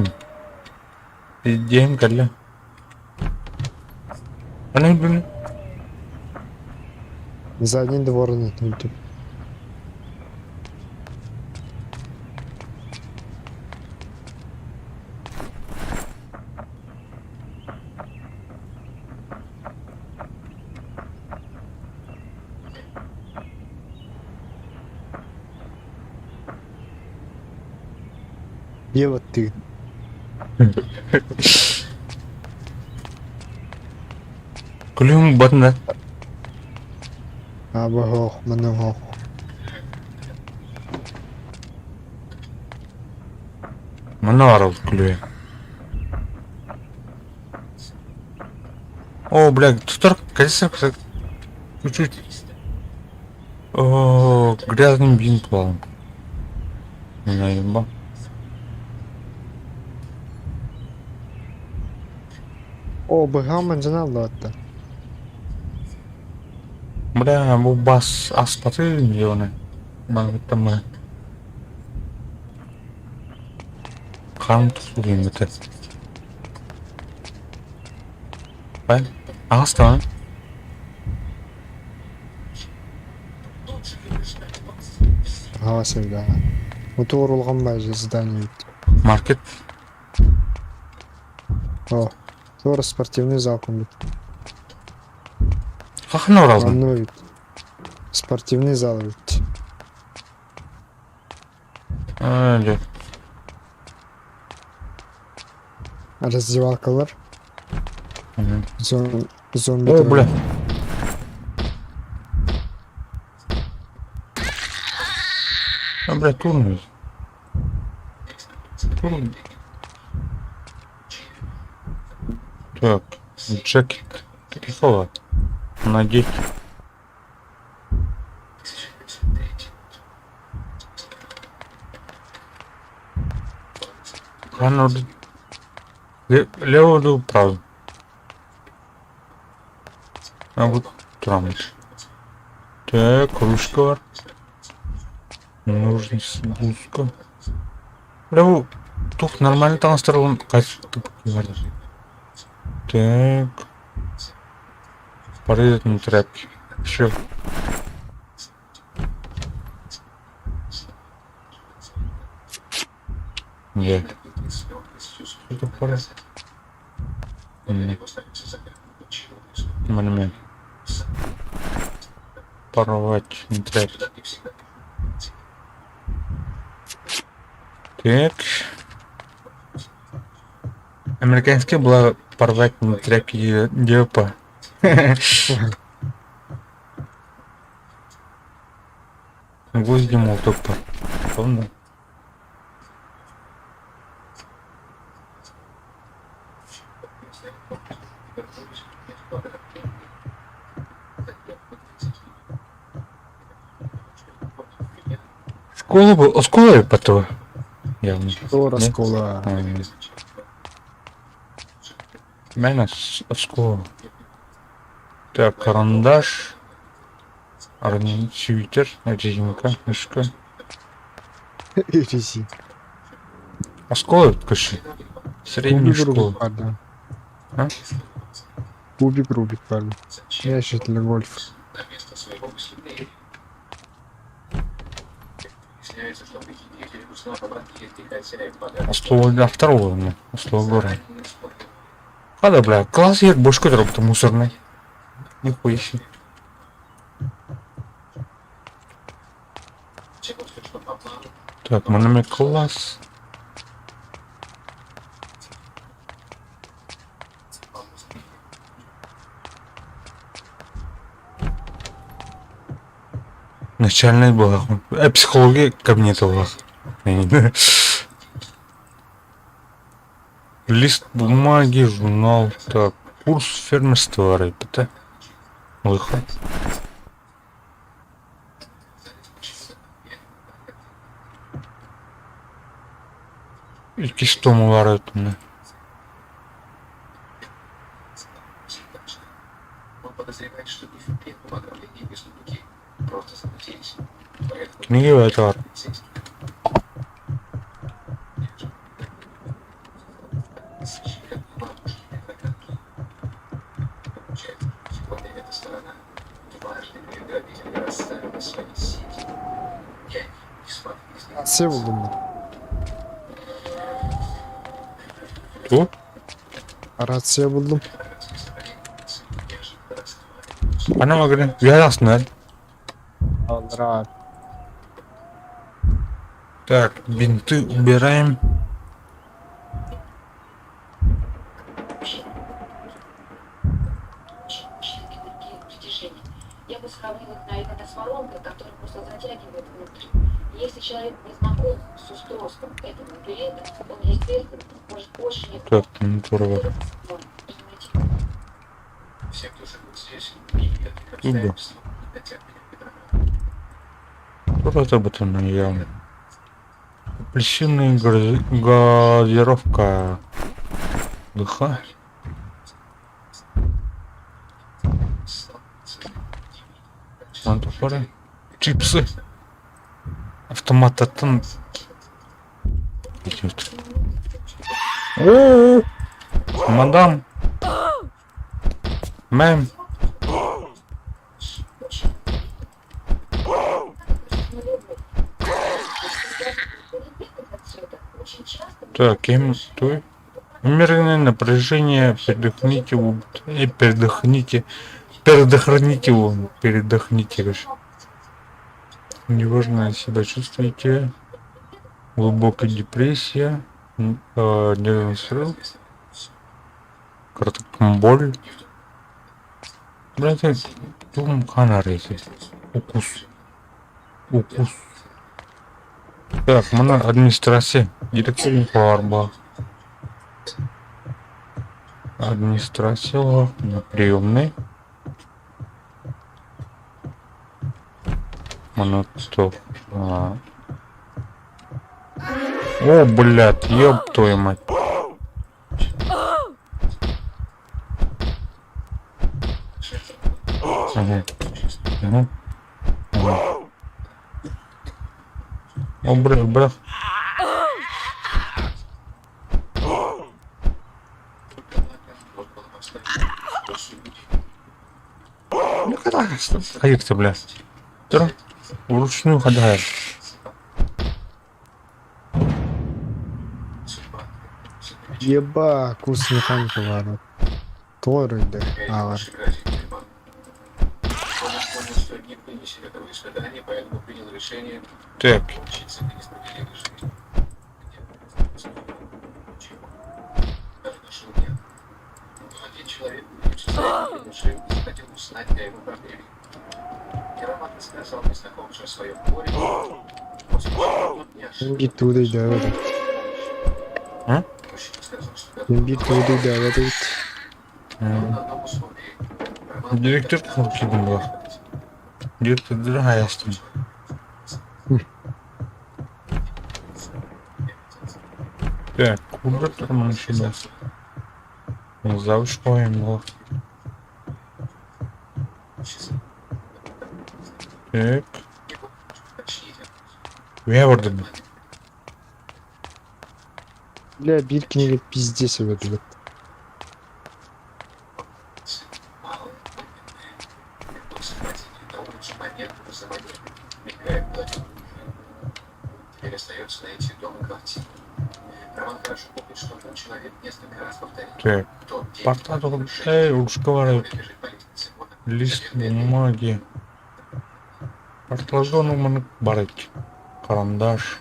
Идем кэллэ. Аны блин.
Задний двор не тут. Ева ты.
Күлүм батна.
Аба хох, маны хох.
Мына арал күлү. О, бля, тутар, конечно, чуть-чуть. О, О, грязный бинт буолан. Наеба.
О, быһаҕым мандьана аллыбатта.
Бля, бу бас аспаты дьоно. Мангыттамы. Хаан тусугуймыты. Бай, ағастан.
Һава сирдээх. Уту урулҕан баар здание эбит.
Маркет.
О, туора спортивный зал курдук.
Хахын оралдың?
Онно эбит. Спортивный зал эбит.
А, дьэ.
Раздевалкалар. Зон, зомби
О, бля. А, бля, турнус. Турн. Так, джекет. Какого? Надеть. Ханна левую или правую? А вот трамп. Так, ручка бар. Ножницы, блузка. Бля, бу туох нормально таҥастар қайсы Так. Порезать на тряпки. Еще. Нет. Это порез. Момент. Порвать на тряпки. Так. Американская была порвать на тряпки депа. Гвозди молоток Помню. Школа бы, школа потом. Явно.
Туора школа.
Мэн школа. Так, карандаш. Свитер, резинка, мышка.
Резинка.
А школа кушай. Средняя
Кубик
школа.
Рубик, пардон.
А?
Кубик Рубик, пардон. Ящик для гольфа.
Слово для второго мне. Слово гора. Хада, бля, класс я бошку дроп мусорный. Нихуя себе. Так, мы класс. Начальный была. Психология кабинета была. Лист бумаги, журнал. Так, курс фермерства, ребята. Лыха. Иккис томулар өтүнэ. Книги баар.
Рация булдум мин.
Тугу?
Рация булдум.
Ханна магарын үөһэ тахсыннар.
Аллара.
Так, бинты убираем.
Я бы сравнил их, наверное, с воронкой, которая просто затягивает внутрь. Если человек не знаком с устройством этого билета, он, естественно, может очень легко
Так, здорово.
Все, кто живут здесь, ни никаких
Угу.
обстоятельств не хотят меня пидорами.
Разработанная явно. Апельсинная газировка. ГХ. Мантуфары. Чипсы. Автоматтан идет. О, мадам. Мэм. Так, им стой. Умеренное напряжение, передохните, передохните, передохните, передохните, короче. Неважно себя чувствуете. Глубокая депрессия, нервный срыв, короткая боль. Блядь, дум канарейки. Укус. Укус. Так, мына администрация. Директор бар. Администрация на приемной. Минуту. А. О, блядь, ёб твою мать. Ага. Ага. Ага. О, бля, бля. Хайыкты, бля. Тұр. Вручную ходай.
Еба, курс механика ладно. Торы, да. Алар.
Так.
Bir туды да это.
А?
Bir туды да это.
Директор килдим була. Директор хаястым. Так, куда там сюда? Завуч була. Так. Не бардым?
Бля, бир книга пиздец это.
Так. Парта Эй, ручка бар. Лист бумаги. Партлажону маны бар Карандаш.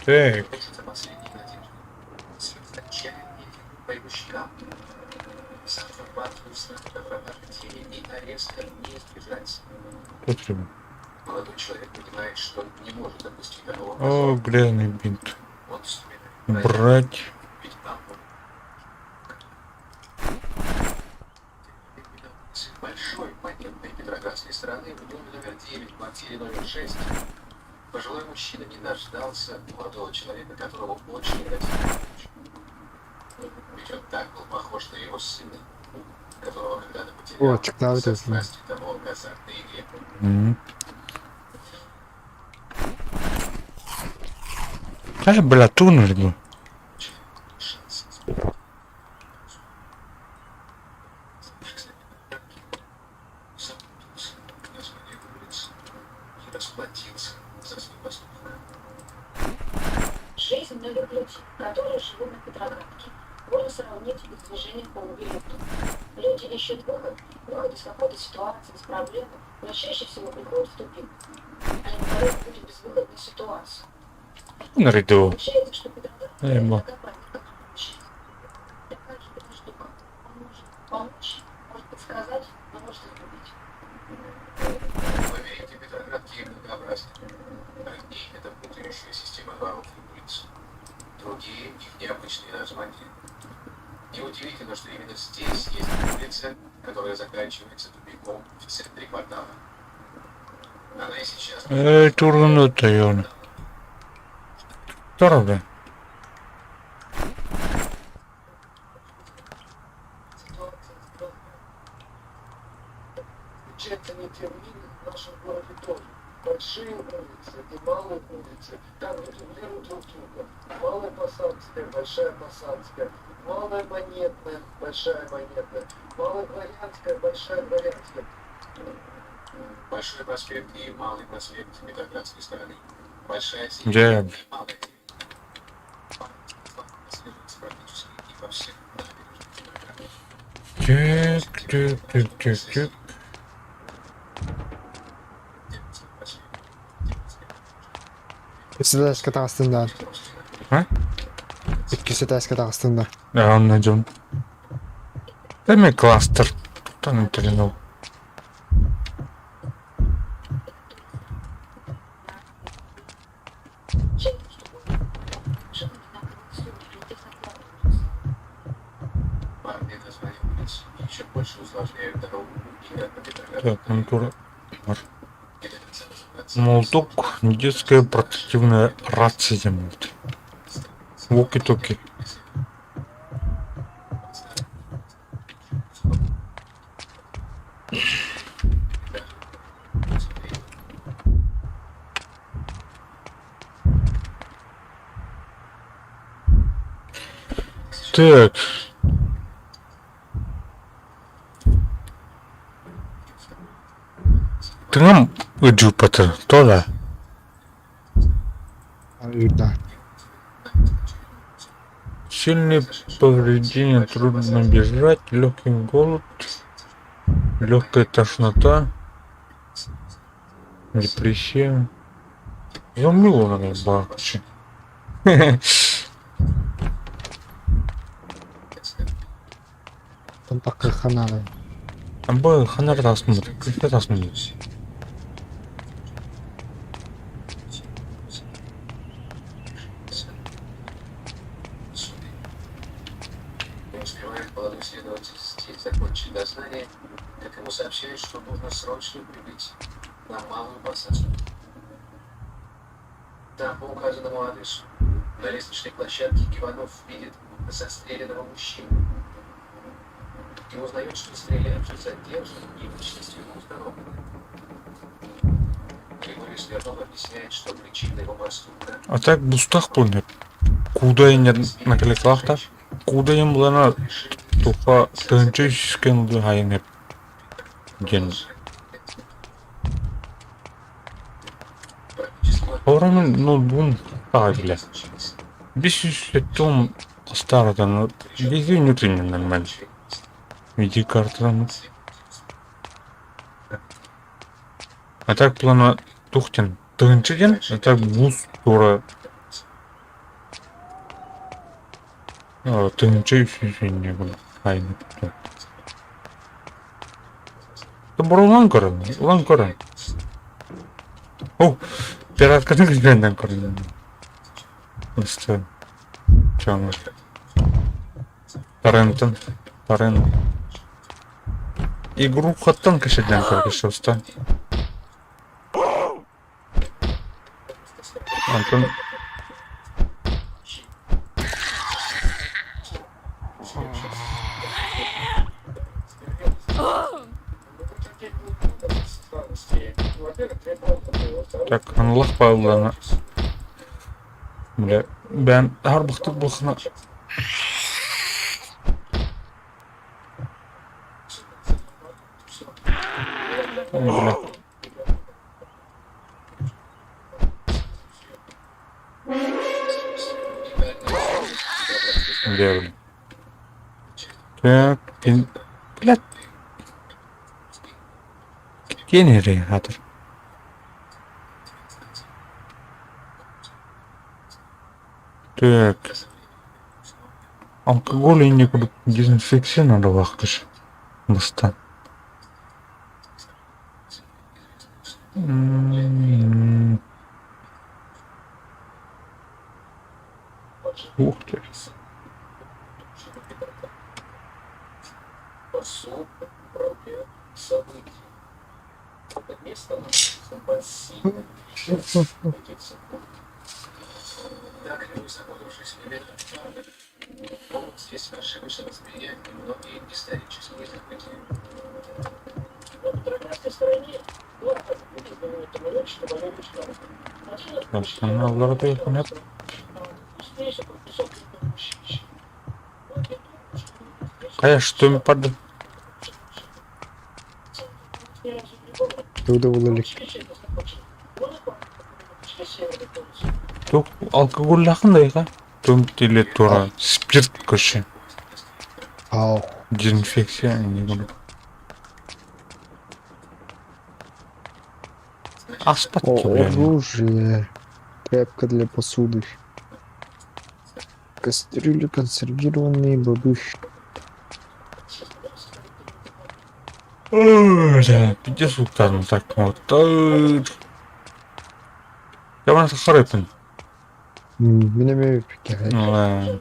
Так. Тут О, грязный бинт. Брать.
Большой монетной Петроградской страны в доме номер 9, квартире номер 6, пожилой мужчина не дождался молодого человека, которого очень хотел помочь. Ведь он так был похож на его сына, которого когда-то потерял
О, чыкты
со страстью того к азартной игре.
Ай, бля, туннель был.
Жизнь многих людей, которые живут на Петроградке, можно сравнить с движением по лабиринту. Люди ищут выход, выход из какой-то ситуации, из проблемы, но чаще всего приходят в тупик. Они попадают в какую-то безвыходную ситуацию.
Наряду.
Получается, что Петроградка
Эй, ма.
такая памятка Такая хитрая штука. Он может помочь, может подсказать, но может и сгубить.
Лабиринты Петроградки многообразны. Одни – это путающая система дворов и улиц. Другие – их необычные названия. Неудивительно, что что именно здесь есть улица, которая заканчивается тупиком в центре квартала. Она и сейчас
Э, тургун өтөйөн. Здорово.
Чем-то не тем в нашем городе тоже. Большие улицы и малые улицы, там где дублируют друг друга. Малая Посадская, Большая Посадская, Малая Монетная, Большая Монетная, Малая Дворянская, Большая Дворянская. Большой проспект и Малый проспект Петроградской стороны. Большая
Дьэ,
и Малая Прослеживается практически и во всех набережных Петрограда.
Чик, чик, чик, чик, чик.
Үсүс таҕыстын да.
А?
Иккис этээскэ таҕыстын да.
Да, он найдем. Дай мне кластер. Там тренул.
Парные названия улиц еще больше усложняют дорогу и по Петрограду.
Так, контура. Молоток, детская портативная рация землит. Воки-токи. Так. Тыҥам ыдьыыппата, тоҕо?
Да.
Сильные повреждения, трудно бежать, легкий голод, легкая тошнота, депрессия. Замыло на бакчи.
Там такая ханара.
Бу ханар тасмын, күхтэ тасмын.
Не успевает молодой следователь здесь закончить дознание, как ему сообщают, что нужно срочно прибыть на Малую Посадскую. Там, по указанному адресу, на лестничной площадке Иванов видит застреленного мужчину и узнает, что стрелявший задержан и личность его установлена. Григорий Смирнов объясняет, что причина его поступка
А так бустах буолла. Куудайын накалеклаахтар. Куудайын булана туха тыһыынча үсүскэн хайын диэн. Оромын ноутбугум таҕа кэлэр. 507 старатан биһиги ньутунньун нормально. Видеокартаны. А так плана туох диэн тыһыынча диэн, а так бус туора тыһыынча үс инньэ хайын Улан көрөн, улан көрөн. О, пиратканы күзгәннән көрдüm. Просто чаңы. Торренттан, торрент. Игру хаттан кешедән көргәч, уста. Антон Так, Аллах Павловна. Бля, бэм харбахтык булхана. Бля. Бля. Так, блядь. Генерей хатыр. Так. Алкоголь инник дезинфекция надо вахтыш. Бастан. Ух ты. Каналлары да якынап. Кая что парды?
Туда булалик.
Тук алкоголь лахын Том теле тура спирт көше.
Ау.
Дезинфекция не буду. Аспат
Оружие. Тряпка для посуды. Кастрюли консервированные бобы.
Ой, пиздец уктан так вот. Я вам сахарыпын.
Мин эмиэ пиккэ.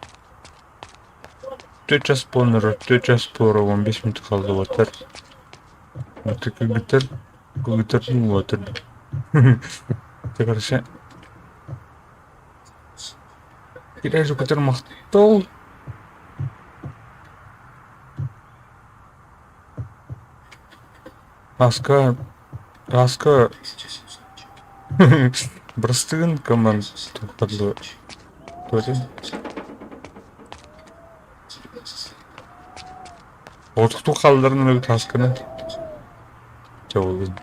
Төрт час полнер, 4 час пора, 15 минут қалды отыр. Вот көгітер, көгітер отыр. Ты, короче, Кирәжі көтер мақтау. Аска, аска, Брастыгын команд тоқтады. Тоти. Отықту қалдарын өгі тасканы. Жауылын.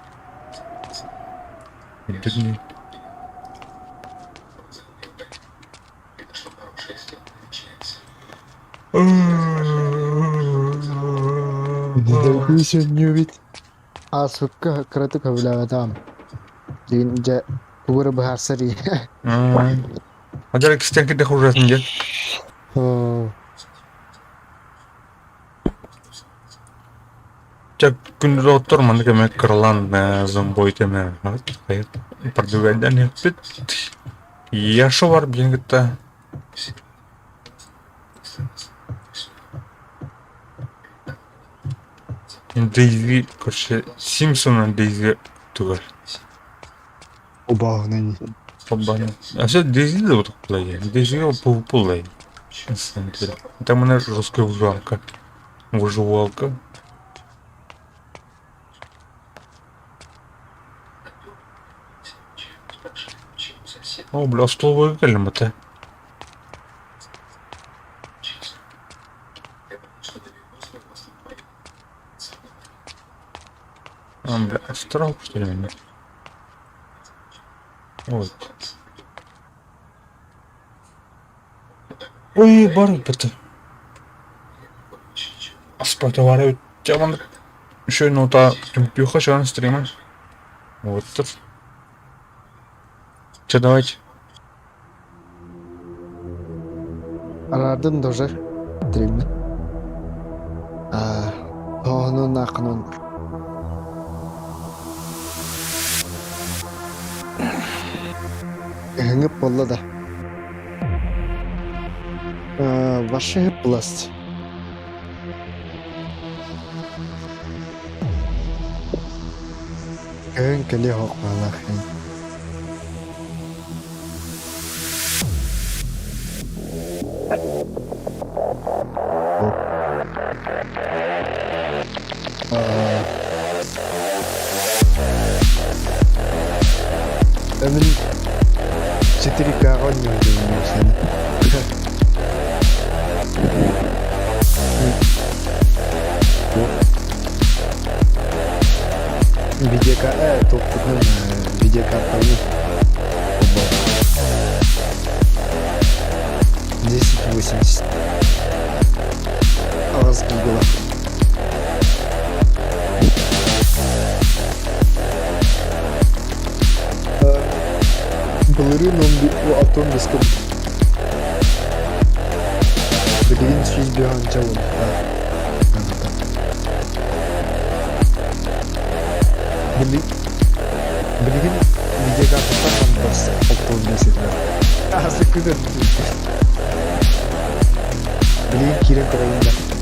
Дүрні.
Сөннүбүт. Асыкка кыратык хөбүлээбэтам. Дин дьэ тугу эрэ быһаарсар
Ажар кистен ките хужатын же. Чак күндүз оттор маны кеме кырлан зомбой теме. Португалиядан хеппит. Яшо бар биен гытта. Дейзи, короче, Симпсона Дейзи тугар.
Убаҕына
Обана. А все Дейзи да вот плей. Дейзи пул пулей. Там у нас жесткая выживалка. Выживалка. О, бля, столовая кэлим это. А, бля, астрал, что ли, меня? Вот. Ой, бар это. Аспата бар жаман еще нота пюха шан стрима. Вот тут. Че, давайте.
Араардым тоже. Триммин. Аа, тоһунун акынун. Ыһыҥып буолла да. Аа, Ваша власть. Кыһын кэлиэ суох баҕалаах Аа, Мин 4К-ҕа оонньуурдум сeni. Видеока туохпутунан видеокартаны 1080 аҕыс гигалаах. Былырыын алтан бэскэ билигин 105 уонта Билигин видеокартаттан хандас 65 этилэр. Аасы күнөр. Билигин киирэн көрөйүн да.